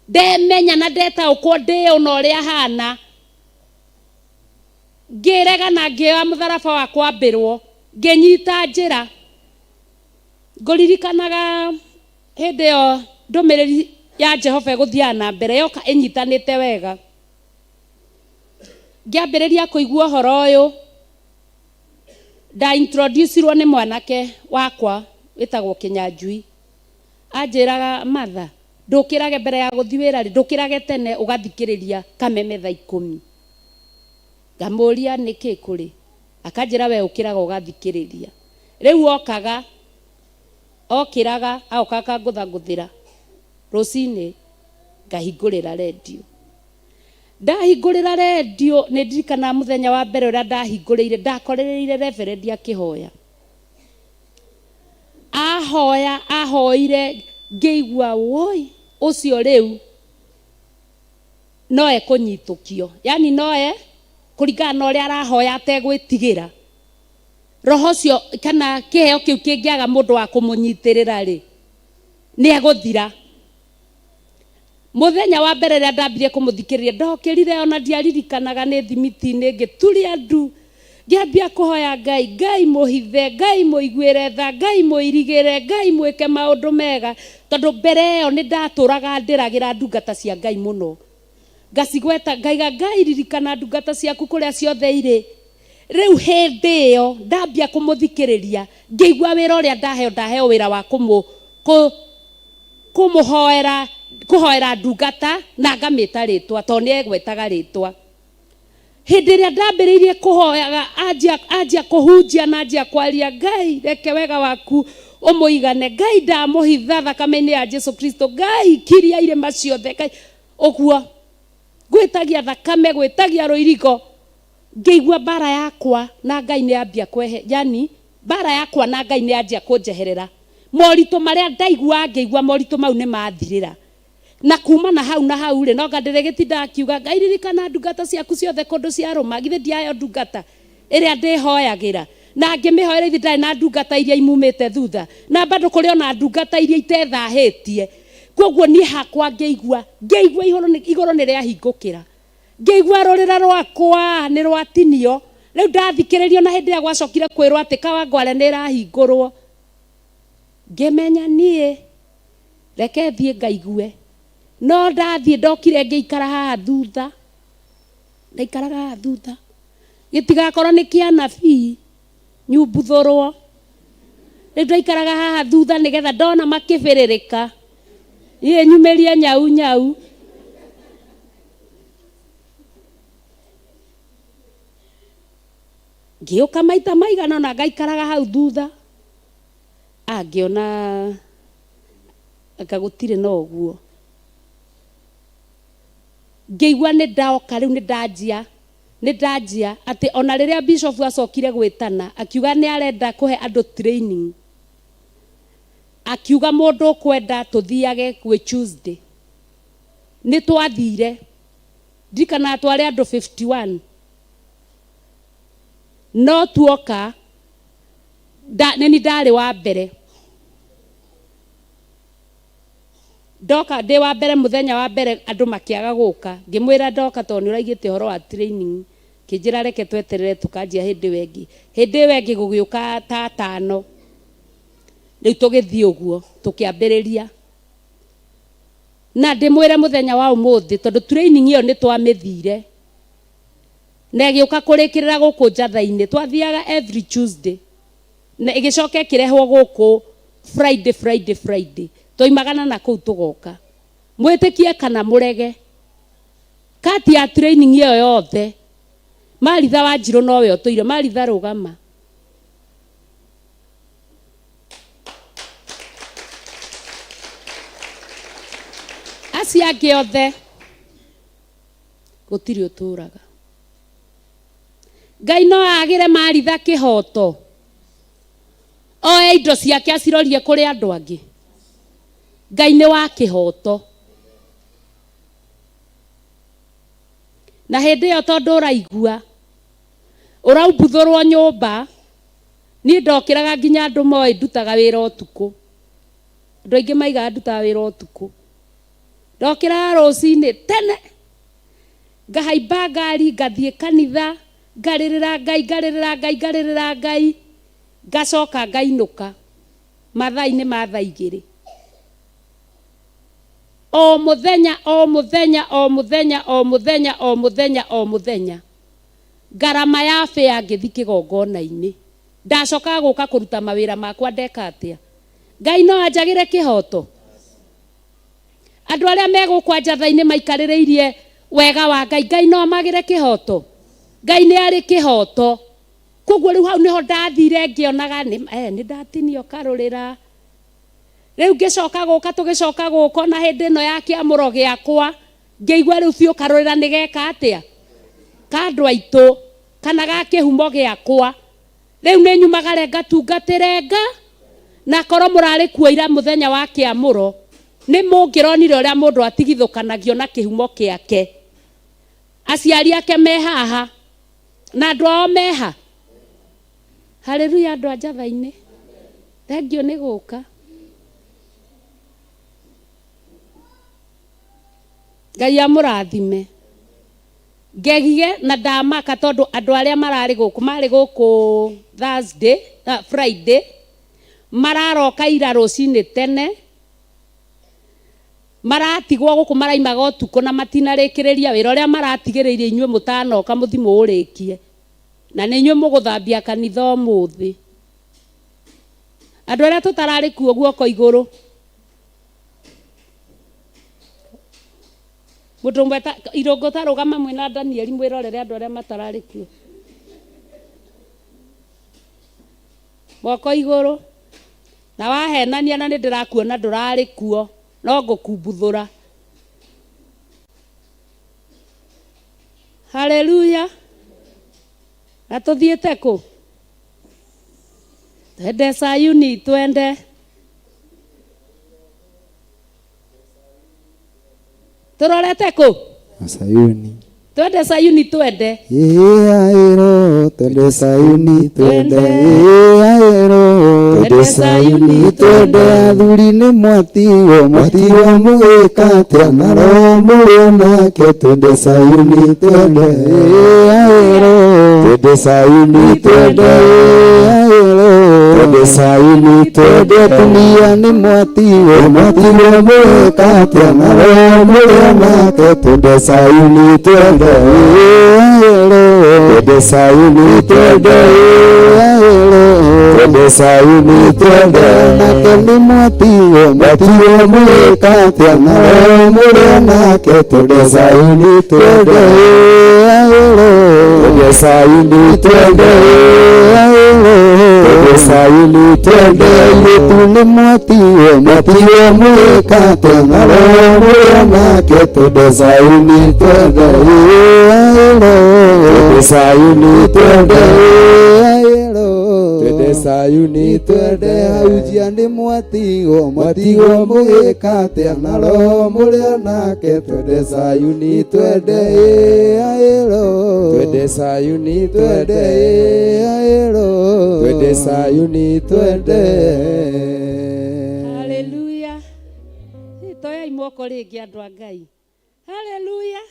ndemenya na ndetaũkwo ndĩ ũna ũrĩa hana, ngĩrega na ngĩoya mũtharaba wa kwambĩrwo, ngĩnyita njĩra. Ngũririkanaga hĩndĩ ĩyo ndũmĩrĩri ya Jehova ĩgũthiaga na mbere yoka ĩnyitanĩte wega. Ngĩambĩrĩria kũigua ũhoro ũyũ, nda introducirwo nĩ mwanake wakwa wĩtagwo Kĩnyanjui. Anjĩraga, Martha, ndũkĩrage mbere ya gũthiĩ wĩra rĩ, ndũkĩrage tene ũgathikĩrĩria kameme thaa 10. Ngamũria nĩkĩ kũrĩ, akanjĩra we ũkĩraga ũgathikĩrĩria. Rĩu okaga, okĩraga agoka akangũthangũthĩra rũcinĩ, ngahingũrĩra redio. Ndahingũrĩra redio nĩ ndirikanaga mũthenya wa mbere ũrĩa ndahingũrĩire, ndakorereire reverend akĩhoya. Ahoya, ahoire, ngĩigua woi, ũcio rĩu no ekũnyitũkio. Yani no e kũringana na ũrĩa arahoya ategwĩtigĩra. Roho ũcio kana kĩheo kĩu kĩngĩaga mũndũ wa kũmũnyitĩrĩra rĩ, nĩ egũthira. Mũthenya wa mbere rĩrĩa ndambirie kũmũthikĩrĩria, ndokĩrire ona ndiaririkanaga nĩ thimiti-inĩ, ngĩturia ndu, ngĩambia kũhoya Ngai, Ngai mũhithe, Ngai mũiguĩre tha, Ngai mũirigĩre, Ngai mwĩke maũndũ mega. Tondũ mbere ĩyo nĩ ndatũraga ndĩragĩra ndungata cia Ngai mũno. Ngacigweta, ngaiga Ngai ririkana ndungata ciaku kũrĩa ciothe irĩ. Rĩu hĩndĩ ĩyo ndambia kũmũthikĩrĩria, ngĩigua wĩra ũrĩa ndaheo, ndaheo wĩra wa kũmũhoera, kũhoera ndungata na ngamĩta rĩtwa, tondũ nĩ egwetaga rĩtwa. Hĩndĩ ĩrĩa ndambĩrĩirie kũhoyaga, anjia kũhunjia na anjia kwaria, Ngai reke wega waku Ũmũigane. Ngai ndamũhitha thakame-inĩ ya Jesu Kristo. Ngai kiria irĩma ciothe. Ngai ũguo gwĩtagia thakame, gwĩtagia rũirigo, ngĩigua mbara yakwa na Ngai nĩ yambia kwehe, yani mbara yakwa na Ngai nĩ yanjia kũnjeherera. Moritũ marĩa ndaiguaga ngĩigua moritũ mau nĩ mathirĩra. Na kuma na hau na hau rĩ, no anga ndĩrĩgĩtindaga ngiuga, Ngai ririkana ndungata ciaku ciothe kũndũ ciarũma, githĩ ndiaheo ndungata ĩrĩa ndĩhoyagĩra? Na ngĩmĩhoera ithe ndarĩ na ndungata iria imumĩte thutha, na bado kũrĩ ona ndungata iria itethahĩtie. Kwoguo niĩ hakwa ngĩigua, ngĩigua igũrũ nĩ, igũrũ nĩ rĩahingũkĩra. Ngĩigua rũrĩra rwakwa nĩ rwatinio. Rĩu ndathikĩrĩrio na hĩndĩ ĩrĩa gwacokire kwĩrwo atĩ Kawangware nĩ ĩrahingũrwo, ngĩmenya niĩ reke thiĩ ngaigue. No ndathiĩ ndokire ngĩikara haha thutha, ndaikaraga haha thutha. Gĩtigakorwo nĩ kĩa anabii nyumbuthũrwo. Rĩu ndaikaraga haha thutha nĩgetha ndona makĩbĩrĩrĩka niĩ nyumĩrie nyau nyau. Ngĩũka maita maigana ũna ngaikaraga hau thutha, angĩona anga gũtirĩ na ũguo. Ngĩigua nĩ ndaoka rĩu nĩ ndanjia, nĩ ndanjia atĩ ona rĩrĩa bishop acokire gwĩtana akiuga nĩ arenda kũhe andũ training, akiuga mũndũ ũkwenda tũthiage gwĩ Tuesday. Nĩ twathire, ndirikanaga twarĩ andũ 51, no tuoka nĩ niĩ ndarĩ wa mbere. Ndoka ndĩ wa mbere mũthenya wa mbere andũ makĩaga gũka, ngĩmwĩra ndoka tondũ nĩ ũraigĩte ũhoro wa training, kĩnjĩra reke tweterere tũkanjia hĩndĩ ĩyo ĩngĩ. Hĩndĩ ĩyo ĩngĩ gũgĩũka ta atano, rĩu tũgĩthiĩ ũguo tũkĩambĩrĩria. Na ndĩmwĩre mũthenya wa ũmũthĩ tondũ training ĩyo nĩ twamĩthire na ĩgĩũka kũrĩkĩrĩra gũkũ Njatha-inĩ, twathiaga every Tuesday. Na ĩgĩcoka ĩkĩrehwo gũkũ Friday, Friday, Friday. Twaimagana na kũu tũgoka. Mwĩtĩkie kana mũrege. Kati ya training ĩyo yothe, Maritha Wanjirũ nowe ũtũire. Maritha rũgama. Acio angĩ othe gũtirĩ ũtũraga. Ngai no agĩre Maritha kĩhoto oe indo ciake acirorie kũrĩ andũ angĩ? Ngai nĩ wa kĩhoto. Na hĩndĩ ĩyo tondũ ũraigua ũraumbuthũrwo nyũmba, niĩ ndokĩraga nginya andũ moĩ ndutaga wĩra ũtukũ. Andũ aingĩ maigaga ndutaga wĩra ũtukũ. Ndokĩraga rũcinĩ tene ngahaimba ngari ngathiĩ kanitha ngarĩrĩra Ngai ngarĩrĩra Ngai ngarĩrĩra Ngai ngacoka ngainũka mathaa-inĩ ma thaa igĩrĩ. O mũthenya o mũthenya o mũthenya o mũthenya o mũthenya o mũthenya ngarama ya bĩa ngĩthi kĩgongona-inĩ. Ndacokaga gũka kũruta mawĩra makwa ndeka atĩa? Ngai no anjagĩre kĩhoto? Andũ arĩa me gũkũ Njatha-inĩ maikarĩrĩirie wega wa Ngai, Ngai no amagĩre kĩhoto? Ngai nĩ arĩ kĩhoto. Koguo rĩu hau nĩho ndathire ngĩonaga nĩ ndatinio karũrĩra. Rĩu ngĩcoka gũka, tũgĩcoka gũka ona hĩndĩ ĩno ya kĩamũro gĩakwa, ngĩigua rĩu biũ karũrĩra nĩ geka atĩa? Ka andũ aitũ, kana ga kĩhumo gĩakwa. Rĩu nĩ nyumagare ngatungatĩre nga, na korwo mũrarĩ kuo ira mũthenya wa kĩamũro, nĩ mũngĩronire ũrĩa mũndũ atigithũkanagio na kĩhumo kĩake. Aciari ake me haha, na andũ ao me ha? Haleluya andũ a Njatha-inĩ. Thengiũ nĩ gũka. Ngai amũrathime. Ngegire na ndamaka tondũ andũ arĩa mararĩ gũkũ, marĩ gũkũ Thursday, Friday, mararoka ira rũcinĩ tene, maratigwo gũkũ maraimaga ũtukũ na matinarĩkĩrĩria wĩra ũrĩa maratigĩrĩirie inyuĩ mũtanoka mũthi mũũrĩkie. Na nĩ inyuĩ mũgũthambia kanitha ũmũthĩ. Andũ arĩa tũtararĩ kuo guoko igũrũ. Mũndũ ũmwe ta irũngũ ta rũgama mwĩna Danieli mwĩrorere andũ arĩa matararĩ kuo. Moko igũrũ. Na wahenania na nĩ ndĩrakuona ndũrarĩ kuo no ngũkumbuthũra. Haleluya. Na tũthiĩte kũ? Twende Sayuni, twende. Tũrorete kũ? Sayuni. Twende Sayuni, twende. Ĩaĩro, twende Sayuni, twende. Ĩaĩro, twende Sayuni, twende. Athuri nĩ mwatigwo, mwatigwo mũgĩka atĩa na roho mũrĩ o nake. Twende Sayuni, twende. Ĩaĩro, twende Sayuni, twende. Ĩaĩro, twende Sayuni, twende. Atumia nĩ mwatigwo, mwatigwo mũgĩka atĩa na roho mũrĩ o nake. Twende Sayuni, twende. Ĩaĩro, twende Sayuni, twende. Ĩaĩro, twende Sayuni, twende. Nake nĩ mwatigwo, mwatigwo mũgĩka atĩa na roho mũrĩ o nake. Twende Sayuni, twende. Ĩaĩro, twende Sayuni, twende. Ĩaĩro, twende Sayuni, twende. Airĩtu nĩ mwatigwo, mwatigwo mũgĩka atĩa na roho mũrĩ o nake. Twende Sayuni, twende. Ĩaĩro, twende Sayuni, twende. Ĩaĩro, twende Sayuni, twende. Ahunjia nĩ mwatigwo, mwatigwo mũgĩka atĩa na roho mũrĩ o nake. Twende Sayuni, twende. Ĩaĩro, twende Sayuni, twende. Ĩaĩro, twende Sayuni, twende. Haleluya. Toyai moko rĩngĩ andũ a Ngai. Haleluya.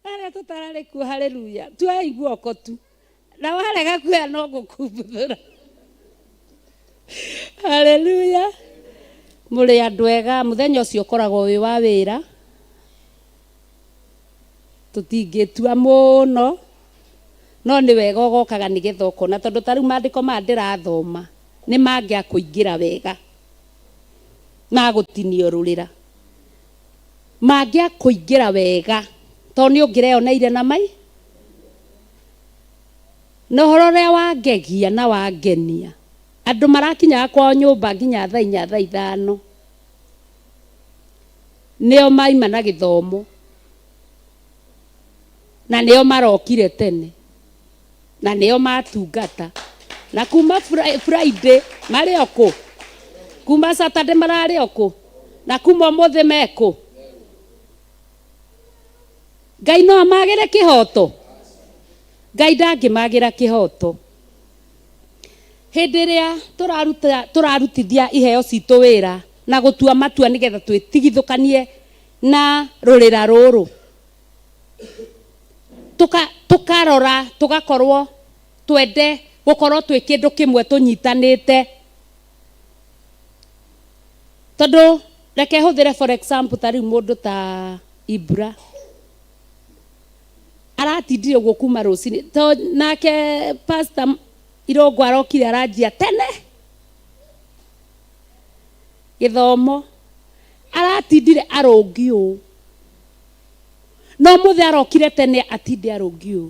Arĩa tũtararĩ kuo, haleluya. Tuoyai guoko tu. Na warega kuoya no ngũkumbuthũra. Haleluya. Mũrĩ andũ ega, mũthenya ũcio ũkoragwo wĩ wa wĩra. Tũtingĩtua mũno, no nĩ wega ũgokaga nĩgetha ũkona, tondũ ta rĩu maandĩko maya ndĩrathoma nĩ mangĩakũingĩra wega, magũtinio rũrĩra. Mangĩakũingĩra wega, tondũ nĩ ũngĩreyoneire na mai. Na ũhoro ũrĩa wangegia na wangenia, andũ marakinyaga kwao nyũmba nginya thaa inya, thaa ithano. Nĩo maima na gĩthomo. Na nĩo marokire tene. Na nĩo matungata. Na kuma Friday marĩ o kũ? Kuma Saturday mararĩ o kũ? Na kuma ũmũthĩ me kũ? Ngai no amagĩre kĩhoto? Ngai ndangĩmagĩra kĩhoto. Hĩndĩ ĩrĩa tũrarutithia iheo citũ wĩra na gũtua matua nĩgetha twĩtigithũkanie na rũrĩra rũrũ, tũkarora tũgakorwo twende gũkorwo twĩ kĩndũ kĩmwe tũnyitanĩte. Tondũ reke hũthĩre for example ta rĩu mũndũ ta Ibra aratindire ũguo kuma rũcinĩ, to nake pastor Irũngũ arokire aranjia tene gĩthomo, aratindire arũngi ũũ, no mũthĩ arokire tene atinde arũngi ũũ.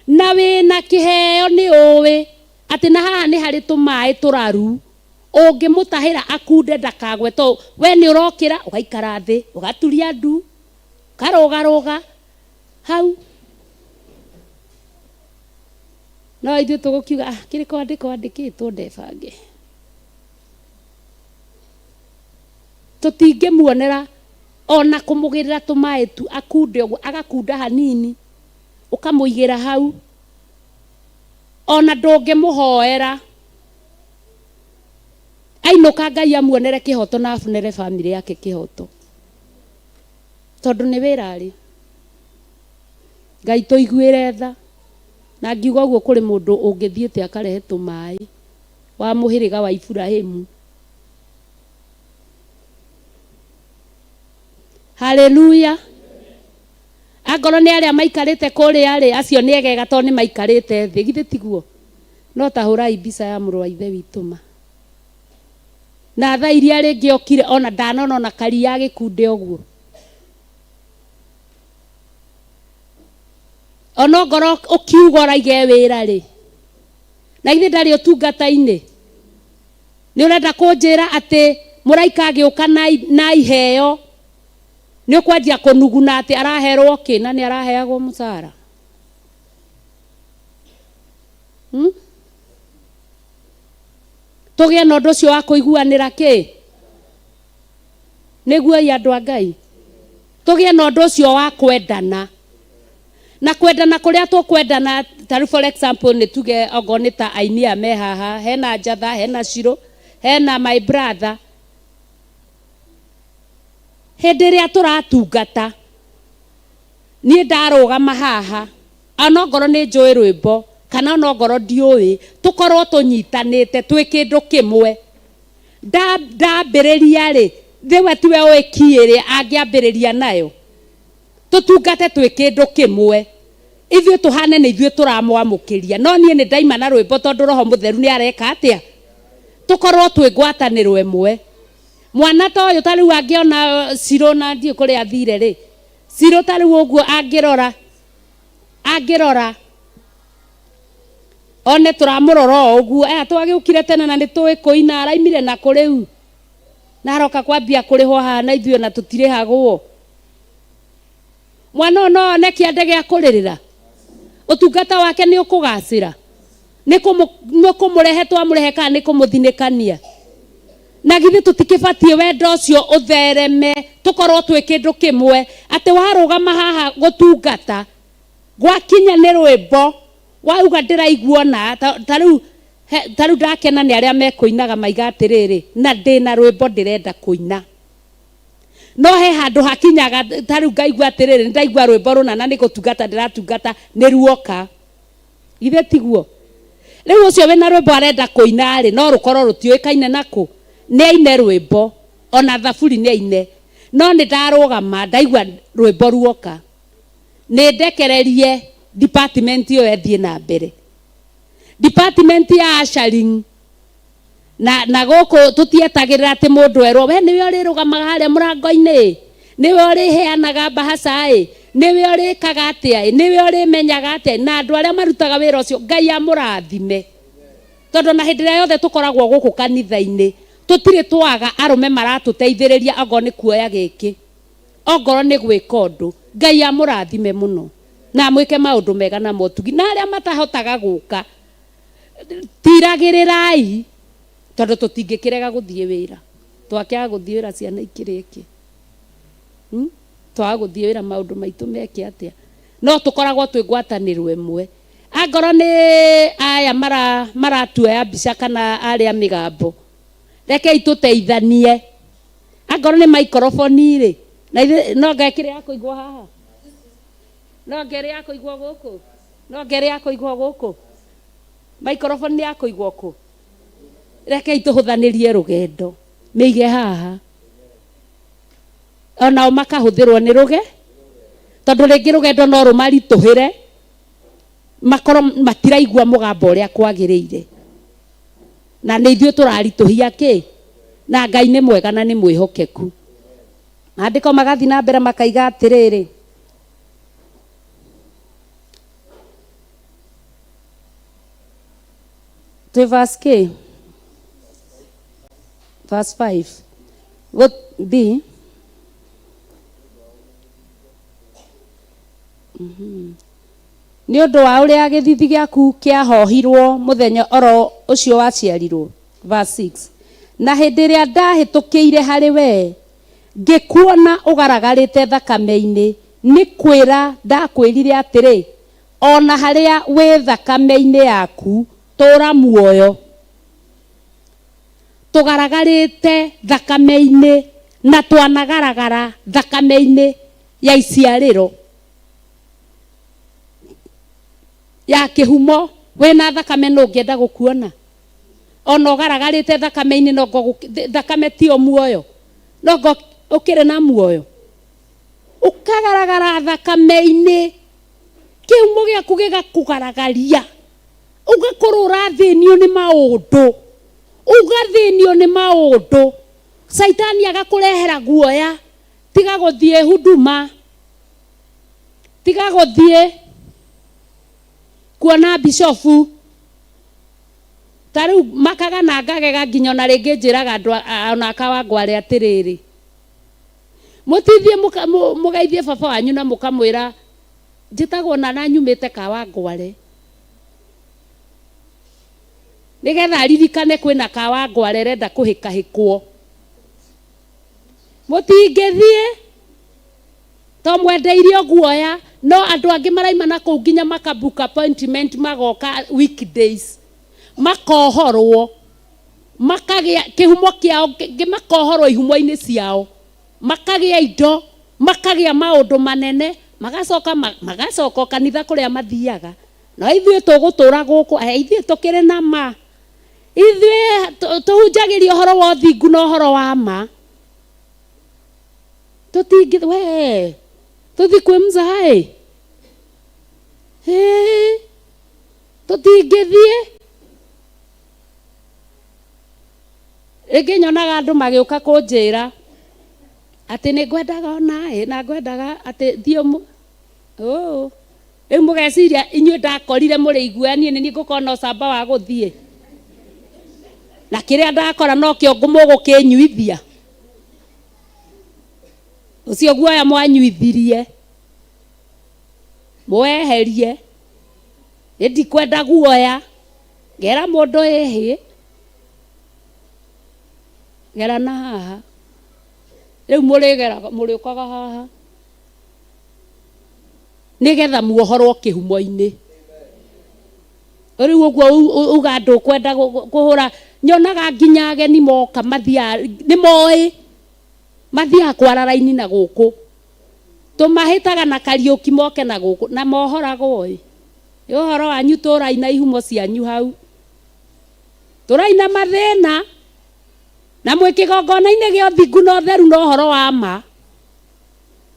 Na wĩna kĩheo nĩ ũĩ atĩ na haha nĩ harĩ tũmaĩ tũraru, ũngĩmũtahĩra akunde ndakagwe, to we nĩ ũrokĩra ũgaikara thĩ ũgaturia ndu ũkarũgarũga hau. No ithuĩ tũgũkiuga, ah, kĩrĩko andĩko andĩkĩtwo ndebange. Tũtingĩmuonera ona kũmũgĩrĩra tũmaĩ tu akunde ũguo, agakunda hanini ũkamũigĩra hau, ona ndũngĩmũhoera. Ainũka Ngai amuonere kĩhoto na abonere bamĩrĩ yake kĩhoto, tondũ nĩ wĩra arĩ. Ngai tũiguĩre tha. Na ngiuga ũguo kũrĩ mũndũ ũngĩthiĩte akarehe tũmaĩ wa mũhĩrĩga wa Iburahĩmu. Haleluya. Angorwo nĩ arĩa maikarĩte kũrĩa rĩ, acio nĩ egega tondũ nĩ maikarĩte thĩ, githĩ tiguo? No ta hũrai mbica ya mũrũ wa ithe witũ ma. Na thaa iria rĩngĩ okire ona ndanona ona karia gĩkunde ũguo. Ona ongorwo ũkiuga ũraige wĩra rĩ, na githĩ ndarĩ ũtungata-inĩ? Nĩ ũrenda kũnjĩra atĩ mũraika agĩũka na iheo nĩ ũkwanjia kũnuguna atĩ araherwo kĩ na nĩ araheagwo mũcara? Tũgĩe na ũndũ ũcio wa kũiguanĩra kĩ? Nĩguo ĩ andũ a Ngai, tũgĩe na ũndũ ũcio wa kwendana. Na kwendana kũrĩa tũkwendana, ta rĩu for example nĩ tuge okorwo nĩ ta aini aya me haha, hena Njatha, hena Shirũ, hena my brother. Hĩndĩ ĩrĩa tũratungata, niĩ ndarũgama haha, ona ongorwo nĩ njũĩ rwĩmbo kana ona ongorwo ndiũĩ, tũkorwo tũnyitanĩte twĩ kĩndũ kĩmwe. Ndambĩrĩria rĩ, thĩwe tiwe ũĩ key ĩrĩa angĩambĩrĩria nayo. Tũtungate twĩ kĩndũ kĩmwe. Ithuĩ tũhane nĩ ithuĩ tũramwamũkĩria. No niĩ nĩ ndaima na rwĩmbo tondũ Roho Mũtheru nĩ areka atĩa? Tũkorwo twĩ ngwatanĩro ĩmwe. Mwana ta ũyũ ta rĩu angĩona Shiro na ndiũĩ kũrĩa athire rĩ, Shiro ta rĩu ũguo angĩrora, angĩrora one tũramũrora o ũguo, aya twagĩũkire tene na nĩ tũĩ kũina, araimire na kũ rĩu? Na aroka kwambia kũrĩhwo haha na ithuĩ ona tũtirĩhagwo. Mwana ũyũ no one kĩande gĩa kũrĩrĩra? Ũtungata wake nĩ ũkũgacĩra? Nĩ kũmũrehe twamũrehe kana nĩ kũmũthinĩkania? Na githĩ tũtikĩbatiĩ wendo ũcio ũthereme, tũkorwo twĩ kĩndũ kĩmwe, atĩ warũgama haha gũtungata, gwakinya nĩ rwĩmbo, wauga ndĩraigua ona, ta rĩu ta rĩu ndakena nĩ arĩa mekũinaga maiga atĩrĩrĩ, na ndĩna rwĩmbo ndĩrenda kũina. No he handũ hakinyaga ta rĩu ngaigua atĩrĩrĩ, nĩ ndaigua rwĩmbo rũna na nĩ gũtungata ndĩratungata, nĩ ruoka. Githĩ tiguo? Rĩu ũcio wĩna rwĩmbo arenda kũina rĩ, no rũkorwo rũtiũĩkaine na kũ? Nĩ aine rwĩmbo, ona thaburi nĩ aine. No nĩ ndarũgama, ndaigua rwĩmbo ruoka. Nĩ ndekererie department ĩyo ĩthiĩ na mbere. Department ya ushering, na, na gũkũ tũtietagĩrĩra atĩ mũndũ erwo, we nĩwe ũrĩrũgamaga harĩa mũrango-inĩ, nĩwe ũrĩheanaga mbahaca ĩ, nĩwe ũrĩkaga atĩa ĩ, nĩwe ũrĩmenyaga atĩa ĩ, na andũ arĩa marutaga wĩra ũcio, Ngai amũrathime. Tondũ na hĩndĩ ĩrĩa yothe tũkoragwo gũkũ kanitha-inĩ, tũtirĩ twaga arũme maratũteithĩrĩria ongorwo nĩ kuoya gĩkĩ, ongorwo nĩ gwĩka ũndũ. Ngai amũrathime mũno na amwĩke maũndũ mega na motugi. Na arĩa matahotaga gũka, tiragĩrĩrai, tondũ tũtingĩkĩrega gũthiĩ wĩra. Twakĩaga gũthiĩ wĩra ciana ikĩrĩ kĩ? Twaga gũthiĩ wĩra maũndũ maitũ meke atĩa? No tũkoragwo twĩ ngwatanĩro ĩmwe. Angorwo nĩ aya maratuoya mbica kana arĩa mĩgambo, rekei tũteithanie. Angorwo nĩ maikoroboni rĩ, na ithuĩ no ngekĩre ya kũigwo haha? No ngerĩ ya kũigwo gũkũ? No ngerĩ ya kũigwo gũkũ? Maikoroboni nĩ ya kũigwo kũ? Rekei tũhũthanĩrie rũgendo, mĩige haha. Onao makahũthĩrwo nĩ rũge, tondũ rĩngĩ rũgendo no rũmaritũhĩre, makorwo matiraigua mũgambo ũrĩa kwagĩrĩire. Na nĩ ithuĩ tũraritũhia kĩ? Na Ngai nĩ mwega na nĩ mwĩhokeku. Maandĩko magathiĩ na mbere makaiga atĩrĩrĩ, twĩ verse kĩ? Verse 5. What B? Nĩ ũndũ wa ũrĩa gĩthithi gĩaku kĩahohirwo mũthenya oro ũcio waciarirwo. Verse 6. Na hĩndĩ ĩrĩa ndahĩtũkĩire harĩ wee, ngĩkuona ũgaragarĩte thakame-inĩ, nĩ kwĩra ndakwĩrire atĩrĩ, o na harĩa wĩ thakame-inĩ yaku, tũũra muoyo. Tũgaragarĩte thakame-inĩ na twanagaragara thakame-inĩ ya iciarĩro ya kĩhumo. Wĩna thakame nũ ũngĩenda gũkuona? Ona ũgaragarĩte thakame-inĩ no ngo thakame tiyo muoyo, no ngo ũkĩrĩ na muoyo. Ũkagaragara thakame-inĩ, kĩhumo gĩaku gĩgakũgaragaria, ũgakorwo ũrathĩnio nĩ maũndũ, ũgathĩnio nĩ maũndũ, Caitani agakũrehera guoya, tiga gũthiĩ huduma, tiga gũthiĩ kuona bishofu, Ta rĩu makaga na ngagega nginya ona rĩngĩ njĩraga andũ ona akawangware atĩrĩrĩ, mũtithiĩ mũgeithie baba wanyu na mũkamwĩra njĩtagwo na na nyumĩte Kawangware, nĩgetha aririkane kwĩna Kawangware ĩrenda kũhĩkahĩkwo. Mũtingĩthiĩ to mwendeirio guoya, no andũ angĩ maraima na kũu nginya maka book appointment magoka weekdays makohorwo, makagĩa kĩhumo kĩao, makohorwo ihumo-inĩ ciao, makagĩa indo, makagĩa maũndũ manene, magacoka magacoka kanitha kũrĩa mathiaga. No ithuĩ tũgũtũra gũkũ, ithuĩ tũkĩrĩ na ma, ithuĩ tũhunjagĩria ũhoro wa ũthingu na ũhoro wa ma. Tũtingĩ we tũthi kwĩ mzae, tũtingĩthiĩ. Rĩngĩ nyonaga andũ magĩũka kũnjĩra atĩ nĩ ngwendaga onaĩ na ngwendaga atĩ thiĩ ũũ. Rĩu mũgeciria inyuĩ ndakorire mũrĩ iguoya, niĩ nĩ niĩ ngũkorwo na ũcamba wa gũthiĩ, na kĩrĩa ndakora nokĩo mũgũkĩnyuithia. Ũcio guoya mwanyuithirie mũweherie, nĩ ndikwenda guoya. Ngera mũndũ ĩhĩ, gera na haha. Rĩu mũrĩgeraga, mũrĩũkaga haha nĩgetha muohorwo kĩhumo-inĩ. Rĩu ũguo uga ndũkwenda kũhũra, nyonaga nginya ageni moka mathiaga, nĩ moĩ mathiaga kwara raini na gũkũ, tũmahĩtaga na Kariũki moke na gũkũ, na mohoragwo ĩ. Nĩ ũhoro wanyu tũraina ihumo cianyu hau, tũraina mathĩna na mwĩ kĩgongona-inĩ gĩa ũthingu na ũtheru na ũhoro wa ma.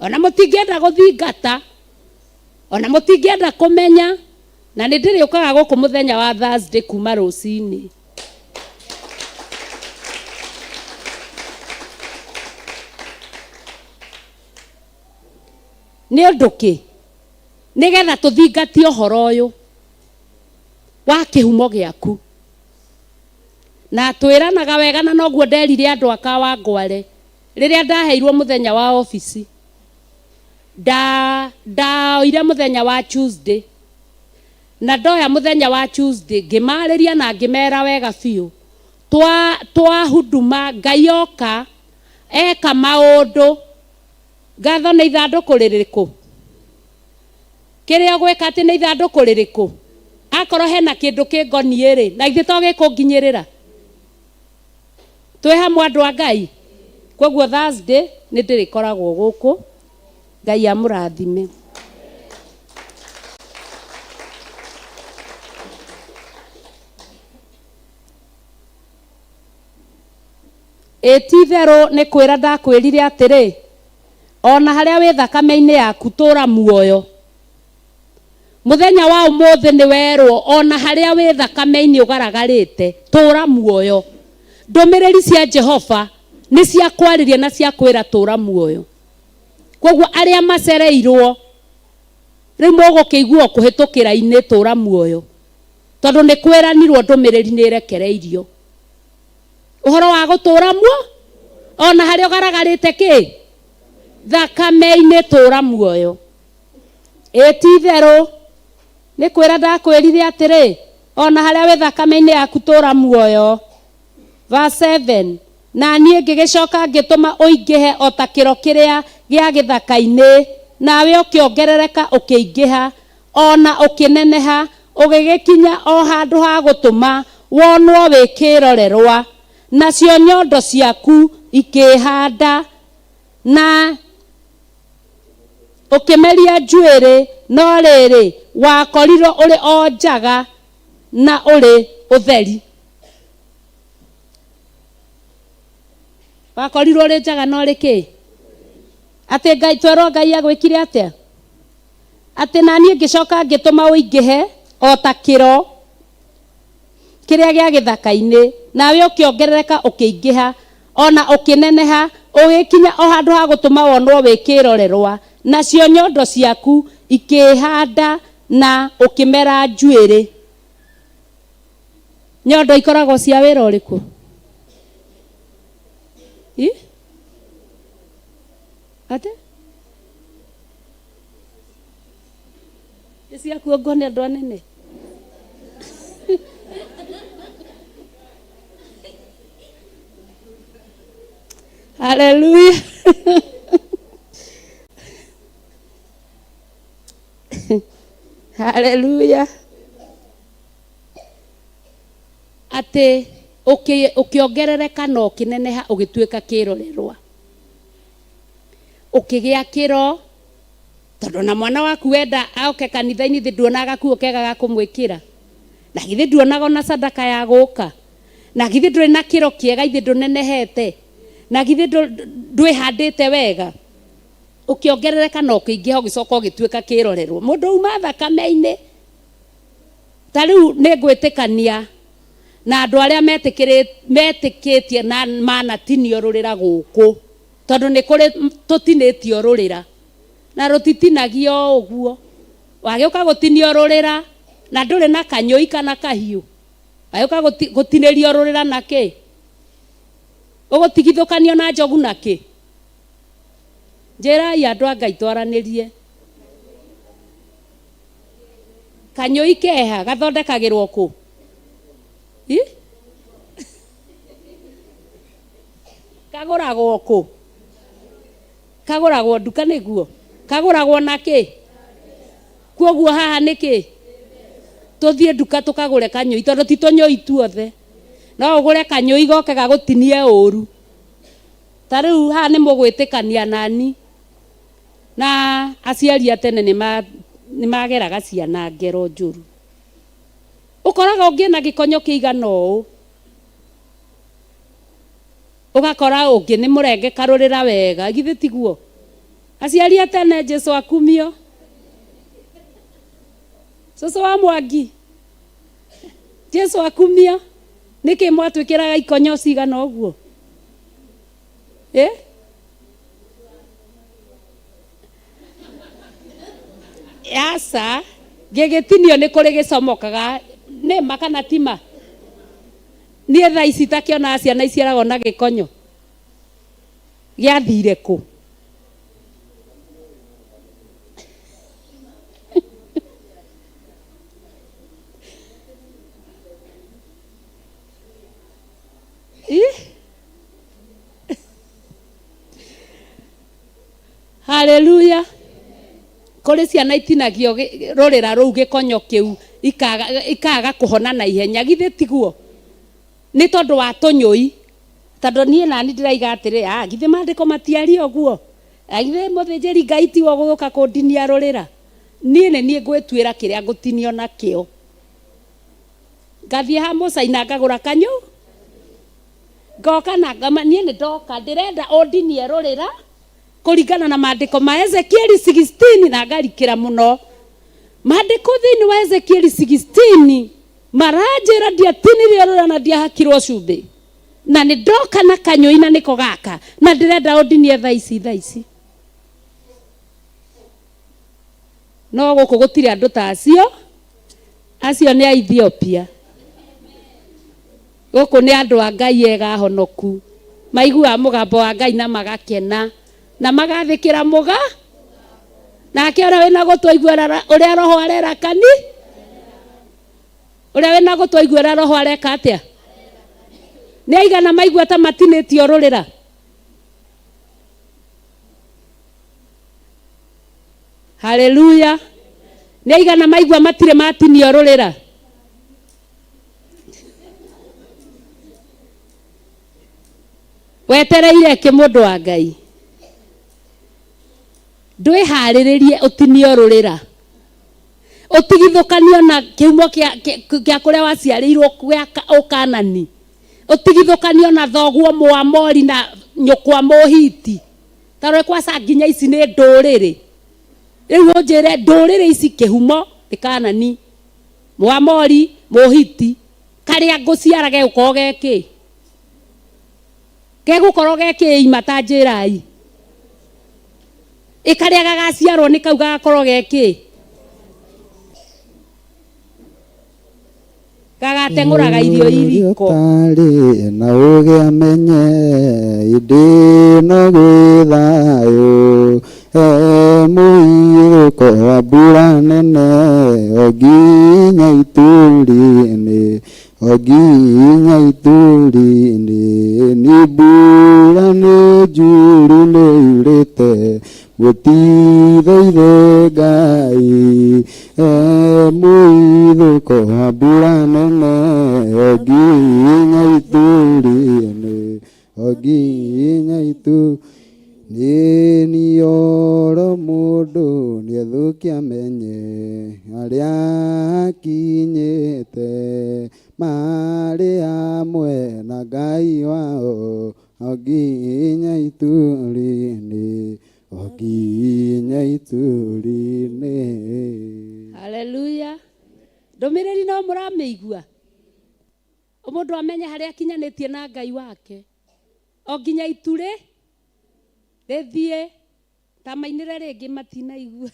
Ona mũtingĩenda gũthingata, ona mũtingĩenda kũmenya, na nĩ ndĩrĩũkaga gũkũ mũthenya wa Thursday kuma rũcinĩ. Nĩ ũndũ kĩ? Nĩgetha tũthingatie ũhoro ũyũ wa kĩhumo gĩaku. Na twĩranaga wega, na noguo nderire andũ a Kawangware rĩrĩa ndaheirwo mũthenya wa obici. Ndaoire mũthenya wa Tuesday, na ndoya mũthenya wa Tuesday ngĩmarĩria na ngĩmera wega biũ, twahuduma Ngai oka eka maũndũ. Ngatho nĩ ithandũkũ rĩrĩkũ? Kĩrĩa ũgwĩka atĩ nĩ ithandũkũ rĩrĩkũ? Akorwo hena kĩndũ kĩngoniĩ rĩ, na ithuĩ to gĩkũnginyĩrĩra. Twĩ hamwe andũ a Ngai. Koguo Thursday nĩ ndĩrĩkoragwo gũkũ. Ngai amũrathime. Ĩ ti itherũ nĩ kwĩra ndakwĩrire atĩrĩ, o na harĩa wĩ thakame-inĩ yaku tũra muoyo. Mũthenya wa ũmũthĩ nĩ werwo o na harĩa wĩ thakame-inĩ ũgaragarĩte tũra muoyo. Ndũmĩrĩri cia Jehova nĩ cia kwarĩria na cia kwĩra tũra muoyo. Koguo arĩa macereirwo rĩu mũgũkĩiguo kũhĩtũkĩra-inĩ tũra muoyo, tondũ nĩ kwĩranirwo ndũmĩrĩri nĩ ĩrekereirio. Ũhoro wa gũtũra muo ona harĩa ũgaragarĩte kĩ thakame-inĩ tũra muoyo. Ĩ ti itherũ nĩ kwĩra ndakwĩrire atĩrĩ, ona harĩa wĩ thakame-inĩ yaku tũra muoyo. Verse 7, na niĩ ngĩgĩcoka ngĩtũma ũingĩhe o ta kĩro kĩrĩa gĩa gĩthaka-inĩ, nawe ũkĩongerereka ũkĩingĩha o na ũkĩneneha, ũgĩgĩkinya o handũ ha gũtũma wonwo wĩ kĩrorerwa, nacio nyondo ciaku ikĩĩhanda na ũkĩmeria njuĩrĩ, no rĩrĩ, wakorirwo ũrĩ o njaga na ũrĩ ũtheri. Wakorirwo ũrĩ njaga na ũrĩ kĩ? Atĩ Ngai, twerwo Ngai agwĩkire atĩa? Atĩ na niĩ ngĩcoka ngĩtũma ũingĩhe o ta kĩro kĩrĩa gĩa gĩthaka-inĩ, nawe ũkĩongerereka ũkĩingĩha o na ũkĩneneha, ũgĩkinya o handũ ha gũtũma wonwo wĩ kĩrorerwa, nacio nyondo ciaku ikĩĩhanda na ũkĩmera njuĩrĩ. Nyondo ikoragwo cia wĩra ũrĩkũ? I? Atĩ? Nĩ cia kuongwo nĩ andũ anene. Haleluya. Haleluya. Atĩ ũkĩongerereka na ũkĩneneha ũgĩtuĩka kĩrorerwa. Ũkĩgĩa kĩro, tondũ na mwana waku wenda oke kanitha-inĩ thĩ nduonaga gakuo kega ga kũmwĩkĩra. Na githĩ nduonaga ona sadaka ya gũka. Na githĩ ndũrĩ na kĩro kĩega ithĩ ndũnenehete. Na githĩ ndwĩhandĩte wega. Ũkĩongerereka na ũkĩingĩha ũgĩcoka ũgĩtuĩka kĩrorerwa. Mũndũ uma thakame-inĩ. Ta rĩu nĩ ngwĩtĩkania na andũ arĩa metĩkĩtie na manatinio rũrĩra gũkũ, tondũ nĩ kũrĩ tũtinĩtio rũrĩra, na rũtitinagio o ũguo. Wagĩũka gũtinio rũrĩra na ndũrĩ na kanyũi kana kahiũ, wagĩũka gũtinĩrio rũrĩra na kĩ? Ũgũtigithũkanio na njogu na kĩ? Njĩrai andũ a Ngai twaranĩrie. Kanyũi keha gathondekagĩrwo kũ? I? Kagũragwo kũ? Kagũragwo nduka nĩguo? Kagũragwo na kĩ? Kwoguo haha nĩ kĩ? Tũthiĩ nduka tũkagũre kanyũi tondũ ti tũnyũi tuothe. No ũgũre kanyũi goke gagũtinie ũru. Ta rĩu haha nĩ mũgwĩtĩkania nani Na aciari a tene nĩ mageraga ciana ngero njũru. Ũkoraga ũngĩ ena gĩkonyo kĩigana ũũ, ũgakora ũngĩ nĩ mũrenge karũrĩra wega, githĩ tiguo? Aciari a tene Jesu akumio. Cũcũ wa Mwangi, Jesu akumio. Nĩkĩ mwatwĩkĩraga ikonyo cigana ũguo? Eh? Aca, gĩgĩtinio nĩ kũrĩ gĩcomokaga, nĩ ma kana ti ma? Niĩ thaa ici itakĩonaga ciana iciaragwo na gĩkonyo, gĩathire kũ? Ih? Haleluya. Kũrĩ ciana itinagio rũrĩra rũu gĩkonyo kĩu ikaga kũhona na ihenya, githĩ tiguo? Nĩ tondũ wa tũnyũi. Tondũ niĩ nani ndĩraiga atĩrĩ, ah, githĩ maandĩko matiaria ũguo? Githĩ mũthĩnjĩri Ngai tiwe ũgũka kũndinia rũrĩra? Niĩ nĩ niĩ ngwĩtuĩra kĩrĩa ngũtinio nakĩo. Ngathiĩ ha mũcaina ngagũra kanyũ Ngoka na ngama niĩ nĩ ndoka ndĩrenda ũndinie rũrĩra kũringana na maandĩko ma Ezekieli 16 na ngarikĩra mũno maandĩko thĩinĩ wa Ezekieli 16 maranjĩra ndiatinirio rũrĩra na ndiahakirwo cumbĩ na nĩ ndoka na kanyũi na nĩko gaka na ndĩrenda ũndinie thaa ici thaa ici. No gũkũ gũtirĩ andũ ta acio, acio nĩ a Ethiopia. Gũkũ nĩ andũ a Ngai ega ahonoku, maiguaga mũgambo wa Ngai na magakena, na magathĩkĩra mũga. Nake ũrĩa wĩna gũtũ aigue ũrĩa Roho arera kani, ũrĩa wĩna gũtũ aigue ũrĩa Roho areka atĩa. Nĩ aigana maigua ta matinĩtio rũrĩra? Haleluya! Nĩ aigana maigua matirĩ matinio rũrĩra? Wetereire kĩ mũndũ wa Ngai? Ndwĩharĩrĩrie ũtinio rũrĩra, ũtigithũkanio na kĩhumo kĩa kũrĩa waciarĩirwo gĩa Ũkanani, ũtigithũkanio na thoguo Mũamori na nyũkwa Mũhiti. Ta rora kwaca nginya ici nĩ ndũrĩrĩ. Rĩu ũnjĩre ndũrĩrĩ ici kĩhumo nĩ Kanani, Mũamori, Mũhiti. Karĩa ngũciara gegũkorwo ge kĩ? Gegũkorwo ge kĩ ima ta njĩrai. Ĩ karĩa gagaciarwo nĩ kau gagakorwo ge kĩ? Gagateng'ũraga irio iriko. Ũtarĩ na ũgĩ amenye ĩndĩ no gwĩ thayũ e mũiyũko wa mbura nene o nginya ituri-inĩ o nginya ituri-inĩ nĩ mbura nĩ njuru nĩ yurĩte mũtithaithe Ngai e mũiyũko wa mbura nene o nginya ituri-inĩ o nginya ituri nĩ nioro mũndũ nĩethũkia amenye arĩa akinyĩte marĩ hamwe na Ngai wao o nginya ituri-inĩ o nginya ituri-inĩ. Haleluya. Ndũmĩrĩri no mũramĩigua. Mũndũ amenye harĩa akinyanĩtie na Ngai wake. O nginya iturĩ rĩthiĩ ta mainĩre rĩngĩ matinaigua.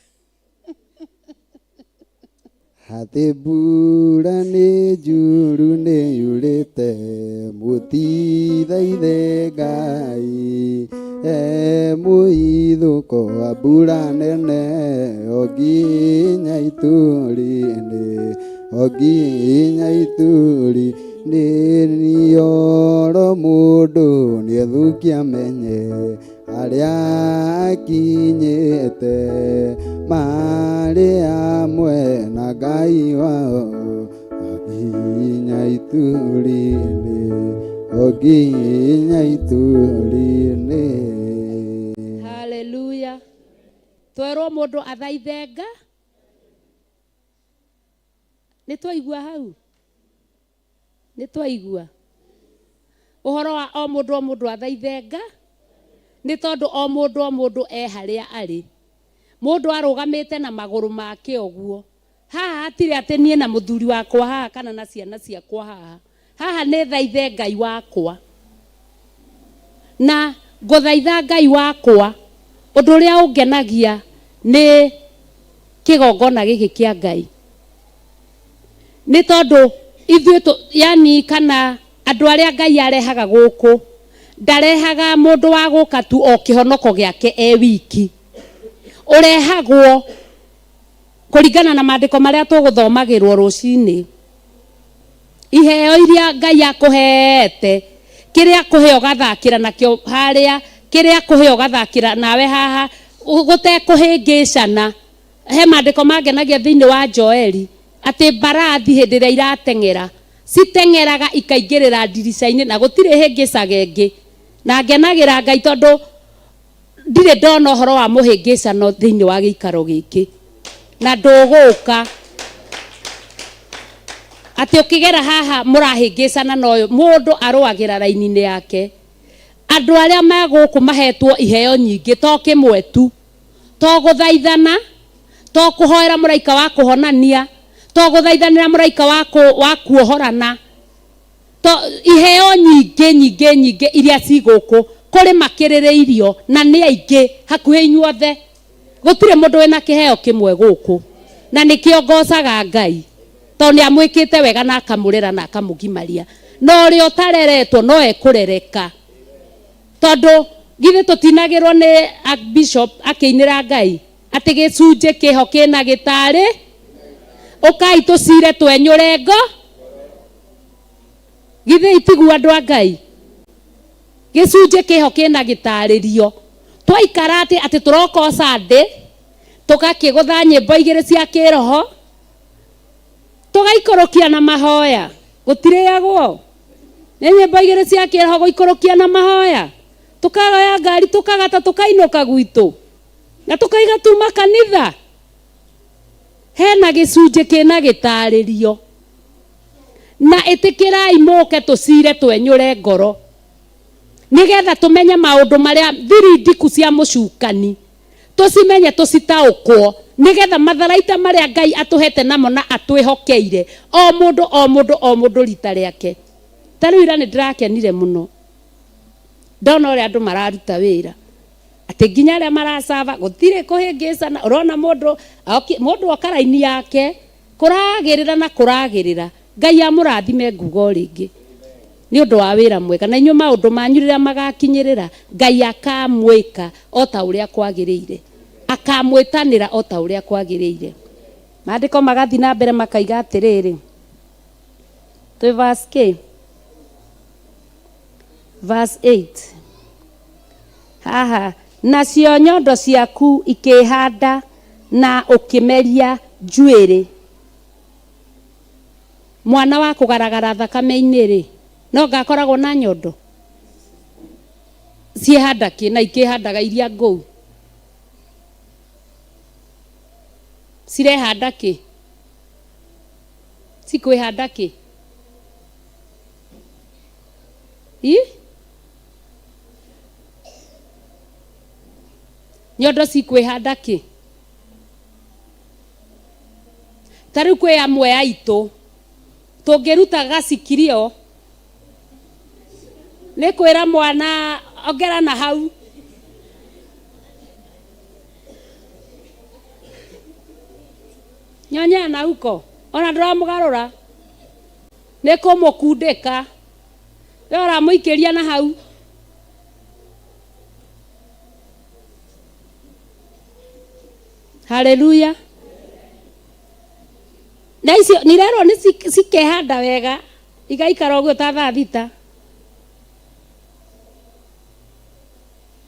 Hathĩ mbura nĩ njuru nĩ yurĩte mũtithaithe Ngai e mũithũko wa mbura nene o nginya ituri-inĩ o nginya ituri nĩ nioro mũndũ nĩethũkia amenye arĩa akinyĩte marĩ hamwe na Ngai wao o nginya ituri-inĩ o nginya ituri-inĩ. Haleluya. Twerwo mũndũ athaithe nga nĩ twaigua hau nĩ twaigua ũhoro wa o mũndũ o mũndũ athaithe nga nĩ tondũ o mũndũ o mũndũ e harĩa arĩ mũndũ arũgamĩte na magũrũ make ũguo haha hatirĩ atĩ niĩ na mũthuri wakwa haha kana na ciana ciakwa haha haha nĩ thaithe Ngai wakwa na ngũthaitha Ngai wakwa ũndũ ũrĩa ũngenagia nĩ kĩgongona gĩkĩ kĩa Ngai nĩ tondũ ithuĩ yani kana andũ arĩa Ngai arehaga gũkũ ndarehaga mũndũ wa gũka tu o kĩhonoko gĩake e wiki ũrehagwo kũringana na maandĩko marĩa tũgũthomagĩrwo rũcinĩ iheo iria Ngai akũheete kĩrĩa akũhe ũgathakĩra nakĩo harĩa kĩrĩa akũhe ũgathakĩra nawe haha gũtekũhĩngĩcana he maandĩko mangenagia thĩinĩ wa Joeli atĩ mbarathi hĩndĩ ĩrĩa irateng'era citeng'eraga ikaingĩrĩra ndirica-inĩ na gũtirĩ hĩngĩcaga ĩngĩ na ngenagĩra Ngai tondũ ndirĩ ndona ũhoro wa mũhĩngĩcano thĩinĩ wa gĩikaro gĩkĩ na ndũgũka atĩ ũkĩgera haha mũrahĩngĩcana na ũyũ mũndũ arũagĩra raini-inĩ yake andũ arĩa me gũkũ mahetwo iheo nyingĩ to kĩmwe tu to gũthaithana to kũhoera mũraika wa kũhonania to gũthaithanĩra mũraika wa kuohorana to iheo nyingĩ nyingĩ nyingĩ iria ci gũkũ kũrĩ makĩrĩrĩirio na nĩ aingĩ hakuhĩ inyuothe gũtirĩ mũndũ wĩna kĩheo kĩmwe gũkũ na nĩkĩo ngocaga Ngai tondũ nĩ amwĩkĩte wega na akamũrera na akamũgimaria na ũrĩa ũtareretwo no ekũrereka tondũ githĩ tũtinagĩrwo nĩ Archbishop akĩinĩra Ngai atĩ gĩcunjĩ kĩho kĩna gĩtarĩ ũkai tũcire twenyũre ngo githĩ itiguo andũ a Ngai gĩcunjĩ kĩho kĩna gĩtarĩrio twaikara atĩ atĩ tũroka o Sunday tũgakĩgũtha nyĩmbo igĩrĩ cia kĩroho tũgaikũrũkia na mahoya gũtirĩagwo nĩ nyĩmbo igĩrĩ cia kĩroho gũikũrũkia na mahoya tũkagoya ngari tũkagata tũkainũka gwitũ na tũkaiga tuma kanitha hena gĩcunjĩ kĩna gĩtarĩrio na ĩtĩkĩrai mũke tũcire twenyũre ngoro nĩgetha tũmenye maũndũ marĩa thiri ndiku cia mũcukani tũcimenye tũcitaũkwo nĩgetha matharaita marĩa Ngai atũhete namo na atwĩhokeire o mũndũ o mũndũ o mũndũ rita rĩake ta rĩu ira nĩ ndĩrakenire mũno ndona ũrĩa andũ mararuta wĩra atĩ nginya arĩa maracaba gũtirĩ kũhĩngĩcana ũrona mũndũ mũndũ oka raini yake kũragĩrĩra na kũragĩrĩra Ngai amũrathime nguga o rĩngĩ nĩ ũndũ wa wĩra mwega, na inyuĩ maũndũ manyu rĩrĩa magakinyĩrĩra Ngai akamwĩka o ta ũrĩa kwagĩrĩire, akamwĩtanĩra o ta ũrĩa kwagĩrĩire. Maandĩko magathiĩ na mbere makaiga atĩrĩrĩ, twĩ verse K, verse 8 haha, nacio nyondo ciaku ikĩhanda na ũkĩmeria njuĩrĩ. Mwana wa kũgaragara thakame-inĩ rĩ, no ngakoragwo na nyondo ciĩhanda kĩ na ikĩhandaga iria ngũu, cirehanda kĩ, cikwĩhanda kĩ? I? Nyondo cikwĩhanda kĩ? Ta rĩu kwĩ amwe aitũ tũngĩruta gacikirio nĩ kwĩra mwana ongera na hau, nyonyea na huko, ona ndũramũgarũra nĩ kũmũkundĩka, we ũramũikĩria na hau. Haleluya. Na icio nirerwo nĩ cikehanda wega igaikara ũguo ta thaa thita,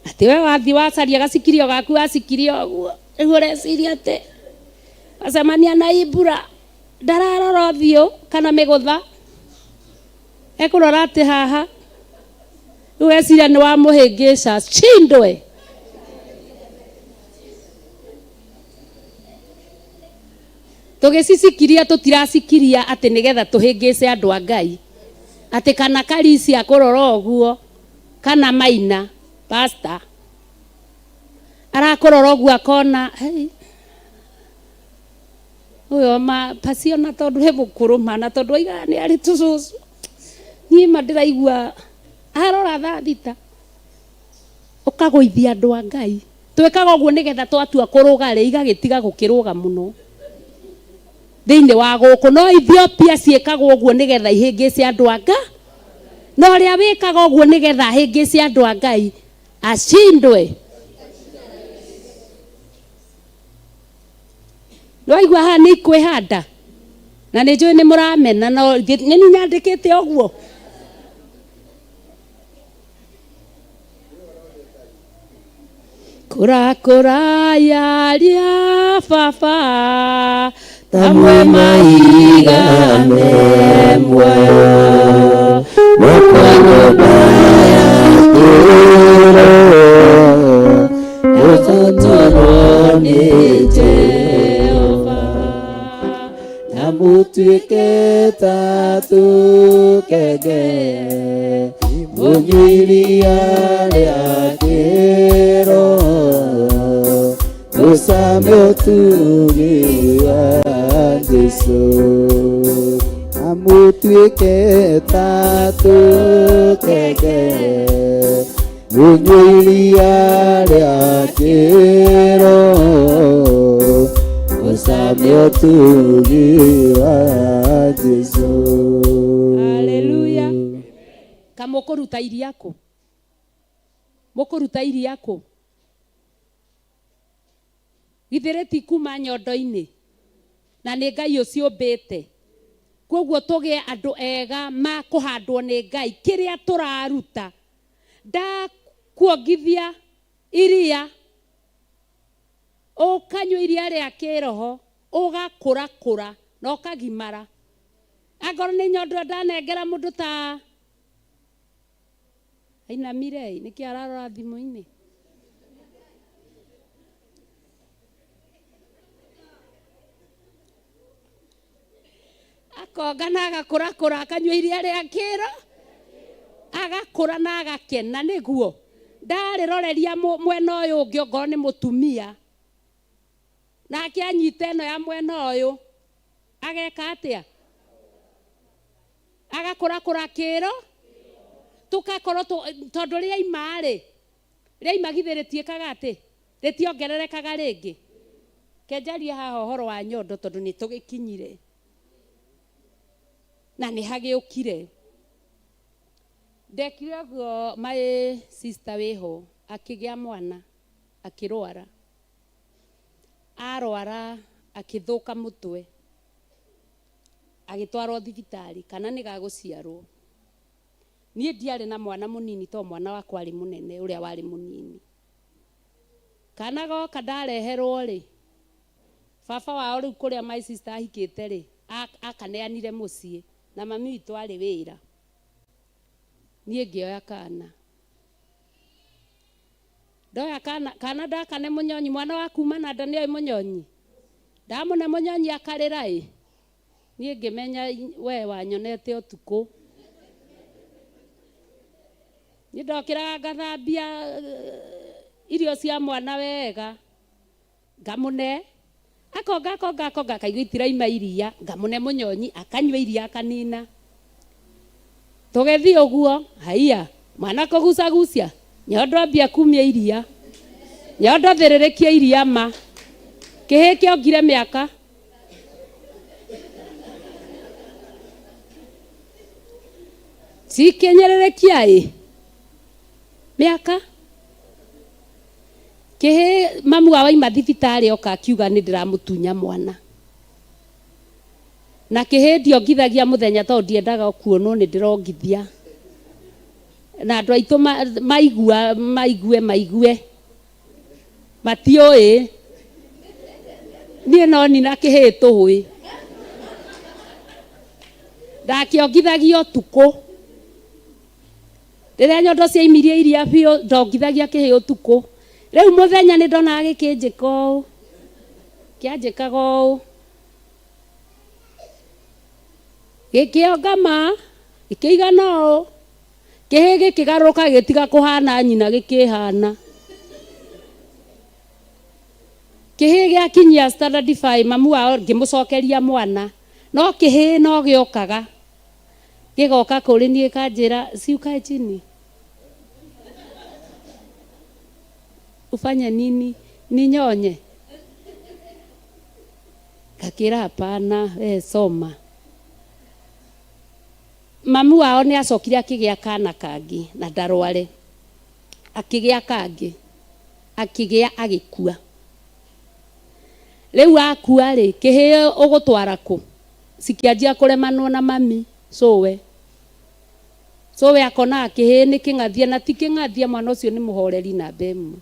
atĩ we wathiĩ wacaria gacikirio gaku wacikirio ũguo, rĩu ũreciria atĩ wacemania na Ibura ndararora ũthiũ kana mĩgũtha, ekũrora atĩ haha, rĩu weciria nĩ wamũhĩngĩca, shindwe. Tũgĩcicikiria tũtiracikiria atĩ nĩgetha tũhĩngĩce andũ a Ngai, atĩ kana karisi akũrora ũguo kana maina pastor arakũrora ũguo akona hey, ũyũ ma pasiona tondũ he mũkũrũ mana tondũ aigaga nĩ arĩ tũcũcũ, niĩ ma ndĩraigua arora thaa thita ũkagũithia andũ a Ngai. Twĩkaga ũguo nĩgetha twatua kũrũga rĩ igagĩtiga gũkĩrũga mũno thĩinĩ wa gũkũ. No Ethiopia ciĩkagwo ũguo nĩgetha ihĩngĩce andũ a Ngai, no ũrĩa wĩkaga ũguo nĩgetha ahĩngĩce andũ a Ngai acindwe. Nĩwaigua haha nĩ ikwĩhanda, na nĩ njũĩ nĩ mũramena, no nĩ niĩ nyandĩkĩte ũguo. Kũra kũra yaria baba ta mwe maiga me muoyo Mũkwa nyũmba ya kĩroho ũtũtũrwo nĩ Jehova, na mũtuĩke ta tũkenge mũnyue iria rĩa kĩroho, mũcame ũtugi wa Jesũ, na mũtuĩke ta tũkenge mũnyue iria rĩa kĩroho, mũcame ũtugi wa Jesũ. Haleluya. Kamũkũruta iria kũ? Mũkũruta iria kũ? Githĩ rĩti kuma nyondo-inĩ, na nĩ Ngai ũciũmbĩte. Koguo tũgĩe andũ ega ma kũhandwo nĩ Ngai kĩrĩa tũraruta. Ndakuongithia iria, ũkanyua iria rĩa kĩroho, ũgakũrakũra na ũkagimara. Angorwo nĩ nyondo ndanengera mũndũ ta ainamire, nĩkĩ ararora thimũ-inĩ? Akonga na agakũrakũra, akanyua iria rĩa kĩro, agakũra na agakena. Nĩguo ndarĩroreria mwena ũyũ ũngĩ, ongorwo nĩ mũtumia nake anyite ĩno ya mwena ũyũ, ageka atĩa? Agakũrakũra kĩro, tũgakorwo tondũ rĩaima rĩ, rĩaima githĩ rĩtiĩkaga atĩ rĩtiongererekaga rĩngĩ. Kenjaria haha ũhoro wa nyondo tondũ nĩ tũgĩkinyire. Na nĩ hagĩũkire. Ndekire ũguo my sister wĩho akĩgĩa mwana akĩrwara. Arwara akĩthũka mũtwe agĩtwarwo thibitarĩ kana nĩ gagũciarwo. Niĩ ndiarĩ na mwana mũnini to mwana wakwa arĩ mũnene ũrĩa warĩ mũnini. Kana goka ndareherwo rĩ, baba wao rĩu kũrĩa my sister ahikĩte rĩ, akaneanire mũciĩ na mami witũ arĩ wĩra. Niĩ ngĩoya kana. Ndoya kana, kana ndakane mũnyonyi, mwana wa kuma na nda nĩoĩ mũnyonyi. Ndamũne mũnyonyi akarĩra ĩ. Niĩ ngĩmenya we wanyonete ũtukũ. Niĩ ndokĩraga ngathambia irio cia mwana wega. Ngamũne. Akonga, akonga, akonga, akaigua itiraima iria. Ngamũne mũnyonyi, akanyua iria akanina. Tũgĩthiĩ ũguo, haiya, mwana kũgucagucia, nyondo ambia kumia iria. Nyondo thĩrĩrĩkia iria ma. Kĩhĩ kĩongire mĩaka. Cikĩnyĩrĩrĩkia ĩ. Mĩaka. Kĩhĩ mamu wao aima thibitarĩ oka akiuga nĩ ndĩramũtunya mwana. Na kĩhĩ ndiongithagia mũthenya tondũ ndiendaga kuonwo nĩ ndĩrongithia. Na andũ aitũ maigua, maigue, maigue. Matiũĩ. Niĩ no nina kĩhĩ tũhũĩ. Ndakĩongithagia ũtukũ. Rĩrĩa nyondo ciaimirie iria biũ, ndongithagia kĩhĩ ũtukũ. Rĩu mũthenya nĩ ndonaga gĩkĩnjĩka ũũ. Kĩanjĩkaga ũũ. Gĩkĩonga ma, gĩkĩigana ũũ. Kĩhĩ gĩkĩgarũrũka gĩgĩtiga kũhana nyina gĩkĩhana. Kĩhĩ gĩakinyia standard 5, mamu wao ngĩmũcokeria mwana. No kĩhĩ no gĩokaga. Gĩgoka kũrĩ niĩ kanjĩra, si ukae chini. Ufanye nini? Ninyonye. Ngakĩra hapana, we soma. Mamu wao nĩ acokire akĩgĩa kana kangĩ na ndarware. Akĩgĩa kangĩ. Akĩgĩa agĩkua. Rĩu akua rĩ, kĩhĩ ũgũtwara kũ? Cikĩanjia kũremanwo na mami, cũwe. Cũwe akonaga kĩhĩ nĩ kĩng'athia na ti kĩng'athia, mwana ũcio nĩ mũhoreri namba ĩmwe.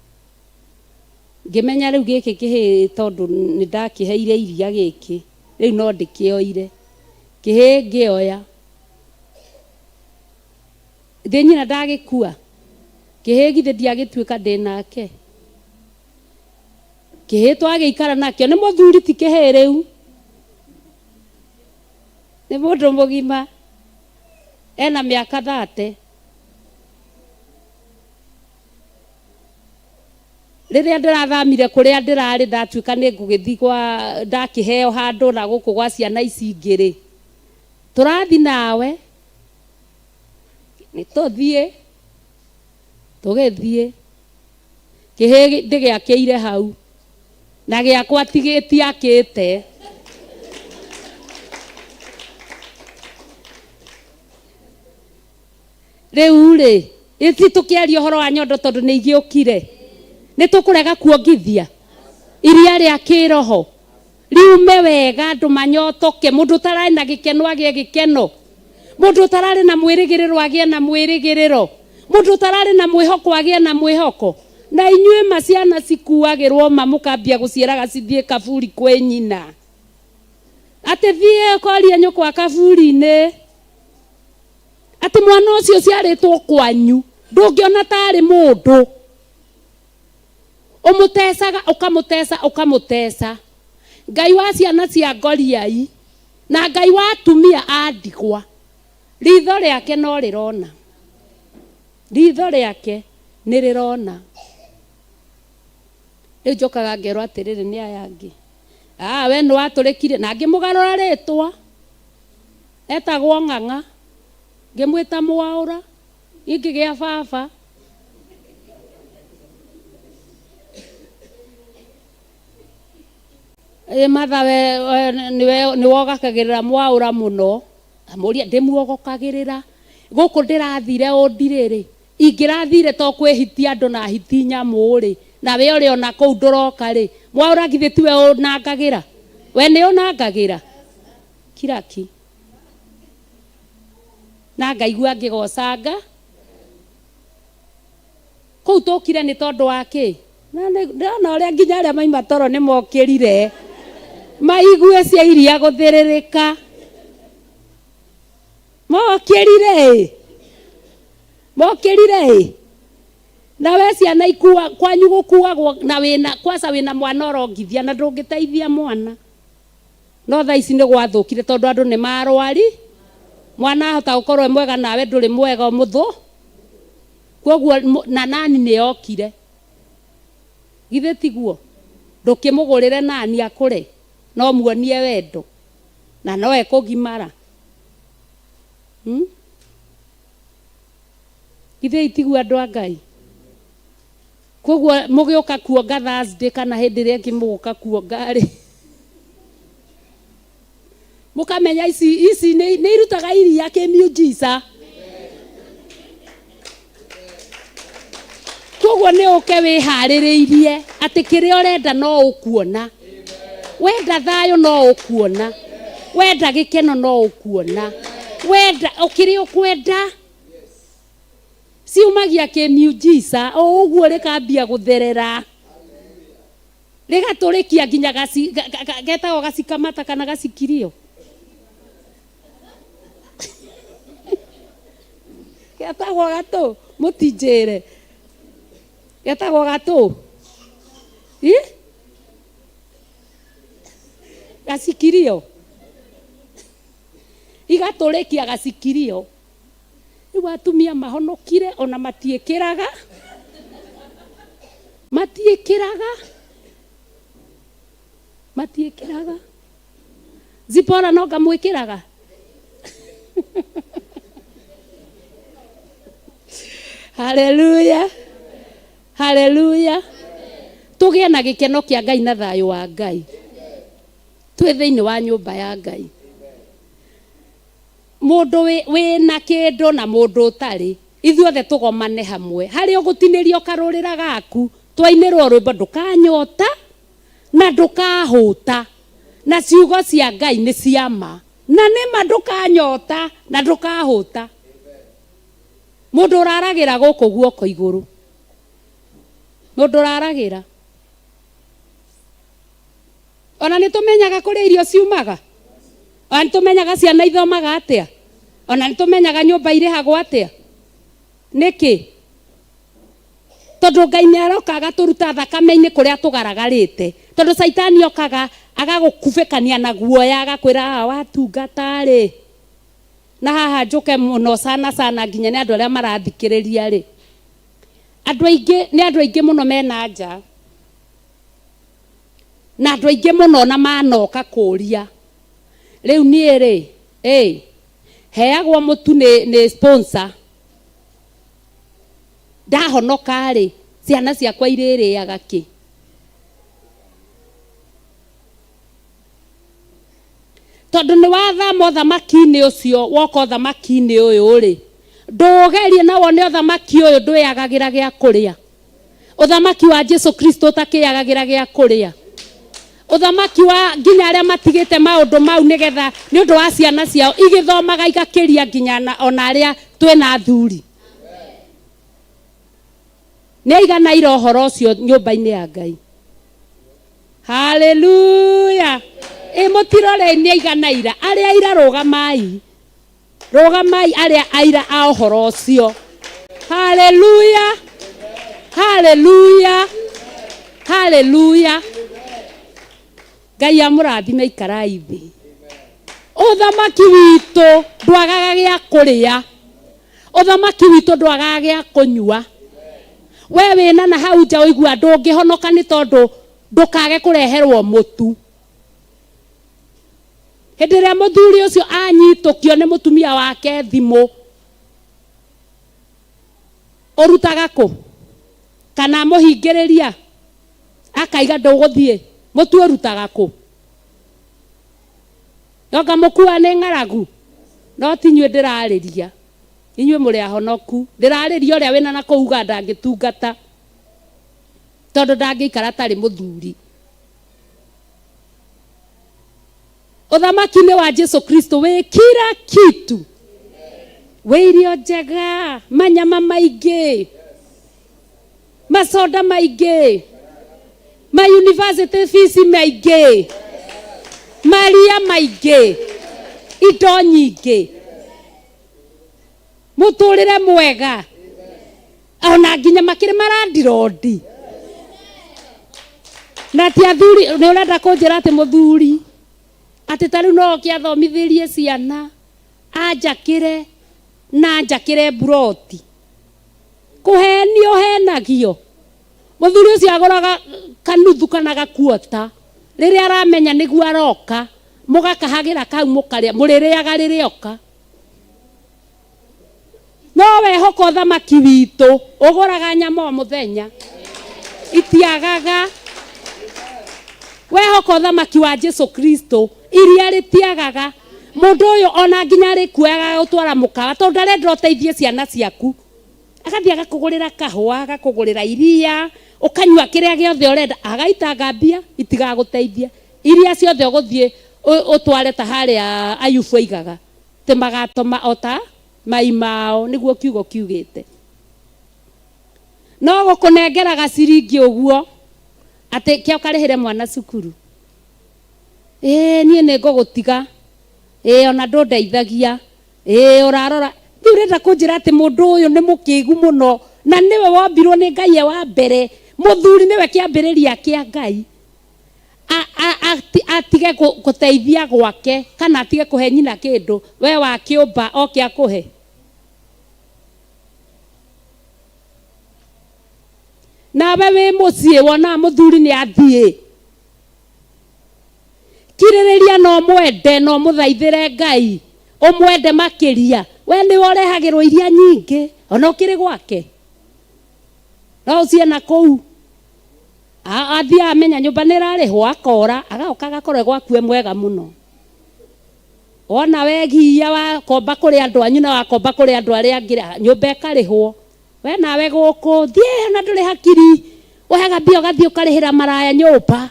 Ngĩmenya rĩu gĩkĩ kĩhĩ tondũ nĩ ndakĩheire iria gĩkĩ, rĩu no ndĩkĩoire. Kĩhĩ ngĩoya. Thĩ nyina ndagĩkua. Kĩhĩ githĩ ndiagĩtuĩka ndĩ nake. Kĩhĩ twagĩikara nakĩo nĩ mũthuri ti kĩhĩ rĩu. Nĩ mũndũ mũgima. Ena mĩaka 30. Rĩrĩa ndĩrathamire kũrĩa ndĩrarĩ ndatuĩka nĩ ngũgĩthiĩ gwa ndakĩheo handũ na gũkũ gwa ciana ici ingĩ rĩ. Tũrathiĩ nawe. Nĩ tũthiĩ. Tũgĩthiĩ. Kĩhĩ ndĩgĩakĩire hau. Na gĩakwa tigĩtiakĩte. Rĩu rĩ, iti tũkĩaria ũhoro wa nyondo tondũ nĩ igĩũkire. Nĩ tũkũrega kuongithia iria rĩa kĩroho riume wega andũ manyotoke, mũndũ ũtararĩ na gĩkeno agĩe gĩkeno, mũndũ ũtararĩ na mwĩrĩgĩrĩro agĩe na mwĩrĩgĩrĩro, mũndũ ũtararĩ na mwĩhoko agĩe na mwĩhoko. Na inyuĩ ma ciana cikuagĩrwo ma mũkambia gũciĩraga cithiĩ kaburi kwĩ nyina. Atĩ thiĩ ũkorie nyũkwa kaburi-inĩ. Atĩ mwana ũcio ũciarĩtwo kwanyu ndũngĩona tarĩ mũndũ. Ũmũtecaga, ũkamũteca, ũkamũteca. Ngai wa ciana cia ngoriai na Ngai wa atumia a ndigwa, ritho rĩake no rĩrona. Ritho rĩake nĩ rĩrona. Rĩu njokaga ngerwo atĩrĩrĩ nĩ aya angĩ. Ah, we nĩ watũrĩkire. Na ngĩmũgarũra rĩtwa. Etagwo Ng'ang'a. Ngĩmwĩta Mwaũra. Ingĩgĩa baba. Ĩ Martha we nĩwe ũgakagĩrĩra Mwaũra mũno. Amũria ndĩmuogokagĩrĩra gũkũ ndĩrathire ũndirĩ-rĩ ingĩrathire to kwĩhitia andũ na hiti nyamũ-rĩ nawe ũrĩ ona kũu ndũroka-rĩ mwaũra githĩ tiwe ũnangagĩra we nĩ ũnangagĩra kiraki na ngaigua ngĩgocanga kũu tũkire nĩ tondũ wa kĩ na ndĩrona ũrĩa nginya arĩa maima toro nĩ mokĩrire maigue cia iria gũthĩrĩrĩka mokĩrire ĩ mokĩrire ĩ nawe ciana ikua kwanyu gũkuagwo na wĩna kwaca wĩna mwana ũrongithia na ndũngĩteithia mwana no thaa ici nĩ gwathũkire tondũ andũ nĩ marwari mwana ahota gũkorwo e mwega nawe ndũrĩ mwega mũthũ koguo na nani nĩ yokire githĩ tiguo ndũkĩmũgũrĩre nani akũre no muonie wendo na no ekũgimara Githĩ itiguo andũ a Ngai? Koguo mũgĩũka kuonga Thursday kana hĩndĩ ĩrĩa ĩngĩ mũgũka kuonga rĩ, mũkamenya ici ici nĩ nĩ irutaga iria kĩmiujiza. Koguo nĩ ũke wĩharĩrĩirie atĩ kĩrĩa ũrenda no ũkuona. Wenda thayũ no ũkuona. Wenda gĩkeno no ũkuona. Wenda kĩrĩa ũkwenda ciumagia kĩmiujiza o ũguo rĩkambia gũtherera rĩgatũrĩkia nginya gaci, getagwo gacikamata kana gacikirio getagwo gatũ mũtinjĩre getagwo gatũ Ĩ? gacikirio igatũrĩkia gacikirio Rĩu atumia mahonokire ona matiĩkĩraga matiĩkĩraga matiĩkĩraga Zipora no ngamwĩkĩraga haleluya haleluya tũgĩe na gĩkeno kĩa Ngai na thayũ wa Ngai twĩ thĩinĩ wa nyũmba ya Ngai Mũndũ wĩna kĩndũ na mũndũ ũtarĩ, ithuothe tũgomane hamwe. Harĩa ũgũtinĩrio karũrĩra gaku, twainĩrwo rwĩmbo ndũkanyota na ndũkahũta. Na ciugo cia Ngai nĩ cia ma. Na nĩ ma ndũkanyota na ndũkahũta. Mũndũ ũraragĩra gũkũ guoko igũrũ. Mũndũ ũraragĩra. Ona nĩ tũmenyaga kũrĩa irio ciumaga. Ona nĩ tũmenyaga ciana ithomaga atĩa. Ona nĩ tũmenyaga nyũmba irĩhagwo atĩa. Nĩkĩ? Tondũ Ngai nĩ aroka agatũruta thakame-inĩ kũrĩa tũgaragarĩte. Tondũ caitani okaga agagũkubĩkania na guoya agakwĩra haha watungata-rĩ, na haha njũke mũno sana sana nginya nĩ andũ arĩa marathikĩrĩria rĩ, andũ aingĩ nĩ andũ aingĩ mũno mena nja. Na andũ aingĩ mũno na manoka kũria rĩu niĩ rĩ ĩ heagwo mũtu nĩ, nĩ sponsor ndahonoka rĩ ciana ciakwa irĩrĩaga kĩ tondũ nĩ wathama ũthamaki-inĩ ũcio woka ũthamaki-inĩ ũyũ rĩ ndũgerie na wone ũthamaki ũyũ ndwĩagagĩra gĩa kũrĩa Ũthamaki wa Jesu Kristo ũtakĩagagĩra gĩa kũrĩa. Ũthamaki wa nginya arĩa matigĩte maũndũ mau nĩgetha nĩ ũndũ wa ciana ciao igĩthomaga igakĩria nginya ona arĩa twĩna athuri. Nĩ aiganaire ũhoro ũcio nyũmba-inĩ ya Ngai. Haleluya! Ĩ mũtirore nĩ aiganaira. Arĩa aira rũgamai. Rũgamai arĩa aira a ũhoro ũcio. Haleluya! Haleluya! Haleluya! Ngai amũrathime ikarai thĩ. Ũthamaki witũ ndwagaga gĩa kũrĩa. Ũthamaki witũ ndwagaga gĩa kũnyua. We wĩna na hau nja ũigua ndũngĩhonoka nĩ tondũ ndũkage kũreherwo mũtu. Hĩndĩ ĩrĩa mũthuri ũcio anyitũkio nĩ mũtumia wake thimũ, ũrutaga kũ? Kana amũhingĩrĩria akaiga ndũgũthiĩ, mũtu ũrutaga kũ? Nonga mũkua nĩ ng'aragu? No ti inyuĩ ndĩrarĩria, inyuĩ mũrĩ ahonoku. Ndĩrarĩria ũrĩa wĩna na kũu Uganda angĩtungata, tondũ ndangĩikara atarĩ mũthuri. Ũthamaki-inĩ wa Jesu Kristo wĩ kila kitu, wĩ irio njega, manyama maingĩ, masoda maingĩ, ma university fees maingĩ, maria maingĩ, indo nyingĩ, mũtũrĩre mwega, ona nginya makĩrĩ marandirondi. Na ti athuri, nĩ ũrenda kũnjĩra atĩ mũthuri atĩ ta rĩu no oke athomithĩrie ciana, anjakĩre na anjakĩre mburoti. Kũhenio henagio. Mũthuri ũcio agũraga kanuthu kana gakuota rĩrĩa aramenya nĩguo aroka, mũgakahagĩra kau mũkarĩa, mũrĩrĩaga rĩrĩa oka. No wehoka ũthamaki witũ, ũgũraga nyama o mũthenya, itiagaga. Wehoka ũthamaki wa Jesu Kristo, iria rĩtiagaga. Mũndũ ũyũ ona nginya arĩkuoyaga agagũtwara mũkawa, tondũ ndarenda ũteithie ciana ciaku. Agathiĩ agakũgũrĩra kahũa, agakũgũrĩra iria, ũkanyua kĩrĩa gĩothe ũrenda, agaitanga mbia itigagũteithia. Iria ciothe ũgũthiĩ ũtware ta harĩa Ayubu oigaga, atĩ magatoma o ta mai mao, nĩguo kiugo kiugĩte. No gũkũnengera gaciringi ũguo, atĩ kĩa ũkarĩhĩre mwana cukuru. Ĩĩ niĩ nĩ ngũgũtiga, ĩĩ ona ndũndeithagia, ĩĩ ũrarora. Rĩu ũrenda kũnjĩra atĩ mũndũ ũyũ nĩ mũkĩgu mũno, na nĩwe wombirwo nĩ Ngai e wa mbere, mũthuri nĩwe kĩambĩrĩria kĩa Ngai. Atige gũteithia gwake, kana atige kũhe nyina kĩndũ, we wa kĩũmba oke akũhe. Nawe wĩ mũciĩ wonaga mũthuri nĩ athiĩ. Kirĩrĩria na ũmwende na ũmũthaithĩre Ngai, ũmwende makĩria. We nĩwe ũrehagĩrwo iria nyingĩ, ona ũkĩrĩ gwake. No ũciĩ na kũu. Athiĩ amenya nyũmba nĩ ĩrarĩhwo, akora, agoka agakorwo e gwaku e mwega mũno. Wona wegiia wakomba kũrĩ andũ anyu na wakomba kũrĩ andũ arĩa angĩ, nyũmba ĩkarĩhwo. We nawe gũkũ, thiĩ ona ndũrĩ hakiri, woyaga mbia ũgathiĩ ũkarĩhĩra maraya nyũmba.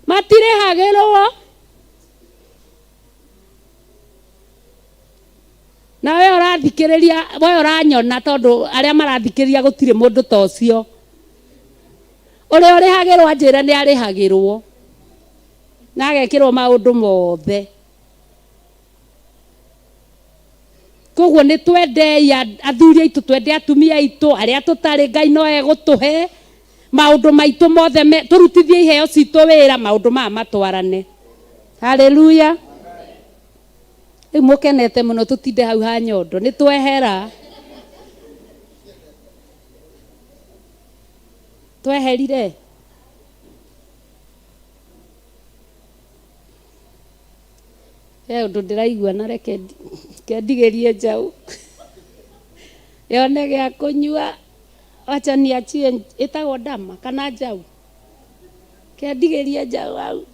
Matirĩhagĩrwo. Na we ũrathikĩrĩria, we ũranyona tondũ arĩa marathikĩrĩria gũtirĩ mũndũ ta ũcio. Ũrĩa ũrĩhagĩrwo anjĩre nĩ arĩhagĩrwo. Na agekĩrwo maũndũ mothe. Koguo nĩ twendei athuri aitũ, twende atumia aitũ, arĩa tũtarĩ Ngai no egũtũhe. Maũndũ maitũ mothe, tũrutithie iheo citũ wĩra, maũndũ maya matwarane. Haleluya. Rĩu mũkenete mũno tũtinde hau ha nyondo, nĩ twehera. Tweherire. He ũndũ ndĩraigua na reke ndigĩrie njaũ. Yone gĩa kũnyua, wacha niachie ĩtagwo ndama kana njaũ. Kendigĩrie njaũ hau.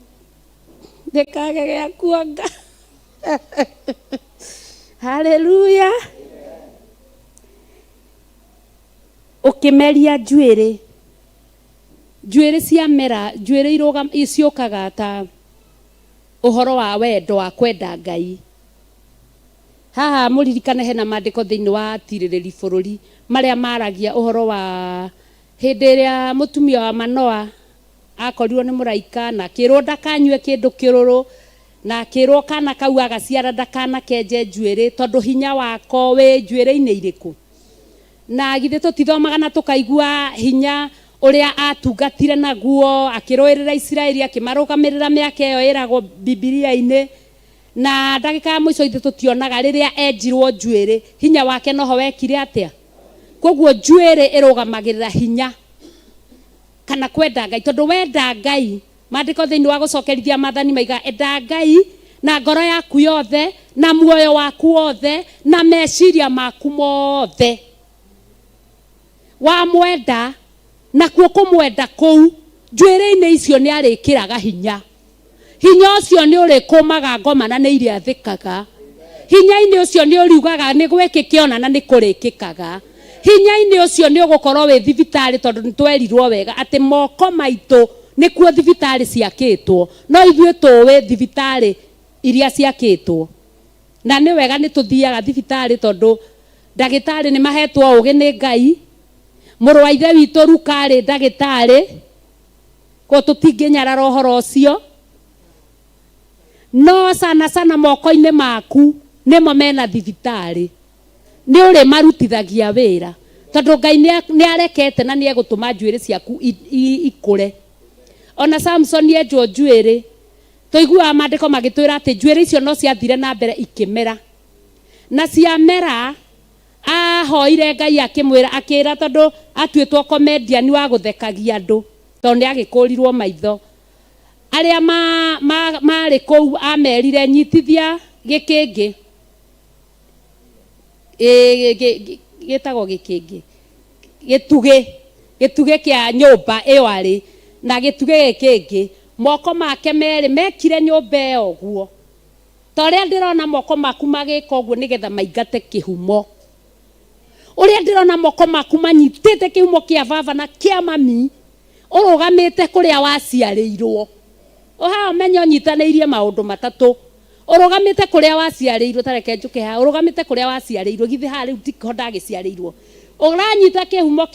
Ndĩkage gĩa kuonga. Haleluya. Ũkĩmeria njuĩrĩ. Njuĩrĩ ciamera, njuĩrĩ ciũkaga ta ũhoro wa wendo wa kwenda Ngai. Haha mũririkane hena maandĩko thĩinĩ wa atirĩrĩri bũrũri marĩa maragia ũhoro wa hĩndĩ ĩrĩa mũtumia wa Manoa akorirwo nĩ mũraika na akĩrwo ndakanyue kĩndũ kĩrũrũ na akĩrwo kana kau agaciara ndakanakenje njuĩrĩ tondũ hinya wako wĩ njuĩrĩ-inĩ irĩkũ. Na githĩ tũtithomaga na tũkaigua hinya ũrĩa atungatire naguo, akĩrũĩrĩra Isiraeli, akĩmarũgamĩrĩra mĩaka ĩyo ĩragwo Bibilia-inĩ. Na ndagĩka ya mũico ithuĩ tũtionaga rĩrĩa enjirwo njuĩrĩ, hinya wake noho wekire atĩa? Koguo njuĩrĩ ĩrũgamagĩrĩra hinya kana kwenda Ngai, tondũ wenda Ngai, maandĩko thĩinĩ wa gũcokerithia maathani maiga enda Ngai na ngoro yaku yothe, na muoyo waku wothe, na meciria maku mothe. Wamwenda, nakuo kũmwenda kũu, njuĩrĩ-inĩ icio nĩ arĩkĩraga hinya. Hinya ũcio nĩ ũrĩkũmaga ngoma na nĩ irĩathĩkaga. Hinya-inĩ ũcio nĩ ũriugaga nĩ gwĩkĩke ona na nĩ kũrĩkĩkaga. Hinya-inĩ ũcio nĩ ũgũkorwo wĩ thibitarĩ tondũ nĩ twerirwo wega atĩ moko maitũ nĩkuo thibitarĩ ciakĩtwo. No ithuĩ tũĩ thibitarĩ iria ciakĩtwo. Na nĩ wega nĩ tũthiaga thibitarĩ tondũ ndagĩtarĩ nĩ mahetwo ũgĩ nĩ Ngai. Mũrũ wa ithe witũ Luka arĩ ndagĩtarĩ, koguo tũtingĩnyarara ũhoro ũcio. No sana sana moko-inĩ maku nĩmo mena thibitarĩ. Nĩ ũrĩmarutithagia wĩra tondũ Ngai nĩ arekete na nĩ egũtũma njuĩrĩ ciaku ikũre. Ona Samson enjwo njuĩrĩ, tũiguaga maandĩko magĩtwĩra atĩ njuĩrĩ icio no ciathire na mbere ikĩmera. Na ciamera, ahoire Ngai akĩmwĩra, akĩra tondũ atuĩtwo comedian wa gũthekagia andũ, tondũ nĩ agĩkũrirwo maitho. Arĩa marĩ kũu amerire nyitithia gĩkĩngĩ. Gĩtagwo gĩkĩngĩ. Gĩtugĩ. Gĩtugĩ kĩa nyũmba ĩyo arĩ na gĩtugĩ gĩkĩngĩ. Moko make merĩ mekire nyũmba ĩyo ũguo. Ta ũrĩa ndĩrona moko maku magĩka ũguo nĩgetha maingate kĩhumo. Ũrĩa ndĩrona moko maku manyitĩte kĩhumo kĩa baba na kĩa mami, ũrũgamĩte kũrĩa waciarĩirwo. Haha ũmenye ũnyitanĩirie maũndũ matatũ. Ũrũgamĩte kũrĩa waciarĩirwo, ta reke njũke haha, ũrũgamĩte kũrĩa waciarĩirwo, githĩ haha rĩu tiho ndagĩciarĩirwo. Ũranyita kĩhumo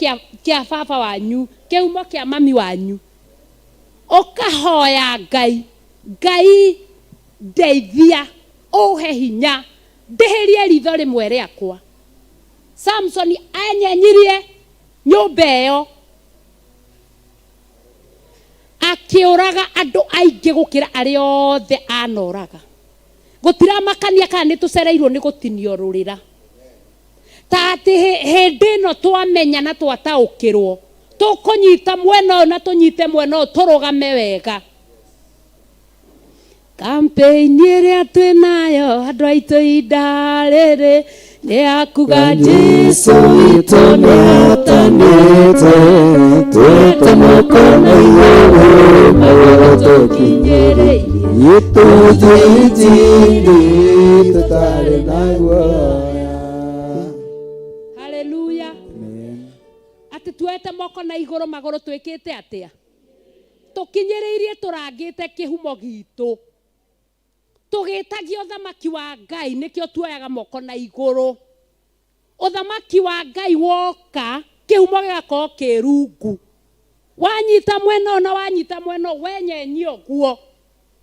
kĩa baba wanyu, kĩhumo kĩa mami wanyu. Ũkahoya Ngai, Ngai ndeithia, ũhe hinya, ndĩhĩrie ritho rĩmwe rĩakwa. Samson enyenyirie nyũmba ĩyo akĩũraga andũ aingĩ gũkĩra arĩa othe anoraga. Gũtiramakania kana nĩ tũcereirwo nĩ gũtinio rũrĩra. Ta atĩ hĩndĩ ĩno twamenya na twataũkĩrwo, tũkũnyita mwena ũyũ na tũnyite mwena ũyũ tũrũgame wega. Campaign ĩrĩa twĩ nayo andũ aitũ ihinda rĩrĩ nĩ ya kuga Jesu witũ nĩ atanĩte twĩte moko na igũrũ magũrũ tũkinyĩrĩirie gĩtũnjĩ injiri tũtarĩ na guoya. Haleluya. Atĩ tuoete moko na igũrũ magũrũ twĩkĩte atĩa? Tũkinyĩrĩirie tũrangĩte kĩhumo gitũ. Tũgĩtagia ũthamaki wa Ngai nĩkĩo tuoyaga moko na igũrũ. Ũthamaki wa Ngai woka, kĩhumo gĩgakorwo kĩ rungu. Wanyita mwena ũyũ na wanyita mwena ũyũ, wenyenyia ũguo,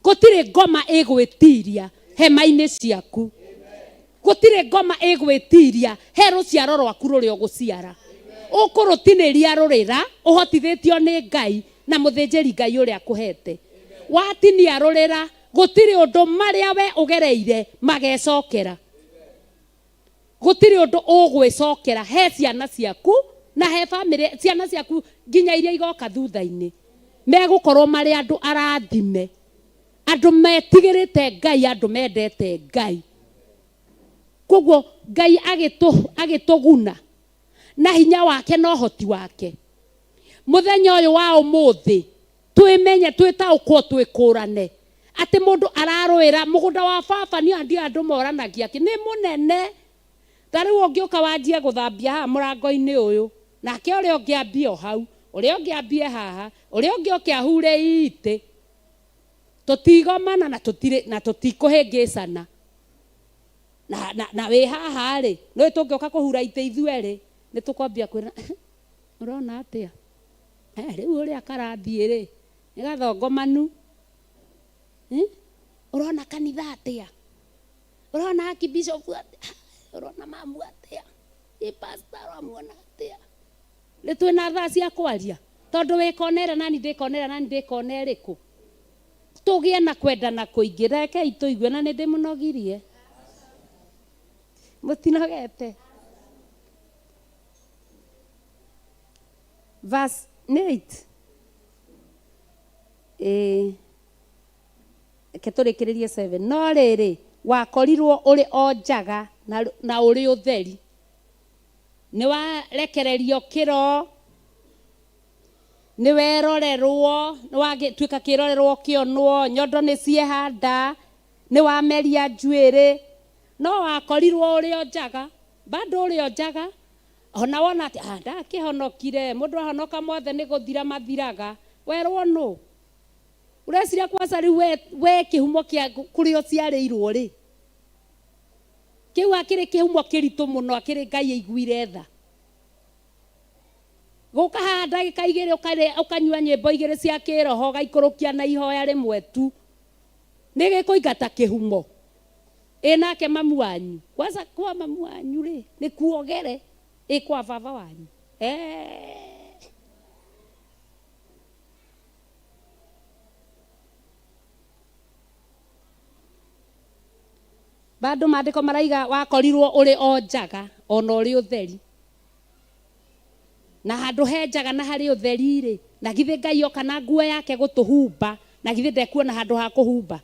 gũtirĩ ngoma ĩgwĩtiria hema-inĩ ciaku. Gũtirĩ ngoma ĩgwĩtiria he rũciaro rwaku rũrĩa ũgũciara. Ũkũrũtinĩria rũrĩra ũhotithĩtio nĩ Ngai na mũthĩnjĩri Ngai ũrĩa akũhete. Watinia rũrĩra, gũtirĩ ũndũ marĩa we ũgereire magecokera. Gũtirĩ ũndũ ũgwĩcokera he ciana ciaku na he bamĩrĩ, ciana ciaku nginya iria igoka thutha-inĩ. Megũkorwo marĩ andũ arathime. Andũ metigĩrĩte Ngai, andũ mendete Ngai. Koguo Ngai agĩtũguna na hinya wake na ũhoti wake. Mũthenya ũyũ wa ũmũthĩ twĩmenye, twĩtaũkwo, twĩkũrane atĩ mũndũ ararũĩra mũgũnda wa baba. Niĩ ndiũĩ andũ moranagia kĩ, nĩ mũnene. Ta rĩu ũngĩũka wanjie gũthambia haha mũrango-inĩ ũyũ, nake ũrĩa ũngĩ ambie o hau, ũrĩa ũngĩ ambie haha, ũrĩa ũngĩ oke ahure itĩ. Tũtigomana na tũtirĩ na tũtikũhĩngĩcana. Na, na, na wĩ haha rĩ, nĩũĩ tũngĩũka kũhura itĩ ithuerĩ, nĩ tũkwambia kwĩra, ũrona atĩa? Eh, rĩu ũrĩa karathiĩ rĩ, nĩ gathongomanu. Eh? Ũrona kanitha atĩa? Ũrona archbishop atĩa? Ũrona mamu atĩa? Ĩ pastor ũramuona atĩa? Rĩ twĩna thaa cia kwaria? Tondũ wĩ kona ĩrĩa nani ndĩ kona ĩrĩa nani ndĩ kona ĩrĩkũ? Tũgĩe na kwendana kũingĩ. Rekei tũigue na nĩ ndĩmũnogirie. Mũtinogete? Verse nĩ 8. Ĩĩ. Reke tũrĩkĩrĩrie 7. No rĩrĩ, wakorirwo ũrĩ o njaga na ũrĩ ũtheri. Nĩ warekererio kĩro, nĩ werorerwo, nĩ watuĩka kĩrorerwo ũkĩonwo, nyondo nĩ ciehanda, nĩ wameria njuĩrĩ. No wakorirwo ũrĩ o njaga, bado ũrĩ o njaga, ona wona atĩ ah, ndakĩhonokire, mũndũ ahonoka mothe nĩ gũthira mathiraga, werwo nũ? Ũreciria kwanza rĩu we, we kĩhumo kĩa kũrĩa ũciarĩirwo rĩ, kĩu akĩrĩ kĩhumo kĩritũ mũno, akĩrĩ Ngai aiguire tha. Gũka haha ndagĩka igĩrĩ ũkanyua nyĩmbo igĩrĩ cia kĩroho ũgaikũrũkia na ihoya rĩmwe tu, nĩ gĩkũingata kĩhumo. Ĩ nake mamu wanyu? Kwanza kwa mamu wanyu rĩ, nĩ kuogere. Ĩ kwa baba wanyu? Eeh. Bado maandĩko maraiga wakorirwo ũrĩ o njaga ona ũrĩ ũtheri. Na handũ he njaga na harĩ ũtheri-rĩ, na githĩ Ngai oka na nguo yake gũtũhumba, na githĩ ndekuona handũ ha kũhumba?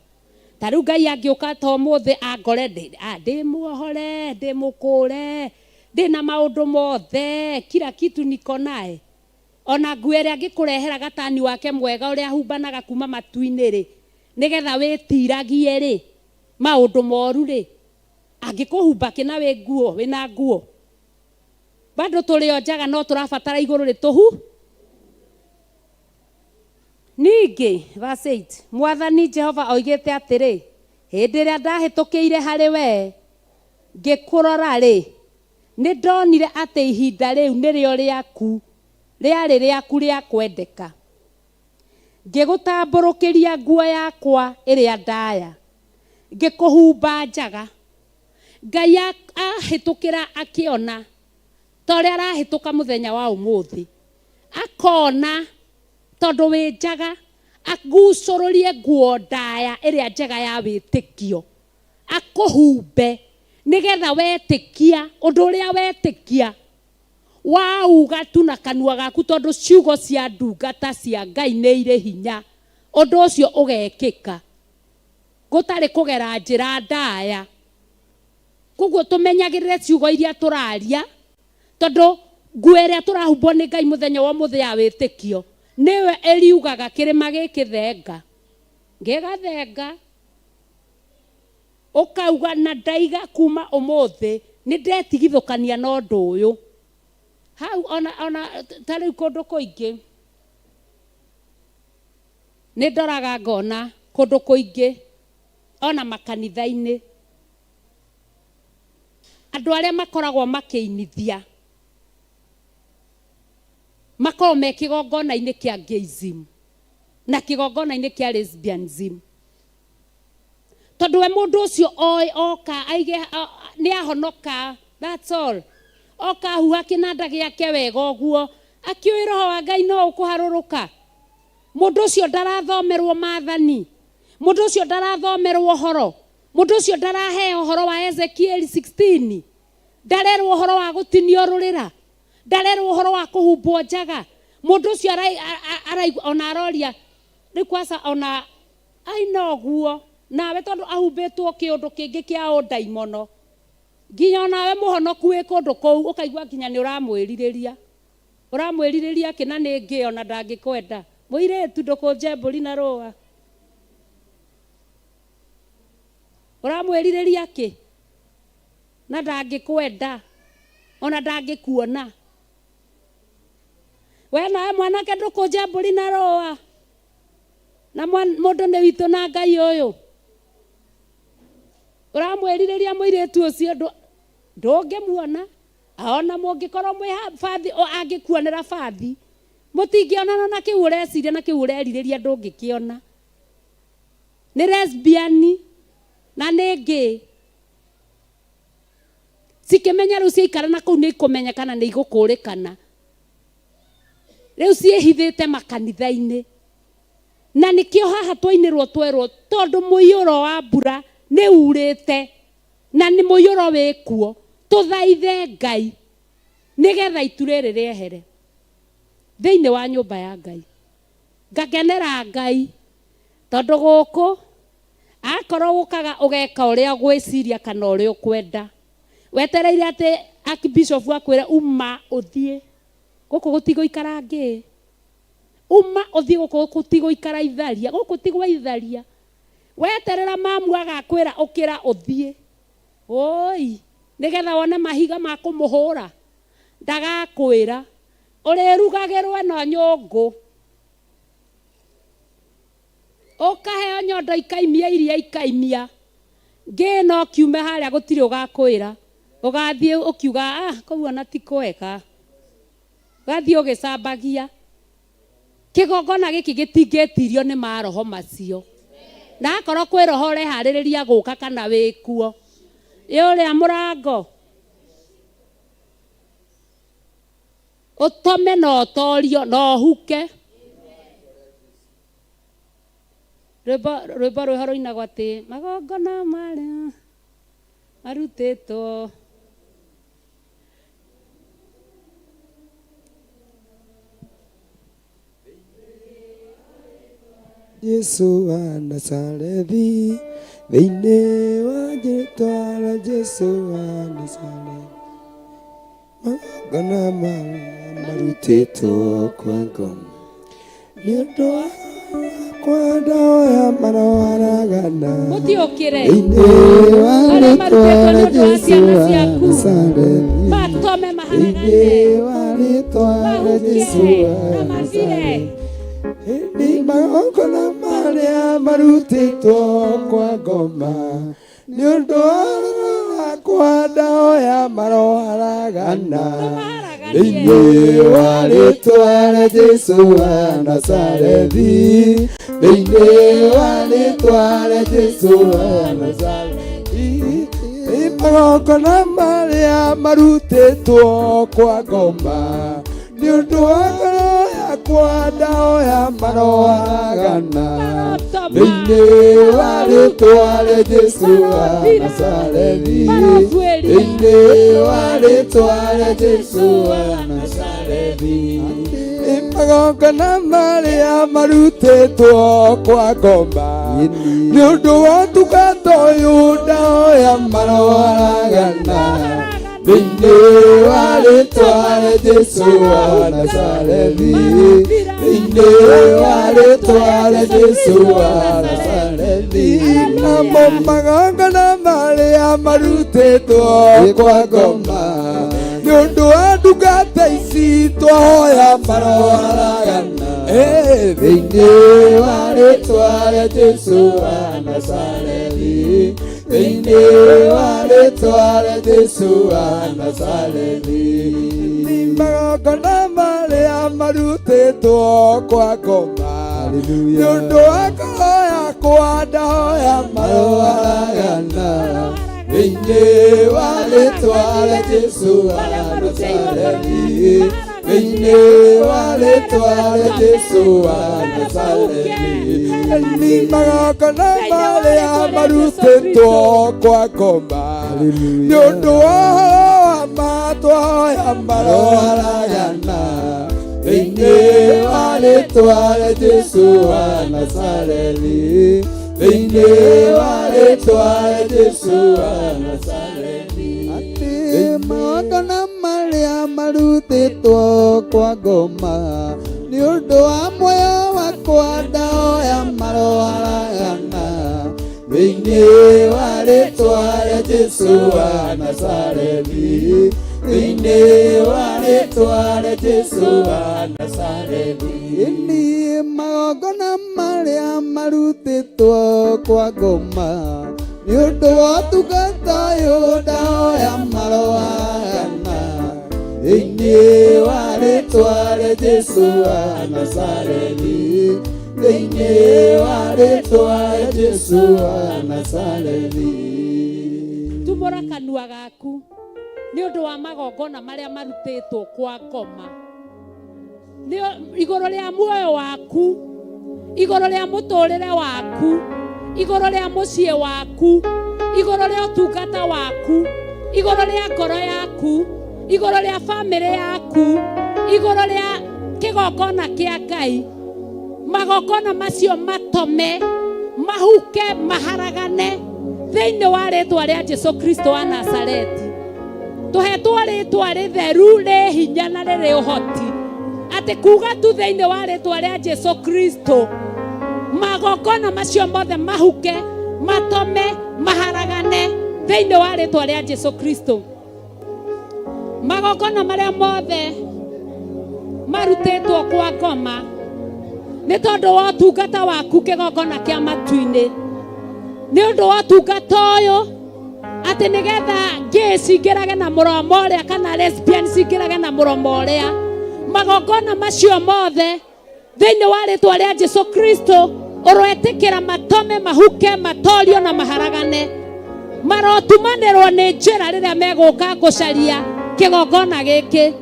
Ta rĩu Ngai angĩũka ta ũmũthĩ angore ndĩ, ah, ndĩ muohore, ndĩ mũkũre, ndĩ na maũndũ mothe, kila kitu niko naye. Ona nguo ĩrĩa angĩkũrehera gatani wake mwega ũrĩa ahumbanaga kuma matu-inĩ-rĩ, nĩgetha wĩtiragie-rĩ, maũndũ moru-rĩ, angĩkũhumba kĩ na wĩ nguo, wĩna nguo? Bado tũrĩ o njaga no tũrabatara igũrũ rĩtũhu. Ningĩ, verse 8, Mwathani Jehova oigĩte atĩrĩ, Hĩndĩ ĩrĩa ndahĩtũkĩire harĩ wee ngĩkũrora-rĩ, nĩndonire atĩ ihinda rĩu nĩrĩo rĩaku, rĩarĩ rĩaku rĩa kwendeka. Ngĩgũtambũrũkĩria nguo yakwa ĩrĩa ndaya, ngĩkũhumba njaga. Ngai ahĩtũkĩra akĩona ta ũrĩa arahĩtũka mũthenya wa ũmũthĩ, akona tondũ wĩ njaga, agucũrũrie nguo ndaya ĩrĩa njega ya wĩtĩkio, akũhumbe nĩgetha wetĩkia ũndũ ũrĩa wetĩkia, wauga tu na kanua gaku, tondũ ciugo cia ndungata cia Ngai nĩ irĩ hinya, ũndũ ũcio ũgekĩka. Gũtarĩ kũgera njĩra ndaya. Koguo tũmenyagĩrĩre ciugo iria tũraria, tondũ nguo ĩrĩa tũrahumbwo nĩ Ngai mũthenya wa ũmũthĩ ya wĩtĩkio, nĩyo ĩriugaga kĩrĩma gĩkĩ thenga. Gĩgathenga. Ũkauga na ndaiga kuma ũmũthĩ nĩ ndetigithũkania na ũndũ ũyũ. Hau ona, ona ta rĩu kũndũ kũingĩ. Nĩ ndoraga ngona kũndũ kũingĩ ona makanitha-inĩ andũ arĩa makoragwo makĩinithia makoragwo me kĩgongona-inĩ kĩa gayism na kĩgongona-inĩ kĩa lesbianism tondũ we mũndũ ũcio oĩ oka aige nĩ ahonoka that's all oka ahuha kĩnanda gĩake wega ũguo akĩũĩ roho wa Ngai no ũkũharũrũka Mũndũ ũcio ndarathomerwo maathani. Mũndũ ũcio ndarathomerwo ũhoro. Mũndũ ũcio ndaraheo ũhoro wa Ezekieli 16. Ndarerwo ũhoro wa gũtinio rũrĩra. Ndarerwo ũhoro wa kũhumbwo njaga. Mũndũ ũcio araigua ona aroria rĩu kwanza ona aina ũguo nawe tondũ ahumbĩtwo kĩũndũ kĩngĩ kĩa ũndaimono. Nginya onawe mũhonoku wĩ kũndũ kũu ũkaigua nginya nĩ ũramwĩrirĩria. Ũramwĩrirĩria kĩ na nĩ ngĩĩ ona ndangĩkwenda. Mũirĩtu ndũkũnje mbũri na rũa. Ũramwĩrirĩria kĩ na ndangĩkwenda ona ndangĩkuona. We nawe mwanake ndũkũnje mbũri na rũa. Na mũndũ nĩ witũ na Ngai ũyũ. Ũramwĩrirĩria mũirĩtu ũcio ndũngĩmuona. Ona mũngĩkorwo mwĩ bathi, angĩkuonera bathi, mũtingĩonana na kĩu ũreciria na kĩu ũrerirĩria ndũngĩkĩona. Nĩ lesbian na nĩ gay. Cikĩmenya rĩu ciaikara na kũu nĩ ikũmenyeka na nĩ igũkũrĩkana. Rĩu ciĩhithĩte makanitha-inĩ. Na nĩkĩo haha twainĩrwo twerwo tondũ mũiyũro wa mbura nĩ urĩte. Na nĩ mũiyũro wĩ kuo, tũthaithe Ngai nĩ getha itu rĩrĩ rĩehere thĩinĩ wa nyũmba ya Ngai. Ngakenera Ngai tondũ gũkũ akorwo ũkaga ũgeka ũrĩa ũgwĩciria kana ũrĩa ũkwenda, wetereire atĩ Archbishop akwĩre uma ũthiĩ, gũkũ gũtigũikara ngĩĩ, uma ũthiĩ gũkũ gũtigũikara itharia, gũkũ ti gwa itharia. Weterera mamu agakwĩra ũkĩra ũthiĩ. Woi, nĩgetha wone mahiga ma kũmũhũra. Ndagakwĩra. Ũrĩrugagĩrwo ĩno nyũngũ. Ũkaheo nyondo ikaimia iria ikaimia. Ngĩ no kiume harĩa gũtirĩ ũgakwĩra. Ũgathiĩ ũkiuga ah kũu ona ti kwega. Ũgathiĩ ũgĩcambagia. Kĩgongona gĩkĩ gĩtingĩtirio nĩ maroho macio. Na akorwo kwĩ roho ũreharĩrĩria gũka kana wĩkuo. Ĩ ũrĩa mũrango. Ũtome na ũtorio na ũhuke. Rwĩmbo rwĩmbo rwĩho rũinagwo atĩ magongona marĩa marutĩtwo. Jesu wa Nazarethi, thĩinĩ wa rĩtwa rĩa Jesu wa Nazarethi, magongona marĩa marutĩtwo kwa ngoma, nĩ ũndũ wakwa ndahoya maroharagana. Mũtiũkĩre. Thĩinĩ wa Arĩa rĩtwa marutĩtwo nĩ rĩa ũndũ wa Jesu ciana wa ciaku. Nazarethi, Matome maharagane. thĩinĩ wa rĩtwa rĩa Jesu Mahuke wa na mathire. Nazarethi. Hĩndĩ magongona marĩa marutĩtwo kwa ngoma nĩ ũndũ wakwa ndahoya maroharagana thĩinĩ wa rĩtwa rĩa Jesu wa Nazarethi, thĩinĩ wa rĩtwa rĩa Jesu wa Nazarethi, magongona marĩa marutĩtwo kwa ngoma nĩ ũndũ wa ngoro yakwa ndahoya maroharagana thĩinĩ wa rĩtwa rĩa Jesu wa Nazarethi, thĩinĩ wa rĩtwa rĩa Jesu wa Nazarethi, magongona marĩa marutĩtwo kwa ngoma nĩ ũndũ wa ũtungata ũyũ ndahoya maroharagana thĩinĩ wa rĩtwa rĩa Jesu wa Nazarethi, thĩinĩ wa rĩtwa rĩa Jesu wa Nazarethi, namo magongona marĩa marutĩtwo kwa ngoma nĩ ũndũ wa ndungata ici twahoya maroharagana thĩinĩ wa rĩtwa rĩa Jesu wa Nazarethi, thĩinĩ wa rĩtwa rĩa Jesu wa Nazarethi, magongona marĩa marutĩtwo kwa ngoma nĩ ũndũ wa ngoro yakwa ndahoya maroharagana thĩinĩ wa rĩtwa rĩa Jesu wa Nazarethi, thĩinĩ wa rĩtwa rĩa Jesu wa Nazarethi, nĩ magongona marĩa marutĩtwo kwa ngoma nĩ ũndũ wa ũhoro wa ma twahoya maroharagana thĩinĩ wa rĩtwa rĩa Jesu wa Nazarethi, thĩinĩ wa rĩtwa rĩa Jesu wa Nazarethi, atĩ magongona marĩa marutĩtwo kwa ngoma nĩ ũndũ wa muoyo wakwa ndahoya maroharagana thĩinĩ wa rĩtwa rĩa Jesu wa Nazarethi, thĩinĩ wa rĩtwa rĩa Jesu wa Nazarethi, niĩ magongona marĩa marutĩtwo kwa ngoma nĩ ũndũ wa ũtungata ũyũ ndahoya maroharagana thĩinĩ wa rĩtwa rĩa Jesu wa Nazarethi, thĩinĩ wa rĩtwa rĩa Jesu wa Nazarethi. Tumũra kanua gaku nĩ ũndũ wa magongona marĩa marutĩtwo kwa ngoma nĩ igũrũ rĩa muoyo waku, igũrũ rĩa mũtũrĩre waku, igũrũ rĩa mũciĩ waku, igũrũ rĩa ũtungata waku, igũrũ rĩa ngoro yaku, igũrũ rĩa bamĩrĩ yaku, igũrũ rĩa kĩgongona kĩa Ngai. Magongona macio matome, mahuke, maharagane thĩinĩ wa rĩtwa rĩa Jesu Kristo wa Nazareti. Tũhetwo rĩtwa rĩtheru rĩ hinya na rĩrĩ ũhoti, atĩ kuga tu thĩinĩ wa rĩtwa rĩa Jesu Kristo magongona macio mothe mahuke, matome, maharagane. Thĩinĩ wa rĩtwa rĩa Jesu Kristo, magongona marĩa mothe marutĩtwo kwa ngoma nĩ tondũ wa ũtungata waku kĩgongona kĩa matu-inĩ, nĩ ũndũ wa ũtungata ũyũ atĩ nĩgetha gay cingĩrage na mũromo ũrĩa kana lesbian cingĩrage na mũromo ũrĩa, magongona macio mothe thĩinĩ wa rĩtwa rĩa Jesu Kristo ũroetĩkĩra matome mahuke matorio na maharagane. Marotumanĩrwo nĩ njĩra rĩrĩa megũka gũcaria kĩgongona gĩkĩ,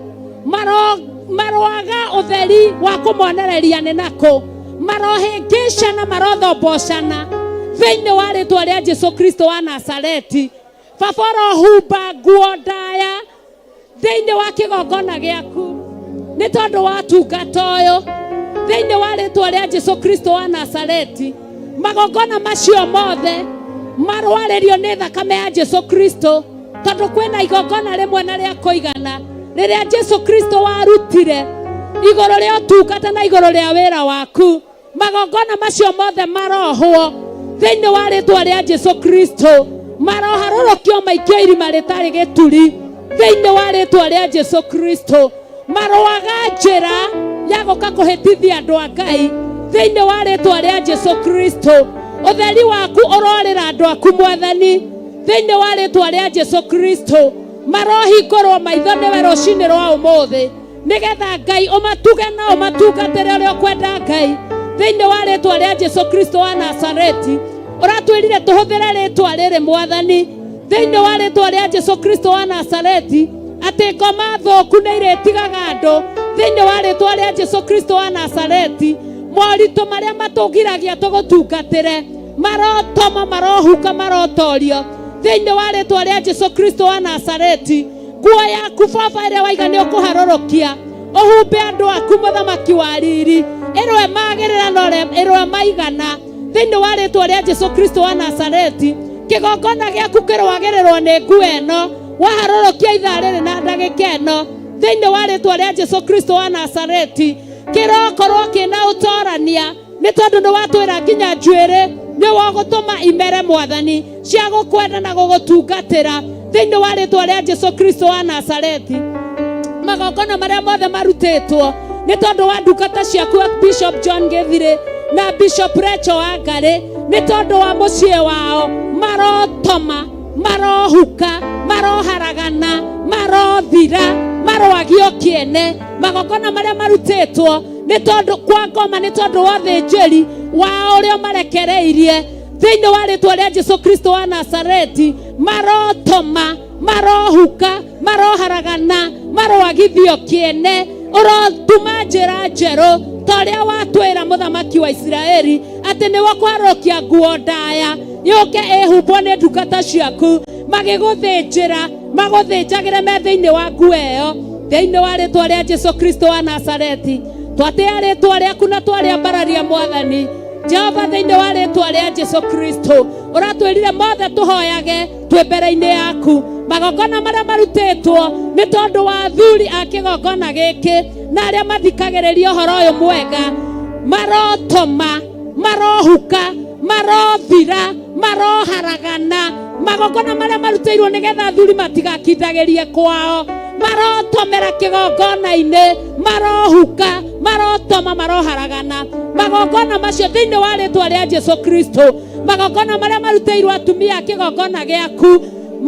maroaga ũtheri wa kũmonereria nĩ nakũ, marohĩngĩcana marothombocana thĩinĩ wa rĩtwa rĩa Jesu Kristo wa Nazareti. Baba ũrohumba nguo ndaya thĩinĩ wa kĩgongona gĩaku nĩ tondũ wa ũtungata ũyũ thĩinĩ wa rĩtwa rĩa Jesu Kristo wa Nazareti. Magongona macio mothe marwarĩrio nĩ thakame ya Jesu Kristo, tondũ kwĩna igongona rĩmwe na rĩa kũigana rĩrĩa Jesu Kristo warutire igũrũ rĩa ũtungata na igũrũ rĩa wĩra waku. Magongona macio mothe marohwo thĩinĩ wa rĩtwa rĩa Jesu Kristo, maroharũrũkio maikio irima rĩtarĩ gĩturi thĩinĩ wa rĩtwa rĩa Jesu Kristo. Maroaga njĩra ya gũka kũhĩtithia andũ a Ngai thĩinĩ wa rĩtwa rĩa Jesu Kristo. Ũtheri waku ũrorĩra andũ aku Mwathani thĩinĩ wa rĩtwa rĩa Jesu Kristo. Marohingũrwo maitho nĩwe rũcinĩ rwa ũmũthĩ nĩgetha Ngai ũmatuge na ũmatungatĩre ũrĩa ũkwenda Ngai thĩinĩ wa rĩtwa rĩa Jesu Kristo wa Nazareti. Ũratwĩrire tũhũthĩre rĩtwa rĩrĩ Mwathani thĩinĩ wa rĩtwa rĩa Jesu Kristo wa Nazareti, atĩ ngoma thũku nĩ irĩtigaga andũ thĩinĩ wa rĩtwa rĩa Jesu Kristo wa Nazareti. Moritũ marĩa matũgiragia tũgũtungatĩre marotoma, marohuka, marotorio thĩinĩ wa rĩtwa rĩa Jesu Kristo wa Nazareti. Nguo yaku Baba ĩrĩa waiga nĩ ũkũharũrũkia ũhumbe andũ aku mũthamaki wa riri, ĩrwe magĩrĩra na ĩrwe maigana thĩinĩ wa rĩtwa rĩa Jesu Kristo wa Nazareti. Kĩgongona gĩaku kĩrwagĩrĩrwo nĩ nguo ĩno waharũrũkia ithaa rĩrĩ na ndagĩka ĩno thĩinĩ wa rĩtwa rĩa Jesu Kristo wa Nazareti. Kĩrokorwo kĩna ũtorania nĩ tondũ nĩ watwĩra nginya njuĩrĩ nĩ wogũtũma imere Mwathani cia gũkwenda na gũgũtungatĩra thĩinĩ wa rĩtwa rĩa Jesu Kristo wa Nazareti. Magongona marĩa mothe marutĩtwo nĩ tondũ wa ndungata ciaku Bishop John Githire na Bishop Rachel Wangari, nĩ tondũ wa mũciĩ wao, marotoma, marohuka, maroharagana, marothira, maroagio kĩene. Magongona marĩa marutĩtwo nĩ tondũ kwa ngoma, nĩ tondũ wa ũthĩnjĩri wao ũrĩa marekereirie thĩinĩ wa rĩtwa rĩa Jesu Kristo wa Nazareti. Marotoma, marohuka, maroharagana, maroagithio kĩene. Ũrotuma njĩra njerũ ta ũrĩa watwĩra mũthamaki wa Isiraeli atĩ nĩwe ũkũharũrũkia nguo ndaya yũke ĩhumbwo nĩ ndungata ciaku, magĩgũthĩnjĩra magũthĩnjagĩre me thĩinĩ wa nguo ĩyo thĩinĩ wa rĩtwa rĩa Jesu Kristo wa Nazareti. Twatĩĩa rĩtwa rĩaku na twarĩambararia Mwathani Jehova thĩinĩ wa rĩtwa rĩa Jesu Kristo. Ũratwĩrire mothe tũhoyage twĩ mbere-inĩ yaku. Magongona marĩa marutĩtwo nĩ tondũ wa athuri a kĩgongona gĩkĩ na arĩa mathikagĩrĩria ũhoro ũyũ mwega, marotoma, marohuka, marothira, maroharagana. Magongona marĩa marutĩirwo nĩgetha athuri matigakindagĩrie kwao, marotomera kĩgongona-inĩ, marohuka, marotoma, maroharagana. Magongona macio thĩinĩ wa rĩtwa rĩa Jesu Kristo. Magongona marĩa marutĩirwo atumia a kĩgongona gĩaku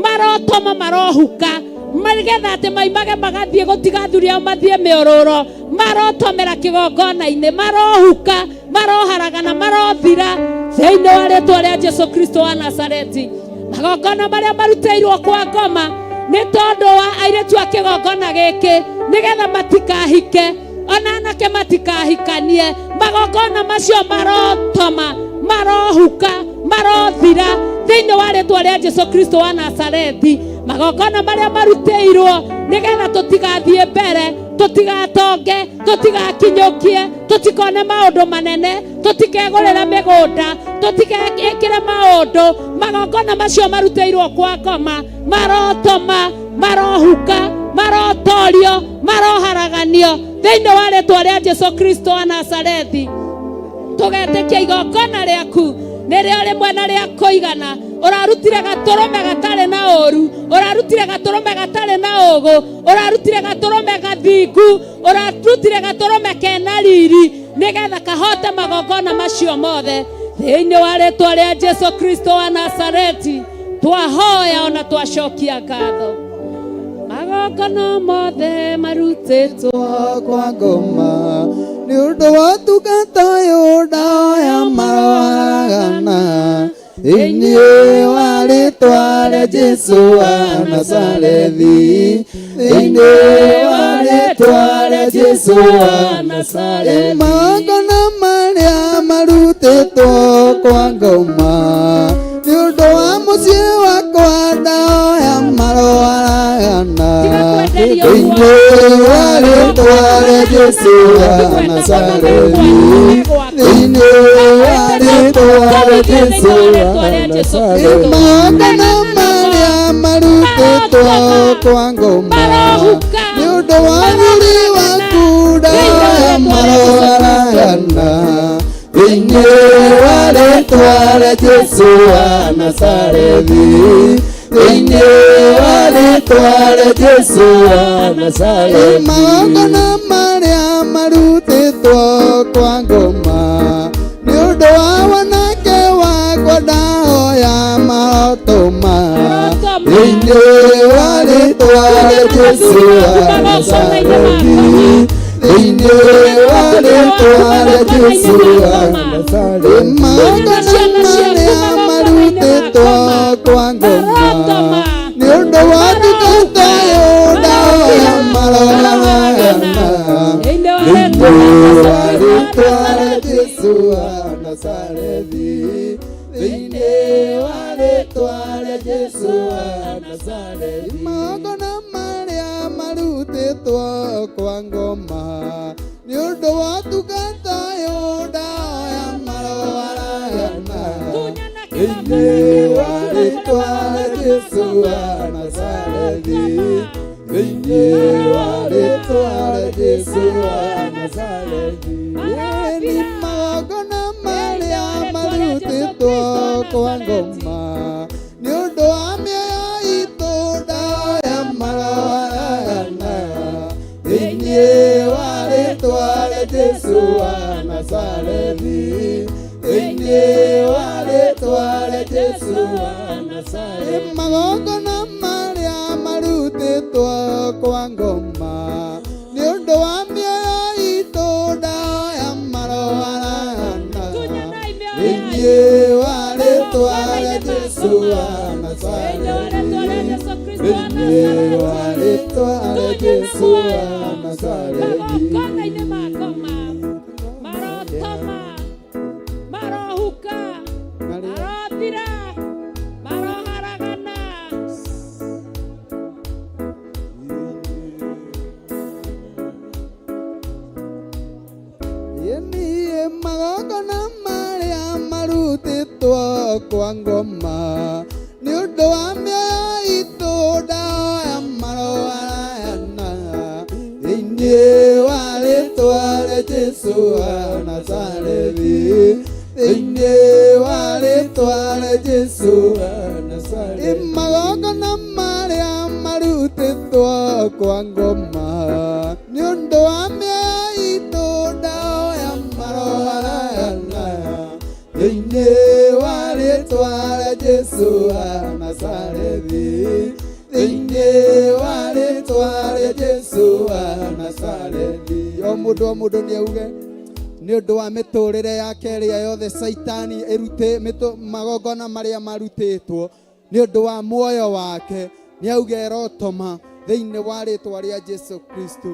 marotoma, marohuka, nĩgetha atĩ maimage magathiĩ gũtiga athuri ao mathiĩ mĩũrũro, marotomera kĩgongona-inĩ, marohuka, maroharagana, marothira thĩinĩ wa rĩtwa rĩa Jesu Kristo wa Nazareti. Magongona marĩa marutĩirwo kwa ngoma nĩ tondũ wa airĩtu a kĩgongona gĩkĩ nĩgetha matikahike ona anake matikahikanie, magongona macio marotoma, marohuka, marothira thĩinĩ wa rĩtwa rĩa Jesu Kristo wa Nazareti. Magongona marĩa marutĩirwo nĩgetha tũtigathiĩ mbere, tũtigatonge, tũtigakinyũkie, tũtikone maũndũ manene, tũtikegũrĩre mĩgũnda, tũtikekĩre maũndũ, magongona macio marutĩirwo kwa ngoma marotoma, marohuka, marotorio, maroharaganio thĩinĩ wa rĩtwa rĩa Jesu Kristo wa Nazareti. Tũgetĩkia igongona rĩaku Nĩrĩo rĩmwe na rĩa kũigana. Ũrarutire gatũrũme gatarĩ na ũru, ũrarutire gatũrũme gatarĩ na ũgũ, ũrarutire gatũrũme gathingu, ũrarutire gatũrũme kena riri, nĩgetha kahote magongona macio mothe. Thĩinĩ wa rĩtwa rĩa Jesu Kristo wa Nazareti, twahoya ona twacokia ngatho. Magongona mothe marutĩtwo kwa ngoma nĩ ũndũ wa tungata ũyũ ndaoya maroragana thĩinĩ wa rĩtwa rĩa Jesu wa Nazarethi, thĩinĩ wa rĩtwa rĩa Jesu wa Nazarethi. Magongona marĩa marutĩtwo kwa ngoma nĩ ũndũ wa mũciĩ wakwa ndaoya maroragana thĩinĩ wa rĩtwa rĩa Jesu wa Nazarethi, thĩinĩ wa rĩtwa rĩa Jesu wa Nazarethi. Magongona marĩa marutĩtwo kwa ngoma nĩ ũndũ wa thuri waku ndaoya maroragana thĩinĩ wa rĩtwa rĩa Jesu wa Nazarethi, thĩinĩ wa rĩtwa rĩa Jesu wa Nazarethi. Magongona marĩa marutĩtwo kwa ngoma nĩ ũndũ wa wanake wakwa ndaoya marotoma thĩinĩ wa rĩtwa rĩa Jesu wa Nazarethi, thĩinĩ wa rĩtwa rĩa Jesu wa Nazarethi. Magongona marĩa marutĩtwo kwa ngoma nĩ ũndũ wa tungata ũyũ ndaoya maroragana thĩinĩ wa rĩtwa rĩa Jesu wa Nazarethi, thĩinĩ wa rĩtwa rĩa Jesu wa Nazarethi. Magongona marĩa marutĩtwo kwa ngoma nĩ ũndũ wa tungata ũyũ ndaoya maroragana thĩinĩ wa rĩtwa rĩa Jesu wa Nazarethi, thĩinĩ wa rĩtwa rĩa Jesu wa Nazarethi. Nĩ magongona marĩa marutĩtwo kwa ngoma nĩ ũndũ wa mĩoyo itũ ndaoya maroragana thĩinĩ wa rĩtwa rĩa Jesu wa Nazarethi, thĩinĩ wa rĩtwa rĩa Jesu wa Nazarethi. Magongona marĩa marutĩtwo kwa ngoma nĩ ũndũ wa mĩoyo itũ ndaoya maroragana thĩinĩ wa rĩtwa rĩa Jesu wa Nazarethi, thĩinĩ wa rĩtwa rĩa Jesu wa Nazarethi. Magongona-inĩ makoma marotoma marohuka marothira maroharagana. Niĩ magongona marĩa marutĩtwo kwa ngoma nĩ ũndũ wa mĩoyo itũ ndaoya maroragana thĩinĩ wa rĩtwa rĩa Jesu wa Nazarethi, thĩinĩ wa rĩtwa rĩa Jesu wa Nazarethi. Magongona marĩa marutĩtwo kwa ngoma nĩ ũndũ wa mĩoyo itũ ndaoya maroragana thĩinĩ wa rĩtwa rĩa Jesu wa Nazarethi, thĩinĩ wa rĩtwa rĩa Jesu wa Nazarethi. O mũndũ nĩ auge nĩ ũndũ wa mĩtũrĩre yake ĩrĩa yothe Caitani ĩrutĩ magongona marĩa marutĩtwo nĩ ũndũ wa muoyo wake nĩ auge ĩrotoma thĩinĩ wa rĩtwa rĩa Jesu Kristo.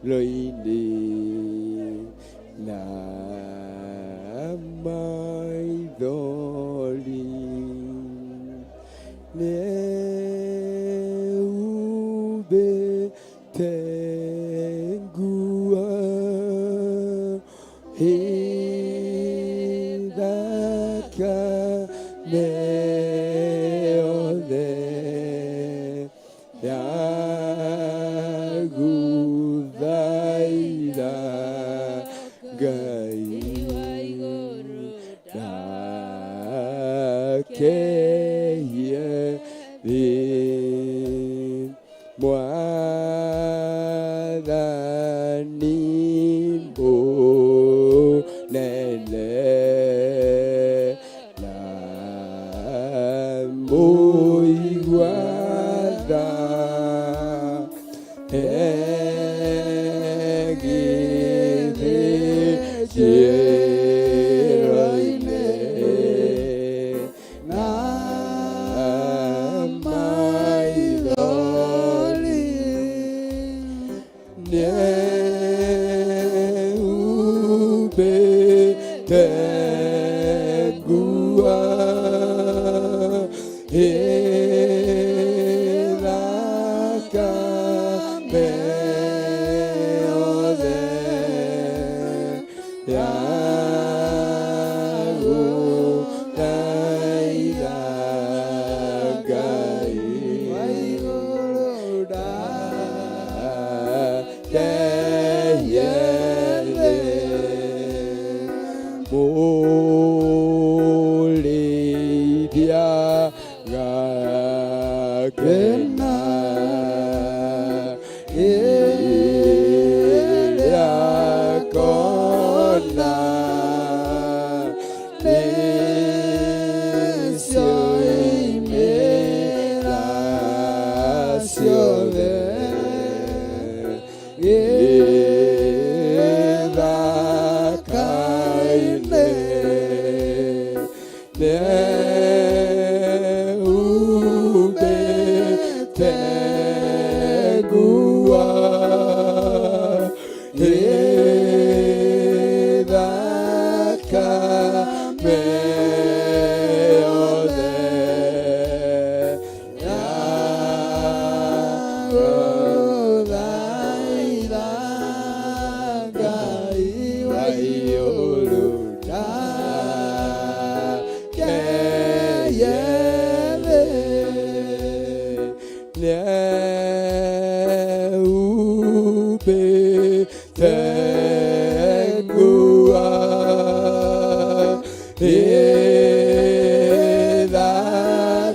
kĩroinĩ na maithori nĩhumbĩte nguo ĩthakame yothe yagũthaitha Ngai ndakehie thĩ Mwathani mũnene na mũigua tha egithĩnjĩro-inĩ na maithori nĩhumbĩte nguo ĩthakame yothe yagũthaitha Ngai ndakehie thĩ mũrĩithia gakena ĩrĩa kona nĩcio imera ciothe gĩthaka-inĩ nĩhumbĩte nguo ĩthakame yothe yagũthaitha Ngai wa igũrũ ndakehie thĩ nĩhumbĩte nguo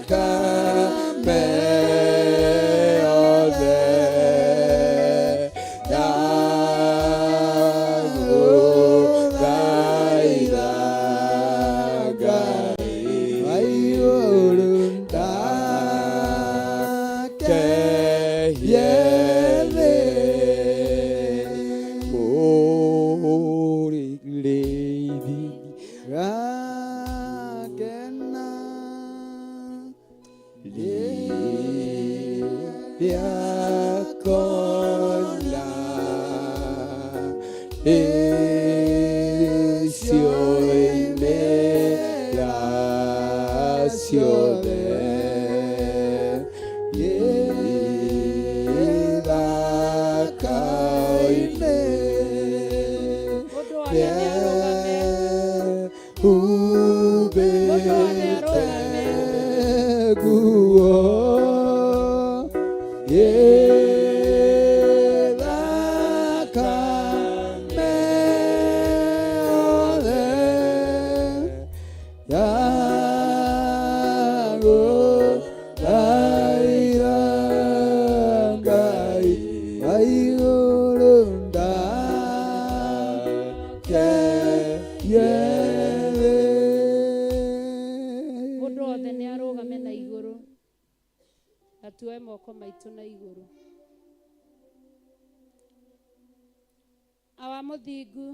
ĩthakame yothe yagũthaitha Ngai wa igũrũ ndakehie thĩ mũrĩithi gakena rĩrĩa kona nĩcio imera ciothe gĩthaka-inĩ nĩhumbĩte nguo ĩthakame yothe yagũthaitha Ngai wa igũrũ ndakehie thĩ. Mũndũ wothe nĩ arũgame na igũrũ na tuoe moko maitũ na igũrũ. Awa mũthingu,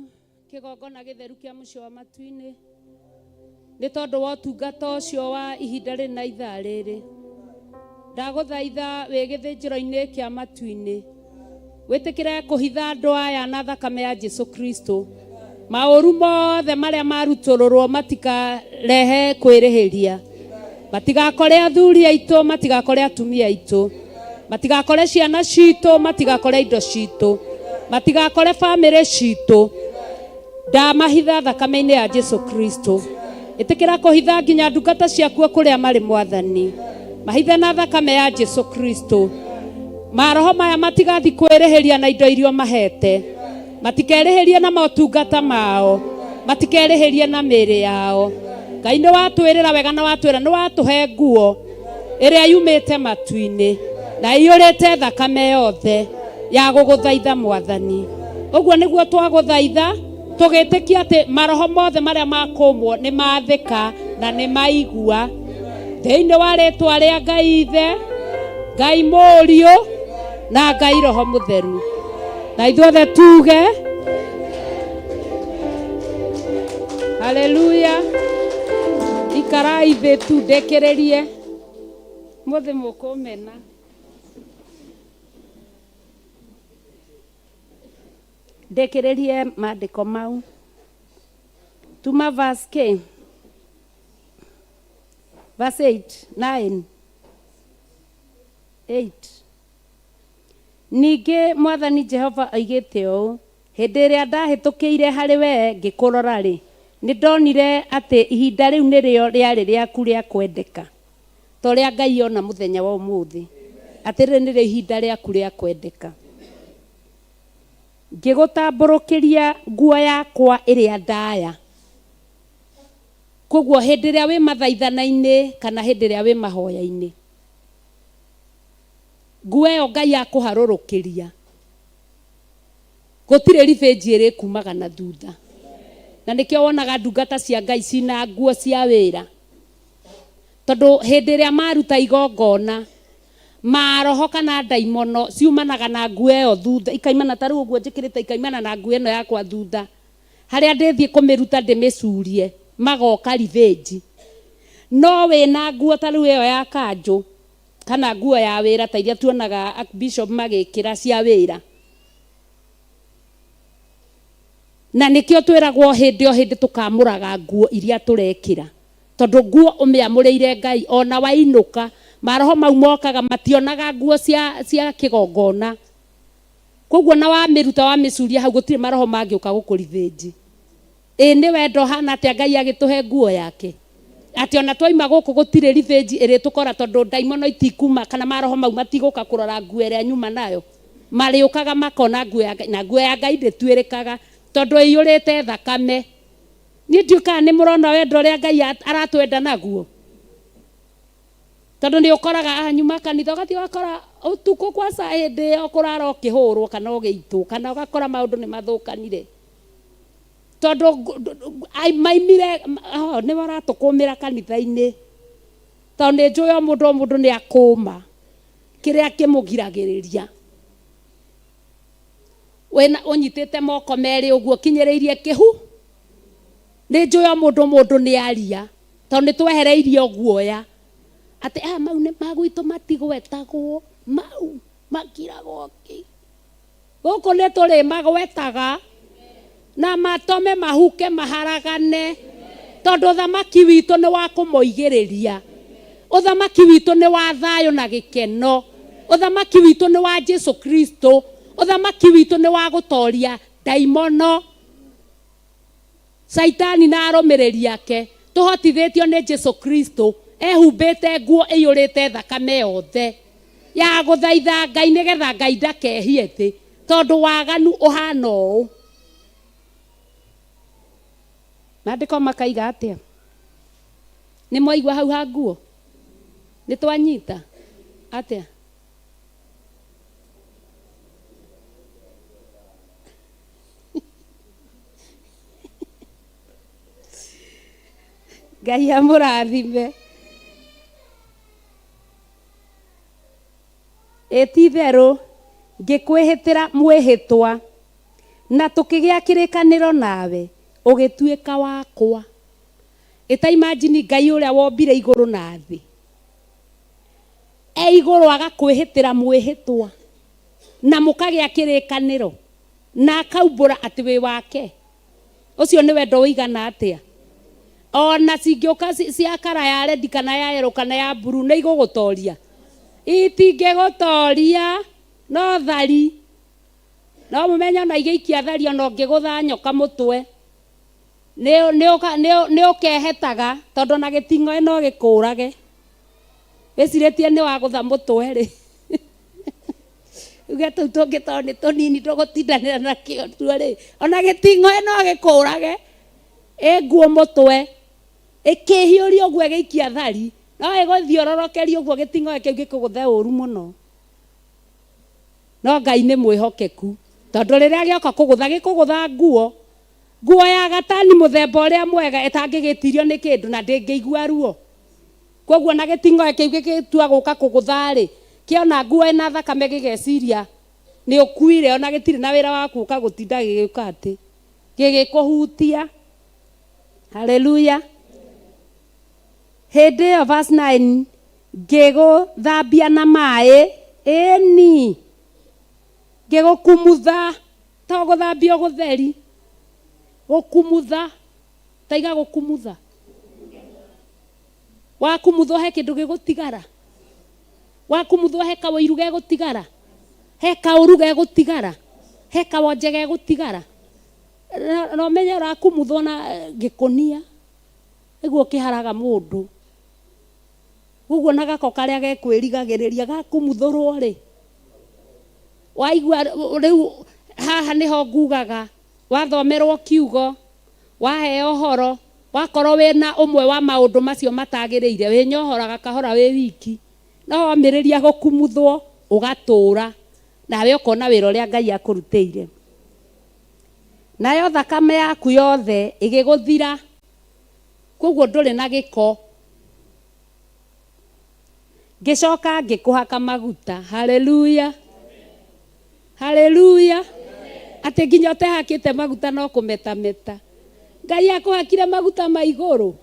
kĩgongona gĩtheru kĩa mũciĩ wa matu-inĩ, nĩ tondũ wa ũtungata ũcio wa ihinda rĩrĩ na ithaa rĩrĩ, ndagũthaitha wĩ gĩthĩnjĩro-inĩ kĩa matu-inĩ, Wĩtĩkĩre kũhitha andũ aya na thakame ya Jesu Kristo. Maũru mothe marĩa marutũrũrwo matikarehe kwĩrĩhĩria. Matigakore athuri aitũ, matigakore atumia aitũ, matigakore ciana citũ, matigakore indo citũ, matigakore bamĩrĩ citũ. Ndamahitha thakame-inĩ ya Jesu Kristo. Ĩtĩkĩra kũhitha nginya ndungata ciakuo kũrĩa marĩ Mwathani. Mahithe na thakame ya Jesu Kristo. Maroho maya matigathi kwĩrĩhĩria na indo iria mahete. Matikerĩhĩrie na motungata mao. Matikerĩhĩrie na mĩĩrĩ yao. Ngai nĩ watwĩrĩra wega na watwĩra nĩ watũhe nguo ĩrĩa yumĩte matu-inĩ na iyũrĩte thakame yothe ya gũgũthaitha Mwathani. Ũguo nĩguo twagũthaitha tũgĩtĩkia atĩ maroho mothe marĩa makũmwo nĩ mathĩka na nĩ maigua. Thĩinĩ wa rĩtwa rĩa Ngai Ithe, Ngai Mũriũ na Ngai Roho Mũtheru. Na ithuothe tuge haleluya. Ikarai thĩ tu ndĩkĩrĩrie. Mũthĩ mũkũmena. Ndĩkĩrĩrie maandĩko mau. Tuma verse K. Verse 8, 9, 8. Ningĩ Mwathani Jehova oigĩte ũũ, hĩndĩ ĩrĩa ndahĩtũkĩire harĩ wee ngĩkũrora-rĩ, nĩndonire atĩ ihinda rĩu nĩrĩo rĩarĩ rĩaku rĩa kwendeka. Ta ũrĩa Ngai ona mũthenya wa ũmũthĩ, atĩ rĩrĩ nĩrĩo ihinda rĩaku rĩa kwendeka. Ngĩgũtambũrũkĩria nguo yakwa ĩrĩa ndaya. Koguo hĩndĩ ĩrĩa wĩ mathaithana-inĩ kana hĩndĩ ĩrĩa wĩ mahoya-inĩ, nguo ĩyo Ngai akũharũrũkĩria, gũtirĩ ribĩnji ĩrĩkumaga na thutha. Na nĩkĩo wonaga ndungata cia Ngai cina nguo cia wĩra. Tondũ hĩndĩ ĩrĩa maruta igongona, maroho kana ndaimono ciumanaga na nguo ĩyo thutha, ikaimana ta rĩu ũguo njĩkĩrĩte, ikaimana na nguo ĩno yakwa thutha. Harĩa ndĩthiĩ kũmĩruta ndĩmĩcurie, magoka ribĩnji. No wĩna nguo ta rĩu ĩyo ya kanjũ, kana nguo ya wĩra ta iria tuonaga bishop magĩkĩra cia wĩra. Na nĩkĩo twĩragwo hĩndĩ o hĩndĩ tũkamũraga nguo iria tũrekĩra. Tondũ nguo ũmĩamũrĩire Ngai, ona wainũka, maroho mau mokaga mationaga nguo cia, cia kĩgongona. Koguo na wamĩruta wamĩcuria hau gũtirĩ maroho mangĩũka gũkũrithĩnji. Ĩ nĩ wendo ũhana atĩa Ngai agĩtũhe nguo yake. Atĩ ona twaima gũkũ gũtirĩ ribĩnji ĩrĩtũkora tondũ ndaimono itikuma kana maroho mau matigũka kũrora nguo ĩrĩa nyuma nayo. Marĩũkaga makona nguo ya Ngai, na nguo ya Ngai ndĩtuĩrĩkaga tondũ ĩiyũrĩte thakame. Niĩ ndiũĩ kana nĩ mũrona wendo ũrĩa Ngai aratwenda naguo. Tondũ nĩ ũkoraga anyuma kanitha ũgathiĩ ũgakora ũtukũ kwaca hĩndĩ ĩyo kũrara ũkĩhũrwo kana ũgĩitwo kana ũgakora maũndũ nĩ mathũkanire. Tondũ maimire nĩ ũratũkũmĩra kanitha-inĩ. Tondũ nĩ njũĩ o mũndũ o mũndũ nĩ akũma kĩrĩa kĩmũgiragĩrĩria. Wĩna ũnyitĩte moko merĩ ũguo ũkinyĩrĩirie kĩhu. Nĩ njũĩ o mũndũ o mũndũ nĩ aria. Tondũ nĩ twehereirio guoya. Atĩ aya mau nĩ magwitũ matigwetagwo. Mau makiragwo ki. Gũkũ nĩ tũrĩmagwetaga na matome mahuke maharagane. Tondũ ũthamaki witũ nĩ wa kũmoigĩrĩria. Ũthamaki witũ nĩ wa thayũ na gĩkeno. Ũthamaki witũ nĩ wa Jesu Kristo. Ũthamaki witũ nĩ wa gũtoria ndaimono. Caitani na arũmĩrĩri ake. Tũhotithĩtio nĩ Jesu Kristo ehumbĩte nguo ĩiyũrĩte thakame yothe ya gũthaitha Ngai nĩgetha Ngai ndakehie thĩ tondũ waganu ũhana ũũ. Maandĩko makaiga atĩa? Nĩ mwaigua hau ha nguo? Nĩ twanyita? Atĩa? Ngai amũrathime. Ĩ ti itherũ ngĩkwĩhĩtĩra mwĩhĩtwa, na tũkĩgĩa kĩrĩkanĩro nawe, ũgĩtuĩka wakwa. Ĩ ta imagine Ngai ũrĩa wombire igũrũ na thĩ, e igũrũ agakwĩhĩtĩra mwĩhĩtwa. Na mũkagĩa kĩrĩkanĩro na akaumbũra atĩ wĩ wake. Ũcio nĩ wendo ũigana atĩa? Ona cingĩũka cia kara ya redi kana ya yellow kana ya blue nĩ igũgũtoria? Itingĩgũtoria, no thari. No mũmenye ona igĩikia thari ona ũngĩgũtha nyoka mũtwe nĩ ũkehetaga tondũ ona gĩting'oe no gĩkũrage. Wĩcirĩtie nĩ wagũtha mũtwe rĩ, uge tũu tũngĩ tondũ nĩ tũnini ndũgũtindanĩra nakĩo tuo rĩ, ona gĩting'oe no gĩkũrage. Ĩ nguo mũtwe ĩkĩhiũria ũguo ĩgĩikia thari, no ĩgũthiororokeria ũguo gĩting'oe kĩu gĩkũgũthe ũru mũno. No Ngai nĩ mwĩhokeku tondũ rĩrĩa gĩoka kũgũtha gĩkũgũtha nguo, nguo ya gatani mũthemba ũrĩa mwega ĩtangĩgĩtirio nĩ kĩndũ na ndĩngĩigua ruo. Kwoguo na gĩting'oe kĩu gĩgĩtua gũka kũgũtha-rĩ, kĩona nguo ĩna thakame gĩgeciria nĩ ũkuire ona gĩtirĩ na wĩra wa gũka gũtinda gĩgĩũka atĩ gĩgĩkũhutia. Haleluya! Hĩndĩ ĩyo verse 9 ngĩgũthambia na maĩ, ĩni, ngĩgũkumutha, to gũthambia gũtheri, gũkumutha, taiga gũkumutha. Wakumuthwo he kĩndũ gĩgũtigara? Wakumuthwo he kaũiru gegũtigara? He kaũru gegũtigara? He kawonje gegũtigara? Na ũmenye ũrakumuthwo na gĩkũnia nĩguo kĩharaga mũndũ. Ũguo na gako karĩa gekwĩrigagĩrĩria gakumuthũrwo rĩ, waigua rĩu haha nĩho ngugaga wathomerwo kiugo, waheo ũhoro, wakorwo wĩna ũmwe wa maũndũ macio matagĩrĩire, wĩnyohoraga kahora wĩ wiki, no womĩrĩria gũkumuthwo ũgatũra, nawe ũkona wĩra ũrĩa Ngai akũrutĩire. Nayo thakame yaku yothe ĩgĩgũthira, kwoguo ndũrĩ na gĩko. Ngĩcoka ngĩkũhaka maguta. Haleluya! Haleluya! Atĩ nginya ũtehakĩte maguta no kũmetameta. Ngai akũhakire maguta ma igũrũ.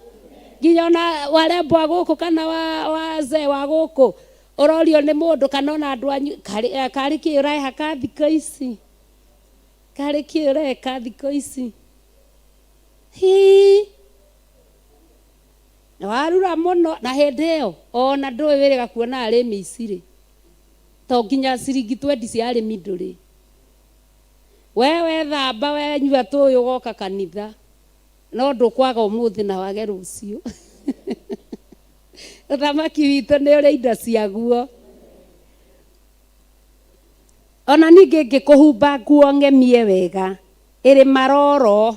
Nginya ona warembo a gũkũ kana wa wazee wa gũkũ ũrorio nĩ mũndũ kana ona andũ anyu karĩ kĩ ũrehaka thikũ ici? Karĩ kĩ ũreka thikũ ici? Hii! Na warura mũno na hĩndĩ ĩyo ona ndũĩ wĩrĩga kuona arĩmi Misiri to nginya ciringi twendi cia arĩmi ndũrĩ. We wethamba wenyua tũĩ ũgoka kanitha no ndũkwaga ũmũthĩ na wage rũciũ. Ũthamaki witũ nĩ ũrĩ indo ciaguo. Ona ningĩ ngĩkũhumba nguo ng'emie wega ĩrĩ maroro.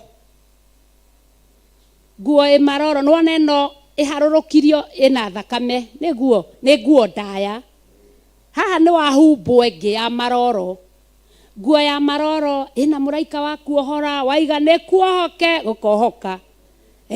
Nguo ĩ maroro, nĩwona ĩno ĩharũrũkirio ĩna thakame, nĩguo? Nĩ nguo ndaya. Haha nĩwahumbwo ĩngĩ ya maroro. Nguo ya maroro ĩna mũraika wa kuohora, waiga nĩ kuohoke, gũkohoka.